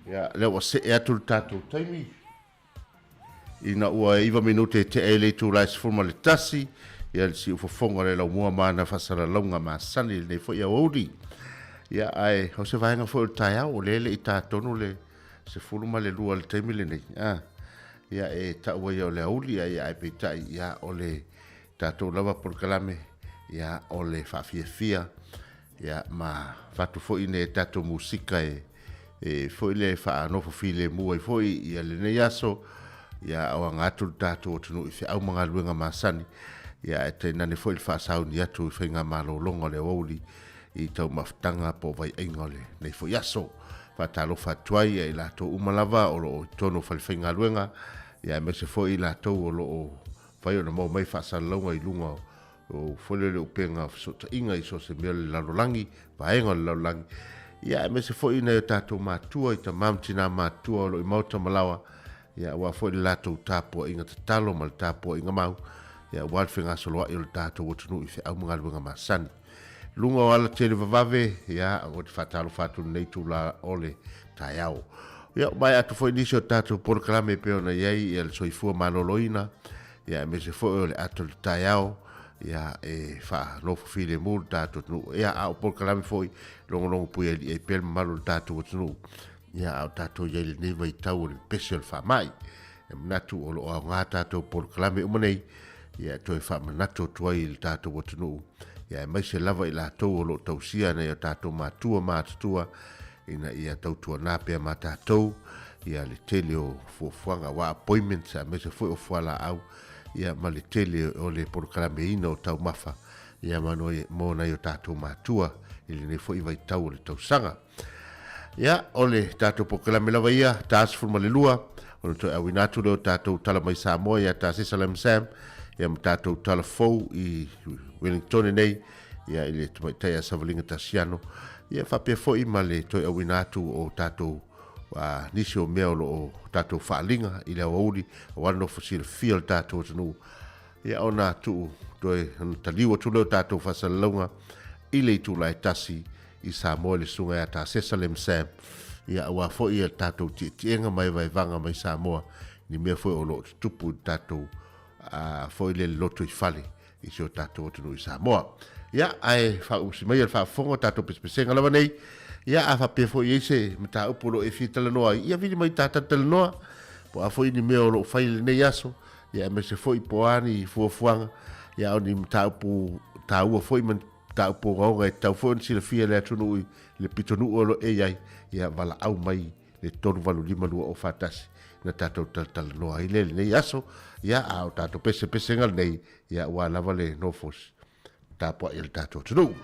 Ia, lea ua see atu le tatou taimi ina ua 9 minute e tea i le itula e 11, ia le siufofoga o le laumua ma ana faasalalauga masani i lenei foi aoauli. Ia, ae o se vaega foi o le taeao, o lea e le i ta tonu le 12 i le taimi lenei. A, ia, e tau ai o le aouli, ia, ae peitai, ia, o le tatou lava polokalame, ia, o le faafiafia, ia, ma fatu foi ne tatou musika e, e foi le faanofo filemu ai foi ia lenei aso, ia, o aga atu le tatou atunuu i feau ma galuega masani, ia, e tainane foi le faasauni atu i faiga malologa o le aoauli i taumafataga po o vaiaiga o lenei foi aso. Faatalofa atu ai ia i latou uma lava o lo o i totonu o falefaigaluega, ia aemaise foi i latou o lo o fai ona maua mai faasalalauga i luga o foi lea o le upega o fesootaiga i so o se mea o le lalolagi, vaega o le lalolagi, ia aemaise foi nai o tatou matua i tama ma tina matutua o lo o i maota ma laoa, ia aua foi le latou tapuaiga tatalo ma le tapuaiga mau, ia aua le fegasoloai o le tatou atunuu i feau ma galuega masani. Luga o ala tele vavave, ia, ou te faatalofa atu i lenei itula o le taeao. Ia, ua maea atu foi nisi o tatou polokalame e pei ona i ai ia le soifua maloloina, ia aemaise foi o le ato o le taeao, ia e faanofo filemu le tatou atunuu. Ia, a o polokalame foi logologo puialii ai pea le mamalu o le tatou atunuu, ia a o tatou i ai i lenei vaitau o le pepesi o le faamai. E manatu o lo o aoga tatou polokalame uma nei, ia e toe faamanatu atu ai i le tatou atunuu, ia aemaise lava i latou o lo o tausia nai o tatou matua ma atutua, ina ia tautuana pea ma tatou ia le tele o fuafuaga aua appointments aemaise foi o fualaau ia ma le tele o le polokalameina o taumafa ia ma mo nai o tatou matua i lenei foi vaitau o le tausaga. Ia, o le tatou polokalame lava ia, ta 12, ona toe auina atu lea o tatou tala mai Samoa ia ta Sesa Lam Sam, ia ma tatou tala fou i Wellington nei, ia i le tamaitai a Savaliga Tasiano, ia faapea foi ma le toe auina atu o tatou nisi o mea o lo o tatou faaliga i le aoauli, aua le nofo silafia o le tatou atunuu, ia ona tuu toe ona taliu atu lea o tatou faasalalauga i le itula e 1 i Samoa i le susuga ia Tasesa Lem Sam, ia aua foi ia tatou tietiega ma evaevaga mai Samoa ni mea foi o lo o tutupu i le tatou foi le loto i fale i si o tatou atunuu i Samoa. Ia, ae faausi mai le faafofoga o tatou pesepesega lava nei, ia a faapea foi i ai se mataupu o lo o e fia talanoa ai, ia vili mai ta talanoa, po o a foi ni mea o lo o fai i lenei aso, ia aemaise foi po o a ni fuafuaga, ia o ni mataupu taua foi ma ni mataupu ogaoga e tatau foi ona silafia e le atunuu i le pitonuu o lo o e i ai, ia valaau mai le 385 2041 na tatou talatalanoa ai lea i lenei aso, ia a o tatou pesepesega lenei, ia aua lava le nofo tapuai a le tatou atunuu.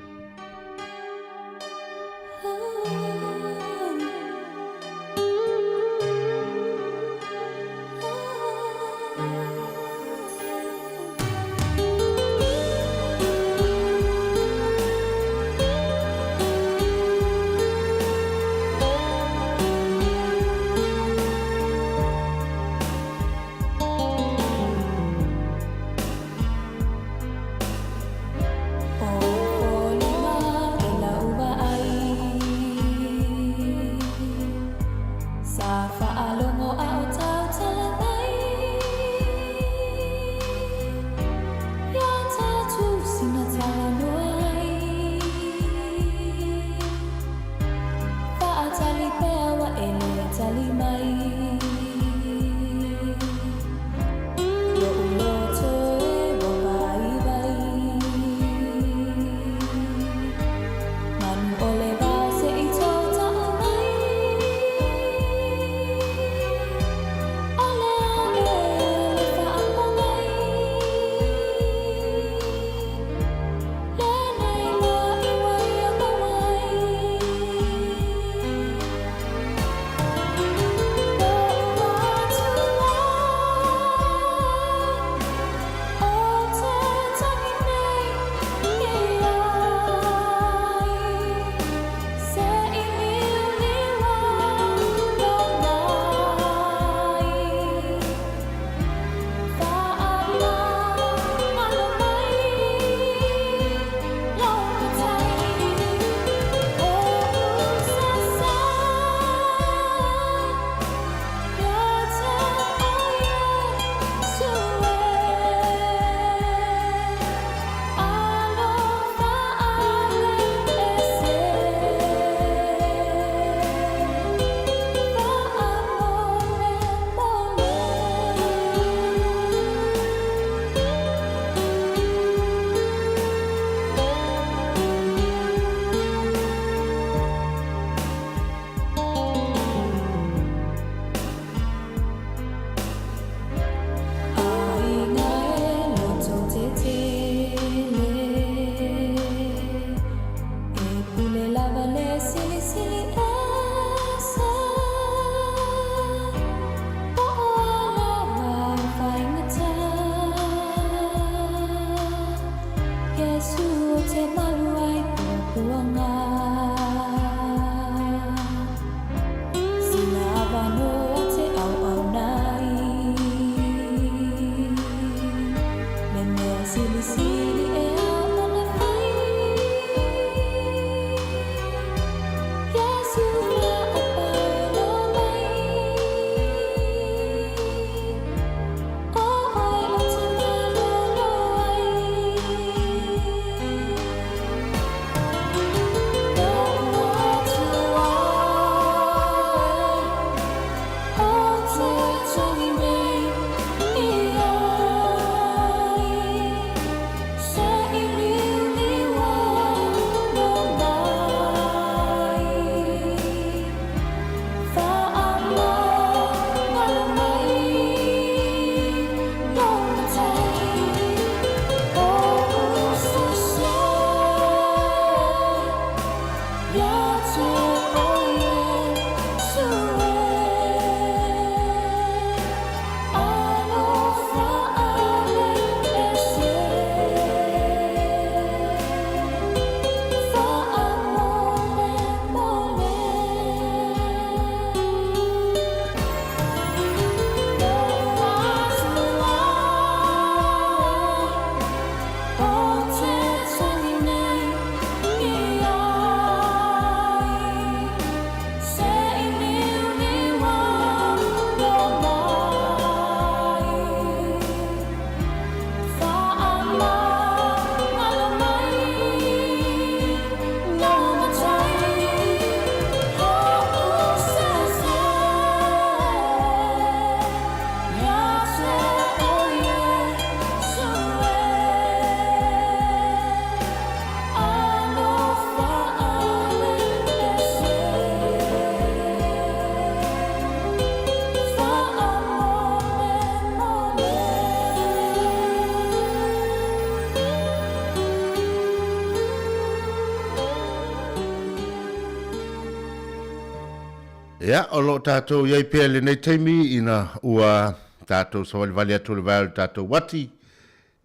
Ia, o lo o tatou i ai pea i lenei taimi ina ua tatou savalivali atu i le vae o le tatou uati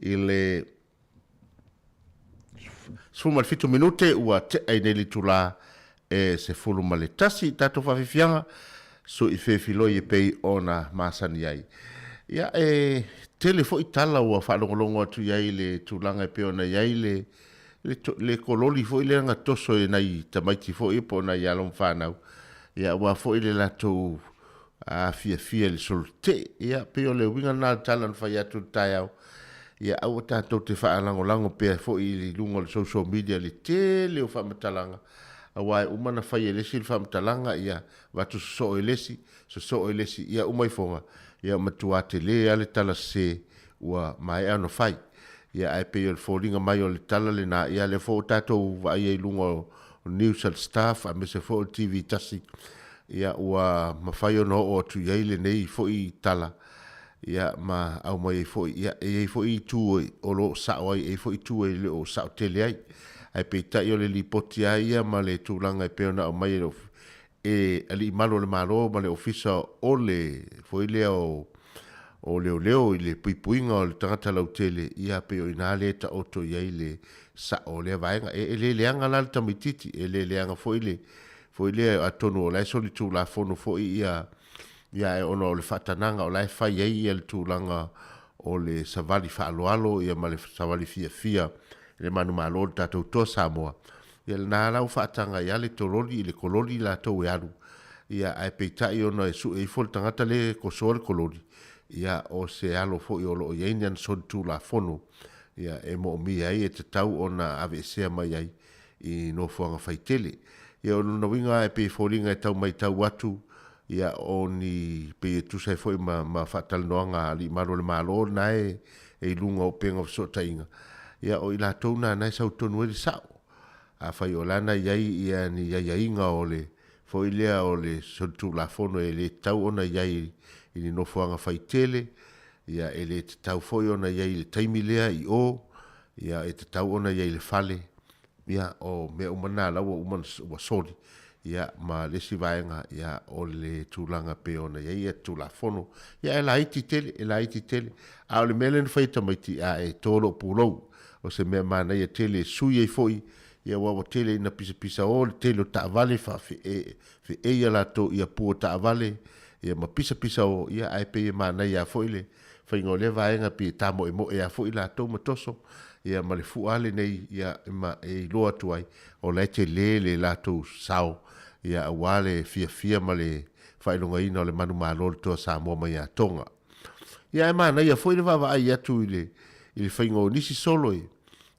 i le 17 minute ua tea i nei le itulā e 11 i tatou faafiafiaga sui fefiloi e pei ona masani ai. Ia, e tele foi tala ua faalogologo atu i ai i le tulaga e pei ona i ai le le kololi foi lea na toso e nai tamaiti foi po o nai alo ma fanau, ia aua foi le latou fiafia i le solotee. Ia pei o le uiga lena o le tala na fai atu i le taeao, ia aua tatou te faalagolago pea foi i luga o le social media i le tele o faamatalaga, aua e uma ona fai e le isi le faamatalaga, ia avatu sosoo e le isi, sosoo e le isi, ia uma ifoga, ia matua tele lava le tala sese ua maea ona fai. Ia ae pei o le foliga mai o le tala lena, ia lea foi ua tatou vaaia i luga o news a le Stuff aemaise foi o le TV tasi, ia ua mafai ona oo atu i ai lenei foi tala, ia ma aumai ai foi, ia e i ai foi itu o lo o sao ai, e i ai foi itu e le o sao tele ai. Ae peitai o le lipoti lava ia ma le tulaga e pei ona aumai e le e Alii Malu o le Malo ma le Ofisa o le foi lea o o Leoleo i le puipuiga o le tagata lautele, ia pei o i ina lea e taoto i ai le sao o lea vaega. E, e le leaga la le tamaitiiti, e le leaga foi le foi lea atonu o la e solitulafono foi ia ia ae ona o le faatanaga o la e fai ai ia le tulaga o le savali faaaloalo ia ma le savali fiafia i le manumalo o le tatou Toa Samoa. Ia lena la ua faataga ai lava le tololi i le kololi latou e alu, ia ae peitai ona e sue ifo le tagata lea e kosoa le kololi, ia o se alo foi o lo o i ai ni ana solitulafono ia e moomia ai e tatau ona aveesea mai ai i nofoaga faitele. Ia o lona uiga e pei e foliga e tau maitau atu ia o ni pei e tusa ai foi ma ma faatalanoaga a alii malu o le Malo lena e e i luga o upega o fesootaiga, ia o i latou na na e sau tonu ai le sao. Afai o la na i ai ia ni aiaiga o le foi lea o le solitulafono e le tatau ona i ai i ni nofoaga faitele, ia e le tatau foi ona i ai i le taimi lea i o, ia e tatau ona i ai i le fale, ia o mea uma na la ua uma ua soli, ia ma le isi vaega, ia o le tulaga e pei ona i ai ia Tulafono. Ia e laiti tele, e laiti tele. A o le mea lea na fai e tamaiti, a e to lou pulou, o se mea manaia tele e sui ai foi, ia aua ua tele ina pisapisa o le tele o taavale feei a latou ia pu o taavale, ia ma pisapisa o, ia ae pei e manaia lava foi le faiga o lea vaega pei e tamoemoe lava foi latou ma toso, ia ma le fua lenei, ia ma e iloa atu ai, o la e tele le latou sao, ia aua le fiafia ma le faailogaina o le manumalo o le Toa Samoa mai ia Toga. Ia ae manaia foi le vaavaai atu i le i le faiga o nisi solo e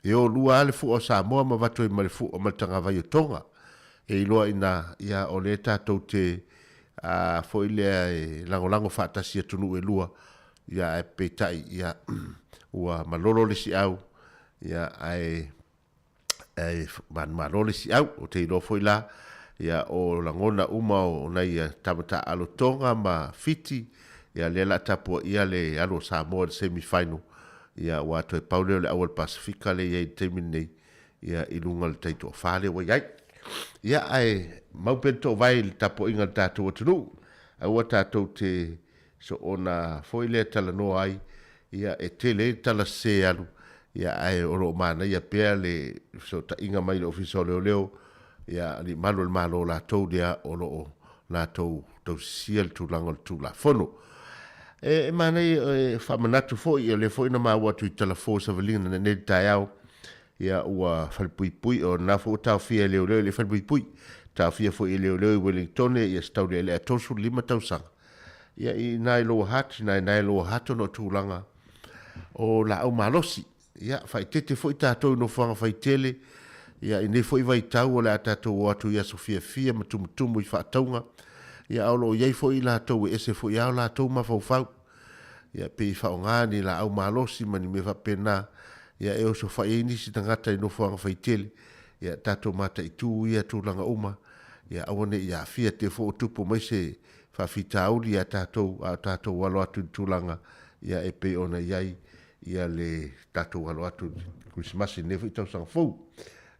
e o lua lava le fua o Samoa ma avatu ai ma le fua ma le tagavai o Toga. E iloa ina ia o lea tatou te a foi lea e lagolago faatasi i atunuu e lua, ia ae peitai ia ua malolo le isi au, ia ae ae manumalo le isi au. Ou te iloa foi la, ia o lagona uma o nai tama taaalo Toga ma Fiti, ia lea o le a tapuaia le alu o Samoa i le semi final, ia aua toe pau lea o le au a le Pasefika lea e i ai i le taimi lenei, ia i luga o le taitoafa lea ua i ai. Ia ae mau pea le toovae i le tapuaiga a le tatou atunuu, aua tatou te soona foi lea talanoa ai, ia e tele ai le tala sese alu, ia ae o lo o manaia pea le fesootaiga mai le Ofisa o Leoleo, ia alii malu o le Malo latou lea o lo o latou tausisia le tulaga o le Tulafono. E manaia e faamanatu foi, o lea foi na maua atu i Talafo savaliga nei le taeao, ia ua falepuipui, o lena foi ua taofia e leoleo i le falepuipui, taofia foi e leoleo i Wellingtone ia se taulealea 35 tausaga. Ia i ina i Lower Hutt, ina ina i Lower Hutt ona o tulaga o laau malosi. Ia, faaeteete foi tatou i nofoaga faitele, ia, i nei foi vaitau o le a tatou o atu i aso fiafia ma tumutumu i faatauga, ia, a o lo o i ai foi i latou e ese foi lava o latou mafaufau. Ia, pei e faaaoga ni laau malosi ma ni mea faapena, ia, e osofai ai nisi tagata i nofoaga faitele. Ia, tatou mataitu ia tulaga uma, ia aua ne i aafia te foi o tupu mai se faafitauli ia tatou, a o tatou alo atu i le tulaga, ia, e pei ona i ai ia le tatou alo atu i le Kerisimasi i lenei foi tausaga fou.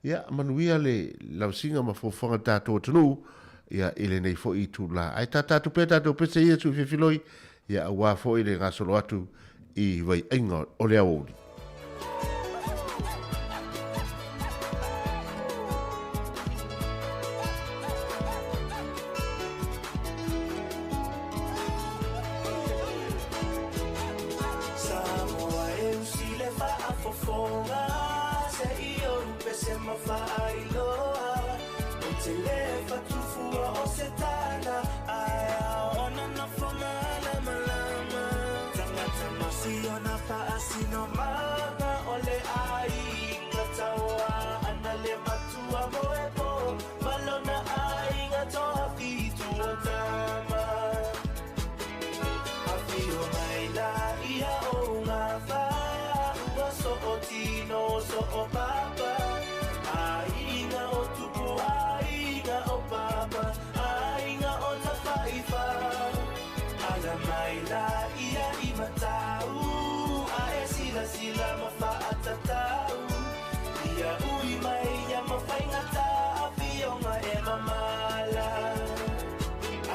Ia, manuia le lavasiga ma fuafuaga a le tatou atunuu. ia i lenei foi itulā. Ae tātā atu pea tatou pese ia sui fefiloi, ia auā foi le gasolo atu i vaiaiga o le aoauli. Samoa e usi le faafofoga se i ou pese ma faailoa ou te le fatufua o se tala ae aona nofo malamalama tagata ma siona faasinomaga o le aiga tauā ana le matua moepo ma lona aiga toafitu o tama. Afio mai la ia o ngā wha so o tino so o papa Aiga o tupu, aiga o papa, aiga o tawhaiwha. Ala mai la ia i matau, a e sila sila ma whaatatau. Ia ui mai ia mawhaingata, a whionga e mamala.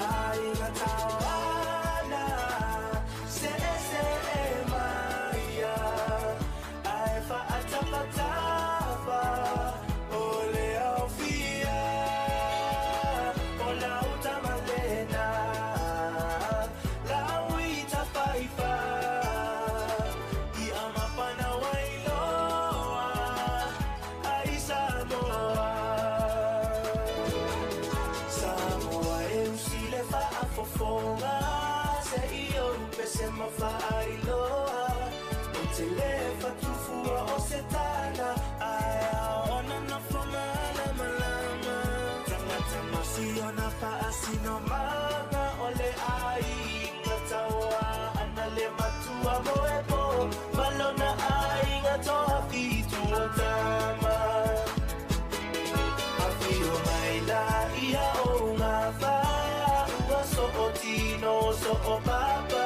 Aiga tauana, se e se e maia, ae whaatapatafa, o le au fia, o lau tamalena, lau i tawhaiwha, i amapana wailoa, ai Samoa. Samoa e usi le faafofoga, se i ou pese ma faailoa, ou te le fatufua o se tala, ae aona nofo malamalama. Tagata ma siona faasinomaga, o le aiga tauā ana le matua moepo, ma lona aiga toafitu o tama. Afio mai la ia o ngā wha, so o tino, so o papa.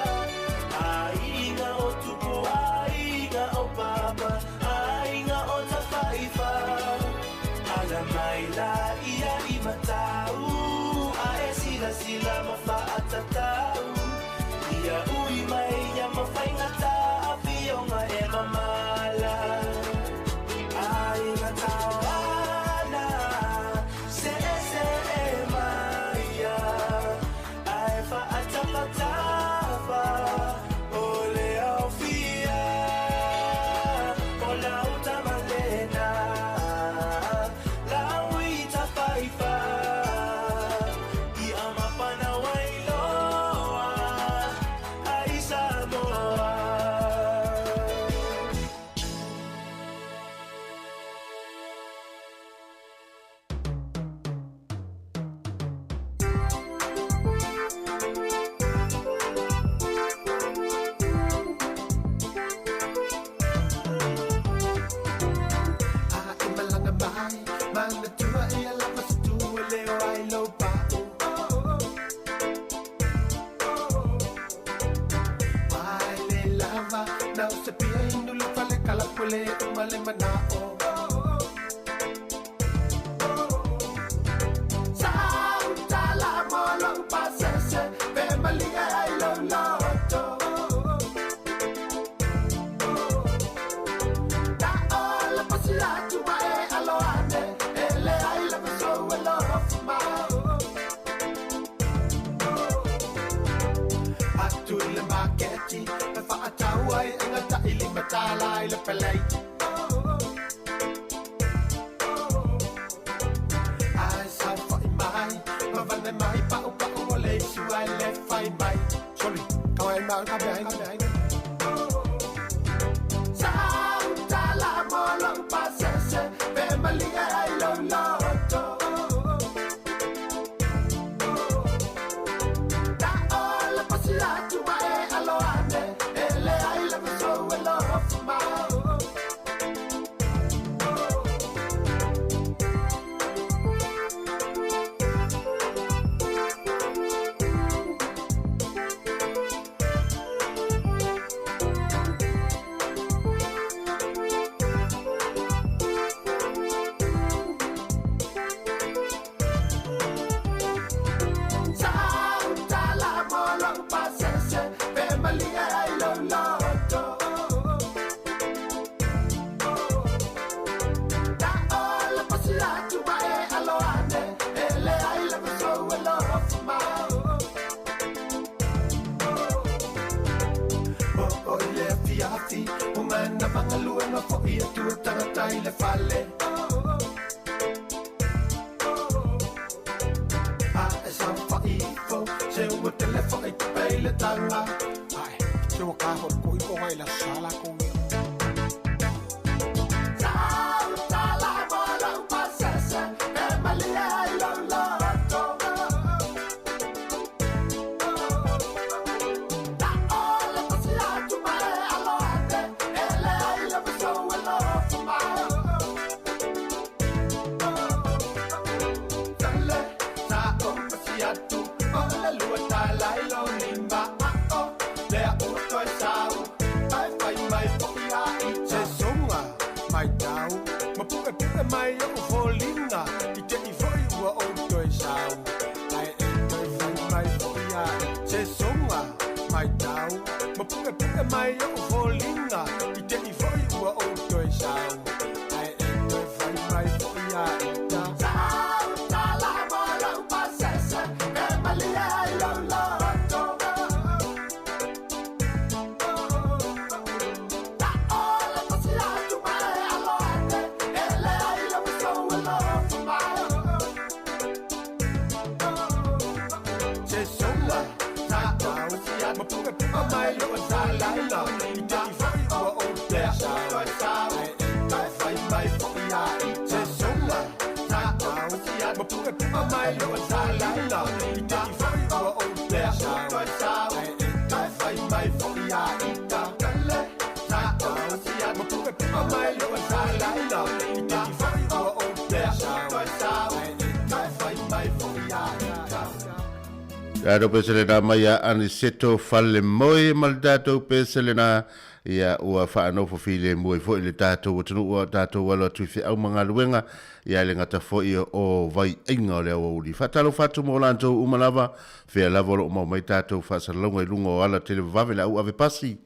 Aiga o tupu, aiga o papa, aiga o tawhaiwha. Ala mai la ia i matau, a e sila sila ma whaatatau. Ia ui mai ia mawhaingata, a whionga e mamala. Aiga tauana, se e se e maia, ae whaatapatafa, o le au fia, o lau tamalena, lau i tawhaiwha, i amapana wailoa, ai Samoa. A e malanga mai, manatua e a lava se tua leo ai lo pa'u. Mai le lava, nau se pia inu le fale kalapule o male mana'o. Sautala molo pasese, pe malia ai lo loto. Ta ola pasila tua e aloane, ele ai la paso e lo fuma. Atu i le maketi, e whaatau ai e ngata i lima tala i le pelei. Ai sau whai mai, ma vane mai pau pau o le isu ai le whai mai. Sorry, kau ai mau ka behainga. Sautala molo pasese, pe malia ai lo loto. Ta ola pasila tua e aloane, ele ai la paso e lo fuma. fo'i atu e tagata i le fale. A e saofa'i ifo se ua tele fo'i tupe i le taga. Ae, se ua kafo'oko'i po o ai le aso sa lakou ia. Mai o'u foliga i te'i fo'i ua ou toe sau ae e toe fai mai fo'i ai se soga maitau ma pu'epu'e mai o'u foliga i te'i fo'i ua ou toe sau ae e toe fai mai fo'i ai ta. Tatou pese lena mai ia Aniseto Falemoe ma le tatou pese lena ia ua faanofo filemu ai foi le tatou atunuu a o tatou alo atu i feau ma galuega ia le gata foi o vaiaiga o le aoauli. Faatalofa atu mo latou uma lava fea lava o lo o maua mai tatou faasalalauga i luga o ala televavave le au ave pasi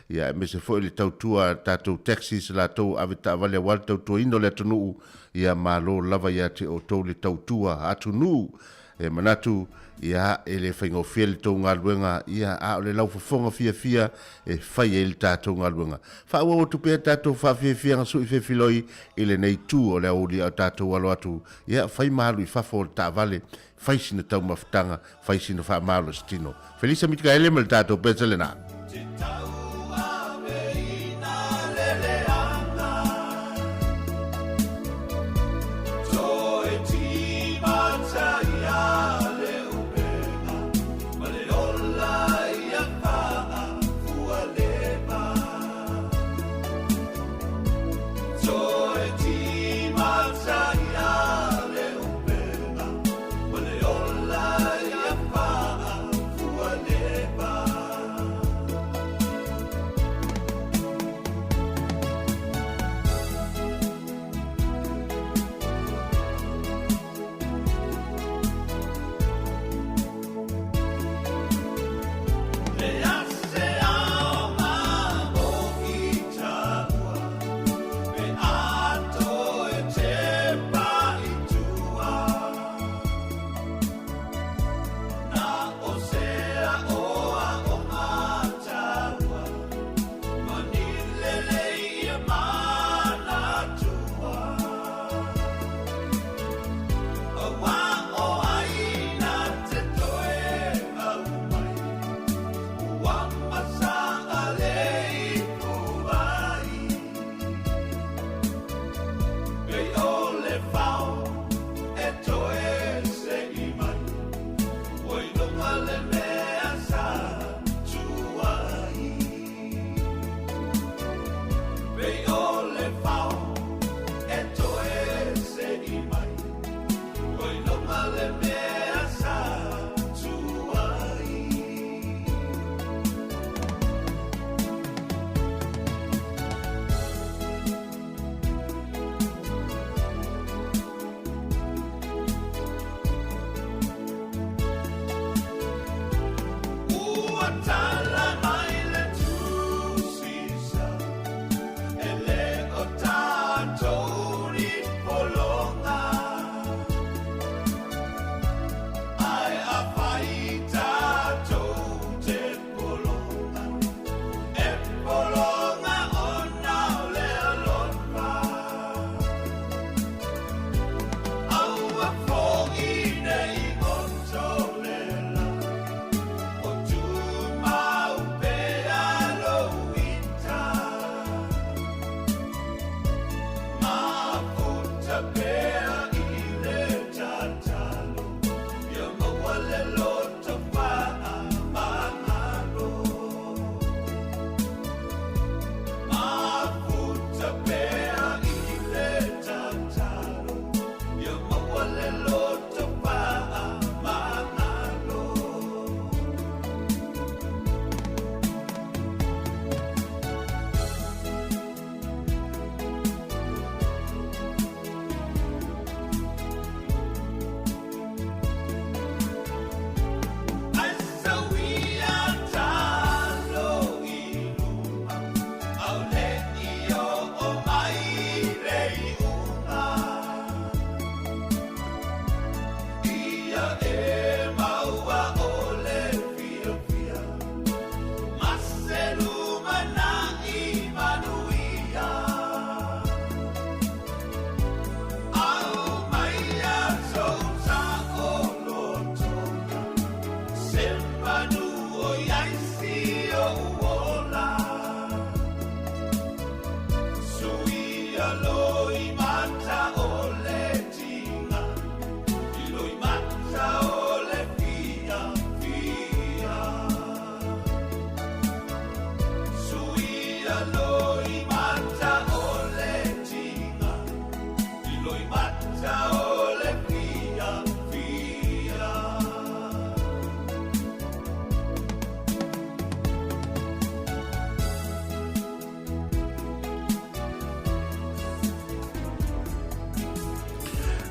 ia aemaise foi le tautua a tatou taxis latou ave taavale aua le tautuaina o le atunuu ia malo lava ia te outou le tautua atunuu. E manatu, ia, e le faigofie le tou galuega, ia, a o le laufofoga fiafia e fai ai le tatou galuega. Faaauau atu pea tatou faafiafiaga sui fefiloi i lenei itu o le aoauli a o tatou alo atu, ia, fai ma alu i fafo o le taavale, fai sina taumafataga, fai sina faamalositino. Felisa Mikaele ma le tatou pese lena.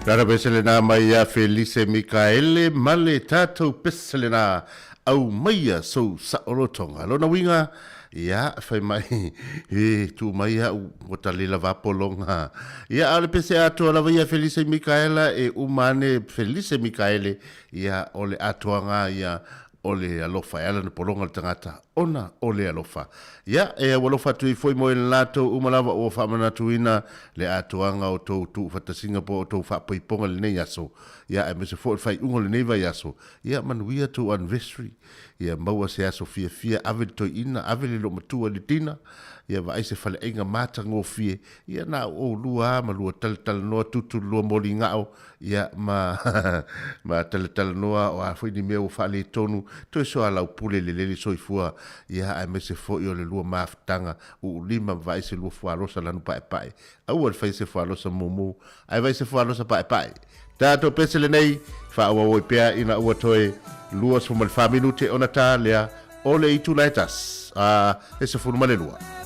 Lana pese lena mai ia Felice Mikaele ma le tatou pese lena aumaia sou saolotoga. Lona uiga, ia, fai mai, e tu mai au, ua tali lava pologa. Ia, a o le pese atoa lava ia Felice Mikaela, e uma ane Felice Mikaele, ia, o le atoaga ia o le alofa e ala ona pologa le tagata ona o le alofa. Ia, e aualofa atu ai foi mo i latou uma lava ua faamanatuina le atoaga o tou tuufatasiga po o tou faapoipoga i lenei aso, ia, aemaise foi o le faaiuga o lenei vaiaso. Ia, manuia tou anniversary. Ia maua se aso fiafia, ave le toeaina, ave le loomatua i le tina, ia vaai se faleaiga matagofie, ia na o oulua lava ma lua talatalanoa tutu le lua moligao, Ia, ma, ma talatalanoa o a foi ni mea ua faaletonu, toe soalaupule le lele soifua, ia, aemaise foi o le lua mafutaga uulima ma vaai se lua fualosa lanu paepae. Aua le faia se fualosa mumu, ae vaai se fualosa paepae. Tatou pese lenei, faaauau ai pea ina ua toe 24 minute ona ta lea o le itula e tasi, a, e 12.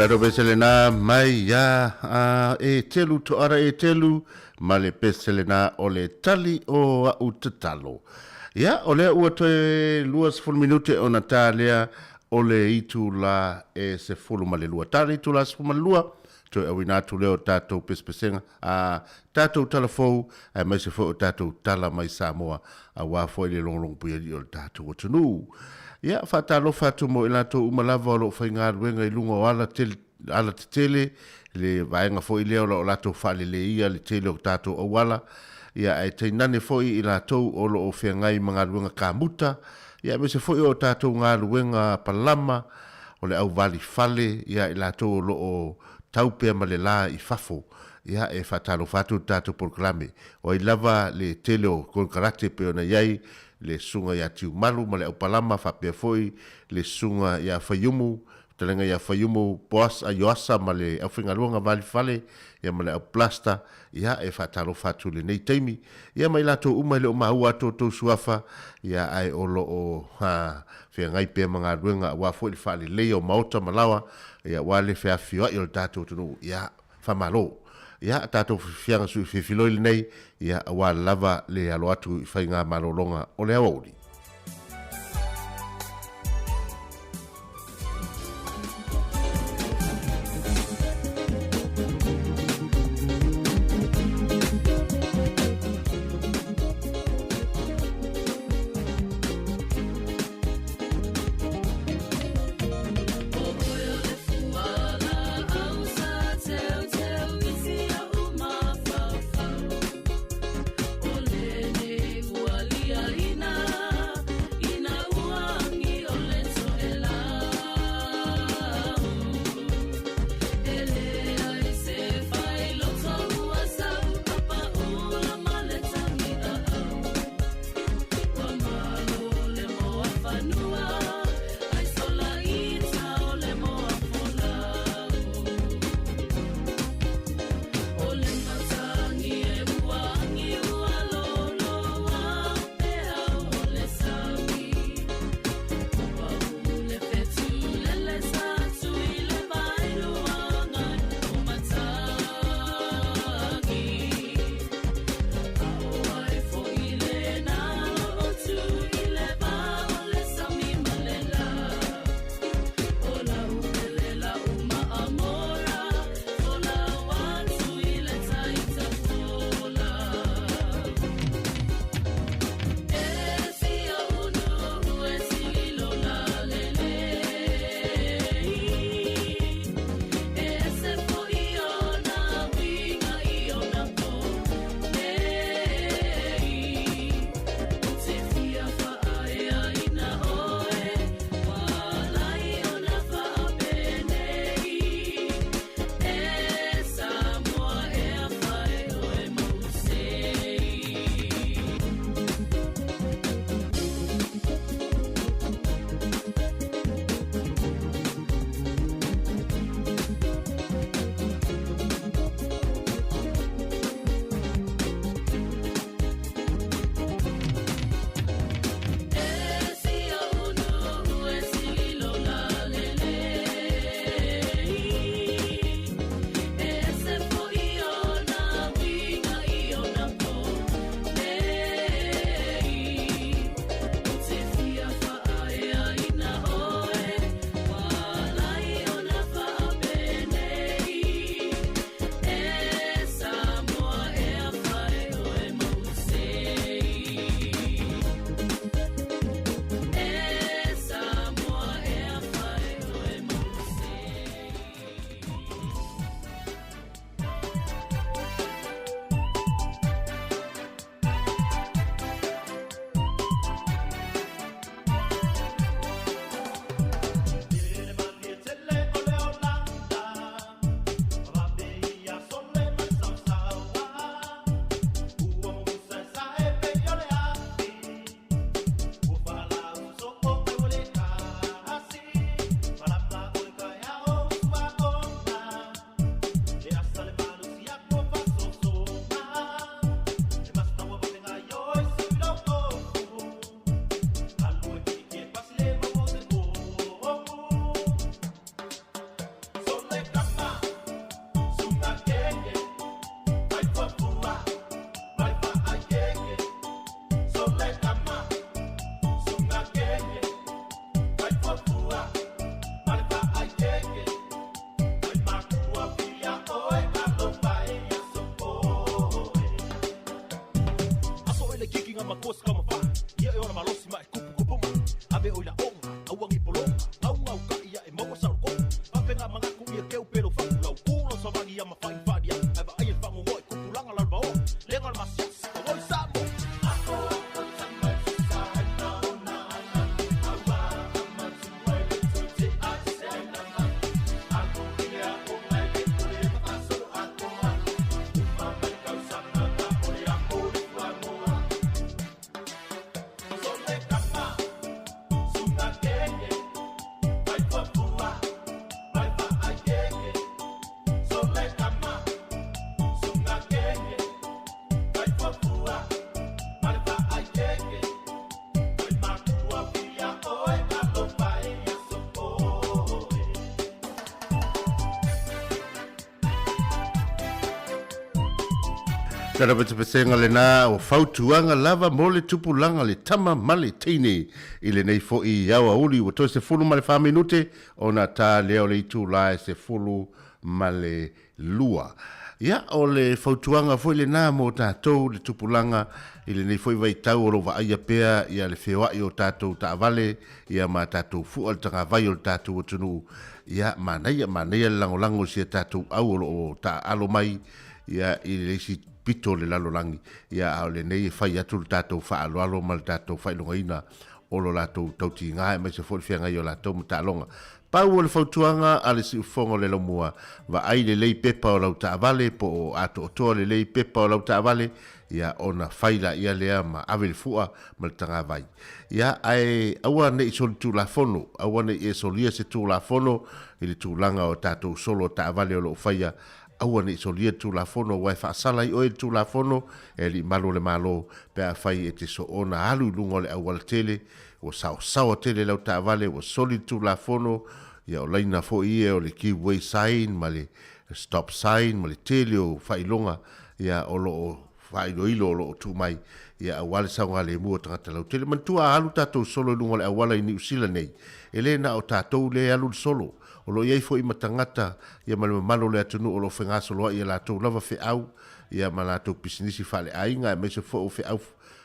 Tatou pese lena mai ia a Etelu Toara Etelu ma le pese lena o le tali o a'u tatalo. Ia, o lea ua toe 20 minute ona ta lea o le itula e 12. Ta le itula 12, toe auina atu lea o tatou pesepesega, a tatou tala fou, aemaise foi o tatou tala mai Samoa, aua foi le logologopuialii o le tatou atunuu. Ia, faatalofa atu mo i latou uma lava o lo o faigaluega i luga o ala tele, ala tetele, le vaega foi lea o lo o latou faaleleia le tele o tatou auala, ia ae tainane foi i latou o lo o feagai ma galuega kamuta, ia aemaise foi o tatou galuega palama, o le auvali fale, ia i latou o lo o tau pea ma le la i fafo. Ia, e faatalofa atu le tatou polokalame. O ai lava le tele o konekarate pei ona i ai le Susuga ia Tiumalu ma le Aupalama faapea foi le Susuga ia Faiumu, Fetalaiga ia Faiumu Boas a Ioasa ma le aufaigaluega valifale ia ma le auplasta, ia e faatalofa atu i lenei taimi. Ia ma i latou uma e le o maua atu outou suafa, ia ae o lo o ha feagai pea ma galuega aua foi le faaleleia o maota ma laoa, ia aua le feafioai o le tatou atunuu. Ia faamalo. Ia tatou fiaga filoi lenei, ia aua lava le alo atu i faiga malologa o le aoauli. aiga matua se taumafā ia e ona malosi ma e kupukupuga ave o i laʻoga auagi pologa gaugauka'ī aʻe maua saolotoga fapega magaku ia keu pelo faku laukū lau savali ia mafaʻi faaliaʻi ae vaai e le faagogoa i tupulaga lalovaoa lega o le masiasi togoi Samoa. Tala pesepesega lena o fautuaga lava mo le tupulaga le tama ma le teine i lenei foʻi aoauli ua toe 14 minute ona ta lea o le itulā e 12. Ia, o le fautuaga foi lenā mo tatou le tupulaga i lenei foi vaitau o loo vaaia pea ia le feoaʻi o tatou taavale ia ma tatou fuʻa le tagavai o le tatou atunuu. Ia, manaia manaia le lagolago i sia tatou au o loo taaalo mai ia i le isi pito o le lalolagi. Ia, a o lenei e fai atu le tatou faaaloalo ma le tatou faailogaina o lo latou tautigā aemaise foi le feagai o latou ma taaloga. Pau o le fautuaga a le siufofoga o le laumua, vaai lelei pepa o lau taavale po o atoatoa lelei pepa o lau taavale, ia ona fai laia lea ma ave le fua ma le tagavai. Ia, ae aua ne i solitulafono, aua ne i e solia se tulafono i le tulaga o tatou solo taavale o lo o faia. Aua ne i solia le Tulafono, aua e faasala ai oe i le Tulafono e alii malu o le Malo, pe afai e te soona alu i luga o le aualatele, ua saosaoa tele lau taavale, ua soli le Tulafono, ia o laina foi ia o le give way sign ma le stop sign ma le tele o faailoga ia o lo o faailoilo o lo o tuu mai, ia aua le saogalemu o tagata lautele. Manatua a alu tatou solo i luga o le auala i Niu Sila nei, e le na o tatou lea e alu le solo, O lo o i ai foi ma tagata ia ma le mamalu o le atunuu o lo o fegasoloai i a latou lava feau ia ma latou pisinisi faaleaiga aemaise foi o feau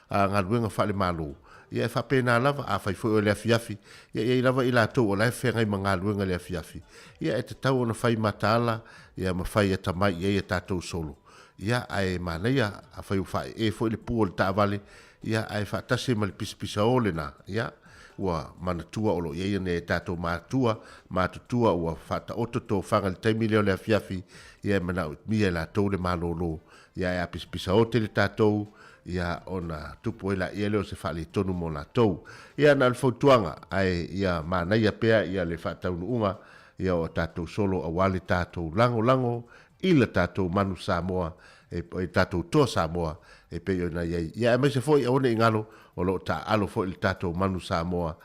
a galuega faalemalo. Ia e faapena lava, afai foi o le afiafi, ia e i ai lava i latou o la e feagai ma galuega i le afiafi. Ia e tatau ona fai mataala ia ma fai atamai i ai a tatou solo. Ia ae manaia afai ua faaee foi le pu o le taavale, ia ae faatasi ai ma le pisapisao lena. Ia. Ua manatua o lo o i ai nai a tatou matua matutua ua faataoto tofaga i le taimi lea o le afiafi, ia e manaomia e latou le malolo, ia ae a pisapisao tele tatou, ia ona tupu ai laia lea o se faaletonu mo latou. Ia na o le fautuaga, ae ia manaia pea ia le faataunuuga ia o a tatou solo aua le tatou lagolago i la tatou manu Samoa, e tatou toa Samoa e pei ona i ai. Ia aemaise foi aua ne i galo O lo o taaalo foi le tatou manu Samoa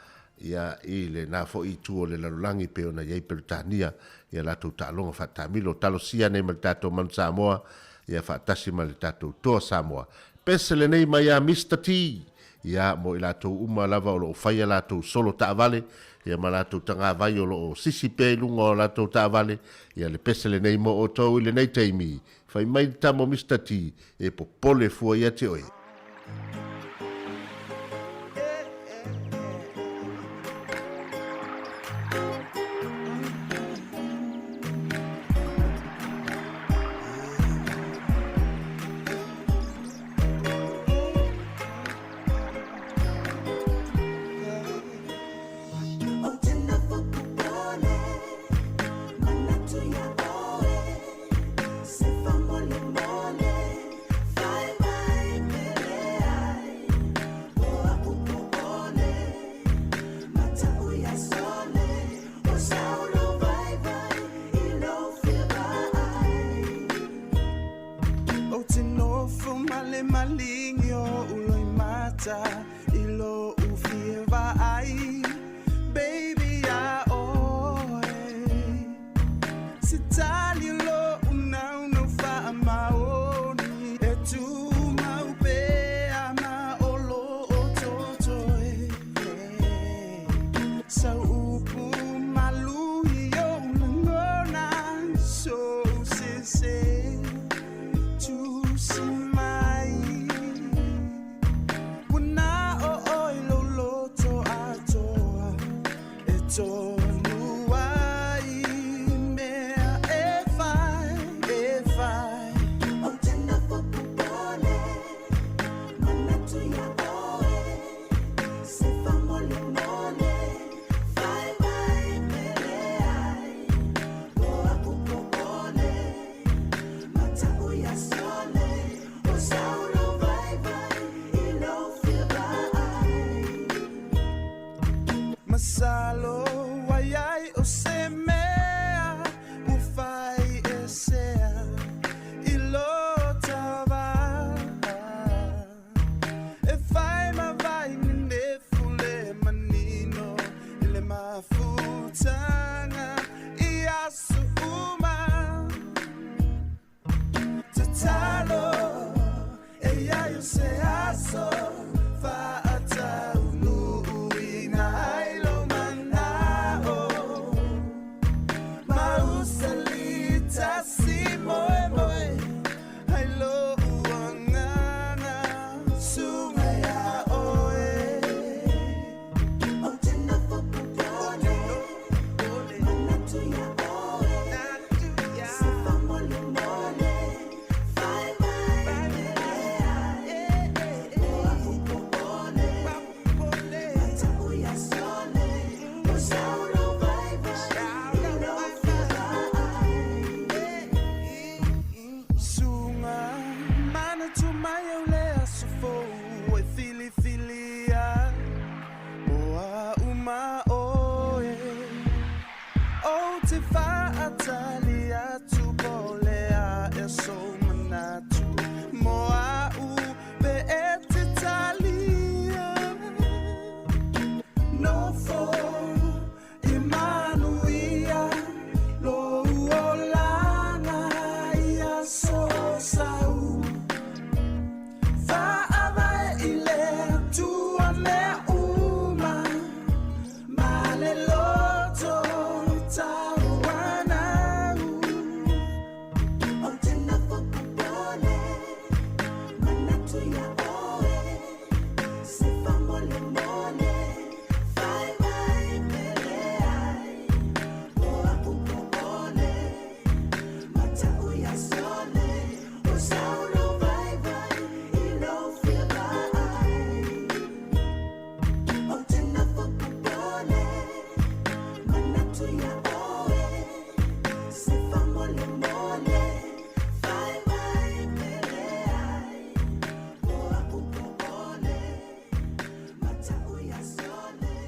ia i lena foi itu o le lalolagi pei ona i ai Peretania i a latou taaloga faatamilo. Talosia nei ma le tatou manu Samoa ia faatasi ma le tatou toa Samoa. Pese lenei mai ia Mister T ia mo i latou uma lava o lo o fai a latou solo taavale ia ma latou tagavai o lo o sisi pea i luga o latou taavale ia le pese lenei mo outou i lenei taimi. Fai mai le tama o Mister T e popole fua ia te oe.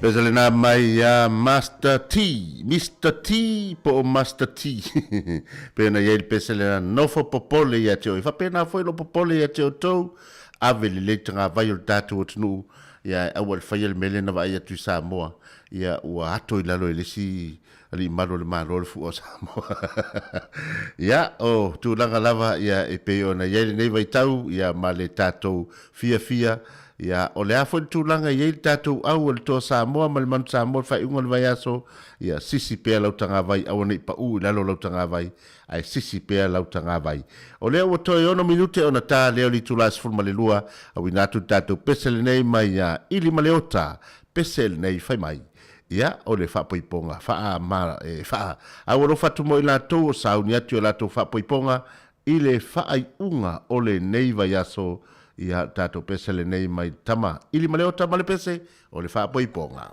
Pese lena mai ia Master T, Mr T po o Master T. Pena ia le pese lena nofo popole ia te o. I faapena foi lo popole ia te outou, ave lelei tagavai o le tatou atunuu, ia aua le faia le mea lea na vaai atu i Samoa, ia ua ato i lalo e le isi alii malu o le Malo le fua o Samoa. Ia, o tulaga lava ia e pei ona i ai lenei vaitau, ia ma le tatou fiafia, ia o le a foi le tulaga e i ai le tatou au o le Toa Samoa ma le Manu Samoa i le faaiuga o le vaiaso, ia sisi pea lau tagavai, aua ne i pau i lalo lau tagavai, ae sisi pea lau tagavai. O lea ua toe 6 minute ona ta lea o le itula 12, auina atu le tatou pese lenei mai ia Ilimaleota, pese lenei fai mai. Ia, o le faapoipoga faa ma e faa au alofa atu mo i latou o sauni atu i a latou faapoipoga i le faaiuga o lenei vaiaso, ia tatou pese lenei mai tama Ilimaleota ma le pese o le faapoipoga.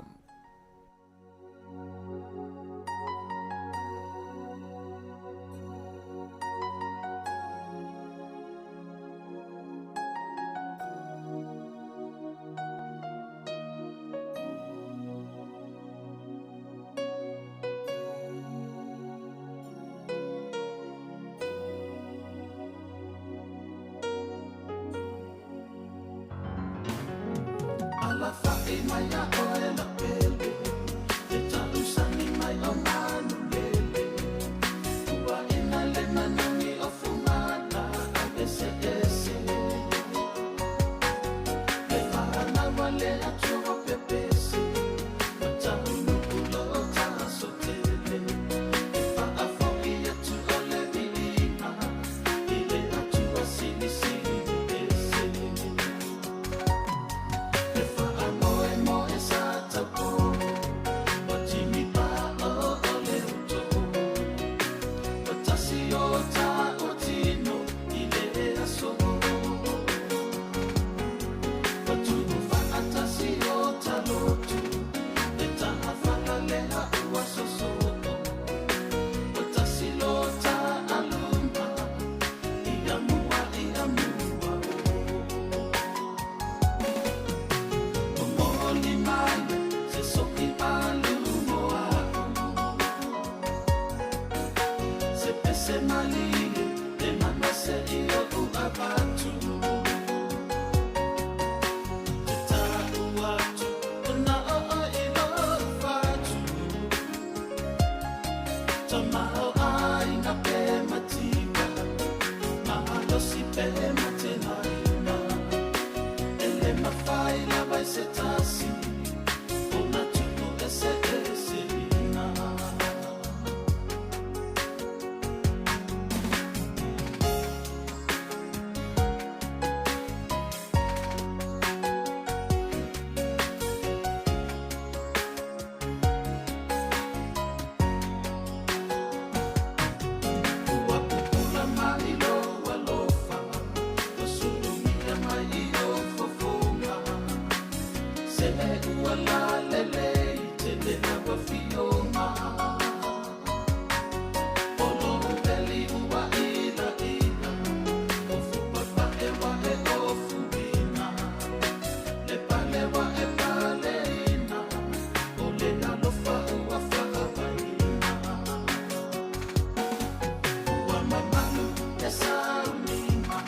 Alafa'i mai a oe la pele, e ta'usani mai o manulele. Ua ina le manogi o fugala au eseese. Le fa'anau a le Atua pepesi, ua ta'unu'u lo'o ta'asotele. E fa'afo'i atu o le vi'iga, i le Atua silisili ese. Le fa'amoemoe sa taupō, ua timipa'o o le uto'o. Ua tasi o ta'ua tino i le aso. Ua tu'u fa'atasi o talotu, e ta'afalaleha ua soso'o. Ua tasi lo ta'aluma, ia mua ia mua o. O moli mai se so'i malu mo a'u. Se pese malie e manase i o'u avatu. Te ta'u atu ona o'o i lo'u fatu. Tamao aiga pe mativa, malosi pe matenaina. E le mafai lava i se tasi, ona tu'u eseeseina. Ua pupula mai lou alofa, ua sulumia mai i ou fofoga. Se ua lalelei tele lau afioga. O lou veli ua ilaila, o fupafa'e wa e ofuina. Le pale wa e paleina, o le alofa ua fa'avaina. Ua mamalu e saunima,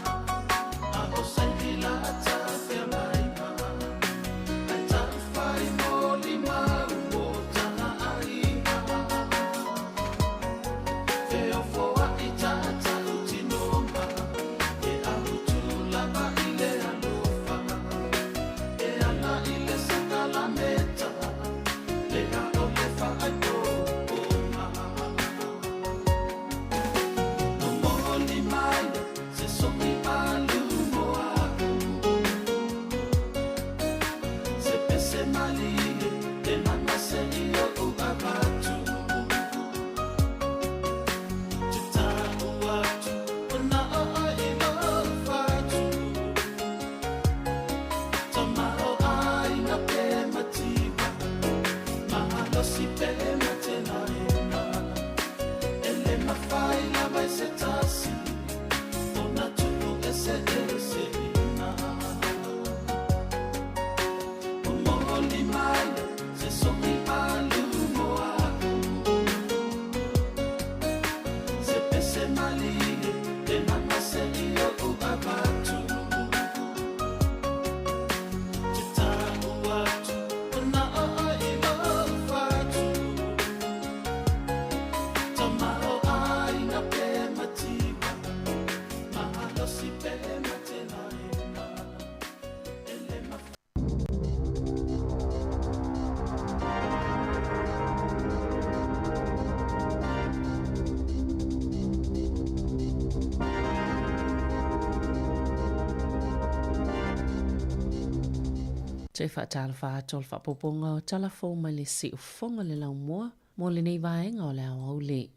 a o sailila tafeagaiga. Ae ta'ufai mo limau o taga'aiga. Toe faatalofa atu o le faaopoopoga o tala fou mai le siufofoga o le laumua mo lenei vaega o le aoauli.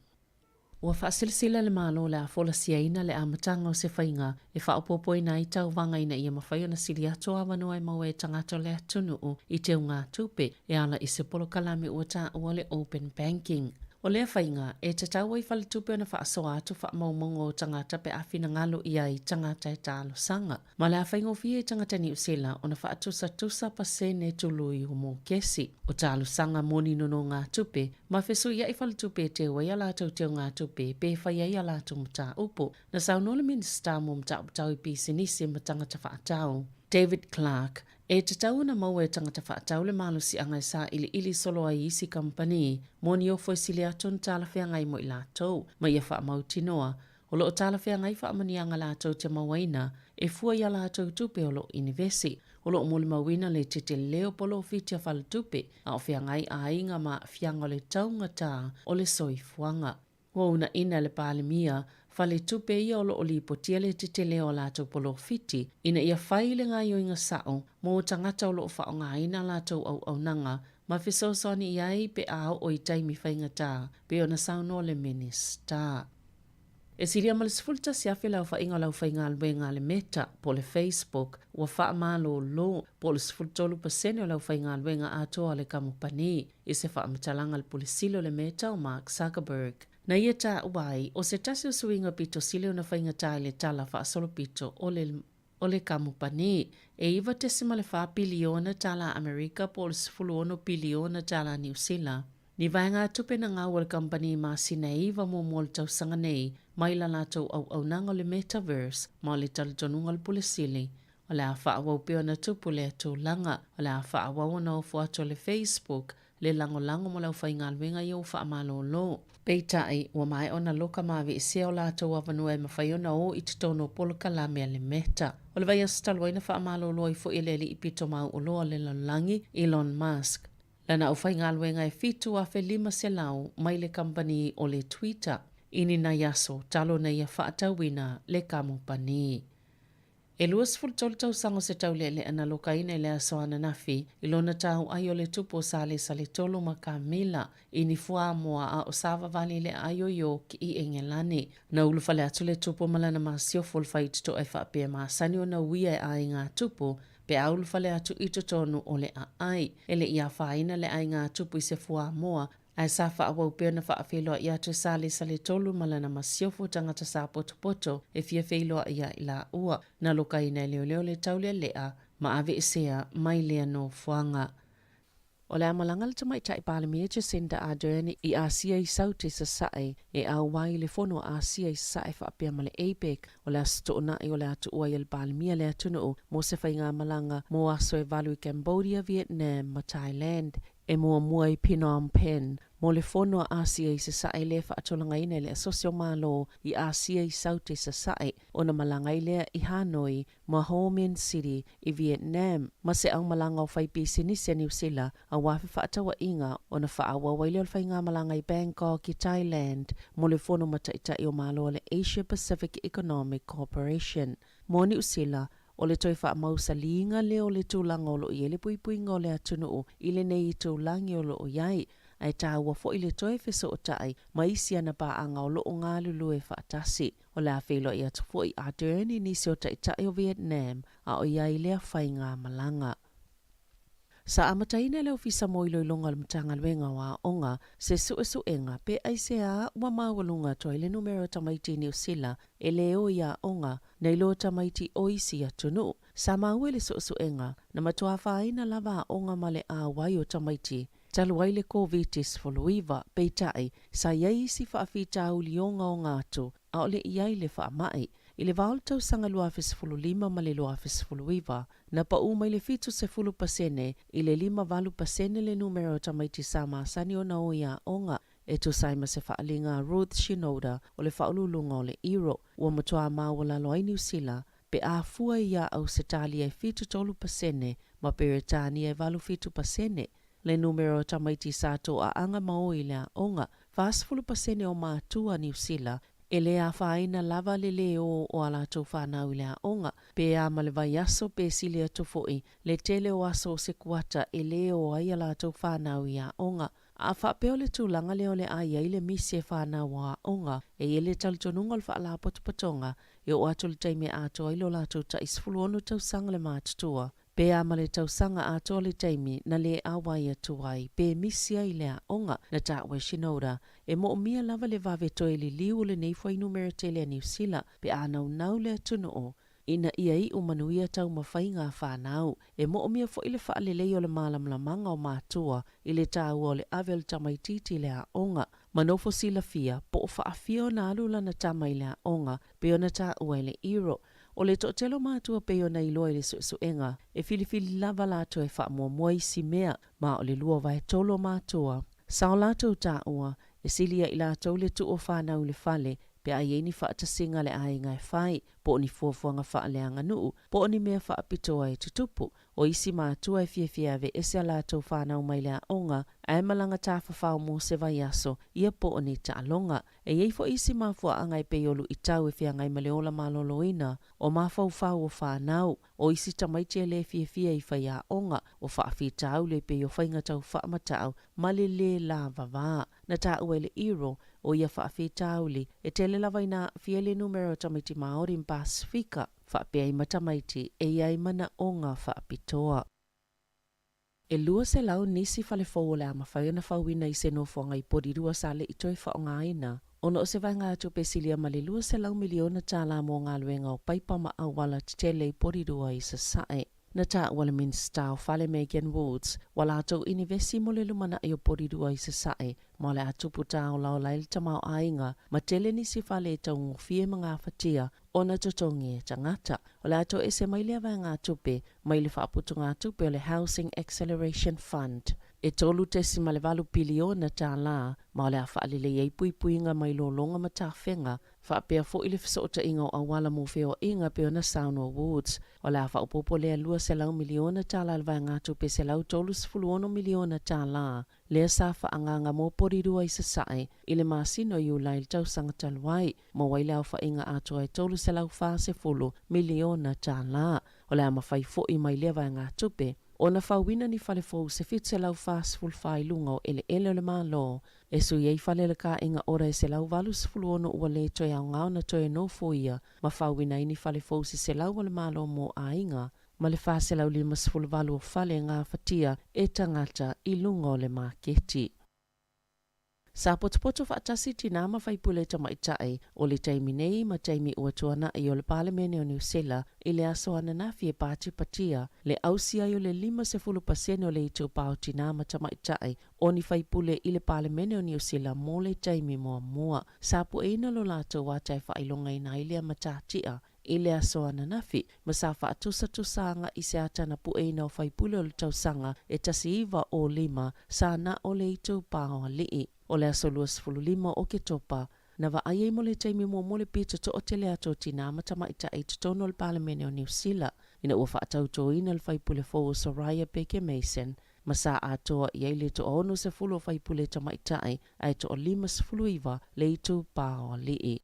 Ua faasilasila le Malo o le a folasiaina le amataga o se faiga e faaopoopoina ai tauvaga ina ia mafai ona sili atu avanoa e maua e tagata o le atunuu i teugatupe e ala i se polokalame ua taua le Open Banking. O lea faiga, e tatau ai faletupe ona faasoa atu faamaumauga o tagata pe a finagalo i ai tagata e talosaga. Ma le a faigofie i tagata Niu Sila ona faatusatusa pasene tului o mokesi. O talosaga mo ni nonogatupe, ma fesuiai faletupe e teu ai a latou teugatupe pe fai ai a latou mataupu. Na saunoa le Minisita mo Mataupu Tau i Pisinisi ma Tagata Faatau, David Clark, e tatau ona maua e tagata faatau le malosiaga e sailiili solo ai i isi kamupani mo ni ofo e sili atu ona talafeagai mo i latou, ma ia faamautinoa o lo o talafeagai faamanuiaga latou te mauaina e fua i a latou tupe o lo o inivesi. O lo o molimauina le tetele o polofiti a faletupe a o feagai aiga ma aafiaga o le taugata o le soifuaga. Ua uunaina e le Palemia faletupe ia o lo o lipotia le tetele o a latou polofiti ina ia fai le gaoioiga sao mo tagata o lo o faaaogaina a latou auaunaga ma fesoasoani i ai pe a oo i taimi faigata, pei ona saunoa le Minisita. E silia ma le 11,000 le aofaiga o le aufaigaluega a le Meta, po o le Facebook, ua faamalolo, po o le 13% o le aufaigaluega atoa a le kamupani, i se faamatalaga a le Pule Sili o le Meta o Mark Zuckerberg. Na ia taua ai, o se tasi o suiga pito sili ona faigata i le tala faasolopito o le o le kamupani, e 9.4 piliona tala Amerika po o le 16 piliona tala Niu Sila. Ni vaegatupe na gau a le kamupani i masina e iva muamua o le tausaga nei mai la latou auaunaga o le metaverse ma o le talitonuga o le Pule Sili o le a faaauau pea ona tupu lea tulaga. O le a faaauau ona ofo atu o le Facebook le lagolago mo le aufaigaluega ia ua faamalolo. Peitai, ua maea ona loka ma aveesea o latou avanoa e mafai ona o i totonu o polokalame a le Meta. O le vaiaso talu ai na faamalolo ai foi e le alii pito mauoloa o le lalolagi, Elon Musk, lana aufaigaluega e 7,500 mai le kamupani o le Twitter i ni nai aso talu ona ia faatauina le kamupani. E 23 tausaga o se taulealea na lokaina i le aso ananafi i lona tauai o le tupu o Salesaletolu ma Kamila i ni fuamoa a o savavali i le aai o York i Engelani. Na ulufale atu le tupu ma lana masiofo o le faitotoa e faapea e masani ona uia e aiga tupu pe a ulufale atu i totonu o le aai. E le i afaina le aiga tupu i se fuamoa Ae sa faaauau pea ona faafeiloai atu e Salesaletolu ma lana masiofo tagata sa potopoto e fia feiloai ia i laua. Na lokaina e leoleo le taulealea ma aveesea mai lea nofoaga. O le a malaga le Tamaitai Palemia Jacinda Ardern i Asia i Saute i Sasae e auai i le Fono a Asia i Sasae faapea ma le APEC. O le Aso Toonai o le a tuua ai e le Palemia le atunuu mo se faigamalaga mo aso e valu i Cambodia, Vietnam ma Thailand. E muamua i Phnom Penh mo le Fono a Asia i Sasae lea e faatulagaina e le Asosi o Malo i Asia i Saute i Sasae ona malaga ai lea i Hanoi ma Ho Minh City i Vietnam ma se aumalaga o faipisinisi a Niu Sila aua fefaatauaiga ona faaauau ai lea o le faigamalaga i Bangkok i Thailand mo le Fono ma Taitai o Malo a le Asia Pacific Economic Cooperation. Mo Niu Sila, O le toe faamausaliina lea o le tulaga o lo o i ai le puipuiga o le atunuu i lenei itulagi o lo o i ai, ae taua foi le toe fesootai ma isi ana paaga o lo o galulue faatasi. O le a feiloai atu foi a Ardern i nisi o taitai o Vietnam a o i ai lea faigamalaga. Sa amataina e le Ofisa mo Iloiloga o le Matagaluega o Aoga se suesuega pe aisea ua maualuga atu ai le numera o tamaiti i Niu Sila e lē o i aoga nai lo tamaiti o isi atunuu. Sa maua i le suesuega na matua afaina lava aoga ma le auai o tamaiti talu ai le Koviti-19, peitai, sa i ai isi faafitauli ogaoga atu ʻaʻole i ai le faamai. I le va o le tausaga 2015 ma le 2019, na paʻu mai le 70% i le 58% le numera o tamaiti sa masani ona o i aoga, e tusa ai ma se faaaliga a Ruth Shinoda o le Faauluuluga o le Iro. Ua matua maualalo ai Niu Sila pe a fua iā Ausetalia e 73% ma Peretania e 87% le numera o tamaiti sa toaaga ma o i le aoga. 40% o matua Niu Sila E le afaina lava le lē ō o a latou fanau i le aoga, pe a ma le vaiaso pe sili atu foi le tele o aso o se kuata e lē ō ai a latou fanau i aoga. A faapea o le tulaga lea o le a i ai le misi e fanau o aoga, e i ai le talitonuga o le Faalapotopotoga e oo atu i le taimi e atoa ai lo latou tai 16 tausaga le matutua, Pe a ma le tausaga atoa le taimi na lē auai atu ai pe misi ai le aoga, na taua e Shinoda, e moomia lava le vave toe liliu o lenei fuainumera tele a Niu Sila pe a naunau le atunuu ina ia iu manuia taumafaiga a fanau. E moomia foi le faalelei o le malamalamaga o matua i le taua o le ave o le tamaitiiti i le aoga ma nofo silafia po o faafia ona alu lana tama i le aoga pei ona taua e le IRO. O le toatele o matua pei ona iloa i le suesuega, e filifili lava latou e faamuamua isi mea, ma o le 2/3 o matua, sa o latou taua, e sili ia i latou le tuu o fanau i le fale, pe a i ai ni faatasiga a le aiga e fai, po o ni fuafuaga faaleaganuu, po o ni mea faapitoa e tutupu. O isi matua e fiafia e aveese a latou fanau mai le aoga, ae malaga tafafao mo se vaiaso, ia po o ni taaloga. E i ai foi isi mafuaaga e pei o luitau e feagai ma le ola maloloina, o mafaufau o fanau, o isi tamaiti e le fiafia i faiaoga, o faafitauli e pei o faiga tau faamatau ma le lē lavavā. Na taua e le IRO, o ia faafitauli, e tele lava ina aafia le numera o tamaiti Māori ma Pasifika, faapea ai ma tamaiti e i ai manaoga faapitoa. E 200 nisi fale fou o le a mafai ona fauina i se nofoaga i Porirua sa le i toe faaaogaina, ona o se vaegatupe silia ma le $200 miliona tala mo galuega o paipa ma auala tetele i Porirua i Sasae. Na taua le Minisita o Fale Megan Woods, ua latou inivesi mo le lumanai o Porirua i Sasae, ma o le a tupu tāolaola ai le tamaoaiga ma tele nisi fale e taugofie ma gafatia ona totogi e tagata. O le a toese mai lea vaegatupe mai le faaputugatupe o le Housing Acceleration Fund e $3.8 piliona ma o le a faalelei ai puipuiga mai lologa ma tafega faapea foi le fesootaiga o auala mo feoaiga pei ona saunoa Woods. O le a faaopoopo lea $200 miliona i le vaegatupe $136 miliona lea sa faaagaaga mo Porirua i Sasae i le masina o Iulai i le tausaga talu ai, maua ai le aofaiga atoa e $340 miliona. O le a mafai foi mai lea vaegatupe ona fauina ni fale fou se 744 i luga o eleele o le Malo e sui ai fale o le kāiga ora e 186 ua lē toe aoga ona toe nofoia ma fauina ai ni fale fou se 100 o le Malo mo aiga ma le 458 o fale e gafatia e tagata i luga o le maketi. Sa potopoto faatasi tinā ma faipule tamaitai o le taimi nei ma taimi ua tuana'i o le Palemene o Niu Sila i le aso ananafi e patipatia le ausi ai o le 50% o le itupa o tinā ma tamaitai o ni faipule i le Palemene o Niu Sila mo le taimi muamua. Sa pueina lo latou ata e faailogaina ai lea matatia i le aso ananafi, ma sa faatusatusaga i se ata na pueina o faipule o le tausaga e 1905 sa na o le itupa o alii. O le aso 25 o Oketopa, na vaai ai mo le taimi muamua le pito toatele atu o tinā ma tamaitai i totonu o le Palemene o Niu Sila, ina ua faatautoina le faipule fou o Soraya Peke Mason, ma sa atoa i ai le 60 o faipule tamaitai ae 59 le itupa o alii.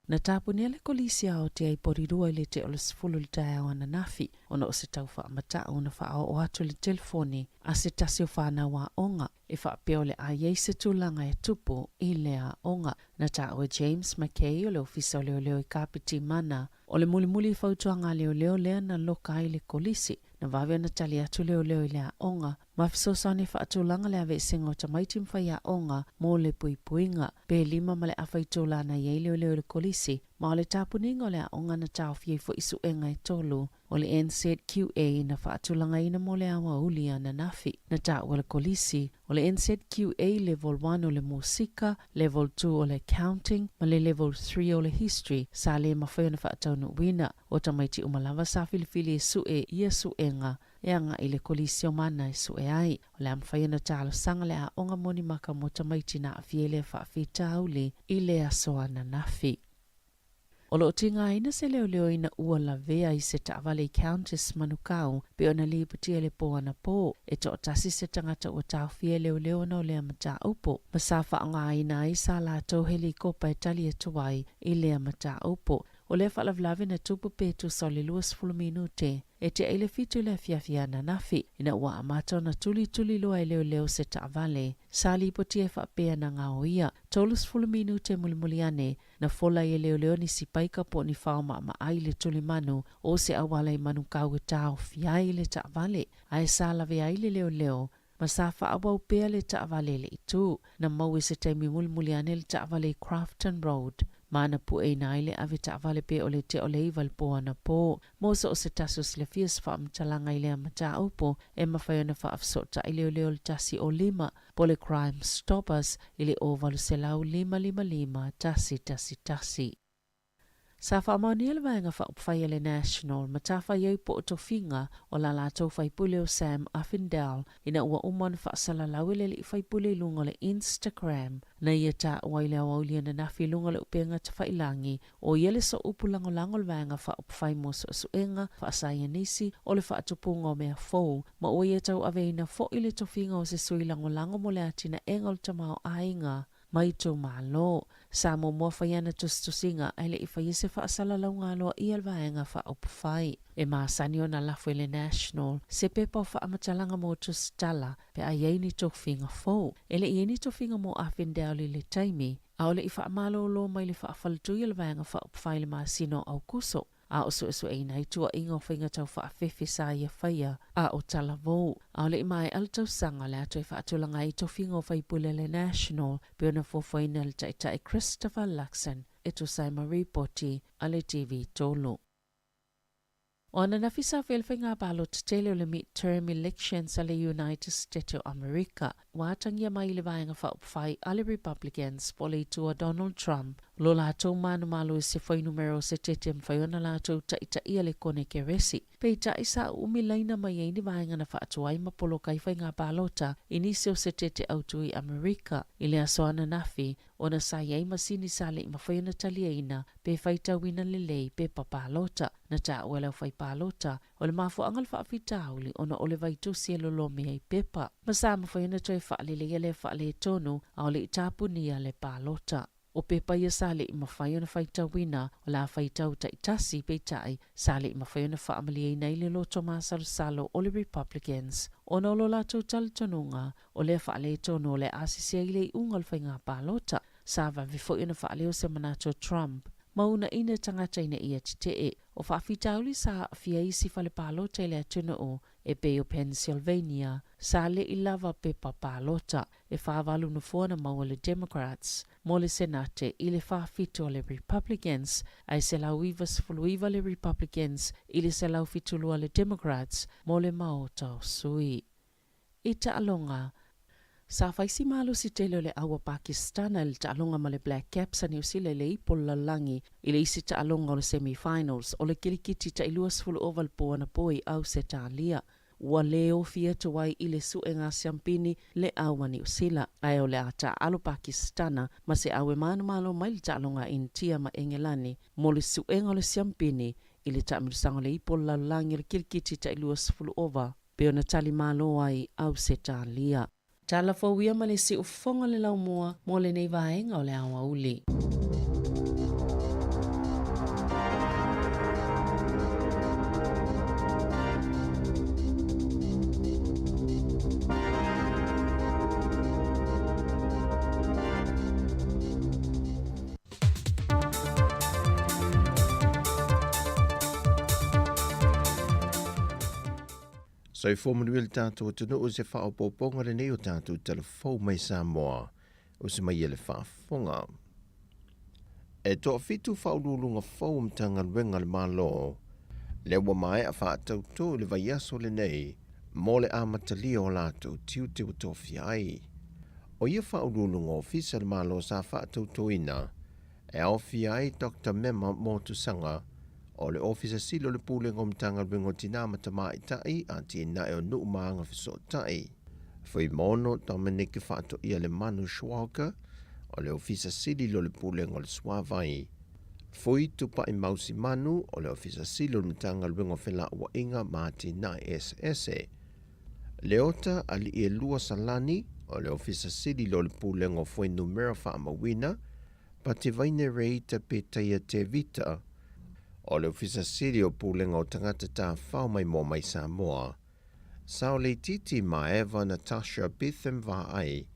Na tapunia le kolisi aotea i Porirua i le 9:50 i le taeao ananafi, ona o se tau faamatau na faaoo atu i le telefoni a se tasi o fanau aoga e faapea o le a i ai se tulaga e tupu i le aoga. Na taua e James McKay o le Ofisa o Leoleo i Kapitimana o le mulimuli i fautuaga a leoleo lea na loka ai le kolisi. Na vave ona tali atu leoleo i le aoga ma fesoasoani e faatulaga le aveesega o tamaiti ma faiaoga mo le puipuiga. Pe 5:30 itula na i ai leoleo i le kolisi, ma o le tapuniga o le aoga na taofia ai foi suega e tolu o le NZQA na faatulagaina mo le aoauli ananafi. Na taua le kolisi o le NZQA Level 1 o le Musika, Level 2 o le Accounting ma le Level 3 o le History sa le mafai ona faataunuuina. O tamaiti uma lava sa filifili e sue ia suega e agai i le kolisi o Mana e sue ai. O le a mafai ona talosaga le aoga mo ni maka mo tamaiti na aafia i lea faafitauli i le aso ananafi. O lo o tigaina se leoleo ina ua lavea i se taavale i Countess Manukau pei ona lipotia i le po anapo, e toatasi se tagata ua taofia e leoleo ona o lea mataupu, ma sa faaaogaina ai sa latou helikopa e tali atu ai i lea mataupu. O lea faalavelave na tupu pe tusa o le 20 minute e tea i le 7 i le afiafi ananafi, ina ua amata ona tulituliloa e leoleo se taavale sa lipotia e faapea na gaoia. 30 minute mulimuli ane, na fola ai e leoleo nisi paika po o ni fao maamaai i le tulimanu o se auala i Manukau e taofia ai le taavale, ae sa lavea ai le leoleo ma sa faaauau pea le taavale i le itu. Na maua i se taimi mulimuli ane le taavale i Crafton Road, ma na pueina ai le ave taavale pe o le tea o le 9 i le po anapo. Mo so o se tasi o silafia se faamatalaga i lea mataupu, e mafai ona faafesootai leoleo i le 105 po o le Crime Stoppers i le 0800 555 111. Sa faamaonia le Vaega Faaupufai a le National matafaioi po o tofiga o la latou faipule o Sam Uffindell ina ua uma ona faasalalau e le alii faipule i luga o le Instagram na ia taua i le aoauli ananafi i luga o le upega tafailangi o ia le sooupu lagolago o le Vaega Faaupufai mo Suesuega Faasaienisi o le Faatupuga o Mea Fou ma ua ia tauaveina foi le tofiga o se sui lagolago mo le atinaega o le tamaoaiga ma itumalo. Sa muamua fai ana tusitusiga ae le i faia se faasalalauga aloaia a le Vaega Faaupufai. E masani ona lafo e le National se pepa o faamatalaga mo tusitala pe a i ai ni tofiga fou. E le i i ai ni tofiga mo Afendale i le taimi, a o le i faamalōlō mai le faafaletui a le Vaega Faaupufai i le masina o Aokuso. A o suesueina ai tuuaiga o faiga tau faafefe sa ia faia, a o talavou. A o le i maea le tausaga, o le a toe faatulaga ai tofiga o faipule a le National pei ona fuafuaina e le Taitai Christopher Luxon e tusa ai ma ripoti a le TV3. O ananafi sa faia le faiga palota tele o le Midterm Elections a le United State o Amerika, ua atagia mai i le Vaega Faaupufai a le Republicans po o le itu a Donald Trump lo latou manumalo i se fuainumera o se tete e mafai ona latou taitaia le Konekeresi. Peitai, sa uumi laina mai ai ni vaega na faatuai ma poloka ai faiga palota i nisi o se tete autu i Amerika i le aso ananafi ona sa i ai masini sa le i mafai ona taliaina pe faitauina lelei pepa palota. Na taua e le aufaipalota O le mafuaaga o le faafitauli ona o le vaitusi e lolomi ai pepa, ma sa mafai ona toe faaleleia lea faaletonu a o le i tapunia le palota. O pepa ia sa le i mafai ona faitauina, o le a faitau taitasi, peitai, sa le i mafai ona faamalieina ai le loto masalosalo o le Republicans ona o lo latou talitonuga o lea faaletonu o le a sese ai le iuga o le faiga palota. Sa vave foi ona faaleo se manatu o Trump ma uunaina tagata ina ia tetee. O faafitauli sa aafia ai isi fale palota i le atunuu e pei o Pennsylvania, sa le i lava pepa palota. E 48 nofoa na maua le Democrats mo le Senate i le 47 a le Republicans, ae 199 le Republicans i le 172 a le Democrats mo le Maota o Sui. I taaloga, Sa fai si malosi tele o le au a Pakistana i le taaloga ma le Black Caps a Niu Sila i le ipo o le lalolagi i le isi taaloga o le semi-finals o le kilikiti tai 20 ova le po anapo i Ausetalia. Ua le ofi atu ai i le suega siampini le au a Niu Sila, ae o le a taaalo Pakistana ma se au e manumalo mai le taaloga a Initia ma Engelani mo le suega o le siampini i le taamilosaga o le ipo o le lalolagi o le kilikiti tai 20 ova. Pei ona tali malo ai Ausetalia. Tala fou ia ma le siufofoga o le laumua mo lenei vaega o le aoauli. Soifua manuia le tatou atunuu i se faaopoopoga lenei o tatou tala fou mai Samoa usi mai e le faafofoga. E toafitu faauluuluga fou o Matagaluega a le Malo lea ua maea faatautō i le vaiaso lenei mo le amatalia o latou tiute ua tofia ai. O ia faauluuluga ofisa o le Malo sa faatautoina e aofia ai Doctor Mema Motusaga o le Ofisa Sili o le Pulega o Matagaluega o Tinā ma Tamaitai, Atinae o Nuu ma Agafesootai. Fuimaono Dominic Faatoia Lemanu Schwalger o le Ofisa Sili o le Pulega o le Suavai. Fui Tupaimau Simanu o le Ofisa Sili o le Matagaluega o Felauaiga ma Atinae Eseese. Leota Aliielua Salani o le Ofisa Sili o le Pulega o Fuainumera Faamauina, Patevaine Reita Petaia Tevita o le Ofisa Sili o Pulega o Tagata Tafafao Maimoa Mai Samoa, Saoleititi Maeva Natasha Betham Vaai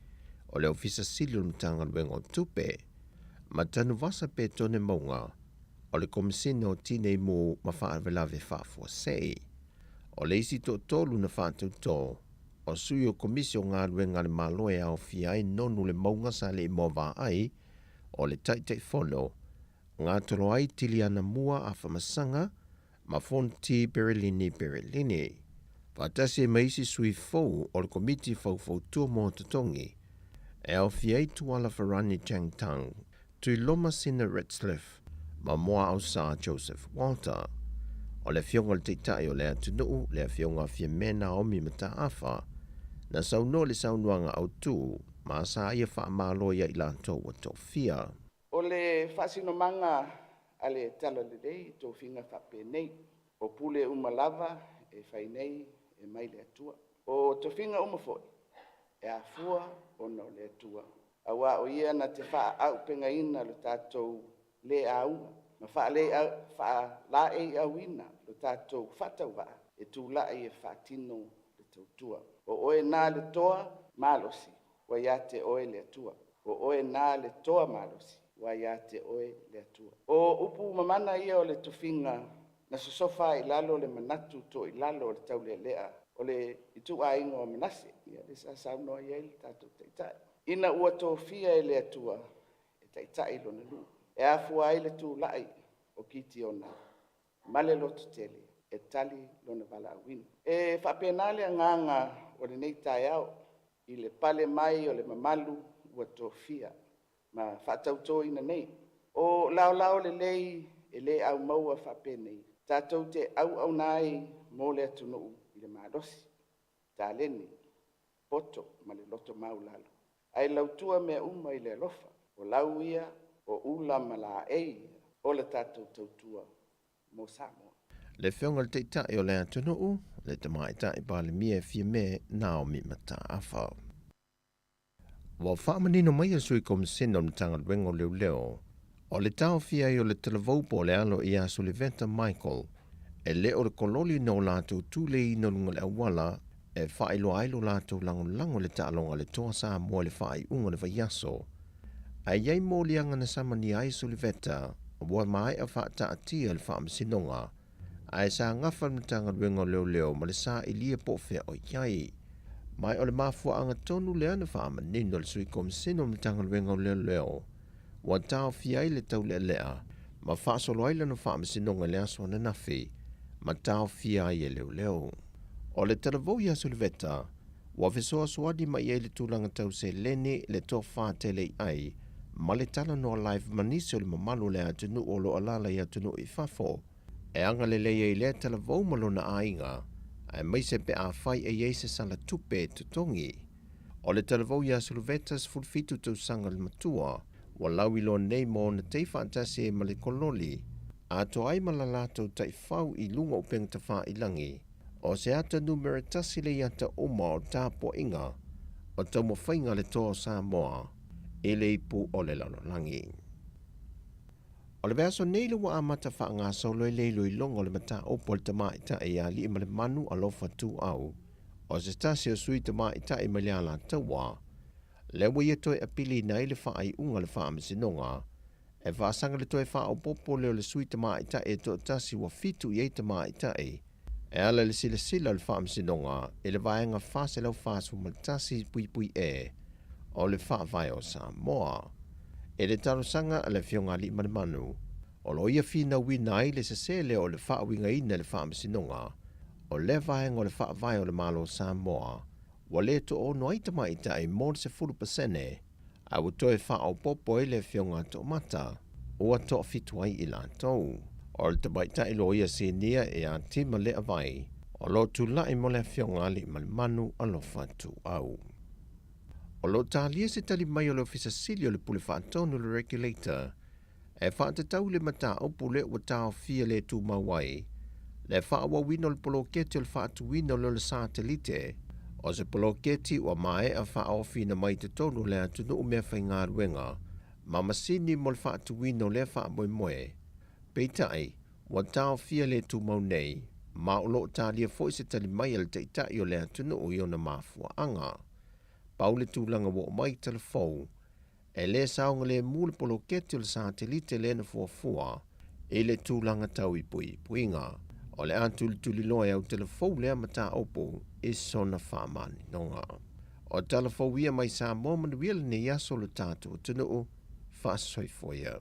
o le Ofisa Sili o le Matagaluega o Tupe, ma Tanuvasa Petone Mauga o le Komesina o Tinei Mu ma Faalavelave Faafuasei. O le isi toatolu na faatautō, o sui o Komisi o Galuega a le Malo e aofia ai Nonu Lemauga Saleimoa Vaai o le Taitaifono, Gatoloai Tiliana Mua Afamasaga ma Fonti Perelini Perelini. Faatasi ai ma isi sui fou o le Komiti Faufautua mo Totogi, e aofia ai Tuala Farani Chang Tang, Tuiloma Sina Retzlaff ma Moaausa Joseph Walter. O le Afioga i le Taitai o le atunuu, le Afioga Fiame Naomi Mataafa, na saunoa i le saunoaga autu ma sa ia faamalo ia i latou ua tofia. O le faasinomaga a le Talalelei i tofiga faapenei, o pule uma lava e fai nei e mai le Atua. O tofiga uma foi e afua ona o le Atua, auā o Ia na te faaauupegaina lo tatou lē auga ma faalaeiauina lo tatou faatauvaa e tulai e faatino le tautua. O oe na le toa malosi ua ia te oe le Atua. O oe na le toa malosi ua ia te oe le Atua. O upu mamana ia o le tofiga na sosofa ai i lalo le manatu toilalo o le taulealea o le ituaiga o Manase, ia lea sa saunoa i ai le tatou Taitai, ina ua tofia e le Atua e taitai lona nuu. E afua ai le tulai o Kitiona ma le lototele e tali lona valaauina. E faapena le agaga o lenei taeao i le pale mai o le mamalu ua tofia ma faatautoina nei. O laolao lelei e le aumaua faapenei, tatou te auauna ai mo le atunuu i le malosi, taleni, poto ma le loto maualalo. Ae lautua mea uma i le alofa, o lau ia o ula ma laei o le tatou tautua mo Samoa. Le Afioga i le Taitai o le atunuu, le Tamaitai Palemia Fiame Naomi Mataafa. Ua faamanino mai e le Sui Komesina o le Matagaluega o Leoleo, o le taofia ai o le talavou po o le alo ia Suliveta Michael, e le o le kololi na o latou tuleiina i luga o le auala e faailoa ai lo latou lagolago i le taaloga a le Toa Samoa i le faaiuga o le vaiaso. Ae i ai moliaga na samania ai Suliveta ua maea faataatia i le faamasinoga, ae sa gafa le Matagaluega o Leoleo ma le sailia po o fea o i ai. Ma o le mafuaaga tonu lea na faamanino e le Sui Komesina o le Matagaluega o Leoleo ua taofia ai le taulealea ma faasolo ai lana faamasinoga i le aso ananafi ma taofia ai e leoleo. O le talavou ia Suliveta, ua fesoasoani mai ai le tulaga tau seleni, le tofa tele i ai, ma le talanoa live ma nisi o le mamalu o le atunuu o lo o alaala i atunuu i fafo, e agalelei ai lea talavou ma lona aiga, aemaise pe afai e i ai se sala tupe e totogi. O le talavou ia Suluveta 17 tausaga le matua, ua lauiloa nei ma ona tei faatasi ai ma le kololi, atoa ai ma la latou taifau i luga o upega tafailagi. O se ata numera tasi le ata uma o tapuaiga o taumafaiga a le Toa o Samoa i le ipu o le lalolagi. O le vaiaso nei le ua amata faagasolo ai le iloiloga o le mataupu a le tamaitai ia Aliimalemanu Alofa Tuuau, o se tasi o sui tamaitai mai le Alataua, lea ua ia toe apiliina ai le faaiuga a le Faamasinoga e faasaga le toe faaopoopo lea o le sui tamaitai e toatasi ua fitu i ai tamaitai e ala i le silasila a le Faamasinoga i le Vaega 441.E o le Faavae o Samoa. I le talosaga a le Afioga Aliimalemanu, o lo o ia finauina ai le sese lea o le faauigaina e le Faamasinoga o lea vaega o le Faavae o le Malo o Samoa ua le toaono ai tamaitai mo le 10%, a ua toe faaopoopo ai le Afioga a Toomata, ua toafitu ai i latou. O le tamaitai loia sinia ia Tima Leavai, o lo o tulai mo le Afioga Aliimalemanu Alofa Tuuau. O lo o talia se tali mai o le Ofisa Sili o le Pule Faatonu le Regulator, E faatatau i le mataupu lea ua taofia le tumau ai le faaauauina o le poloketi o le faatuina o le satelite, o se poloketi ua maea faaofiina mai totonu o le atunuu meafaigaluega ma masini mo le faatuina o lea faamoemoe. Peitai, ua taofia le tumau nei, ma o lo o talia foi se tali mai a le Taitai o le atunuu i ona mafuaaga. Pau le tulaga ua oo mai i Talafou, E le saogalemu le poloketi o le satelite lea na fuafua i le tulaga tau i puipuiga. O le a tulituliloa e Autalafou lea mataupu i sona faamaninoga. O Talafou ia mai Samoa manuia lenei aso lo tatou atunuu. Faasoifua ia.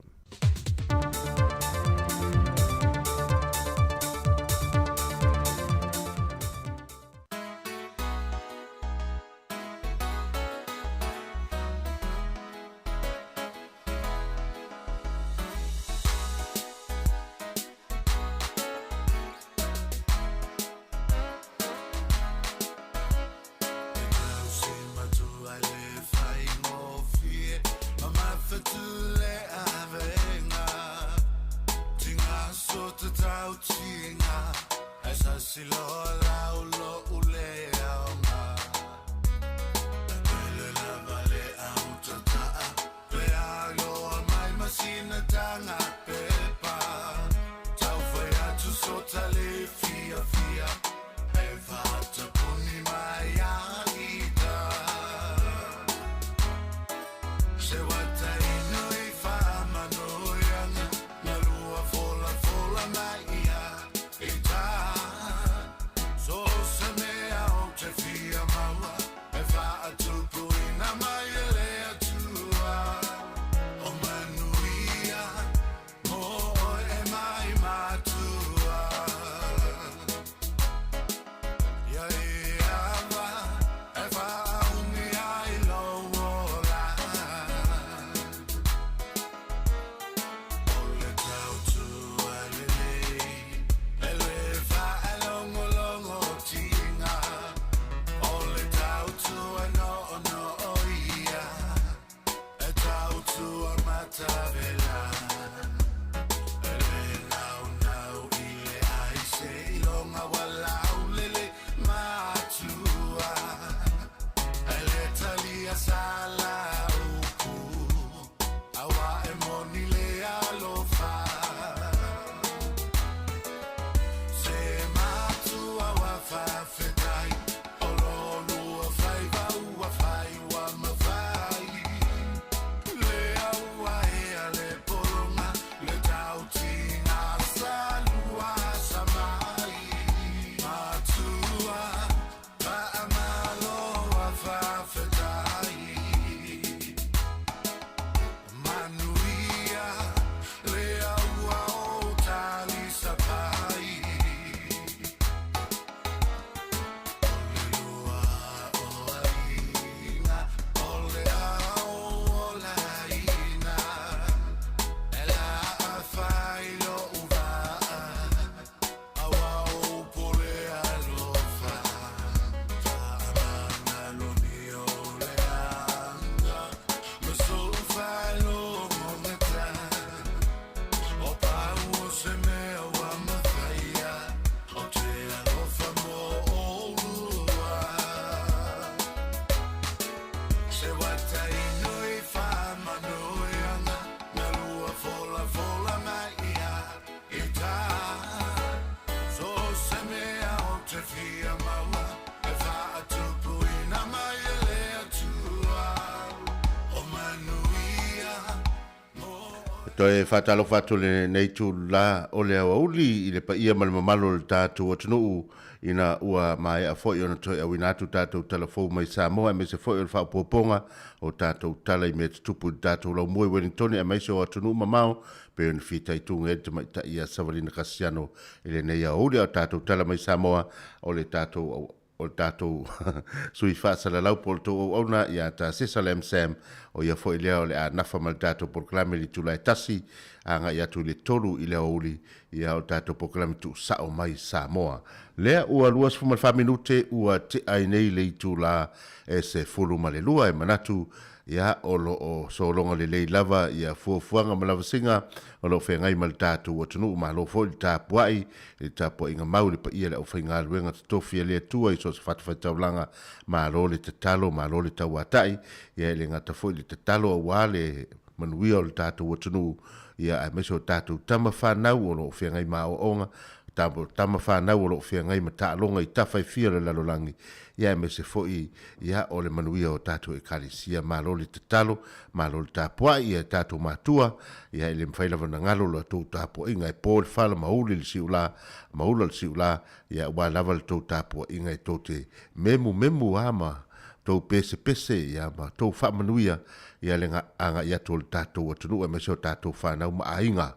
Toe faatalofa atu lenei itula o le aoauli i le paia ma le mamalu o le tatou atunuu ina ua maea foi ona toe auina atu tatou tala fou mai Samoa aemaise foi o le faaopoopoga o tatou tala i mea tutupu i le tatou laumua i Wellingtone aemaise o atunuu mamao pei ona fitaituga ai le tamaitai ia Savalina Kasiano i lenei aoauli. A o tatou tala mai Samoa o le tatou o le tatou sui faasalalau po o le tou auauna ia Tasesa Lam Sam, o ia foi lea o le a nafa ma le tatou polokalame i le itula e tasi agai atu i le 3 i le aoauli, ia o le tatou polokalame tuusao mai Samoa. Lea ua 24 minute ua tea ai nei le itula e 12 e manatu ia o lo o sologa lelei lava ia fuafuaga ma lavasiga o lo o feagai ma le tatou atunuu. Malo foi le tapuai i le tapuaiga mau i le paia o le aufaigaluega totofi a le Atua i so o se fatafaitaulaga. Malo le tatalo, malo le tauatai, ia e le gata foi i le tatalo aua le manuia o le tatou atunuu, ia aemaise o tatou tama fanau o lo o feagai ma aoaoga, tama fanau o lo o feagai ma taaloga i tafa e fia o le lalolagi, ia aemaise foi ia o le manuia o tatou Ekalesia. Malo le tatalo, malo le tapuai, ia e tatou matua, ia e le mafai lava ona galo la outou tapuaiga e po le fala ma uli le siula, ma ula le siula, ia aua lava le tou tapuaiga e tou te memumemu lava ma tou pesepese ia ma tou faamanuia ia le agai atu o le tatou atunuu aemaise o tatou fanau ma aiga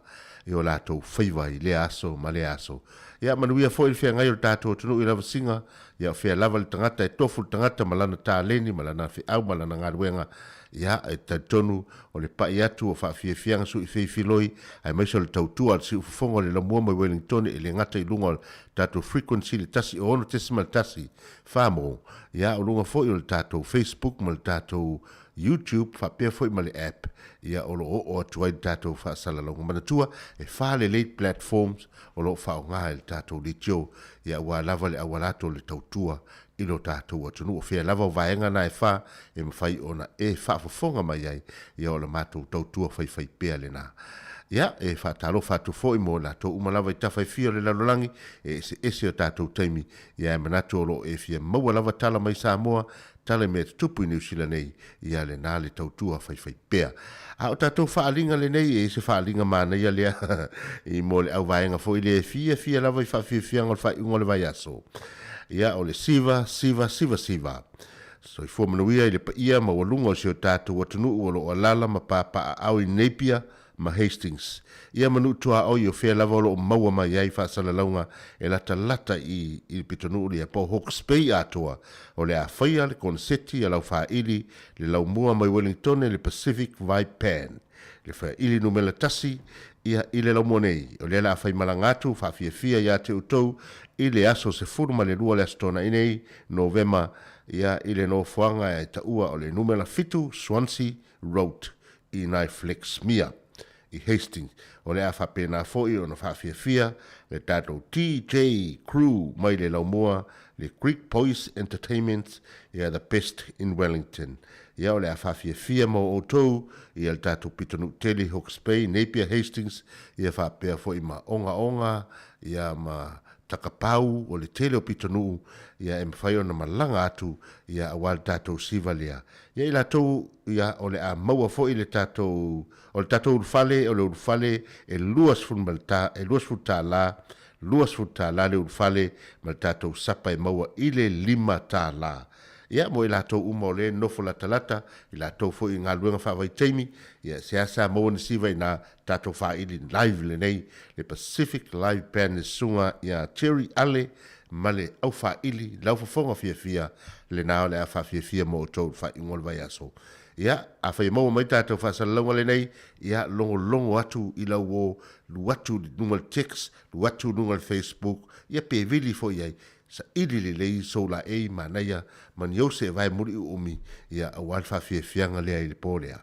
i o latou faiva i lea aso ma lea aso. Ia manuia foi le feagai o le tatou atunuu i lavasiga, ia o fea lava le tagata e tofu le tagata ma lana taleni ma lana feau ma lana galuega, ia e talitonu o le pai atu o faafiafiaga suifeifiloi aemaise o le tautua a le siufofoga o le laumua mai Wellingtone e le gata i luga o le tatou frequency le 106.1 Famo, ia o luga foi o le tatou Facebook ma le tatou YouTube faapea foi ma le app, ia o lo o oo atu ai le tatou faasalalauga. Manatua, e lelei platforms o lo o faaaoga e le tatou leitio, ia aua lava le auala atu o le tautua i lo tatou atunuu. O fea lava o vaega na e fa e mafai ona e faafofoga mai ai, ia o le matou tautua faifaipea lena. Ia, e faatalofa atu foi mo latou uma lava i tafa e fia o le lalolagi, e eseese o tatou taimi, ia e manatu o lo o e fia maua lava tala mai Samoa, tala i mea tutupu i Niu Sila nei, ia lena le tautua faifaipea. A o tatou faaaliga lenei, e se faaaliga manaia lea i mo le auvaega foi le fiafia lava i faafiafiaga o le faaiuga o le vaiaso. Ia, o le siva, siva, siva, siva. Soifua manuia i le paia maualuga o si o tatou atunuu o lo o alaala ma papaaao i Napier ma Hastings. Ia manu tuaoi o fea lava o lo o maua mai ai faasalalauga e latalata i i le pitonuu lea po o Hawke's Bay atoa o le a faia le koneseti a laufaaili le laumua mai Wellingtone le Pacific Vibe Band le faili numera 1 ia i le laumua nei o lea o le a faimalaga atu faafiafia ia te outou i le aso 12 le Aso Toonai nei Novema ia i le nofoaga e taua o le numera 7 Swansea Road i nai Flaxmere i Hastings. O le a faapena foi ona faafiafia le tatou DJ crew mai le laumua le Greek Boys Entertainment ia the best in Wellington. Ia o le a faafiafia mo outou ia le tatou pitonuu tele Hawke's Bay, Napier, Hastings ia faapea foi ma Ongaonga ia ma Takapau o le tele o pitonuu ia e mafai ona malaga atu ia aua le tatou siva lea. Ia i latou ia o le a maua foi le tatou o le tatou ulufale o le ulufale e 20 ma le ta e 20 tala 20 tala le ulufale ma le tatou sapa e maua i le 5 tala. Ia mo i latou uma o lea e nofo latalata i latou foi i galuega faavaitaimi ia seasea maua ni siva ina tatou faaili live lenei le Pacific Live Band le susuga ia Jerry Ale ma le aufaaili laufofoga fiafia lena o le a faafiafia mo outou i le faaiuga o le vaiaso. Ia, afai e maua mai tatou faasalalauga lenei, ia logologo atu i lau uo, lu atu i luga o le text, lu atu i luga o le Facebook, ia pe vili foi i ai, saili lelei sou laei manaia ma ni ou seevae muliuumi, ia, aua le faafiafiaga lea i le po lea.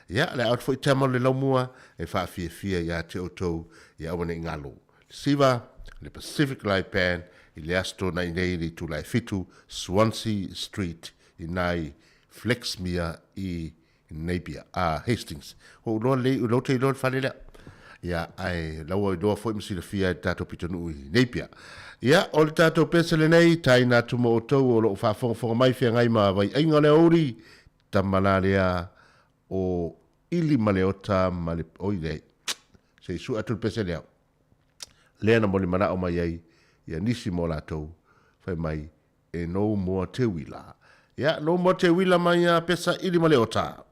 Ia, o le a oo atu foi tama o le laumua e faafiafia ia te outou, ia aua ne i galo. Siva, le Pacific Live Band i le Aso Toonai nei i le itula e 7, Swansea Street i nai Flaxmere i Napier, a Hastings. Ua ou iloa lelei, ua ou te iloa le fale lea. Ia, ae la ua iloa foi ma silafia e le tatou pitonuu i Napier. Ia, o le tatou pese lenei, taina atu mo outou o lo o faafogafoga mai feagai ma vaiaiga o le aoauli, tama la lea o Ili ma Leota ma le, oi leai, se i sue atu le pese lea. Lea na molimanao mai ai ia nisi mo latou, fai mai e nou moa te uila. Ia, nou moa te uila mai ia pesa Ili ma Leota.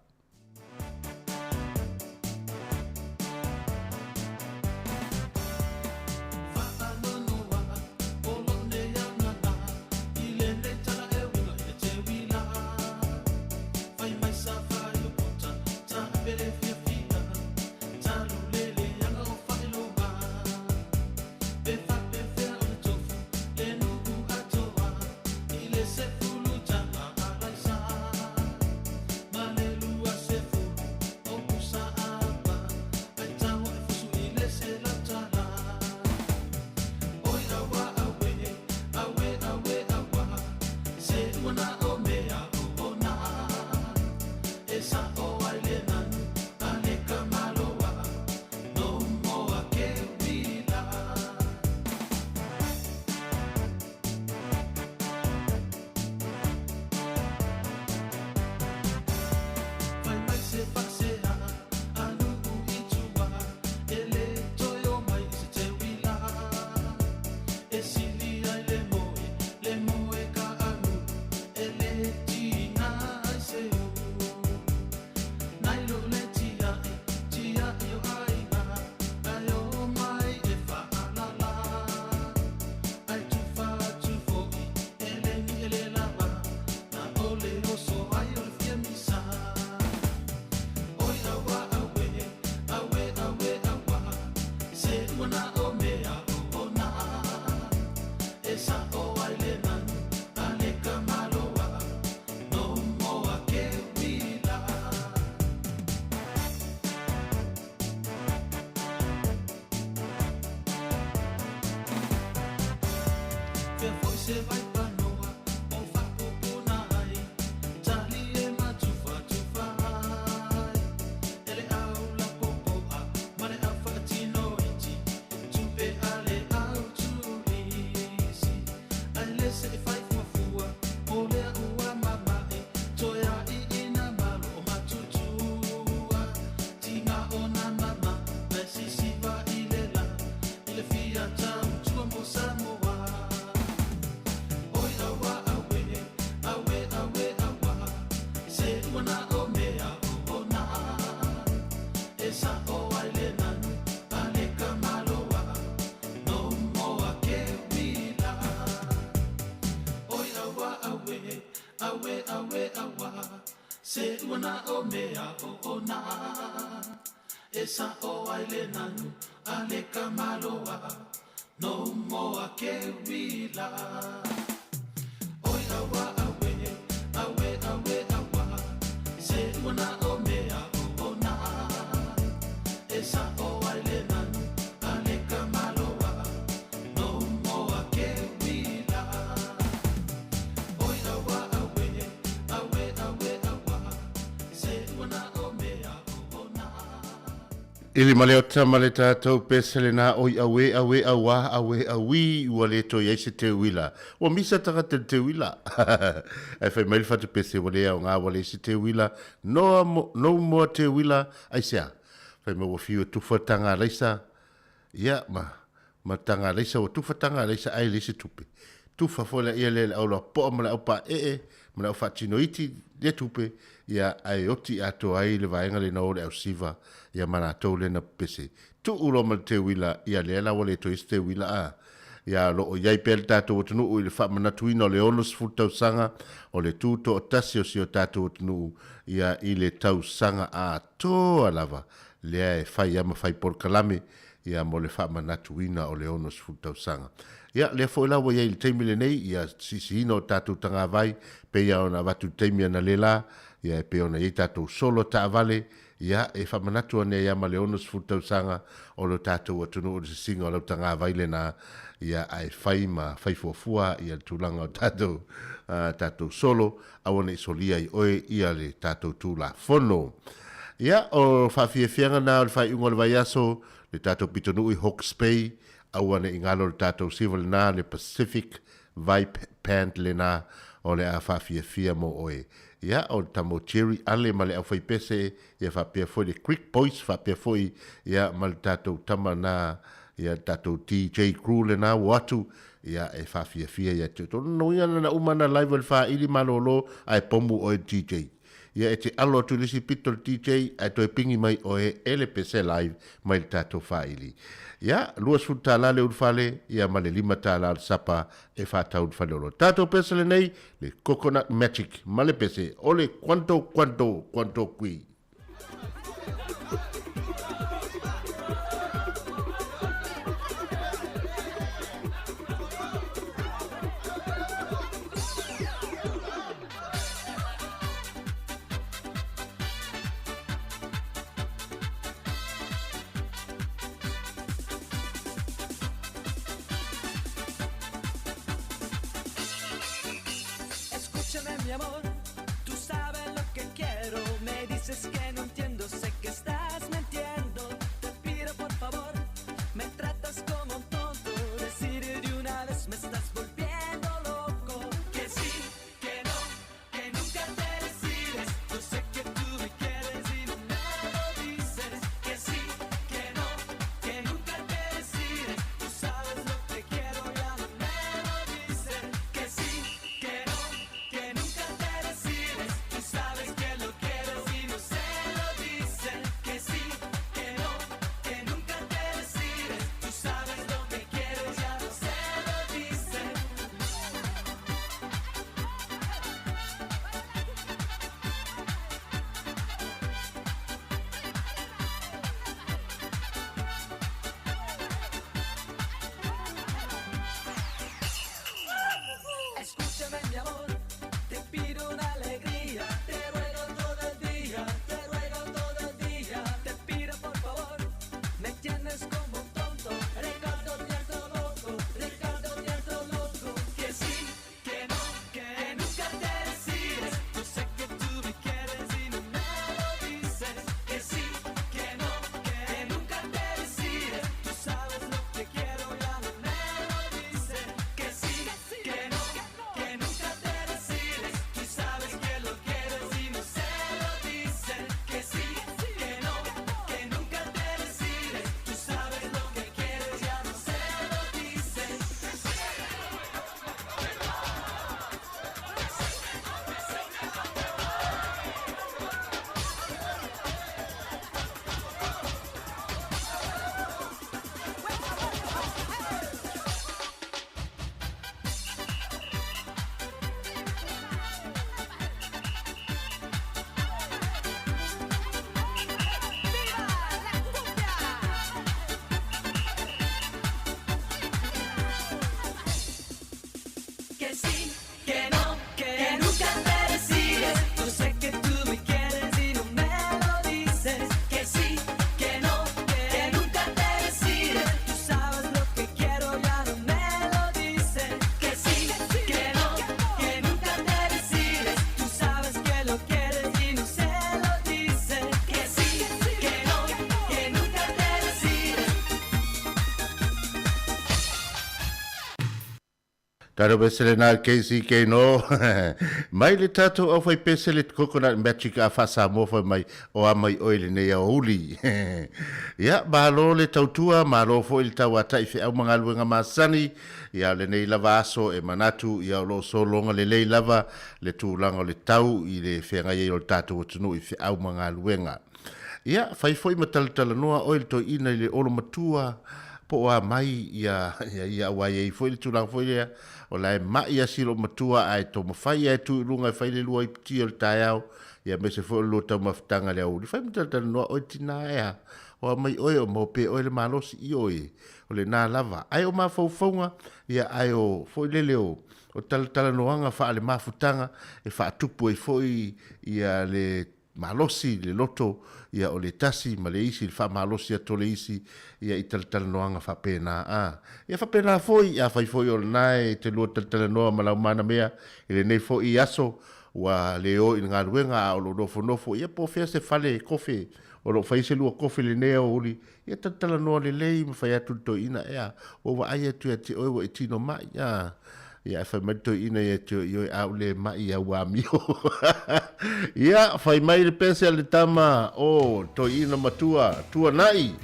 awe awa Se ua na o mea o ona E sa o ai le nanu a le kamaloa No moa ke wila Oi awa awe awe awe awa Se ua na o mea o ona E sa o ai le nanu a le kamaloa No moa ke wila Oi awa awe awe awe awa Se ua na o mea o ona I le maleota ma le tatou pese lenā oi auē auē auā auē auī ua le toe i ai se teuila. Ua misa tagata i le teuila. Ae fai mai le fatupese ua le aoga ua leai se teuila. Noa mo, no moa teuila, aisea? Fai mai ua fiu e tufa le taga a Laisa, ia ma, ma le taga a Laisa ua tufa taga a Laisa ae leai se tupe. Tufa foi laia lea i le auloapoa ma le aupaee ma le aufaatino iti lea tupe, ia ae oti atoa ai le vaega lena o le ausiva ia ma latou lena pepese. Tuu loa ma le teuila, ia lea la ua le toe i se teuila a. Ia o lo o i ai pea le tatou atunuu i le faamanatuina o le 60 tausaga o le tu toatasi o si o tatou atunuu ia i le tausaga atoa lava lea e fai ama fai polokalame ia mo le faamanatuina o le 60 tausaga. Ia, lea foi la ua i ai i le taimi lenei, ia siisiina o tatou tagavai, pei lava ona avatu i le taimi analeila, ia e pei ona i ai tatou solo taavale, ia, e faamanatu ane ai lava ma le 60 tausaga o lo tatou atunuu i le sisiga o lau tagavai lena, ia, ae fai ma fai fuafua ia le tulaga o tatou, tatou solo, aua ne i solia ai oe ia le tatou Tulafono. Ia, o faafiafiaga na o le faaiuga o le vaiaso, le tatou pitonuu i Hawke's Bay, aua ne i galo le tatou siva lena, le Pacific Vibe Band lena o le a faafiafia mo oe. Ia, o le tama o Jerry Ale ma le aufaipese, ia faapea foi le Creek Boys, faapea foi ia ma le tatou tama na, ia le tatou DJ crew lena ua atu, ia e faafiafia ia te outou. Lona uiga na uma ana live o le faili malolo ae pomu oe le DJ. Ia e te alo atu i le isi pito le DJ ae toe pingi mai oe e le pese live mai le tatou faili. Ia, $20 le ulufale, ia ma le $5 le sapa e faatau i le faleoloa. Tatou pese lenei, le Coconut Magic ma le pese o le Quanto Quanto Quanto Kui. Escúchame mi amor, tú sabes lo que quiero. Me dices que no entiendo, sé que estás mintiendo. Te pido por favor, me tratas como un tonto. Decir de una vez me estás volviendo loco. Que sí, que no, que nunca te decides. Yo sé que tú me quieres y no me lo dices. Que sí, que no, que nunca te decides. Tú sabes lo que quiero, ya no me lo dices. Que sí, que no, que nunca te decides. Tú sabes que lo quieres y no se lo dices. Tatou pesele na KCK no. Mai le tatou au fai pesele Coconut Magic a faa-Samoa fai mai o a mai oe lenei aoauli. Ia, malo le tautua, malo foi le tauata'i feau ma galuega masani. Ia, o lenei lava aso e manatu, ia o lo o sologa lelei lava le tulaga o le tau i le feagai ai o le tatou atunuu i feau ma galuega. Ia, fai foi ma talatalanoa oe le toeaina i le olo matua, po o a mai ia, ia, ia aua e i ai foi le tulaga foi lea, o la e ma'i lava si loomatua ae taumafai lava e tu i luga e fai le lua iputi o le taeao, ia aemaise foi o le lua taumafataga i le aoauli. Fai ma talatalanoa oe tina e a, o a mai oe o maua pea e oe le malosi, ioe, o lena lava. Ae o mafaufauga, ia ae o foi lele o, o talatalanoaga faale-mafutaga e faatupu ai foi ia le malosi le loto, ia o le tasi ma le isi, le faamalosi atu o le isi, ia i talatalanoaga faapena. A, ia faapena foi, afai foi o lena e te lua talatalanoa ma lau manamea i lenei foi aso, ua le o i le galuega a o lo o nofonofo, ia po o fea se fale kofe o lo o fai ai se lua kofe i lenei aoauli, ia talatalanoa lelei ma fai atu i le toeaina, ea, ua ou vaai atu ia te oe ua e tino mai, a. Ia, ae fai mai le toeaina ia te oe, ioe, a ou le mai ia ua amio. Ia, fai mai le pese a le tama, o, toeaina matua, tuanai.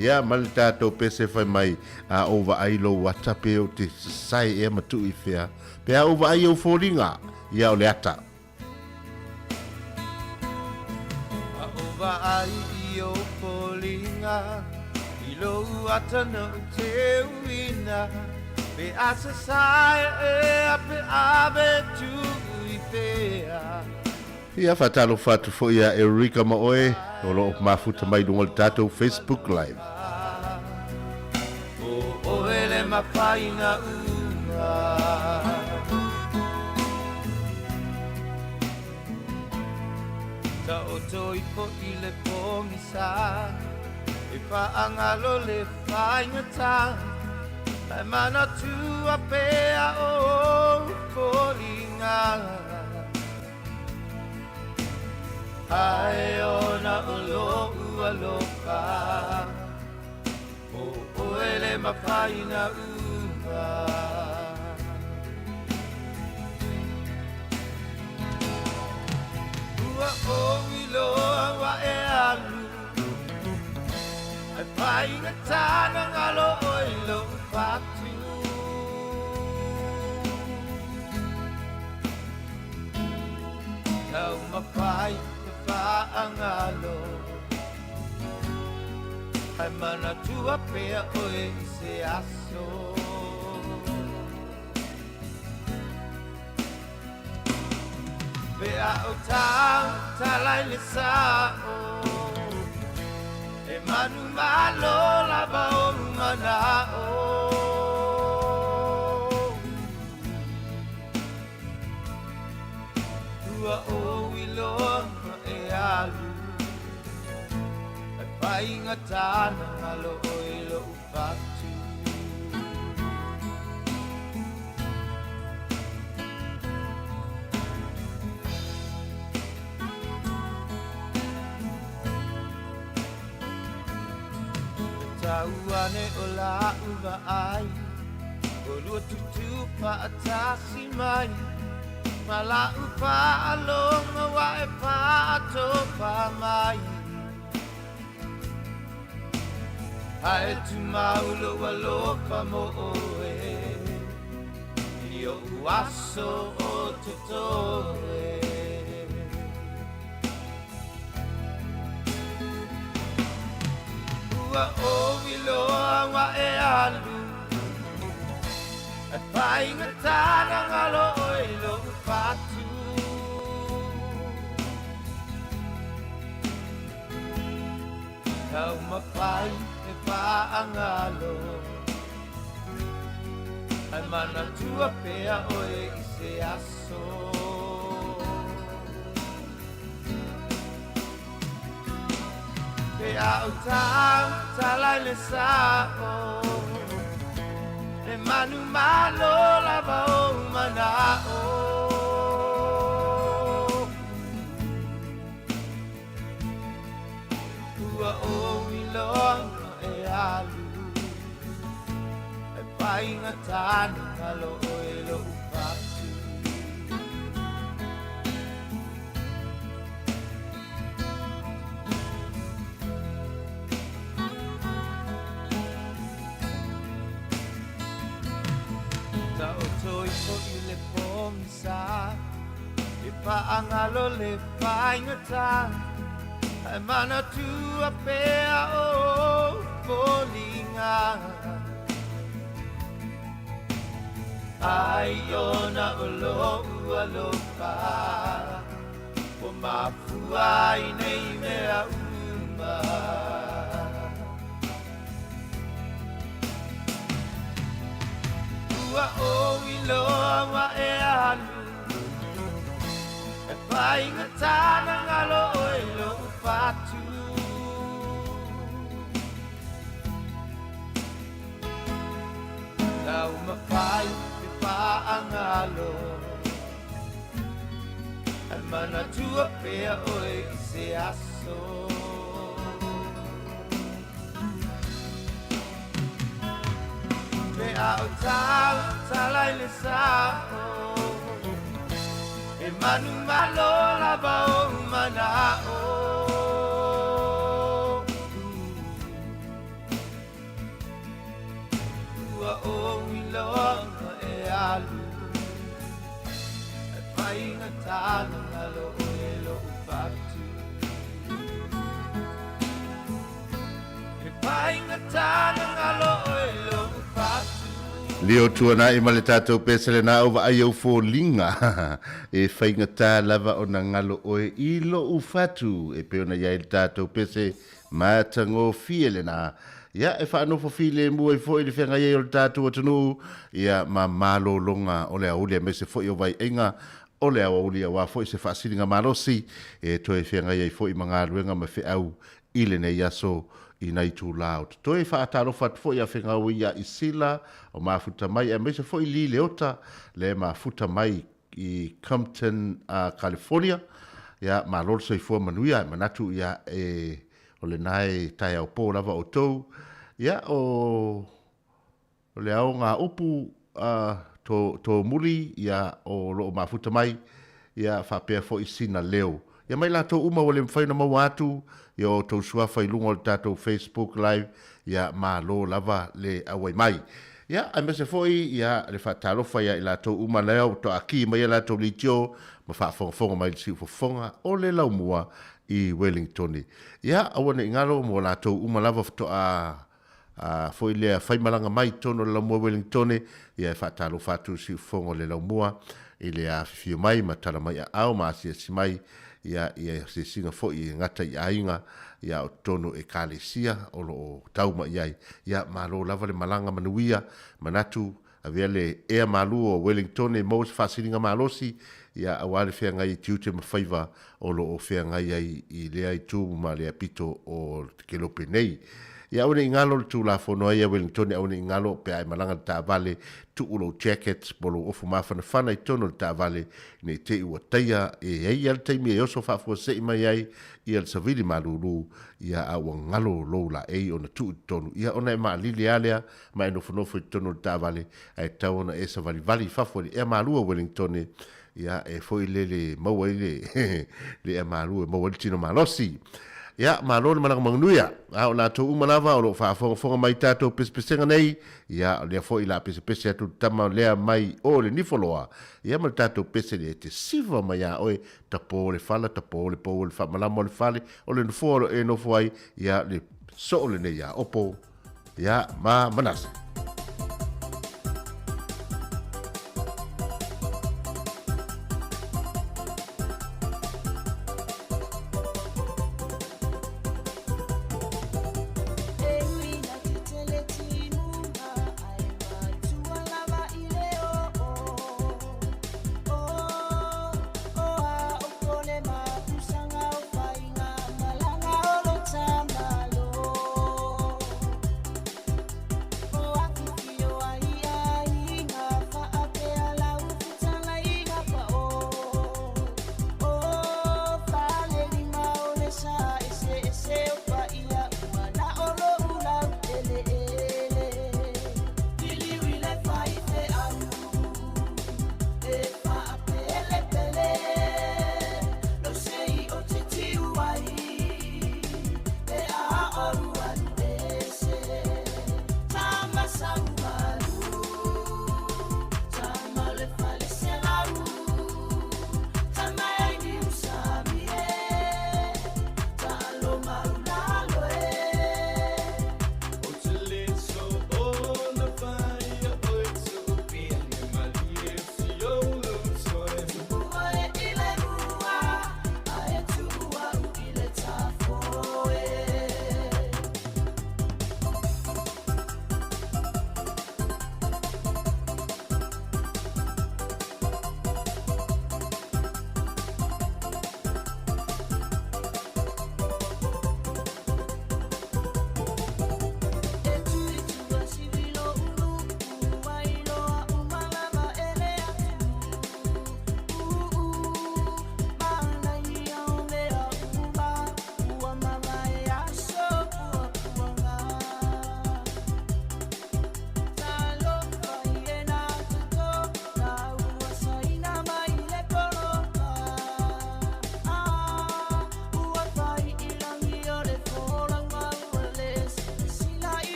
Ia, ma le tatou pese fai mai, a ou vaai lou ata pe ou te sasae ea ma tuu i fea. Pe a ou vaai i ou foliga, ia o le ata. A ou vaai i ou foliga i lou ata na ou teuina pe a sasae ea pe ave tuu i fea. Ia, faatalofa atu foi ia Eureka ma oe o lo o mafuta mai i luga o le tatou Facebook Live. O oe le mafaina uma. Taoto ifo i le pogisa E faagalo le faigata Ae manatua pea o ou foliga Ae ona o lou alofa O oe le mafaina uma Ua ou iloa ua e alu Ae faigata na galo oe i lou fatu Taumafai e faagalo Ae manatua pea oe i se aso Pe a ou tautala i le sao E manumalo lava ou manao Ua ou iloa e alu Ae faigata na galo oe i lou fatu E tau ane o la'u vaai Olua tutū faatasi mai Ma la'u faalogo ua e faatopa mai Ae tumau lou alofa mo oe I o'u aso o totoe Ua ou iloa ua e alu Ae faigata na galo oe i lou fatu Taumafai e faagalo Ae manatua pea oe i se aso Pe a ou tautala i le sao E manumalo lava ou manao Ua ou iloa e alu E faigata na galo oe i lou Whaangalo le whaingata Ai mana tua pea o foliga Ai ona o lou alofa O mafua i nei mea uma Ua ou iloa ua e alu E faigata na galo oe lou fatu Taumafai pe faagalo E manatua pea oe i se aso Pe a o talatala i le sa'o E manu malo lava ou mana'o Ua ou iloa e alu E faigata na galo oe lou fatu E faigata na galo oe lou fatu Leo tuanai ma le tatou pese lenā o vaai ou foliga e faigata lava ona galo oe i lou fatu e pei ona i ai le tatou pese matagofie lenā. Ia e faanofo filemu ai foi le feagai ai o le tatou atunuu ia ma malologa o le aoauli aemaise foi o vaiaiga o le aoauli auā foi se faasiliga malosi e toe feagai ai foi ma galuega ma feau i lenei aso i nai itulā o totoe. Faatalofa atu foi ia Fegaui ia Isila o mafuta mai aemaise foi Lee Leota le mafuta mai i Compton, California. Ia malo le soifua manuia, e manatu ia e o lena e taeao pō lava outou. Ia o le aoga upu a to tomuli ia o loo mafuta mai ia faapea foi sina leo ia mai latou uma ua le mafai ona maua atu ia outou suafa i luga o le tatou Facebook live ia malo lava le auai mai ia aemaise foi ia le faatalofa ia i latou uma lea ua toaki mai a latou leitio ma faafogafoga mai le siufofoga o le laumua i Wellingtone ia aua nei galo mo latou uma lava faatoa A foi lea faimalaga mai i totonu o le Laumua Wellingtone, ia e faatalofa atu i siufofoga o le Laumua i le afifio mai ma tala mai aao ma asiasi mai ia i asiasiga foi e gata i aiga ia a o totonu o Ekalesia o lo o tau mai ai. Ia malo lava le malaga manuia, manatu avea le ea malu o Wellingtone e maua se faasiliga malosi ia aua le feagai i tiute ma faiva o lo o feagai ai i lea itu ma lea pito o le kelope nei. Ia aua ne i galo le Tulafono ai a Wellingtone, aua ne i galo pe a e malaga le taavale, tuu lou jacket po lou ofu mafanafana i totonu o le taavale ne i te i ua taia e i ai lava le taimi e oso faafuasei mai ai ia le savili malulu ia a ua galo lou laei ona tuu i totonu ia ona e maalili lava lea ma e nofonofo i totonu o le taavale ae tatau ona e savalivali i fafo i le ea malu o Wellingtone Ia, e foi lele maua ai le le ea malu e maua ai le tino malosi. Ia, malo le malaga manuia. A o latou uma lava o lo o faafogafoga mai i tatou pesepesega nei, ia, o lea foi la pesepese atu le tama lea mai o le Nifoloa, ia ma le tatou pese lea e te siva mai a oe, tapo le fala, tapo le pou o le faamalama o le fale, o le nofoa o lo o e nofo ai, ia, le soo lenei ia Opo, ia, ma Manase.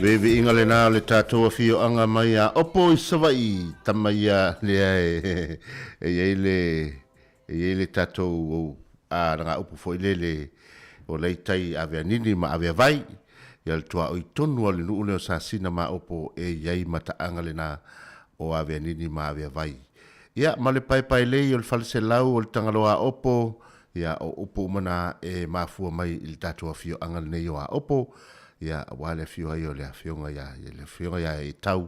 Viiviiga lenā o le tatou afioaga mai a Opo i Savaii, tama ia lea e i ai le e i ai le tatou alagaupu foi lele o lea i tai Aveanini ma Aveavai, ia le tuaoi tonu lava o le nuu lea o Sasina ma Opo e i ai mataaga lenā o Aveanini ma Aveavai. Ia ma le paepaelei o le faleselau o le Tagaloa Aopo, ia o upu uma na e mafua mai i le tatou afioaga lenei o Aopo, ia aua le afio ai o le afioga ia le afioga ia Etau,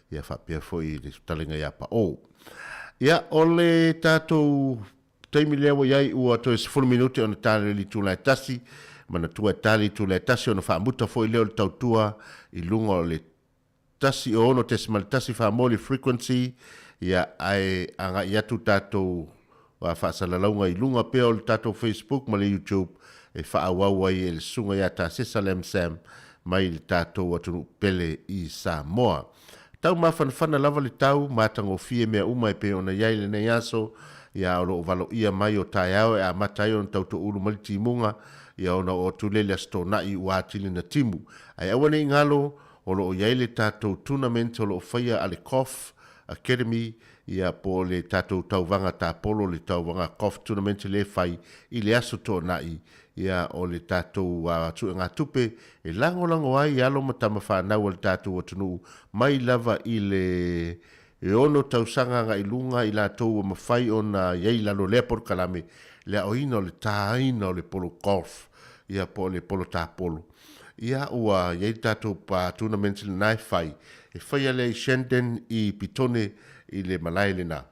ia faapea foi le fetalaiga ia Pao. Ia o le tatou taimi lea ua i ai ua toe 10 minute ona tali le itula e tasi, manatua e tali itula e tasi ona faamuta foi lea o le tautua i luga o le 106.1 faamoli frequency, ia ae agai atu tatou faasalalauga i luga pea o le tatou Facebook ma le YouTube e faaauau ai e le Susuga ia Tasesa Lam Sam mai le tatou atunuu pele i Samoa. Tau mafanafana lava le tau, matagofie mea uma e pei ona i ai lenei aso, ia o lo o valoia mai o taeao e amata ai ona tau toulu mai le timuga, ia ona oo atu lea i le Aso Toonai ua atili na timu. Ae aua ne i galo, o lo o i ai le tatou tournament o lo o faia a le Golf Academy, ia po o le tatou tauvaga tapolo, le tauvaga golf tournament lea e fai i le Aso Toonai, ia o le tatou suegatupe e lagolago ai alo ma tama fanau a le tatou atunuu mai lava i le 6 tausaga agai luga i latou ua mafai ona i ai i lalo o lea polokalame le aoina o le tāina o le polo golf ia po o le polo tapolo. Ia ua i ai le tatou tournament lena e fai, e faia lea i Shandon i Petone i le malae lena.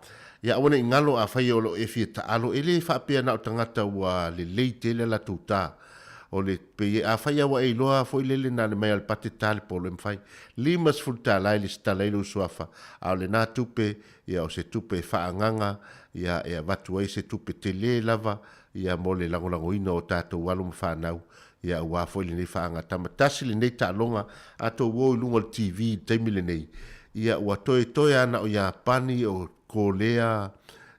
Ia aua ne i galo afai o lo o e fia taalo, e le faapea na o tagata ua lelei tele a latou ta. O le pei afai lava ua e iloa foi lele na le mai a le pate ta le polo e mafai. $50 e lesitala ai lou suafa, a o lena tupe, ia o se tupe e faaagaga, ia e avatu ai se tupe tele lava, ia mo le lagolagoina o tatou alo ma fanau, ia aua foi lenei faagatama. Tasi lenei taaloga a tou o i luga o le TV i le taimi lenei, ia ua toetoe lava na o Iapani, o Kolea,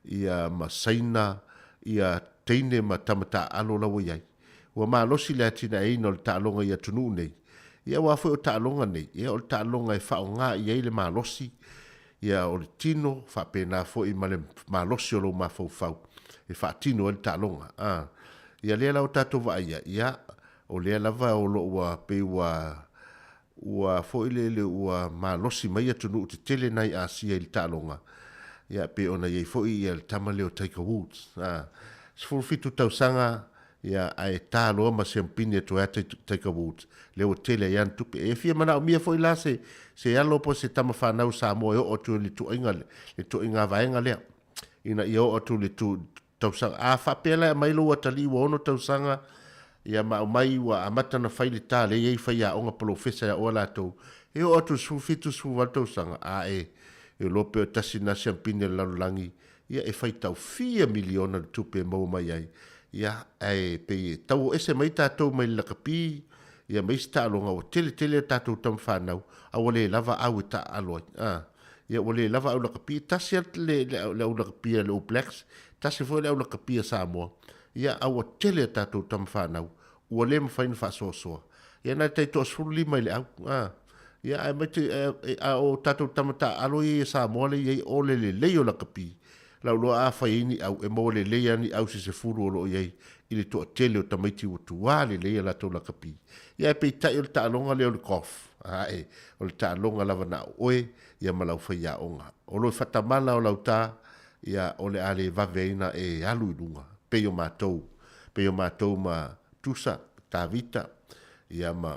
ia ma Saina, ia teine ma tama taaalo la ua i ai. Ua malosi le atinaeina o le taaloga i atunuu nei, ia aua foi o taaloga nei, ia o le taaloga e faaaoga i ai le malosi, ia o le tino, faapena foi ma le malosi o lou mafaufau e faatino ai le taaloga. A, ia lea la ua tatou vaaia, ia, o lea lava o lo o ua pei ua, ua foi lele ua malosi mai atunuu tetele nai Asia i le taaloga, ia pei ona i ai foi ia le tama lea o Tiger Woods. A, 17 tausaga, Ia, ae ta loa ma siampini atu ai a Tiger Woods, lea ua tele ai ana tupe. E fia manaomia foi la se, se alo po o se tama fanau Samoa e oo atu i le tuaiga, le tuaiga vaega lea, ina ia oo atu i le tu, tausaga. A faapea la e aumai lou atalii ua 6 tausaga, ia ma aumai ua amata ona fai le ta lea e i ai faiaoga polofesa e aoa latou, e oo atu i le 17, 18 tausaga, a e, e iloa pe o tasi lena siampini a le lalolagi ia e faitau fia miliona le tupe e maua mai ai, ia ae pei e tau o ese mai tatou mai le lakapi, ia ma isi taaloga ua tele tele a tatou tama fanau, a ua le lava au e taaalo ai, a, ia ua le lava au lakapi, e tasi lava le, le, le au lakapi a le All Blacks, tasi foi le au lakapi a Samoa, ia a ua tele a tatou tama fanau, ua le mafai ona faasoasoa. Ia na tai toa 15 i le au, a. Ia ae mai te, a o tatou tama taaalo ia ia Samoa lea i ai o le lelei o lakapi, lau loa a fai ai ni au, e maua lelei lava ni au se sefulu o lo o i ai i le toatele o tamaiti ua tuā lelei a latou lakapi. Ia ae peitai o le taaloga lea o le golf, ae o le taaloga lava na o oe ia ma lau faiaoga. O lo faatamala o lau ta, ia o le a le vave ai na e alu i luga, pei o matou, pei o matou ma Tusa, Tavita, ia ma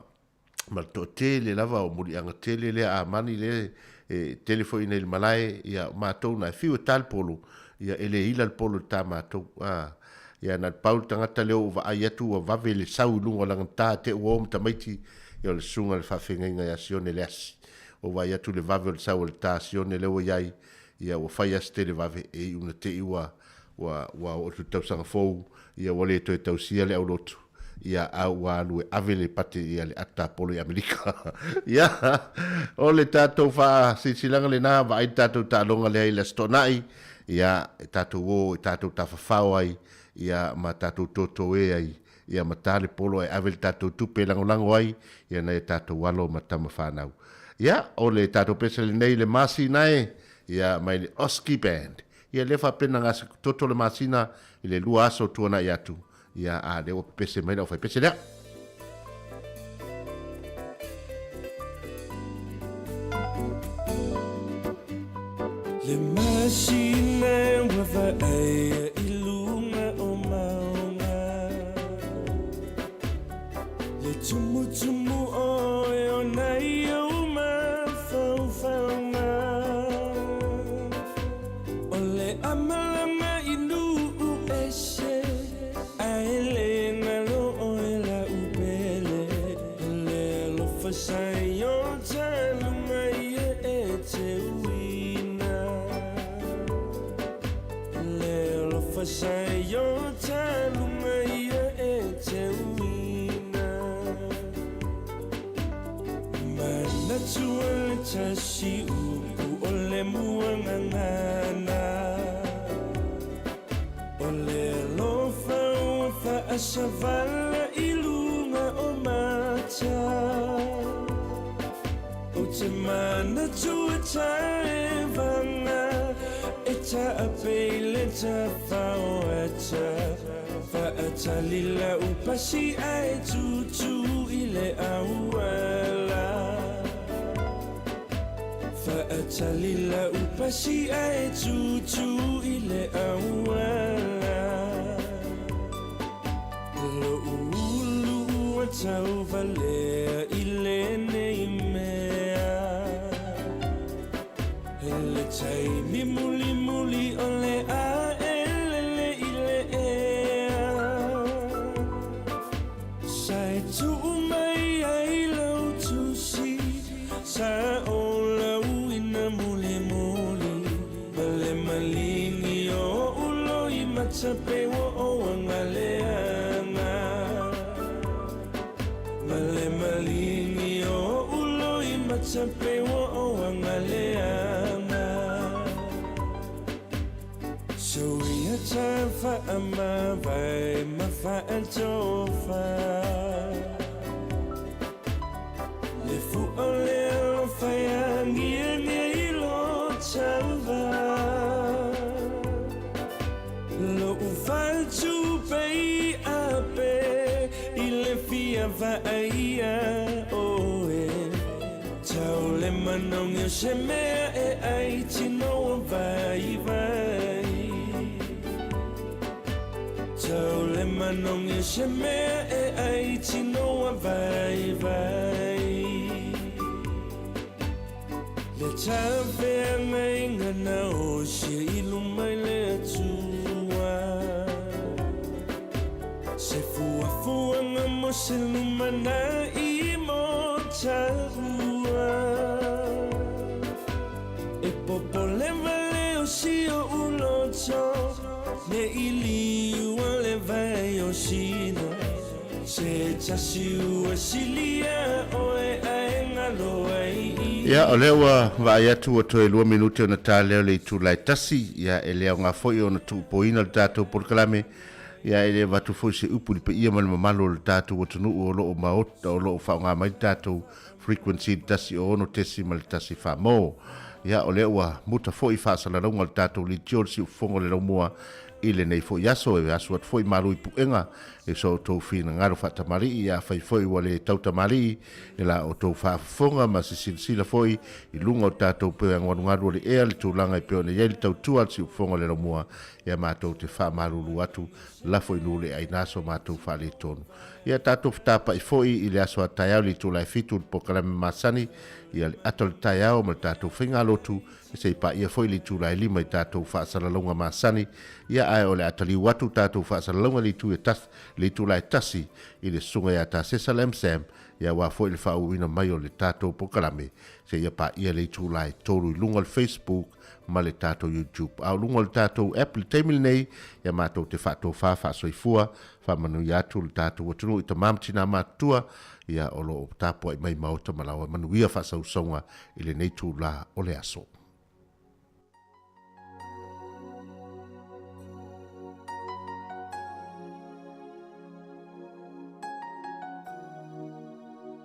ma le toatele lava o muliaga tele lea a mani lea e tele foi i nei le malae, ia matou na e fiu e ta le polo, ia e le ila le polo i le ta matou. A, ia na le pau le tagata lea ua vaai atu ua vave le sau i luga o lana ta te ua o ma tamaiti, ia o le susuga i le faafeagaiga ia Sione Leasi. Ua vaai atu le vave o le sau o le ta Sione lea ua i ai, ia ua fai lava se tele vave e iu ina te i ua ua ua oo atu i le tausaga fou, ia ua le toe tausia le aulotu, ia a ua alu e ave le pate ia le ata polo i Amerika. Ia, o le tatou faasilasilaga lena, vaai le tatou taaloga lea i le Aso Toonai, ia, e tatou o e tatou tafafao ai, ia, ma tatou totoe ai, ia ma ta le polo ae ave le tatou tupe e lagolago ai ia nai a tatou alo ma tama fanau. Ia, o le tatou pese lenei le masina e, ia, mai le Oski Band. Ia, lea faapena gasa toto le masina i le lua aso tuanai atu, ia, a lea ua pepese mai le aufaipese lea. Le masina ua vaaia i luga o mauga Le tumutumu oe o nai ou mafaufauga O le amalama i nuu ese Ae le galo oe lau pele Le alofa sa i o talu mai e e te uina Le alofa sa i o talu mai e e te uina Manatua le tasi upu o le muagagana O le alofa ua faasavala i luga o mata Ou te manatu e taevaga E taape i le tafao ata Faatali lau pasi ae tutu i le auala Faatali lau pasi ae tutu i le auala Lo'u ulu ua tauvalea i lenei mea Le taimi mulimuli o le a e lele i le ea Sa e tuu mai ai lau tusi Sa o lau ina mulimuli Ma le maligi o uloi matape ua o agaleaga Ma le maligi o uloi matape ua o agaleaga Soia ta faamavae ma faatofa Le fua o le alofa e agiagi i lo tava Lou faletupe i ape i le fia vaaia oe Tau le manogi o se mea e ai tino ua vaivai Tau le manogi o se mea e ai tino ua vaivai Le tafeagaiga na osia i luma i le Atua Se fuafuaga mo se lumanai mo taua E popole wale o si oʻu loto Ne i liua le vai o sina Se tasi ua silia oe ae galo ai i Ia, o lea ua vaai atu ua toe lua minute ona ta lea o le itula e tasi, ia, e le aoga foi ona tuupoina le tatou polokalame, ia, e le avatu foi se upu i le paia ma le mamalu o le tatou atunuu o lo o maota, o lo o faaaoga mai le tatou frequency i le 106.1 Famo. Ia, o lea ua muta foi faasalalauga o le tatou leitio le siufofoga o le laumua i lenei foi aso, e asu atu foi malu i puega i so outou finagalo faatamalii, afai foi ua le tautamalii i la outou faafofoga ma se silasila foi i luga o tatou peagoalugalu o le ea le tulaga e pei ona i ai le tautua a le siufofoga o le laumua, ia matou te faamalulu atu lafo i nuu le aina so matou faaletonu. Ia tatou fetapa'i foi i le aso a taeao i le itula e fitu i le polokalame masani, ia le ata o le taeao ma le tatou faigalotu, e se i paia foi le itula e lima i tatou faasalalauga masani, ia ae o le a taliu atu tatou faasalalauga i le itu e tasi, le itula e tasi i le susuga ia Tasesa Lam Sam, ia aua foi le faaauauina mai o le tatou polokalame seia paia le itula e tolu i luga o le Facebook ma le tatou YouTube. A o luga o le tatou app i le taimi lenei, ia matou te faatofa faasoifua, faamanuia atu le tatou atunuu i tama ma tina matutua, ia o lo o tapuai mai maota ma laoa manuia faasausauga i lenei itula o le aso.